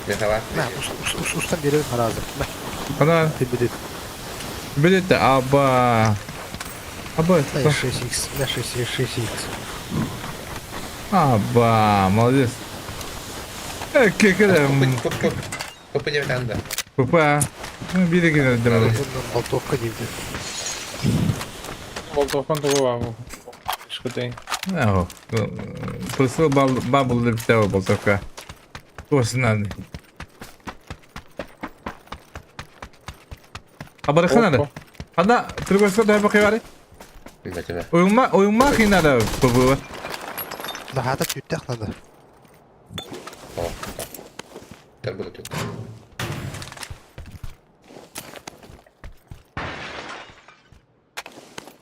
Мехалаах. Мә, устан беребин харазы. Мә. Ана. Билет. Билет аба. Аба. 6х, мә 6 6х. Аба, молодец. Э, кекеле. ПП 9 анда. ПП. Ну, бири генә дөрәле. Болтовка диде. Болтовкан тугу бар. Шкытый. Ау. Просил бабл дип тәү болтовка. Туасынан. Абарханада. Анда тригоска да бакы бар. Уйма уйма кинада ПП. Наһата түттэх надо.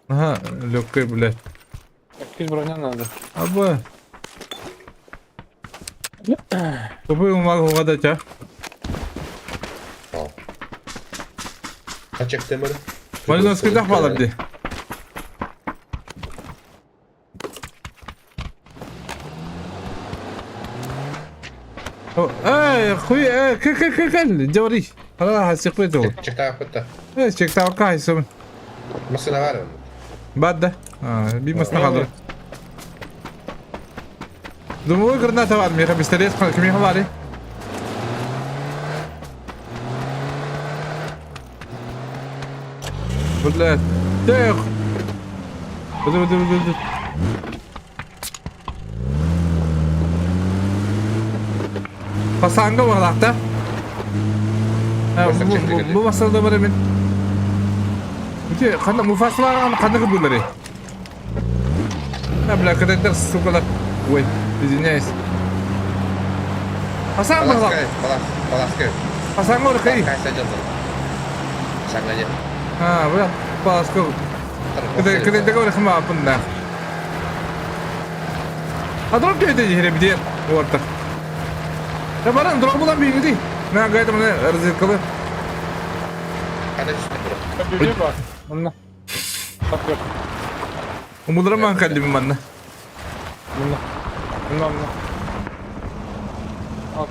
Ага, легкой, блядь. Кис броня надо. Аба. Попой умаг угадать, а? Ачек темір. Мальзон скидах балабди. Эй, хуй, эй, кел, кел, кел, кел, дьори. Хала, хасикпет ол. Чектаа Э, чектаа кайсым. Масына бар. Бадда. Би масына қалдыр. Думаю, граната бар, меха пистолет, кимеха бар. Блядь. Тэх. Быды, быды, быды, быды. Пасанга бағлақта. Бу масалда бар мен. Бите, қанда муфасылар қанда кыбылары. А, бля, когда сука, Ой, извиняюсь. Пасан бағлақ. Паласка. Пасанга орқай. Саңа А, бля, паласка. Когда когда договор хма апында. А дроп дейді хере бидер. Орта. Я баран дроп булан бигди. На гайда мене разведкалы. Онна. Тапкыр. Умудраман калдым манна. Мына. Мына, мына. Ал.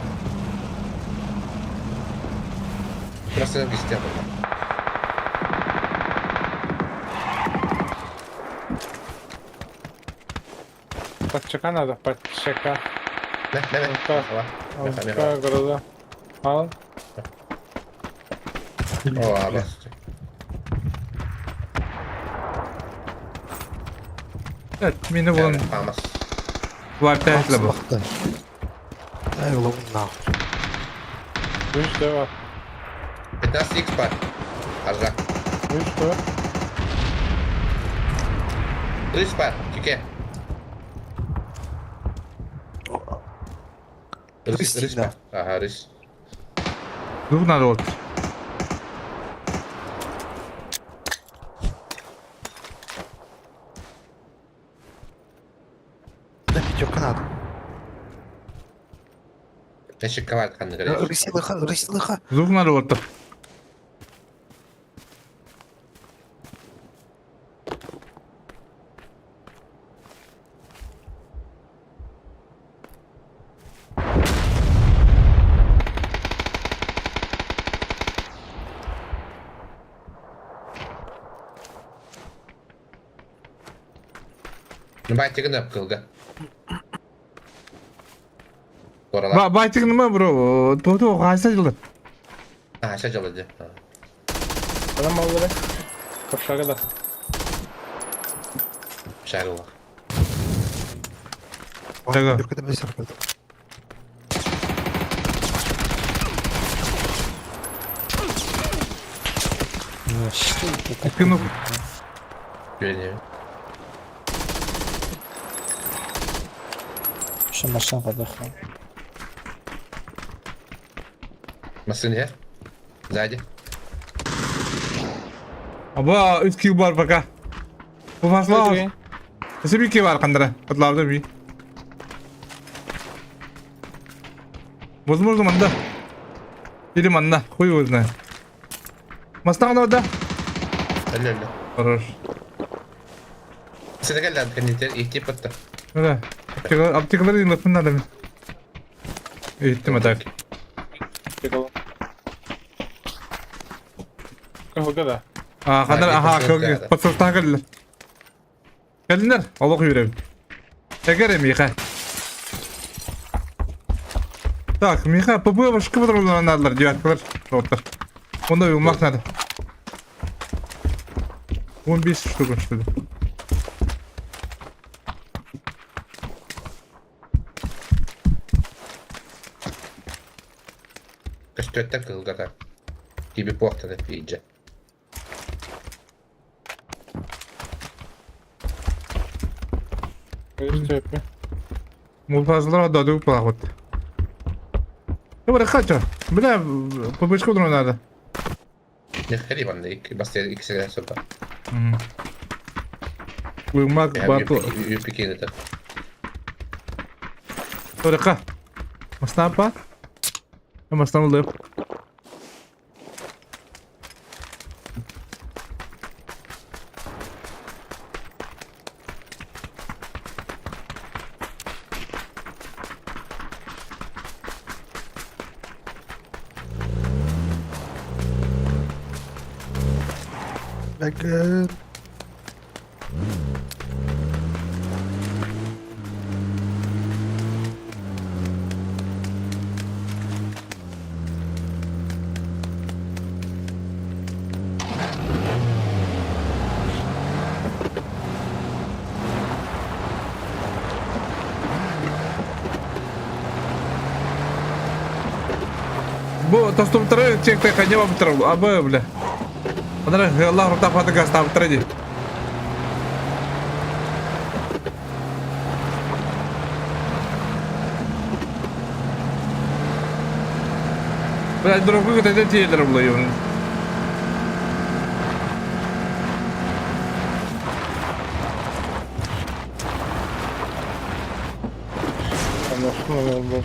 Просто кистя. Подчека надо, подчека. Не, не, не. Алка, гроза. Ал. О, абас. Evet, мені булан. Памас. Варта бу. Ай, улам на. Үч два. 15 х бар. Аржак. Үч два. 30 бар. Кике. Рыс, рыс бар. Ага, рыс. Дух надо вот. Да, пятерка надо. Ящик ковар қанды керек. Рысь лыха, рысь лыха. Звук надо вот. Байтигін ап қылға. Ба байтигін ма бро? Тото қайсы жылы? А, ша жылы де. Адам алды Копшага да. Шагы бар. Шагы. Кину. Что машина подъехала? Машина Сзади. Аба, 3 кил бар пока. Bu fasla. Nasıl bir kill var kandara? Atlarda bir. Возможно, манда. Или манда. Хуй его знает. Мастang да? Әлі, әлі. Хорош. Сенегаль кондитер ихти патта. Да. Аптекалар аптекалар лапын надо. Иттим так. Кыһылга да. А, ханар, аха, кылгы. Подсостаха кэллилэр. Кэллинэр, олох үөрэбит. Эгер Миха. Так, Миха, ПП башка патроннар девяткалар, доктор. Онда умах надо. 15 штук, что ли. Көстүөттэр кыһылгата. Киби пуохтаны пиидже. Мулфазлар дадуу плахот. Добре, хача. Бля, побычку надо. Нехери манна икки бас иккисигэр сопа. Уймак батл. Юпикин это. Торека. Маснапа. Маснам лып. Бәгір. Бу тоступтары чекте ханя баптыр. Абы бля. Анара Аллах рухта фаты гастаптыр ди. Бля, дорогу көтөтө тиелер булайын.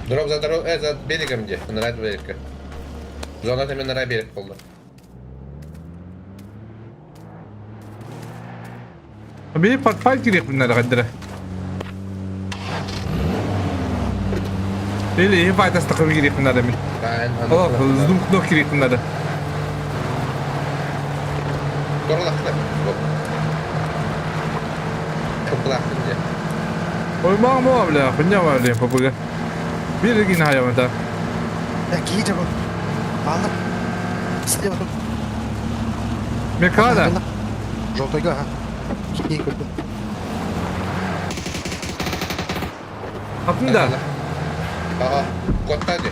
Дроп за дорог, за берегом где? На берег. Зона там на берег полна. Би портфель керек мына каддыра. Или файтастықы керек мына мен. О, зум керек мына. Ой, мама, бля, хуйня, бля, попуга. Бир гин хаямата. Какие же Алып. Слева тут. Мекада. Желтойга, ага. Кей көрдüm. Аттында. Ага, котта ди.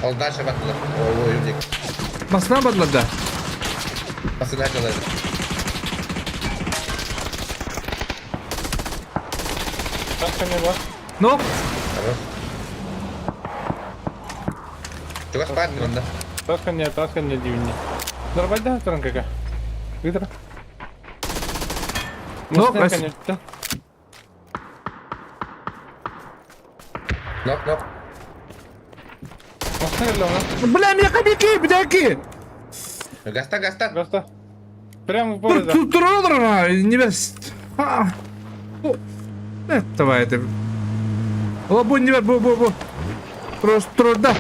Ол дальше баттылар. Ой, ой, ой. Басына бардылар да. Басына жалайды. Таска не бар. Ну, Хорош. Чугас парни онда. Таска не дивни. Нормально туран кака. Видра. Ну, конечно. Нок, нок. Бля, меня кабики, бляки. Гаста, гаста. Гаста. Прямо в поле, да. Тут не вес. Давай это. Лабу не бу бу бу. Просто труда.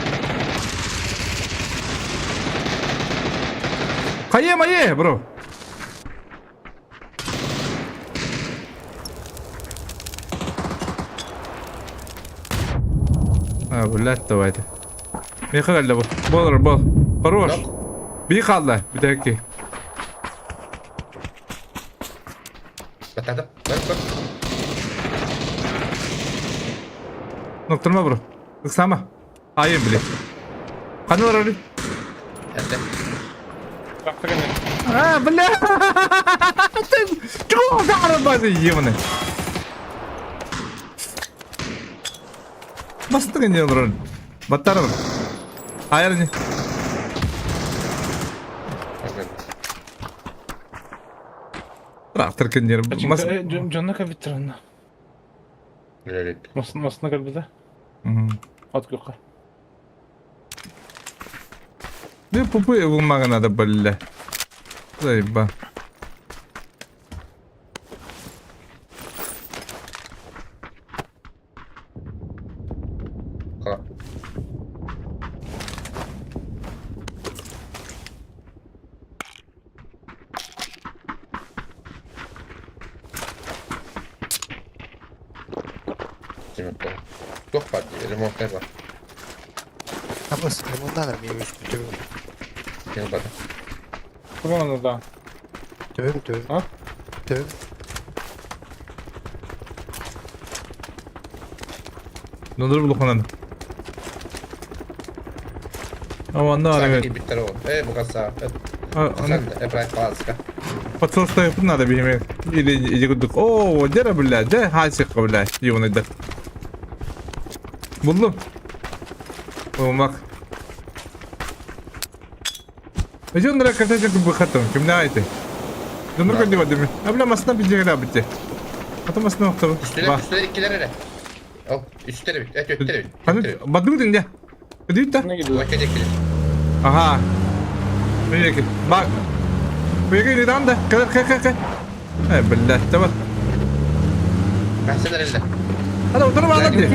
Хайе мае, бро. А, блядь, давайте. Меха geldi bu. Bol bol. Хорош. Bir kaldı. Bir dakika. Батадым. Бер, бер. Ноктырма бро. Ыксама. Айым бile. Қаны бар али? Әтте. А, бля! Чего за арабазы ебаный? Бастыгы не олар. Баттар. Айыр не. Трактор кендер. Жонна кабиттер Масына калбыда. От көкка. Не пупы булмаган надо, бля. Заеба. Ха. Демек Туох баар дии, ремонтнай бар. Абыс, ремонтанар миэбис төбөм. Кини бата. Кумана да. Төбөм, төбөм. А? Төбөм. Нодыр булуханан. Аманна Саҥа арыгы. киирбиттэр ол. Э, бука саа. Подсоставить надо биһиме. Или иди курдук. О, дьэ бля, дьэ хаасикка бля, юнайдар. Буллум. Умак. Эжоннара картача быхатым. Кимне айты? Донор көнди бадым. Абла масна бижегер абытте. Ата масна октабы. Үстүлэр, үстүлэр иккилэр эрэ. Ол, үстэр эбит, эт өттөр эбит. Ханы бадыбытын дьэ. Өдүйт да? Ага. Миэки. Бак. Миэки идан да. Кэ кэ кэ кэ. Э, блядь, давай. Касса эрэллэ. Hadi otur bağla di.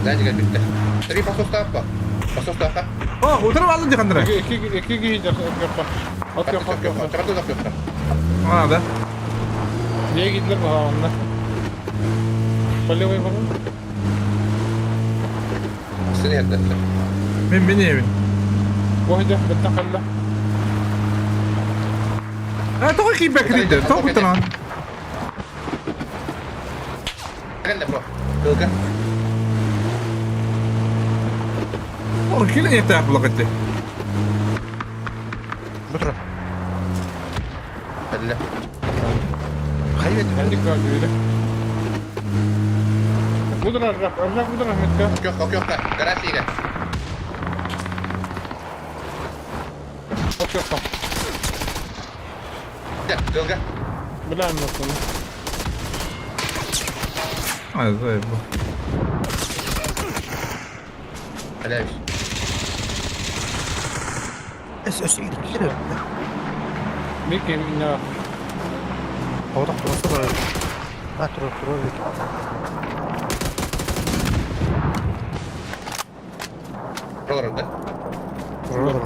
Сзади кэлбиттэр. Три посостааппа. Посостааппа. О, утары bağla di хандыра. Iki iki киһи дьахха. От көххө көххө. Чабаты да көххө. А, да. Дьиэ киирдилэр баҕаҕынна. По левой баран. Сeni эрдэттэр. Мен мен эбин. Бу бэтта халла. А, тоҕо киирбэк киирдэ. Тоҕо куттанан. Кэллэ бро. Тылга. О, килин этэ булакытты. Бутура. Кэллэ. Хайбет. Ханdik var Будра рак, рак будра метка. Көххө көххө. Гараж игэ. От көххө. Дэ, тылга. Билэм насыл. А, заебал. Аляюсь. Эс өс киирдилэр. Мики инна. Оҕотох туруста барар. А, турур, турур эбит. Пролору, да? Турур.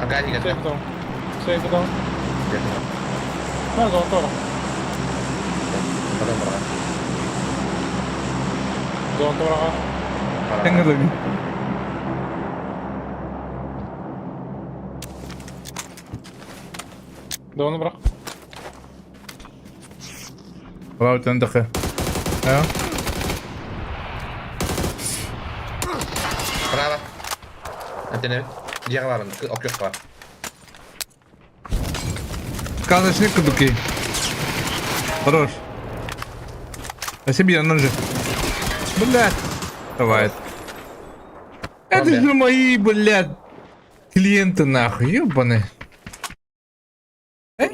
Ага, не Сейф дом. Сейф дом. На зонтора. Потом бара. Зонтора. Тэҥэ Дону бырах. Браво, тендахе. А? Право. Антенна. Дьиэҕэ баарбын. Окүөх баар. Сказочник кудуки. Хорош. Спасибо, я же. Блядь. Давай. Это же мои, блядь, клиенты нахуй, ёбаные.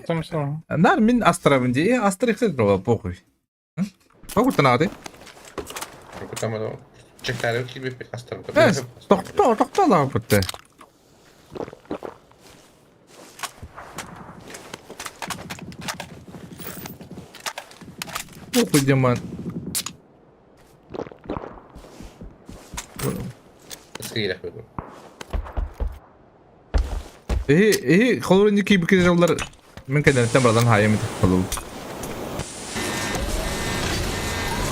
Там что? Нар мин астравын ди, астрихсыз бро, похуй. Похуй танады. Там чектары киби астырым. Тохто, тохто ла бутты. Похуй, Диман. Скрирах бу. Эһи, эһи, холорун киби киреллер. Мен кенерттен бардан хайым холу.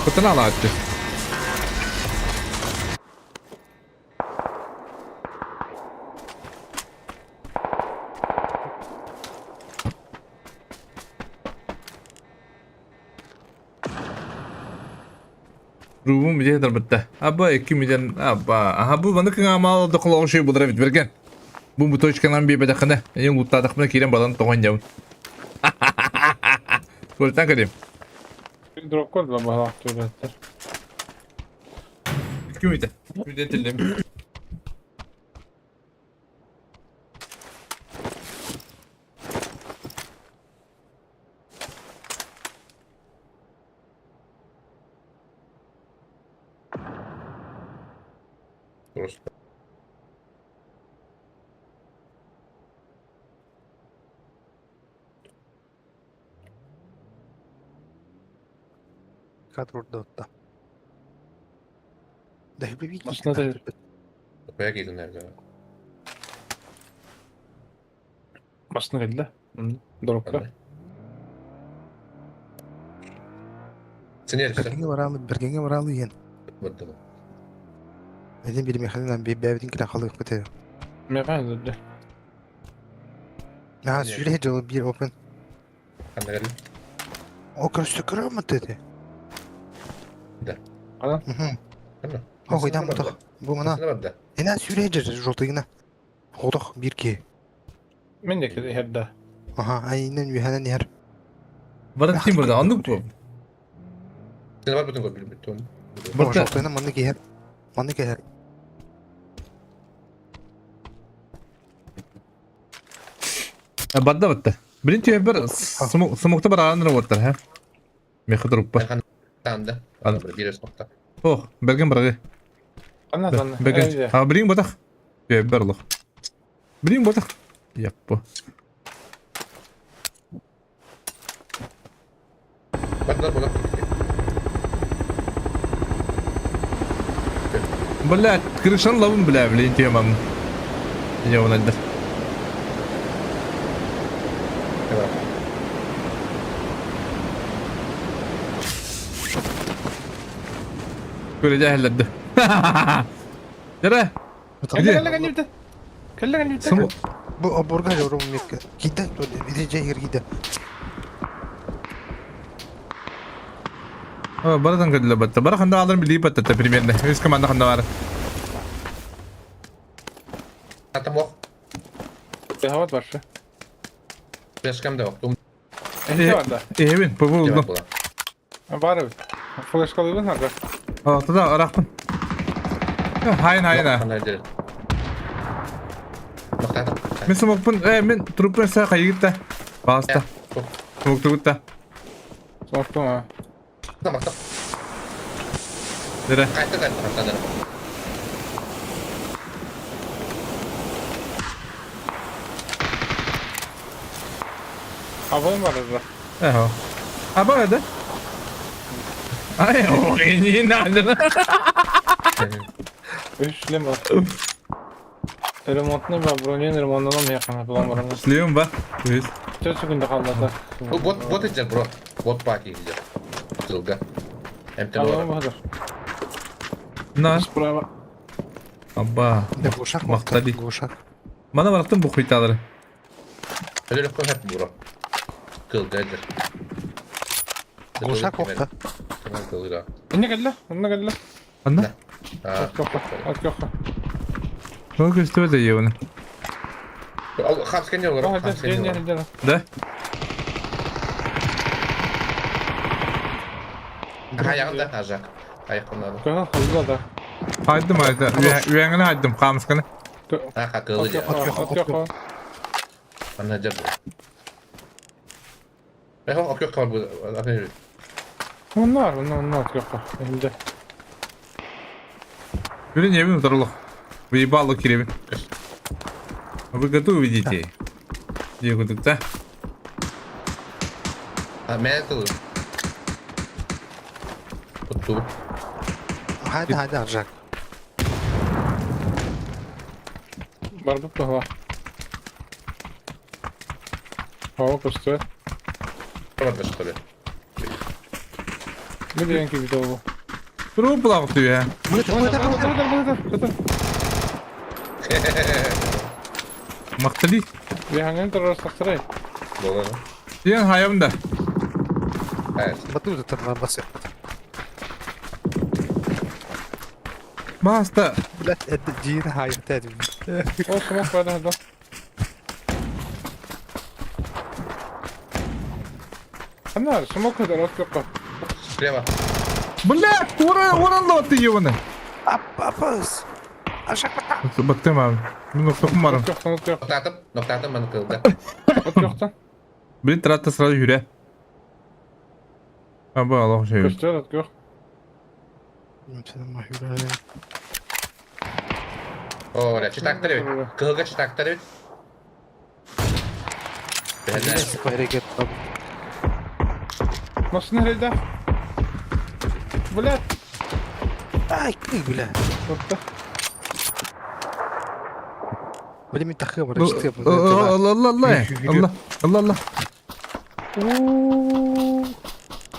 Кутана алаатты. Рубум бije дарбытта. Аба 2 миллион аба. Аха бу маны кыңа мал доколоо шей булдыра бит берген. Бу бу точканан би бедахына. Эң уттадахмына кирен балан тоғын жабын. Көлтан кадим. Дроп код ла баһалаах түбэттэр. Ким ите? Ким тилем. Просто. Кадрурда отта. Да Машина да. Бая киирдин наверное. Машина кэллэ. Дропка. Сенер Бергеҥҥэ бараалы, бергеҥҥэ бараалы иһэн. Бардым. Этин биир Михаилынан биир бэйэбитин кэлэн халыахпыт ээ. Меха өлөрдө. Аа, сүүрэ дьолу биир open. Ханна кэлли? О, көрсө көрөммүт этэ. Да. Ханан? Ханна? О, кыйдан бутах. Бу мана. Ханна барда? Ина сүүрэ дьэр жолтыгына. Хотох биир киһи. Мен де иһэр да. Аха, айынан үһэнэн иһэр. Баран ким burada? Anlık bu. Сен бар бүтүн көрбүт бүтүн. Бу жолтыгына маннык иһэр. Маннык иһэр. Барда батта. Билин түһэр смокта бараан работтар, ха? Меха труппа. Танда. Биир смокта. Ох, берген барагы. Анна анна. Берген. А билин батах. Түһэр олох. Билин батах. Яппо. Барда була. Бля, крышан лавын бля, блин, темам. Я он отдал. Көрө дьаһалларды. Дара. Кэллэ кэллэ кэллэ. Бу оборга жорум мекке. Кида, иди жайгыр кида. Баратан кэллэ батта. Бара ханда аларын билии батта примерно. Үс команда ханда бар. Атам ох. Бехават баршы. Флешкам да ох. Эбин, бу булдум. Бар. Флешкалыйбын хага. А, туда арахпын. Хайын хайын а. Мен смокпун, мен труппун са кайгытта. Баста. Смоктугутта. Смоктум а. Мактап. Дере. Кайта кайта кайта. Абайым бар да. Эхо. Аба да? Ай, ой, не надо. Үш шлем бар. Ремонтны ба, бронен ремонтынан якын булан барамыз. Шлем ба. Үс. Төрт секунда қалды. Бу бот бот иджер бро. Бот паки иджер. Зылга. МТ бар. На. Справа. Аба. Да глушак Мактали. Глушак. Мана бараттым бу хуйталары. Өлөрөк көһөп бро. Кылга иджер. Глушак охта. Кылга. Инне кэллэ, инне кэллэ. Анна? Откёхха. Ол көстүбөт эйэбини. Хамскенер олар. Хамскенер. Да? Аяғында ажак. Аяқында. Кыһыл халда да. Хайдым айда. Үйәңіне хайдым камысканы. Аха кылы. Откёхха. Анна жабы. Эхо окёк кал бу. Оннар, оннар, оннар откёхха. Инде. Блин, я вину тарлох. Выебало киребин. А вы готовы детей? Где да? А мен кылы. Кутту. Хайда, хайда, Аржак. Барбыт баһа. Ава көстө. Барда что ли? Билген ки бит Труп булагы түйе. Бу. Мактали. Биханген турар сактырай. Болар. Ден хаямда. Бату да там басы. Баста. Блядь, это дин хайта. О, смок бада да. Анар, смок да откёхха. Слева. Бля, ура, уран ты ебаный. Апас. Аржак бата. Баттым abi. Мен тоқым барым. Откёхтан, откёхха. Ноктатым, ноктатым маны кылга. Откёхтан. Блин, трата сразу юря. Аба, Аллах шею. Көстө откёх. О, бля, читактар бит. Кылга читактар бит. Машина рейда. Бля. Ай, ты, бля. Топта. Блин, мен тахы бар, Allah Allah Allah Allah Allah Allah.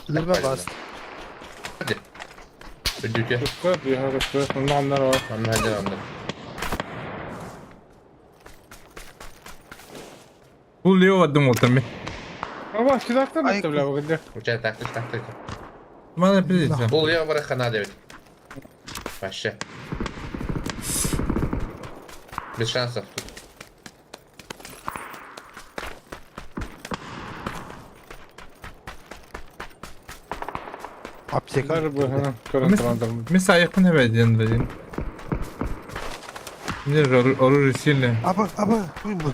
Лербе басты. Үрдүтэ. Көстө, тыаһа көстө. Онно оннор бар. Онно хадыр онно. Бу лево одному там. Аба, сюда бітті, бля, бүгінде. Уча тактик тактик. Мана пиздец. Бул лево бар хана дебит. Вообще. Без шансов тут. Аптека. Даже быһынан көрөн туран Мен аяқпын әбәден дадин. Мне же оружие сильное. Аба, аба, туй бу.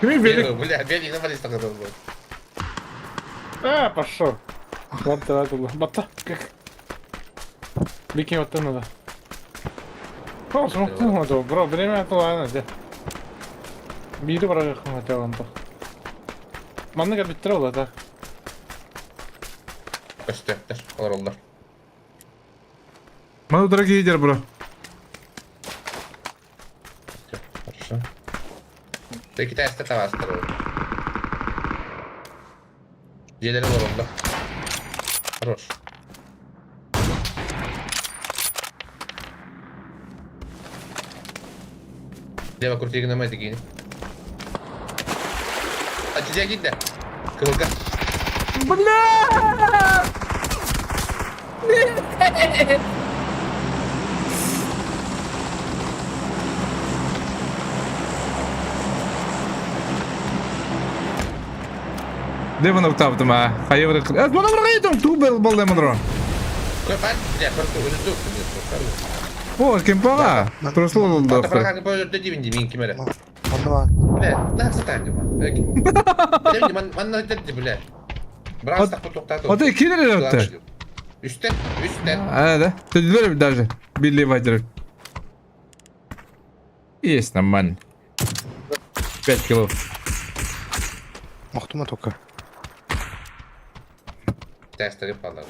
Кими велик? Бля, велик на полиста готов был. А, пошел. Ладно, ладно, батта. Как? Бикин оттан надо. О, смоктын надо, бро, время это ладно, де. Бири барагы хотел он Манныга биттер ола так. Көстөктөр, олар олар. Мана дорогие лидер, бро. Хорошо. Ты китайский тавастыр. Дьиэлэри олороллор. Хорош. Лево крути гномы дигини. А тебя гидда? Кылга. Бля! Де вона втав там, а? Хай вона... А, вона врагає там, ту бел бал демонро. Кой пан, бля, просто үрдүк. О, кемпага. Прошло Ата доктор. праханы по дивин димин кимере. Онно Бля, на сатан дима. Бля, ман ман на бля. Брас так токтату. Ата килер өттө. Үстен, үстен. А, да. Ты дверь даже. Билли вайдер. Есть нормально. 5 кило. Охтума только. Тестерip алар.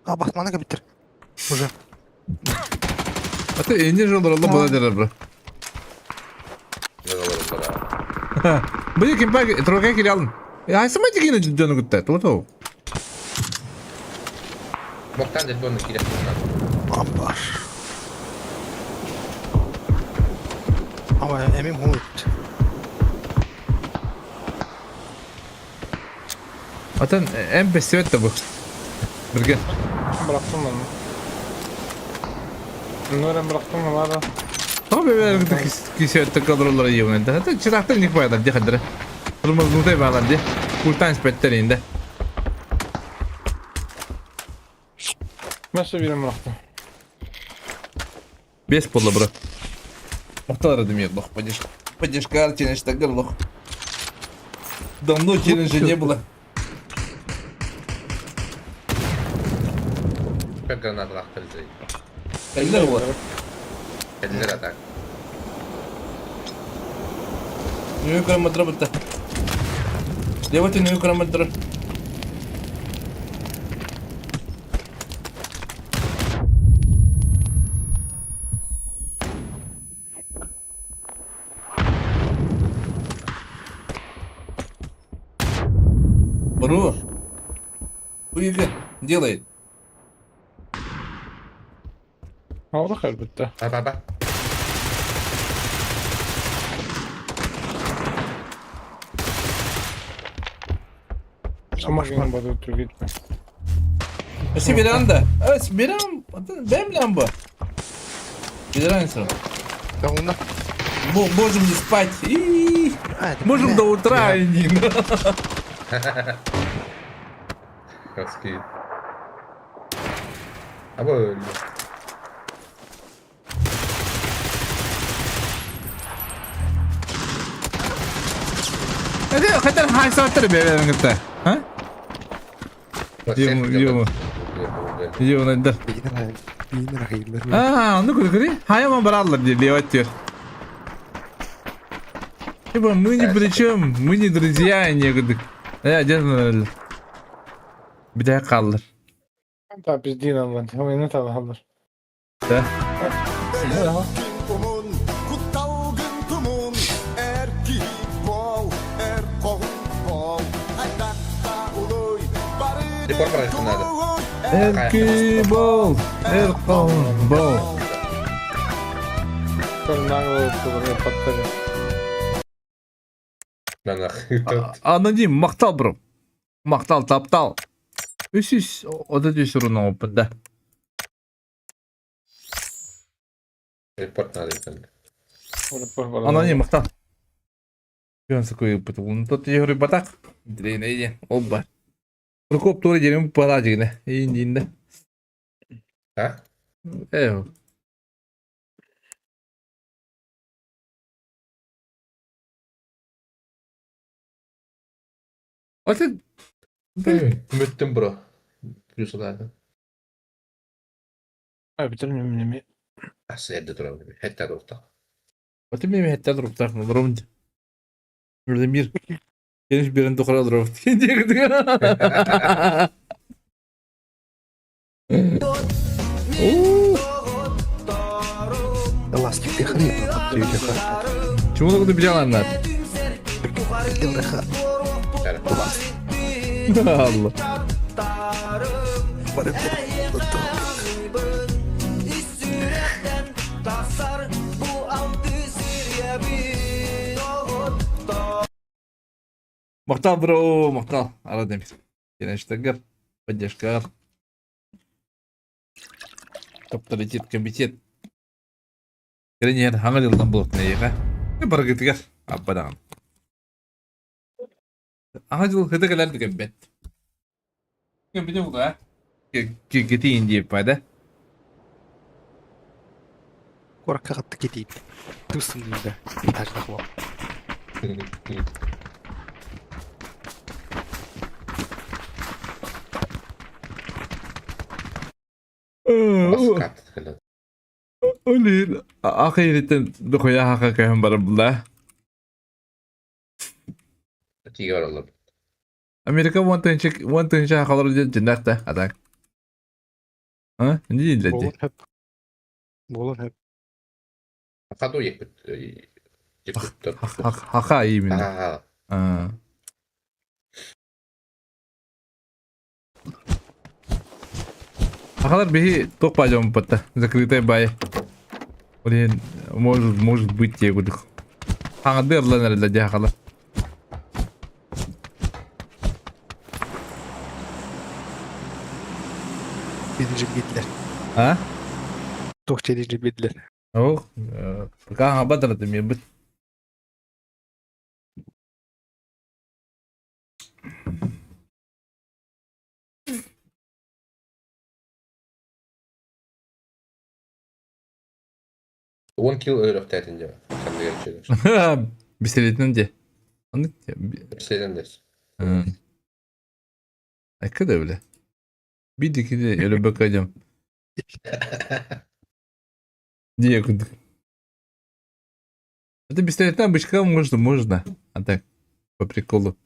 Аба, манныга биттер. Уже. Ата энди жолдор алла бала дер бро. Бу кемпага трога киле алын. Айсыма дигене жөні күтті. Тугу. Боктан деп оны кирек. Аба. Аба, эмим хуут. Atan en best de bu. Birge. Bıraktım onu. Bunları bıraktım mı Tabii ben кисетті кадрлар иевнен. Это чирактан не хватает, где хадра. Румазнутай балан де. Культан спеттер инде. Nasıl birim bıraktım? Без подло, бро. Мохтар демир лох, подишь. Подишь картина, что горлох. Давно челленджа не было. Как граната лақтырды. Когда вот? Кәділер атак. Нью километр бітті. Давайте нью километр. Бро. Уйга делает. Oldu elbette. Ба ба ба. Ama benim badı tür gitme. Спасибо, Миранда. Evet, Miran, benim lan bu. Miran sıra. Онна. Можем не спать. И Можем до утра. и Хаски. Аба өлді. Hadi hakikaten hay saatler be benim gitti. Ha? Юм юм. Юм да. Бинер хайылар. А, ну куда Хай вам браллар диye diyor. Типа мы ни при чем, мы не друзья, не говорит. Я дедім Bir daha kaldır. Tabi biz değil Allah'ın. Oyunu tabi alır. Да. Репорт надо. Эркибол, Эрконбол. Аноним, махтал бро. Махтал, таптал. Үс 33 руна опыт, да. Репорт надо екен. Аноним, махтал. Күөн сыкы ыппыт. Тот я говорю, батак. Дрейне, ол бар. Прокоп тура дерем пала дигне. Иин динде. А? Э. Ата Үміттім бро. Плюс ладно. Бүтүн Асы эрде турабын. Хетта доста. Ата мен хетта туруптар. Дром. Мир. Кенеш берен тухара дром. Ластик тихри, Чему ты бежал на? Allah. Махтал, бро, махтал. Ара демир. Кенештегер, поддержка. Топталитет комитет. Тренер, хаңа жылдан болот нейге. Баргытыгар, аббадан. Аңа жыл хыты келер деген бет. Кем бите булды, а? Кетейін деп пайда. Коракка қатты кетейін. Тустым дейді. Этажда қуам. Олин, ахиреттен дохуя хака кайын бар булда. Тиге бар олар. Америка 10 тыһынча хакалар жинак да, атак. А? Не дейdi? Болор хеп. Болор хеп. Хаду екпит. Екпит. Хака именно. А. Хакалар бихи ток пойдем потта. Закрытая бай. Блин, может быть, я буду. Хаңадыр ланар да хакалар. Бедилер. А? Тох чедиджи бедилер. Ох, пока хабадар ты мне быть. 10 килл өлөктәтин деп. Пистолетинен де. Аны Пистолеттен дес. Айка да бile. Бидики де өлө бакадем. Дие кудык. Это пистолетна бычка можно, можно. А так, по приколу.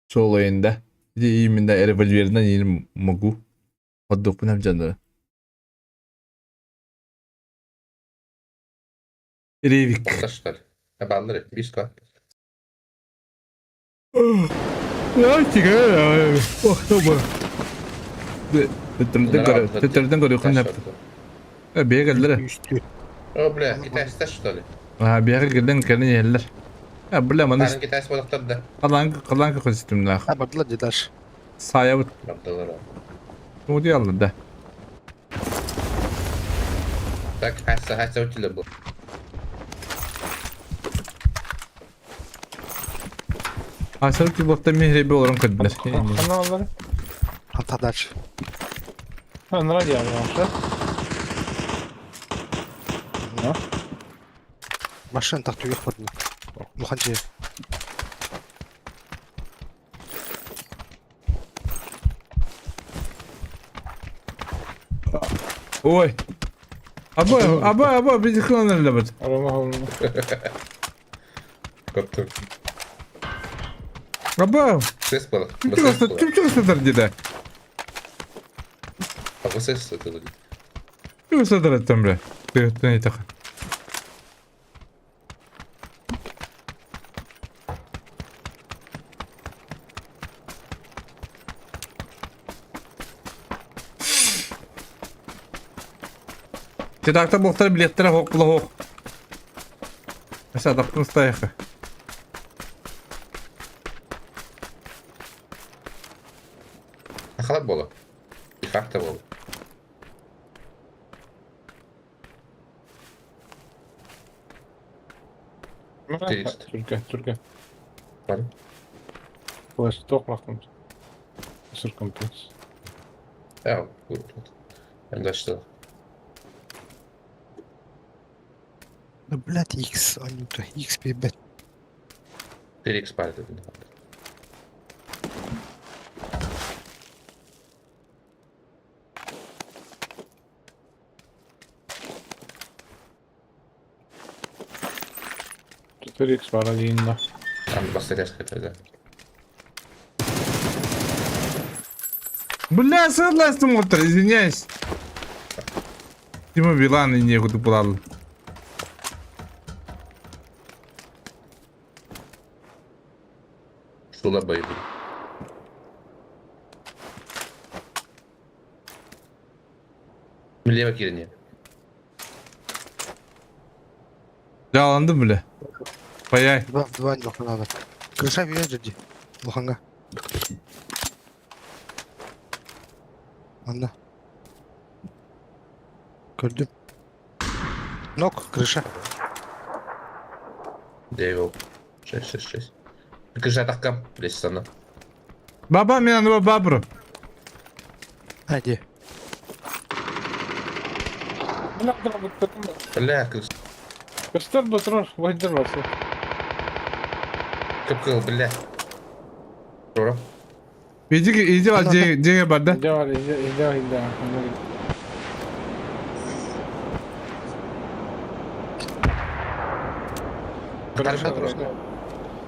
Соло да. Где именно револьверна не могу. Отдох нам жандара. Ревик. Что ли? Баллары, биско. Я тиге. Ох, тобы. Төтөрдөн көрө күн Бегелдер. О, бля, китайста что ли? А, бегелден келин еллер. А, бля, маны Китайс болоктор да. Калан калан көстүм А, бардылар дедаш. Сая бут. Бардылар. Ну, алды да. Так, хаса хаса өтүлө бу. Асыл ки бокта мехреби олорон көдүлөр. Хана алар. Ата дальше. Хана радио. Машина тахту yok бардым. Муханчы. Ой. Аба, аба, аба, бизи кыланар бит. Көптүм. Аба. Ses было. Ким чыгасыздар деди? А ses это. Ким садар аттам бля? Ты не так. Чытаактар буохтар билиэттэрэ хоох була хоох. Өссө атахпын устайыахха. Халат буолар. Де-факто буолар. Триста. Түргэн, түргэн. Бар. Восток лахтым. Сыркомплекс. Я, вот. М24. Да, блядь, X, Анюта, X, блядь. 4x пар это. 4x бара дейін да. Там бассаряшка тогда. Бля, согласен, утро, извиняюсь. Тима Билан и некуда булал. Сула бэйби. Лево кирни. Жаландым, бля. Паяй. Два, два нахуй надо. Крыша видишь, где? Лоханга. Анда. Көрдүм. Нок, крыша. Девил. 6, 6, 6. Крыша тахкам. Лесана. Баба, меня на бабру. А, где? Бля, крыша. Көстөр ботурар, бойдыр басы. Капкал, бля. Рора. Иди, иди, иди, иди, бар, да? Иде бар, иде, иде, иде.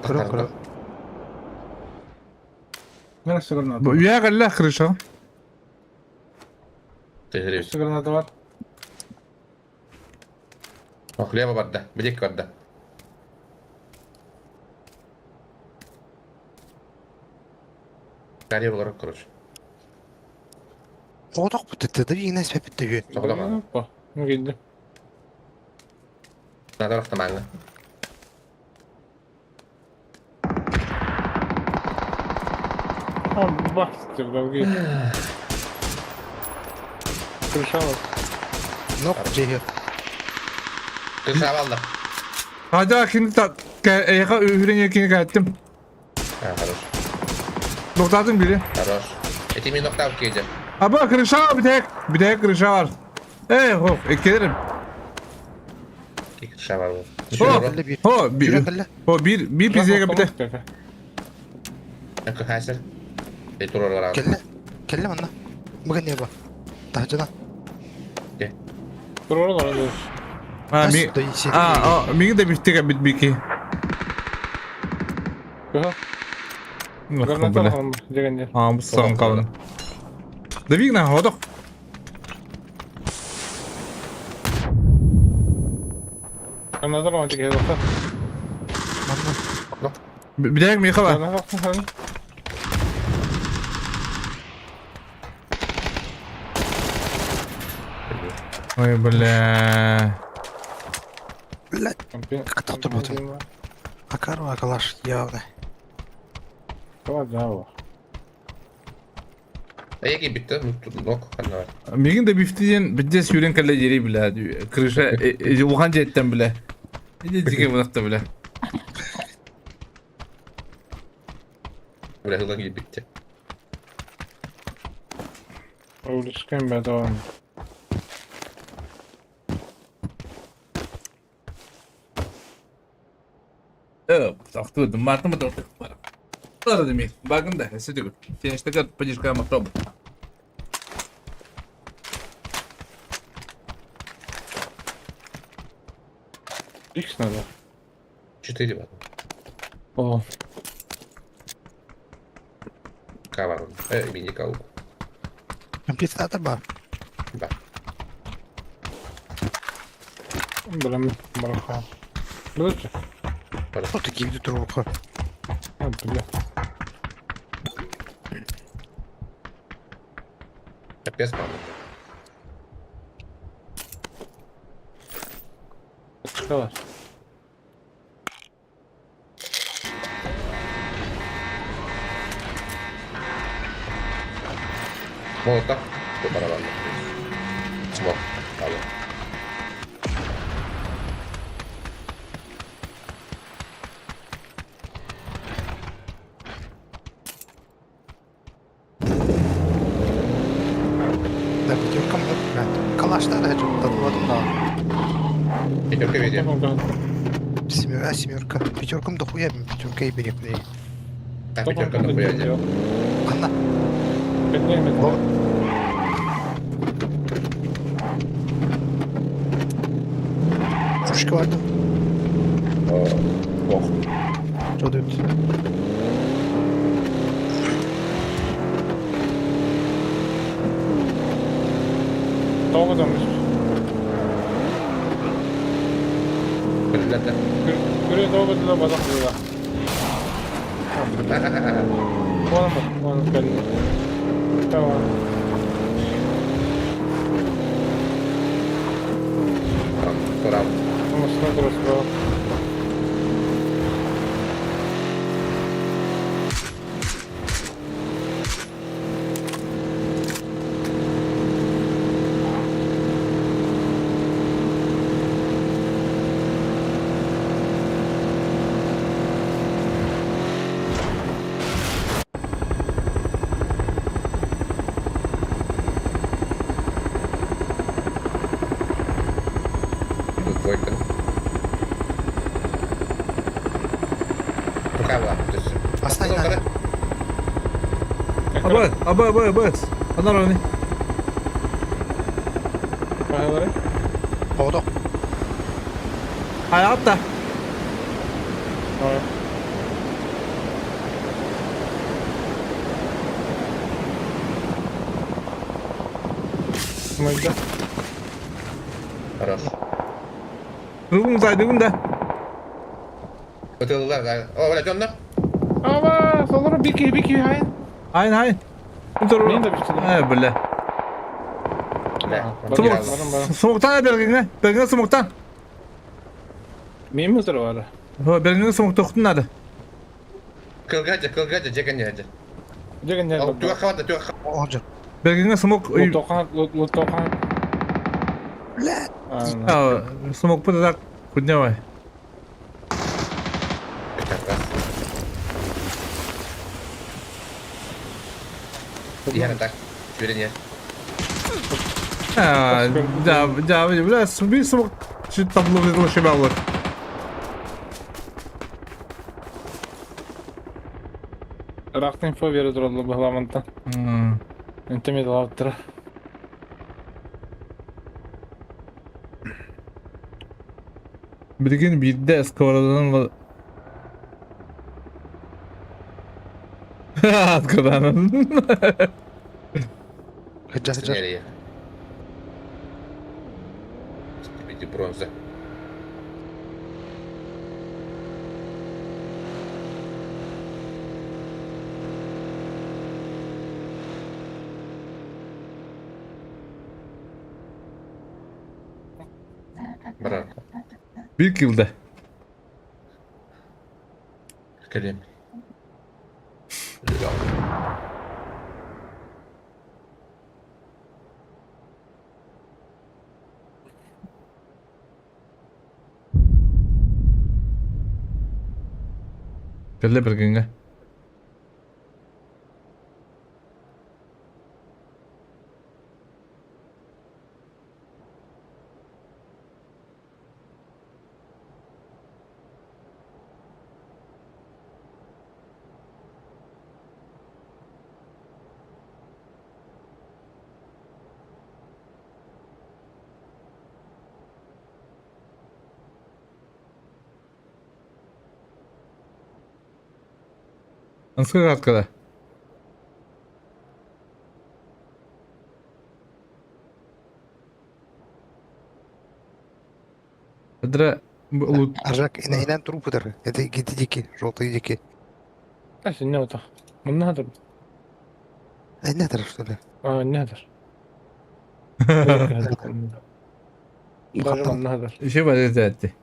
Кырым, кырым. Neresi граната? Я галля крыша. Ты гребешь. Neresi граната бар? Ох, лево барда. Где барда? Карьер олар, короче. Отақ бітті, да игнес бітті. Тоғлама. Опа, ну келді. Надо автомагна. А, бах, долги. Крыша бар. Нок, жеге. Крыша алды. Hadi şimdi ta Eka ührün yakını kaydettim. А, хорош. Noktadım biri. Хорош. Эти ми нокдаун кейде. Aba крыша var bir tek. Bir tek крыша var. Ey hop eklerim. Крыша var. Ho ho bir Жүрек ho bir bir pizza bir de. Хасер. Туралар. Келле. Келле манна. Бүгін не ба? Тахжана. Турар бар. Ha mi А, а, mi de bitti bit biki. Граната бар, дегенде. А, bu son kalın. Да вигна, ходок. Граната бар, деген. Bir tek mi var? Граната бар. Ой, бля. Блядь, Катап тұрып Акар акалаш, явно. Эги битті, нок ханна бар. Мигин де бифтиден бидде сүйрен калле жери бля. Крыша ухан жеттен бля. Иди диге булакта бля. Бля, хылан битті. Улишкен бәдон. Тохтуу мартым тохтуу. Тара деми. Багында эсүдүг. Тенештеге поддержка мактоб. Икс надо. 4 бар. О, К бар. Мини кау. Компьютер бар. Да. Блин, бараха. Блин, Что ты кибди трубка? А, бля. Капец, мама. Давай. Молоток. По барабану. Смог. Алло. Да, пятерка мне. Калаш надо, я что-то да. Пятерка видео. Семерка, семерка. Пятеркам дохуя, пятерка и бери, блядь. А, пятерка дохуя где? Анна. Пушка vardı. Ох. Что тут? Тоҕо замыс. Ребята. Күрү тоҕо да бадах була. Вон вон кэлли. Tamam. Турам. Машина турасыра. Тут двойка. Рука была. То есть... Оставь надо. Абы, абы, абы, абы. Анар Баһылары. Оğdu. Hayatta. Майда. Хорош. Бүгін да, бүгін да. Ытыллар, да. О, бля, темно. Ава, солору бики бики хайын. Хайын, хайын. Мен де бişti. Э, бля. Бля. Смок, смоктан бергеңе, бергеңе смоктан. Мен mi var? Хо, бергеңе смок тоқтun надо. Кылгадя, кылгадя, жекене. Жеген не? Туга хвата, туга Olacak. Бергеңе смок. Лутоқан, лутоқан. Бля. А, смок пытак куднявай. Я так. Вернее. А, да, да, бля, bir смок чуть табло вышло баллы. Рахтын инфо бере туралы бахламантан. Интимид алып Билигин биирдэ сковороданы Откаданын. Хыджа, хыджа. Види бронза. Барар. Bir килде. Кэлем. Кэллэ бергенге. Анскай каткада. Адра лут. Аржак, инен трупыдыр. Это гити дики, желтые дики. А, не ото. Мыннадыр. Инедер, что ли? А, недер. Даже мыннадыр. Еще бар этти.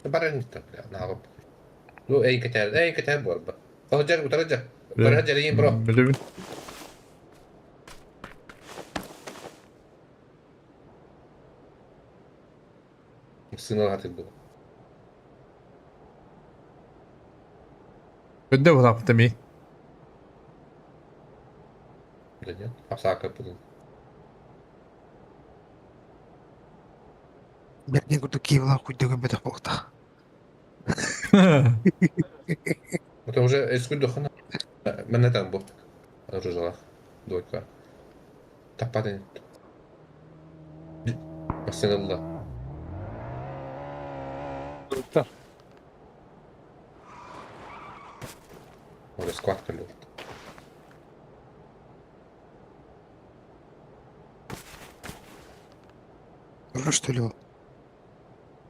Баран итте, бля, нахуй. Ну, эй, кэтээр, эй, кэтээр буолба. Оһдьар, утары дьар. Утары дьарыйын, бро. Билэбин. Сыналаатыр буолу. Өндө булапты ми. Да нет, апсака буду. Бэрдин курдук киевлаах куйдугун бөтөх буолта. Это уже эскудохана. Мен там бу. Оружалах. Двойка. Таппатын. Басынылла. Туттар. Уже складка лёг. Турар что ли ол?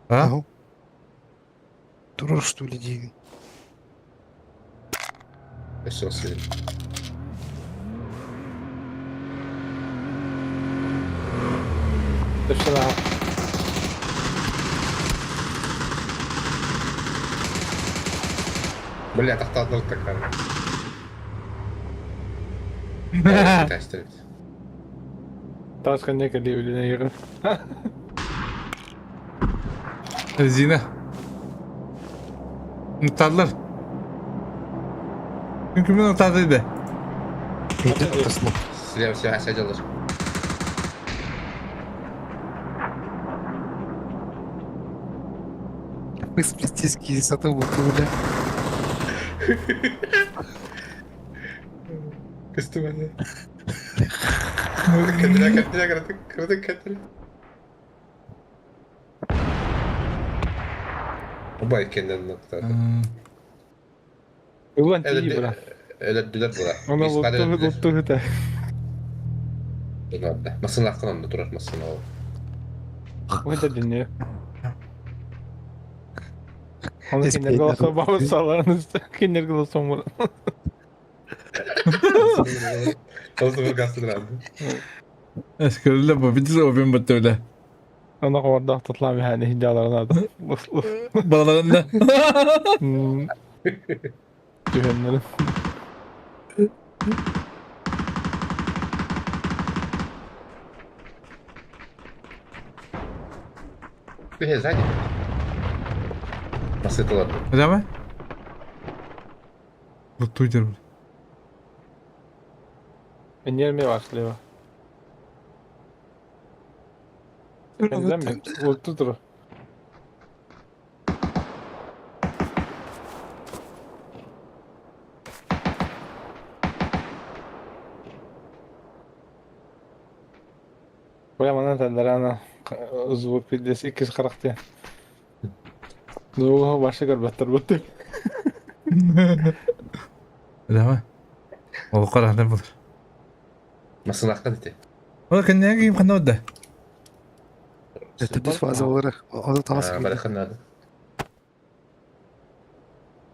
А? Ау. Турар что ли диибин? Все, сидит. Точно. Бля, тахтаатар такая. Тестер. Таас кэннэ кэлии үлэнэ иһэр. Резина. Нуталлар. Күн нутады Бэйдэ тасма. Слева все, сидел. Пыс пиздецкий сатыл бля. Костюмы. Кәтелә, кәтелә, кәтелә, кәтелә, кәтелә. Убай кенден ноктады. Ылан тиий бра. Өлөрдүлөр була. Оны лутту лутту Өлөрдү. Масын лаққан онда турар масын ол. Өтө дүние. Оны кинер голосо бабы саларыныз. Кинер голосо мур. Ол бір гастырады. Эскөрүлэ бу битис обен баттөлө. Оны қорда тұтла механи хиджаларына да. Балаларында. Түһөннөрүн. Ты сзади. Масы тулар. Öyle mi? Луттуйдер. Энерме бар слева. Энземе лутту тур. Бля, манан тәндәрәна звук пиздец 240 те. Звугу башы көрбәттер бутты. Öyle mi? Ол қарағанда бұлар. Масын лаққан ите. Ол кәннен киім қанда ода? Это без фаза олар. Оны таас. Барахан надо.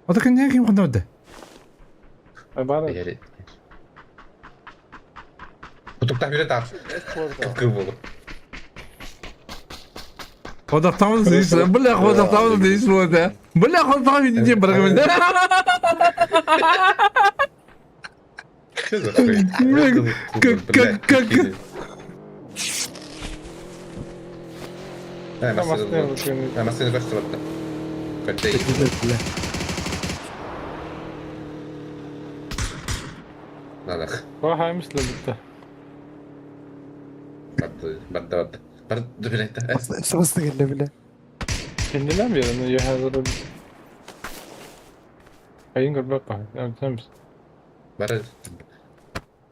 Ол кәннен киім қанда ода? Бары. Кутуктах бері тар. Кыл болу. Одақтамыз дейсіз. Бля, одақтамыз дейсіз болды. Бля, одақтамыз дейсіз бір кімді. Что за хуйня? Как, как, как? Масын көстөр атты. Көттей. Надах. Вахаймыз лөбітті. Барды, барды, барды. Барды билетті. Сыбысты келді бля. Кендилен bir onu yahazırı. Ayın көрбөк па. Өтеміз. Бары.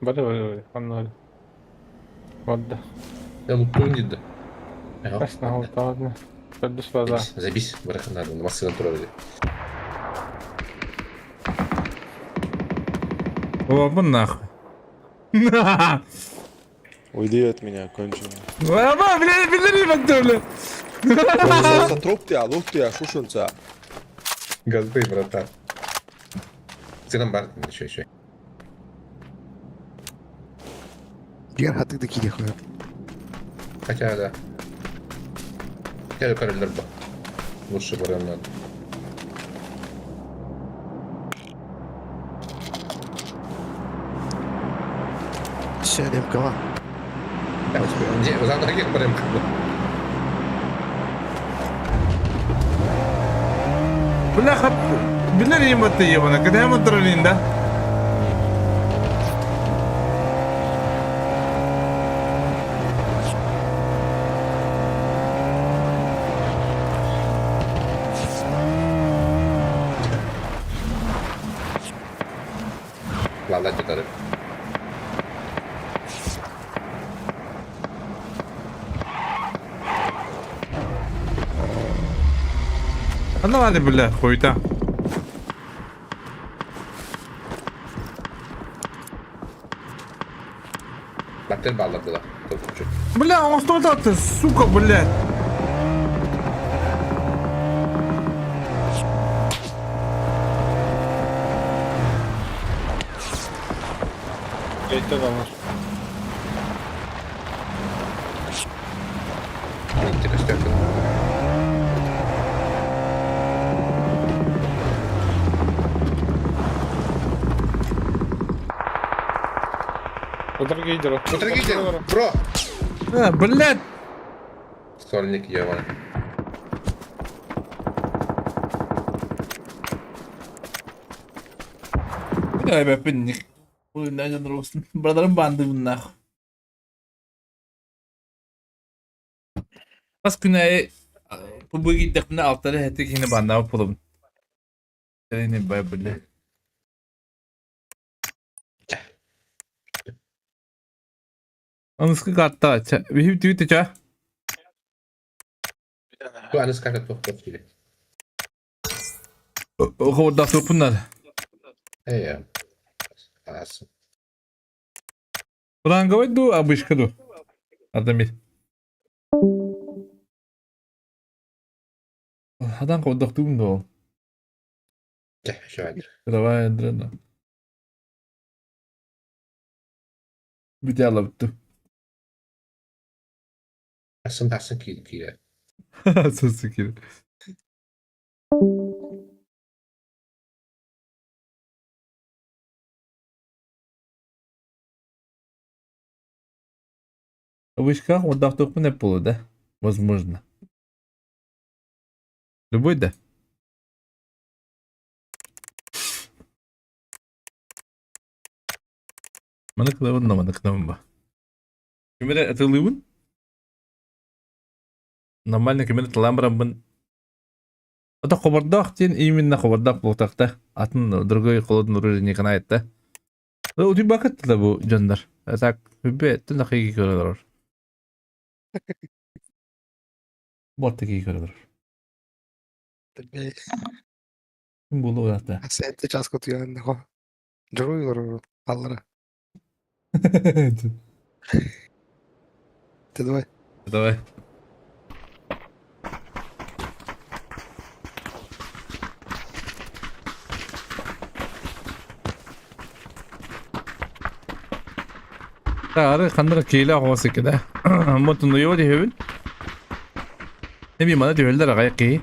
Бары бары бары. Аннары. Барды. Я луптуын дейді. Асна алтаадны. Төрдүс база. Забись, барахан надо. Масын тура берді. О, бұл нахуй. Уйди от меня, конченый. Ама, бля, билер баттөлө. Труп тебя, лук тебя, шушунца. Газды, братан. Сыном бар, еще, еще. Дигән хатык да киле хуя. Хотя, да. Хотя, король бар. Лучше барыам надо. Все, МК. Где? За ноги барыам Бля, билэр ематы ебана, когда я да? Ладно, детали. Ана бали, бля, хуйта. Бактер балладылар. Бля, он что это, сука, блядь? Кейтте kalır. Утро гейдера. Утро гейдера, бро! А, блядь! Сольник ебаный. Бля, бля, Брадарым банды нахуй. Бас күнәйі бу гиддәхмне алтары хәтте кини баннаа пулум. Тәне бай бля. Аныскы катта ча. Бихип түйті ча. Бу аныскы катта тоқтап келе. Ховда топунар. Эй, ас. Ранговый ду, обычка ду. Адамир. Хадан қоддақ тугум ду. Давай, дрена. Бүтә алып ту. Асын асын кире кире. Асын кире. Вышках отдохтук не было, да? Возможно. Любой, да? Маны кылабын, маны кылабын ба. Кимере атылыбын? Нормально кимере тылам Это хобардах тен именно хобардах болтақта. Атын другой холодный оружие не канает, да? У тебя бакет да бу жондар. Так, бе, түн ақиги көрөлөр. Борты көрөлөр. Ким болу уята? Сәтте час көтүгән хо. Журуйлар аллара. Ты давай. Давай. Ары хандар кейле оғасы кеде. Мотун йо дехебин. Не би мана дехелдер агай кей.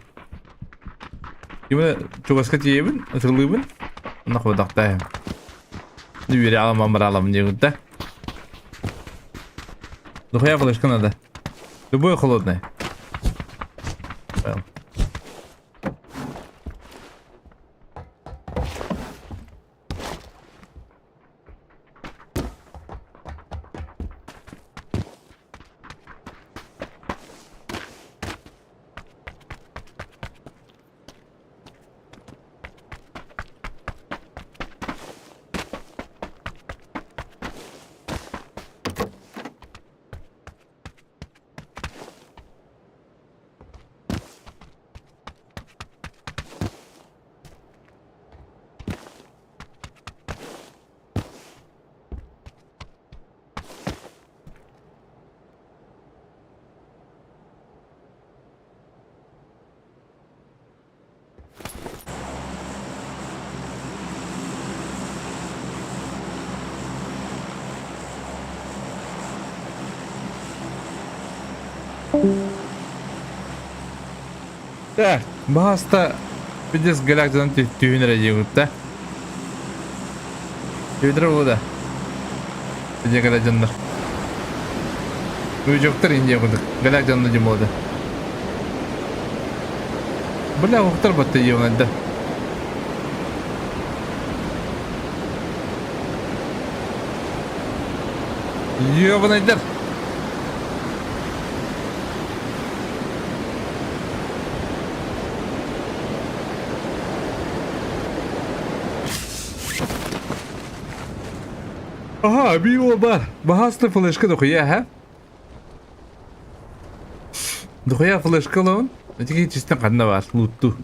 Киме чугаска тиебин, ытылыбын. Нахуй дакта. Не бире алам бар алам не гүнтә. Духуя флешка надо. Любое холодное. Понял. Так, баһаста пиздец галактикадан түһүн эрэ диэбит да. Өйдөрө буолуо да. Дьэ кэлэ дьоннор. Уйдьоктор Индия курдук. Галяк дьонно дьон буолда. Бля, уктар батта ебаный да. Ебаныйдар. Ага, био бар. Баһаста флешка дохуя, ха? Дохуя флешка лон. Эти чисто ханна бар, лутту.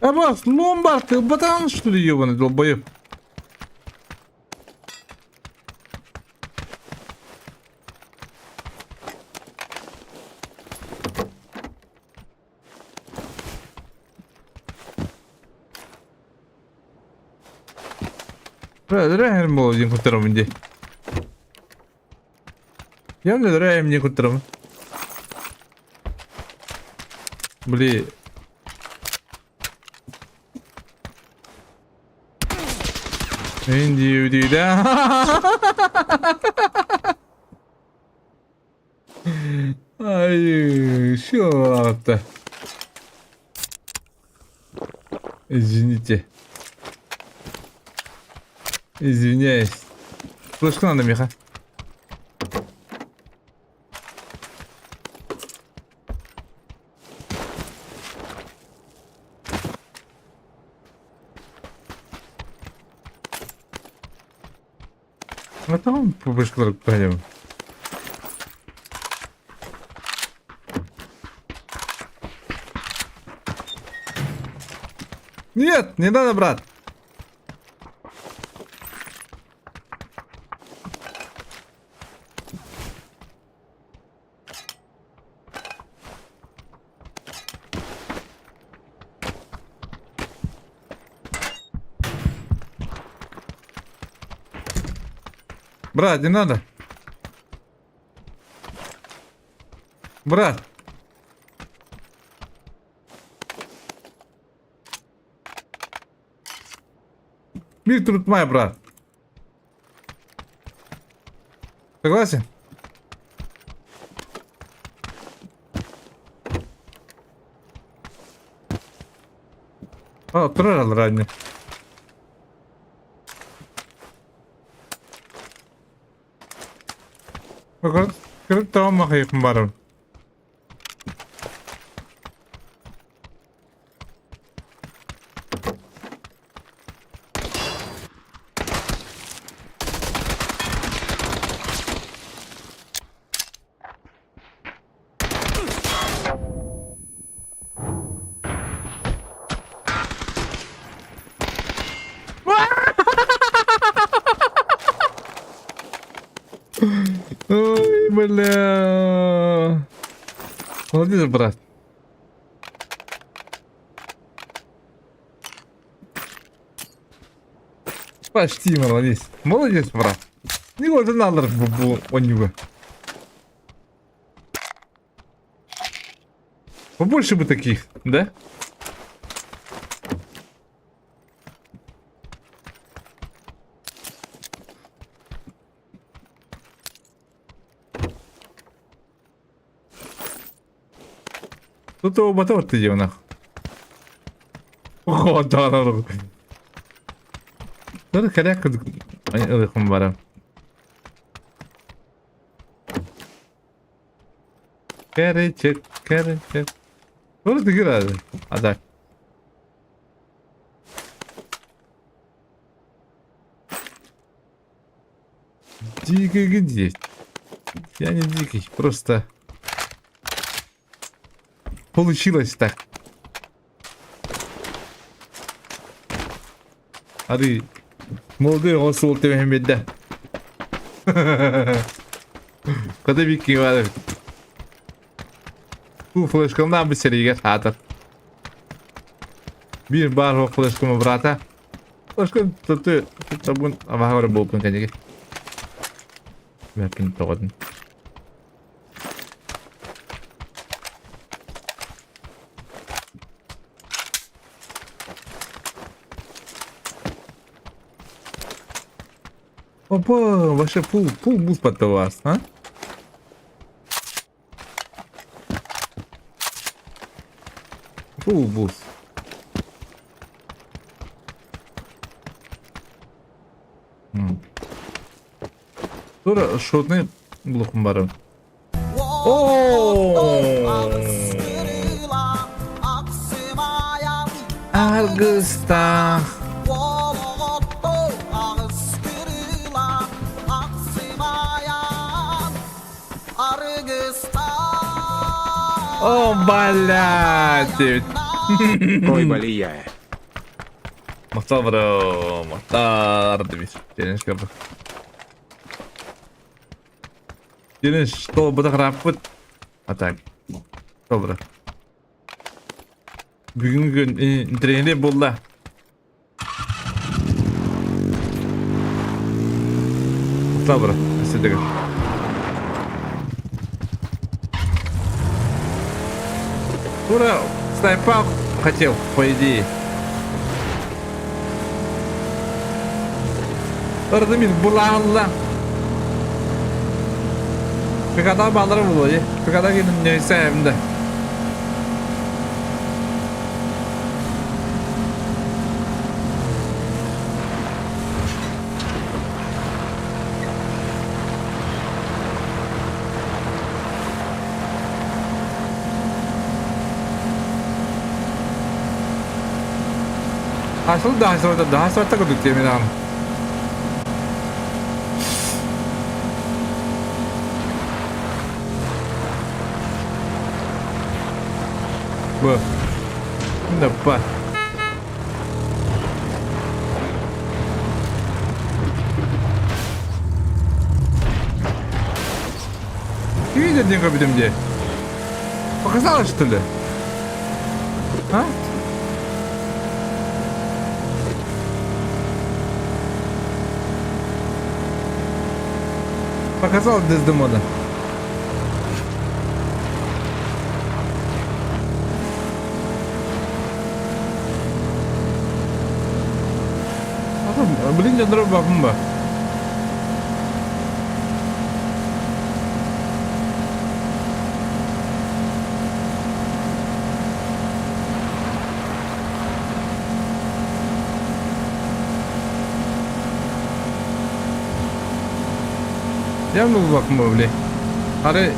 Абас, ломбард, ты ботан, что ли, ебаный долбоеб? Рэхэм буолуо диэн куттарамын дии. Явно рэхэм диэн куттарамын. Били Инди Ай, чё Извините. Извиняюсь. Флешку надо, Миха. А там побышкалар пойдем. Нет, не надо, брат. Брат, не надо. Брат. Мир труд май, брат. Согласен? О, турар ранее. Кырык махайыкым барым. Ой, бля. Молодец, брат. Почти молодец. Молодец, брат. Не вот надо у него. Побольше бы таких, да? Тут его мотор ты где нахуй. О, да, да, да. Коряк, барам. Кәречек, кәречек. Вроде играли. А так. Дикий где? Я не дикий, просто получилось так. Ары, молодой ол суол тэбэһэн биэрдэ. Хата Вики бар эбит. Бу флешкалнаах бу сэриигэ саатар. Биир баар суох флешкам брата. Флешкам туту табун абаһа буолбун кэнниги. Мэркин тоҕодун. Опа, вообще фул, фул буст под вас, а? Фул буст. Тура шотный блокум бары. Аргыстах. О, блядь! Ой, балия. Махтал, бро, махтал, Дивись, Дивись, что бытахраппыт. А так. Добро. Бүгүҥҥү күн интэриэһинэй буолла. Добро. Өссө Ура! Снайпа хотел, по идее. Ардамин булаалла. Пикада балары булуй. Пикада кенин нейсе эмде. Асыл да асылда курдук диэмин аҕам. Бу. Наппа. Видят не көрбүтүм дии. Показалось, что ли? А? Показал Дездемона. Блин, я бомба. Я булбакпын били. Ары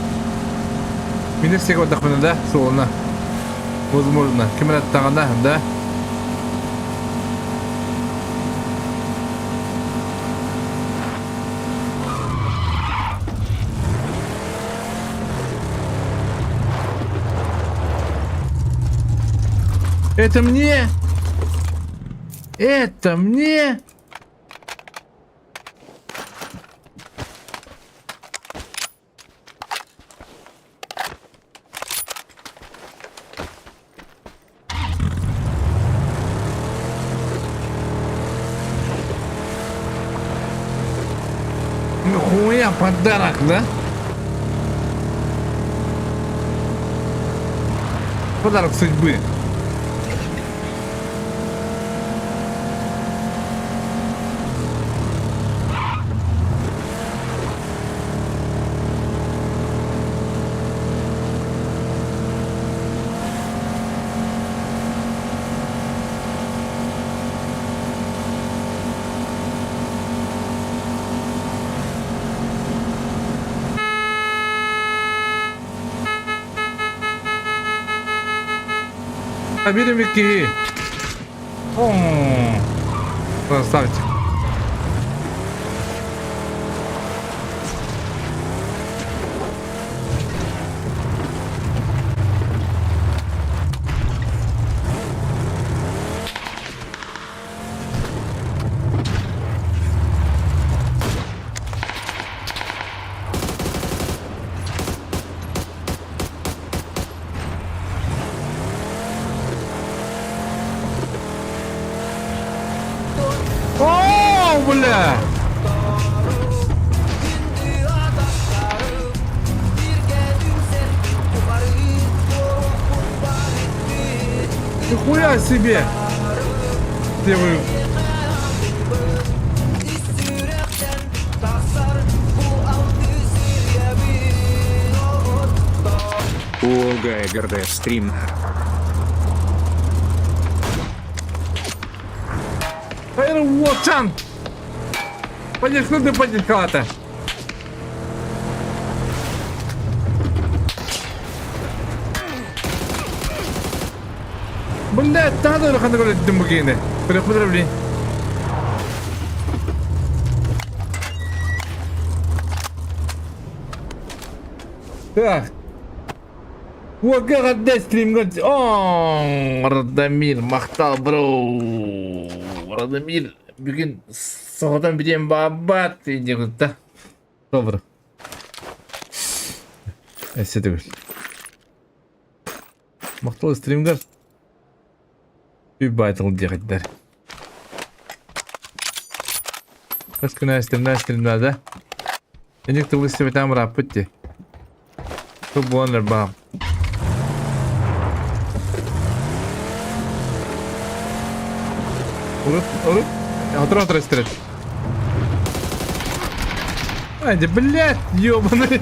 мине сиэк бардахпына да суолуна. Возможно, ким эрэ аттаҕына да. Это мне? Это мне? Нихуя подарок, да? Подарок судьбы. Обидим киһи. О, красавчик. бля! Нихуя себе! Ты вы... Ога стрим. Уолчан! Подешкнути подішкати. Блядь, надо раханды көрөттүм бу киһини. Көрөкпүт блин. Так. Уога гадда стримга. О, Радомир, махтал, бро. Радомир, бүгүн соҕотон билиэн баабат диэбитэ. Добро. Эссе түгэл. Махтал стримгар. Үп байтыл диэхиттэр. Хас күнэ стримна стримнада. Эник тылы истибэтээм ырааппыт дии. Бу буолан эрэр баҕам. Урут, урут, отура отура истэрет. Ай, да блядь, ёбаный.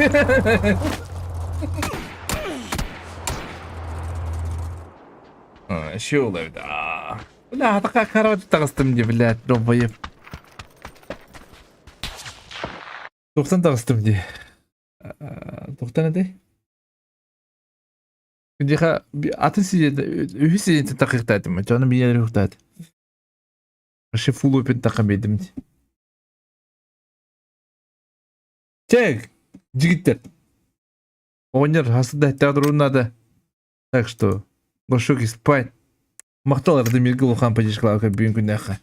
Еще уловит. Бля, такая короче таҕыстым дии, блядь, долбоеб. Туохтан таҕыстым дии. Туохтан этэй? Диха атын сидиэтэ үһүс сидиэтэ тахыахтаатым. Дьону биир үһүхтаат. Вообще фул опен таха биэрдим дии. Чэ, жигиттер. Оҕонньор хасыда театру надо. Так что, Гошуки спать. Махтал Радомирга улахан поддержкалаах бүгүн күннээххэ.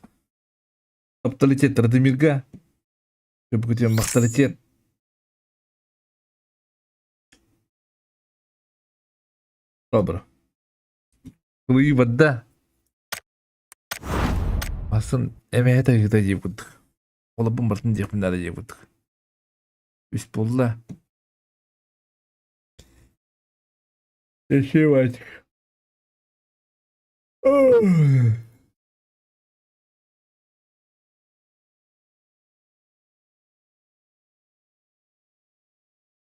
Апталитет Радомирга. Бүгүтүн махталитет. Добро. Кылыы барда. Асын эмэһэ тайгыта дии курдук. Олобун бартын диэхпин наада дии курдук. Үс буолла. Эшевать.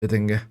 Этэҥҥэ.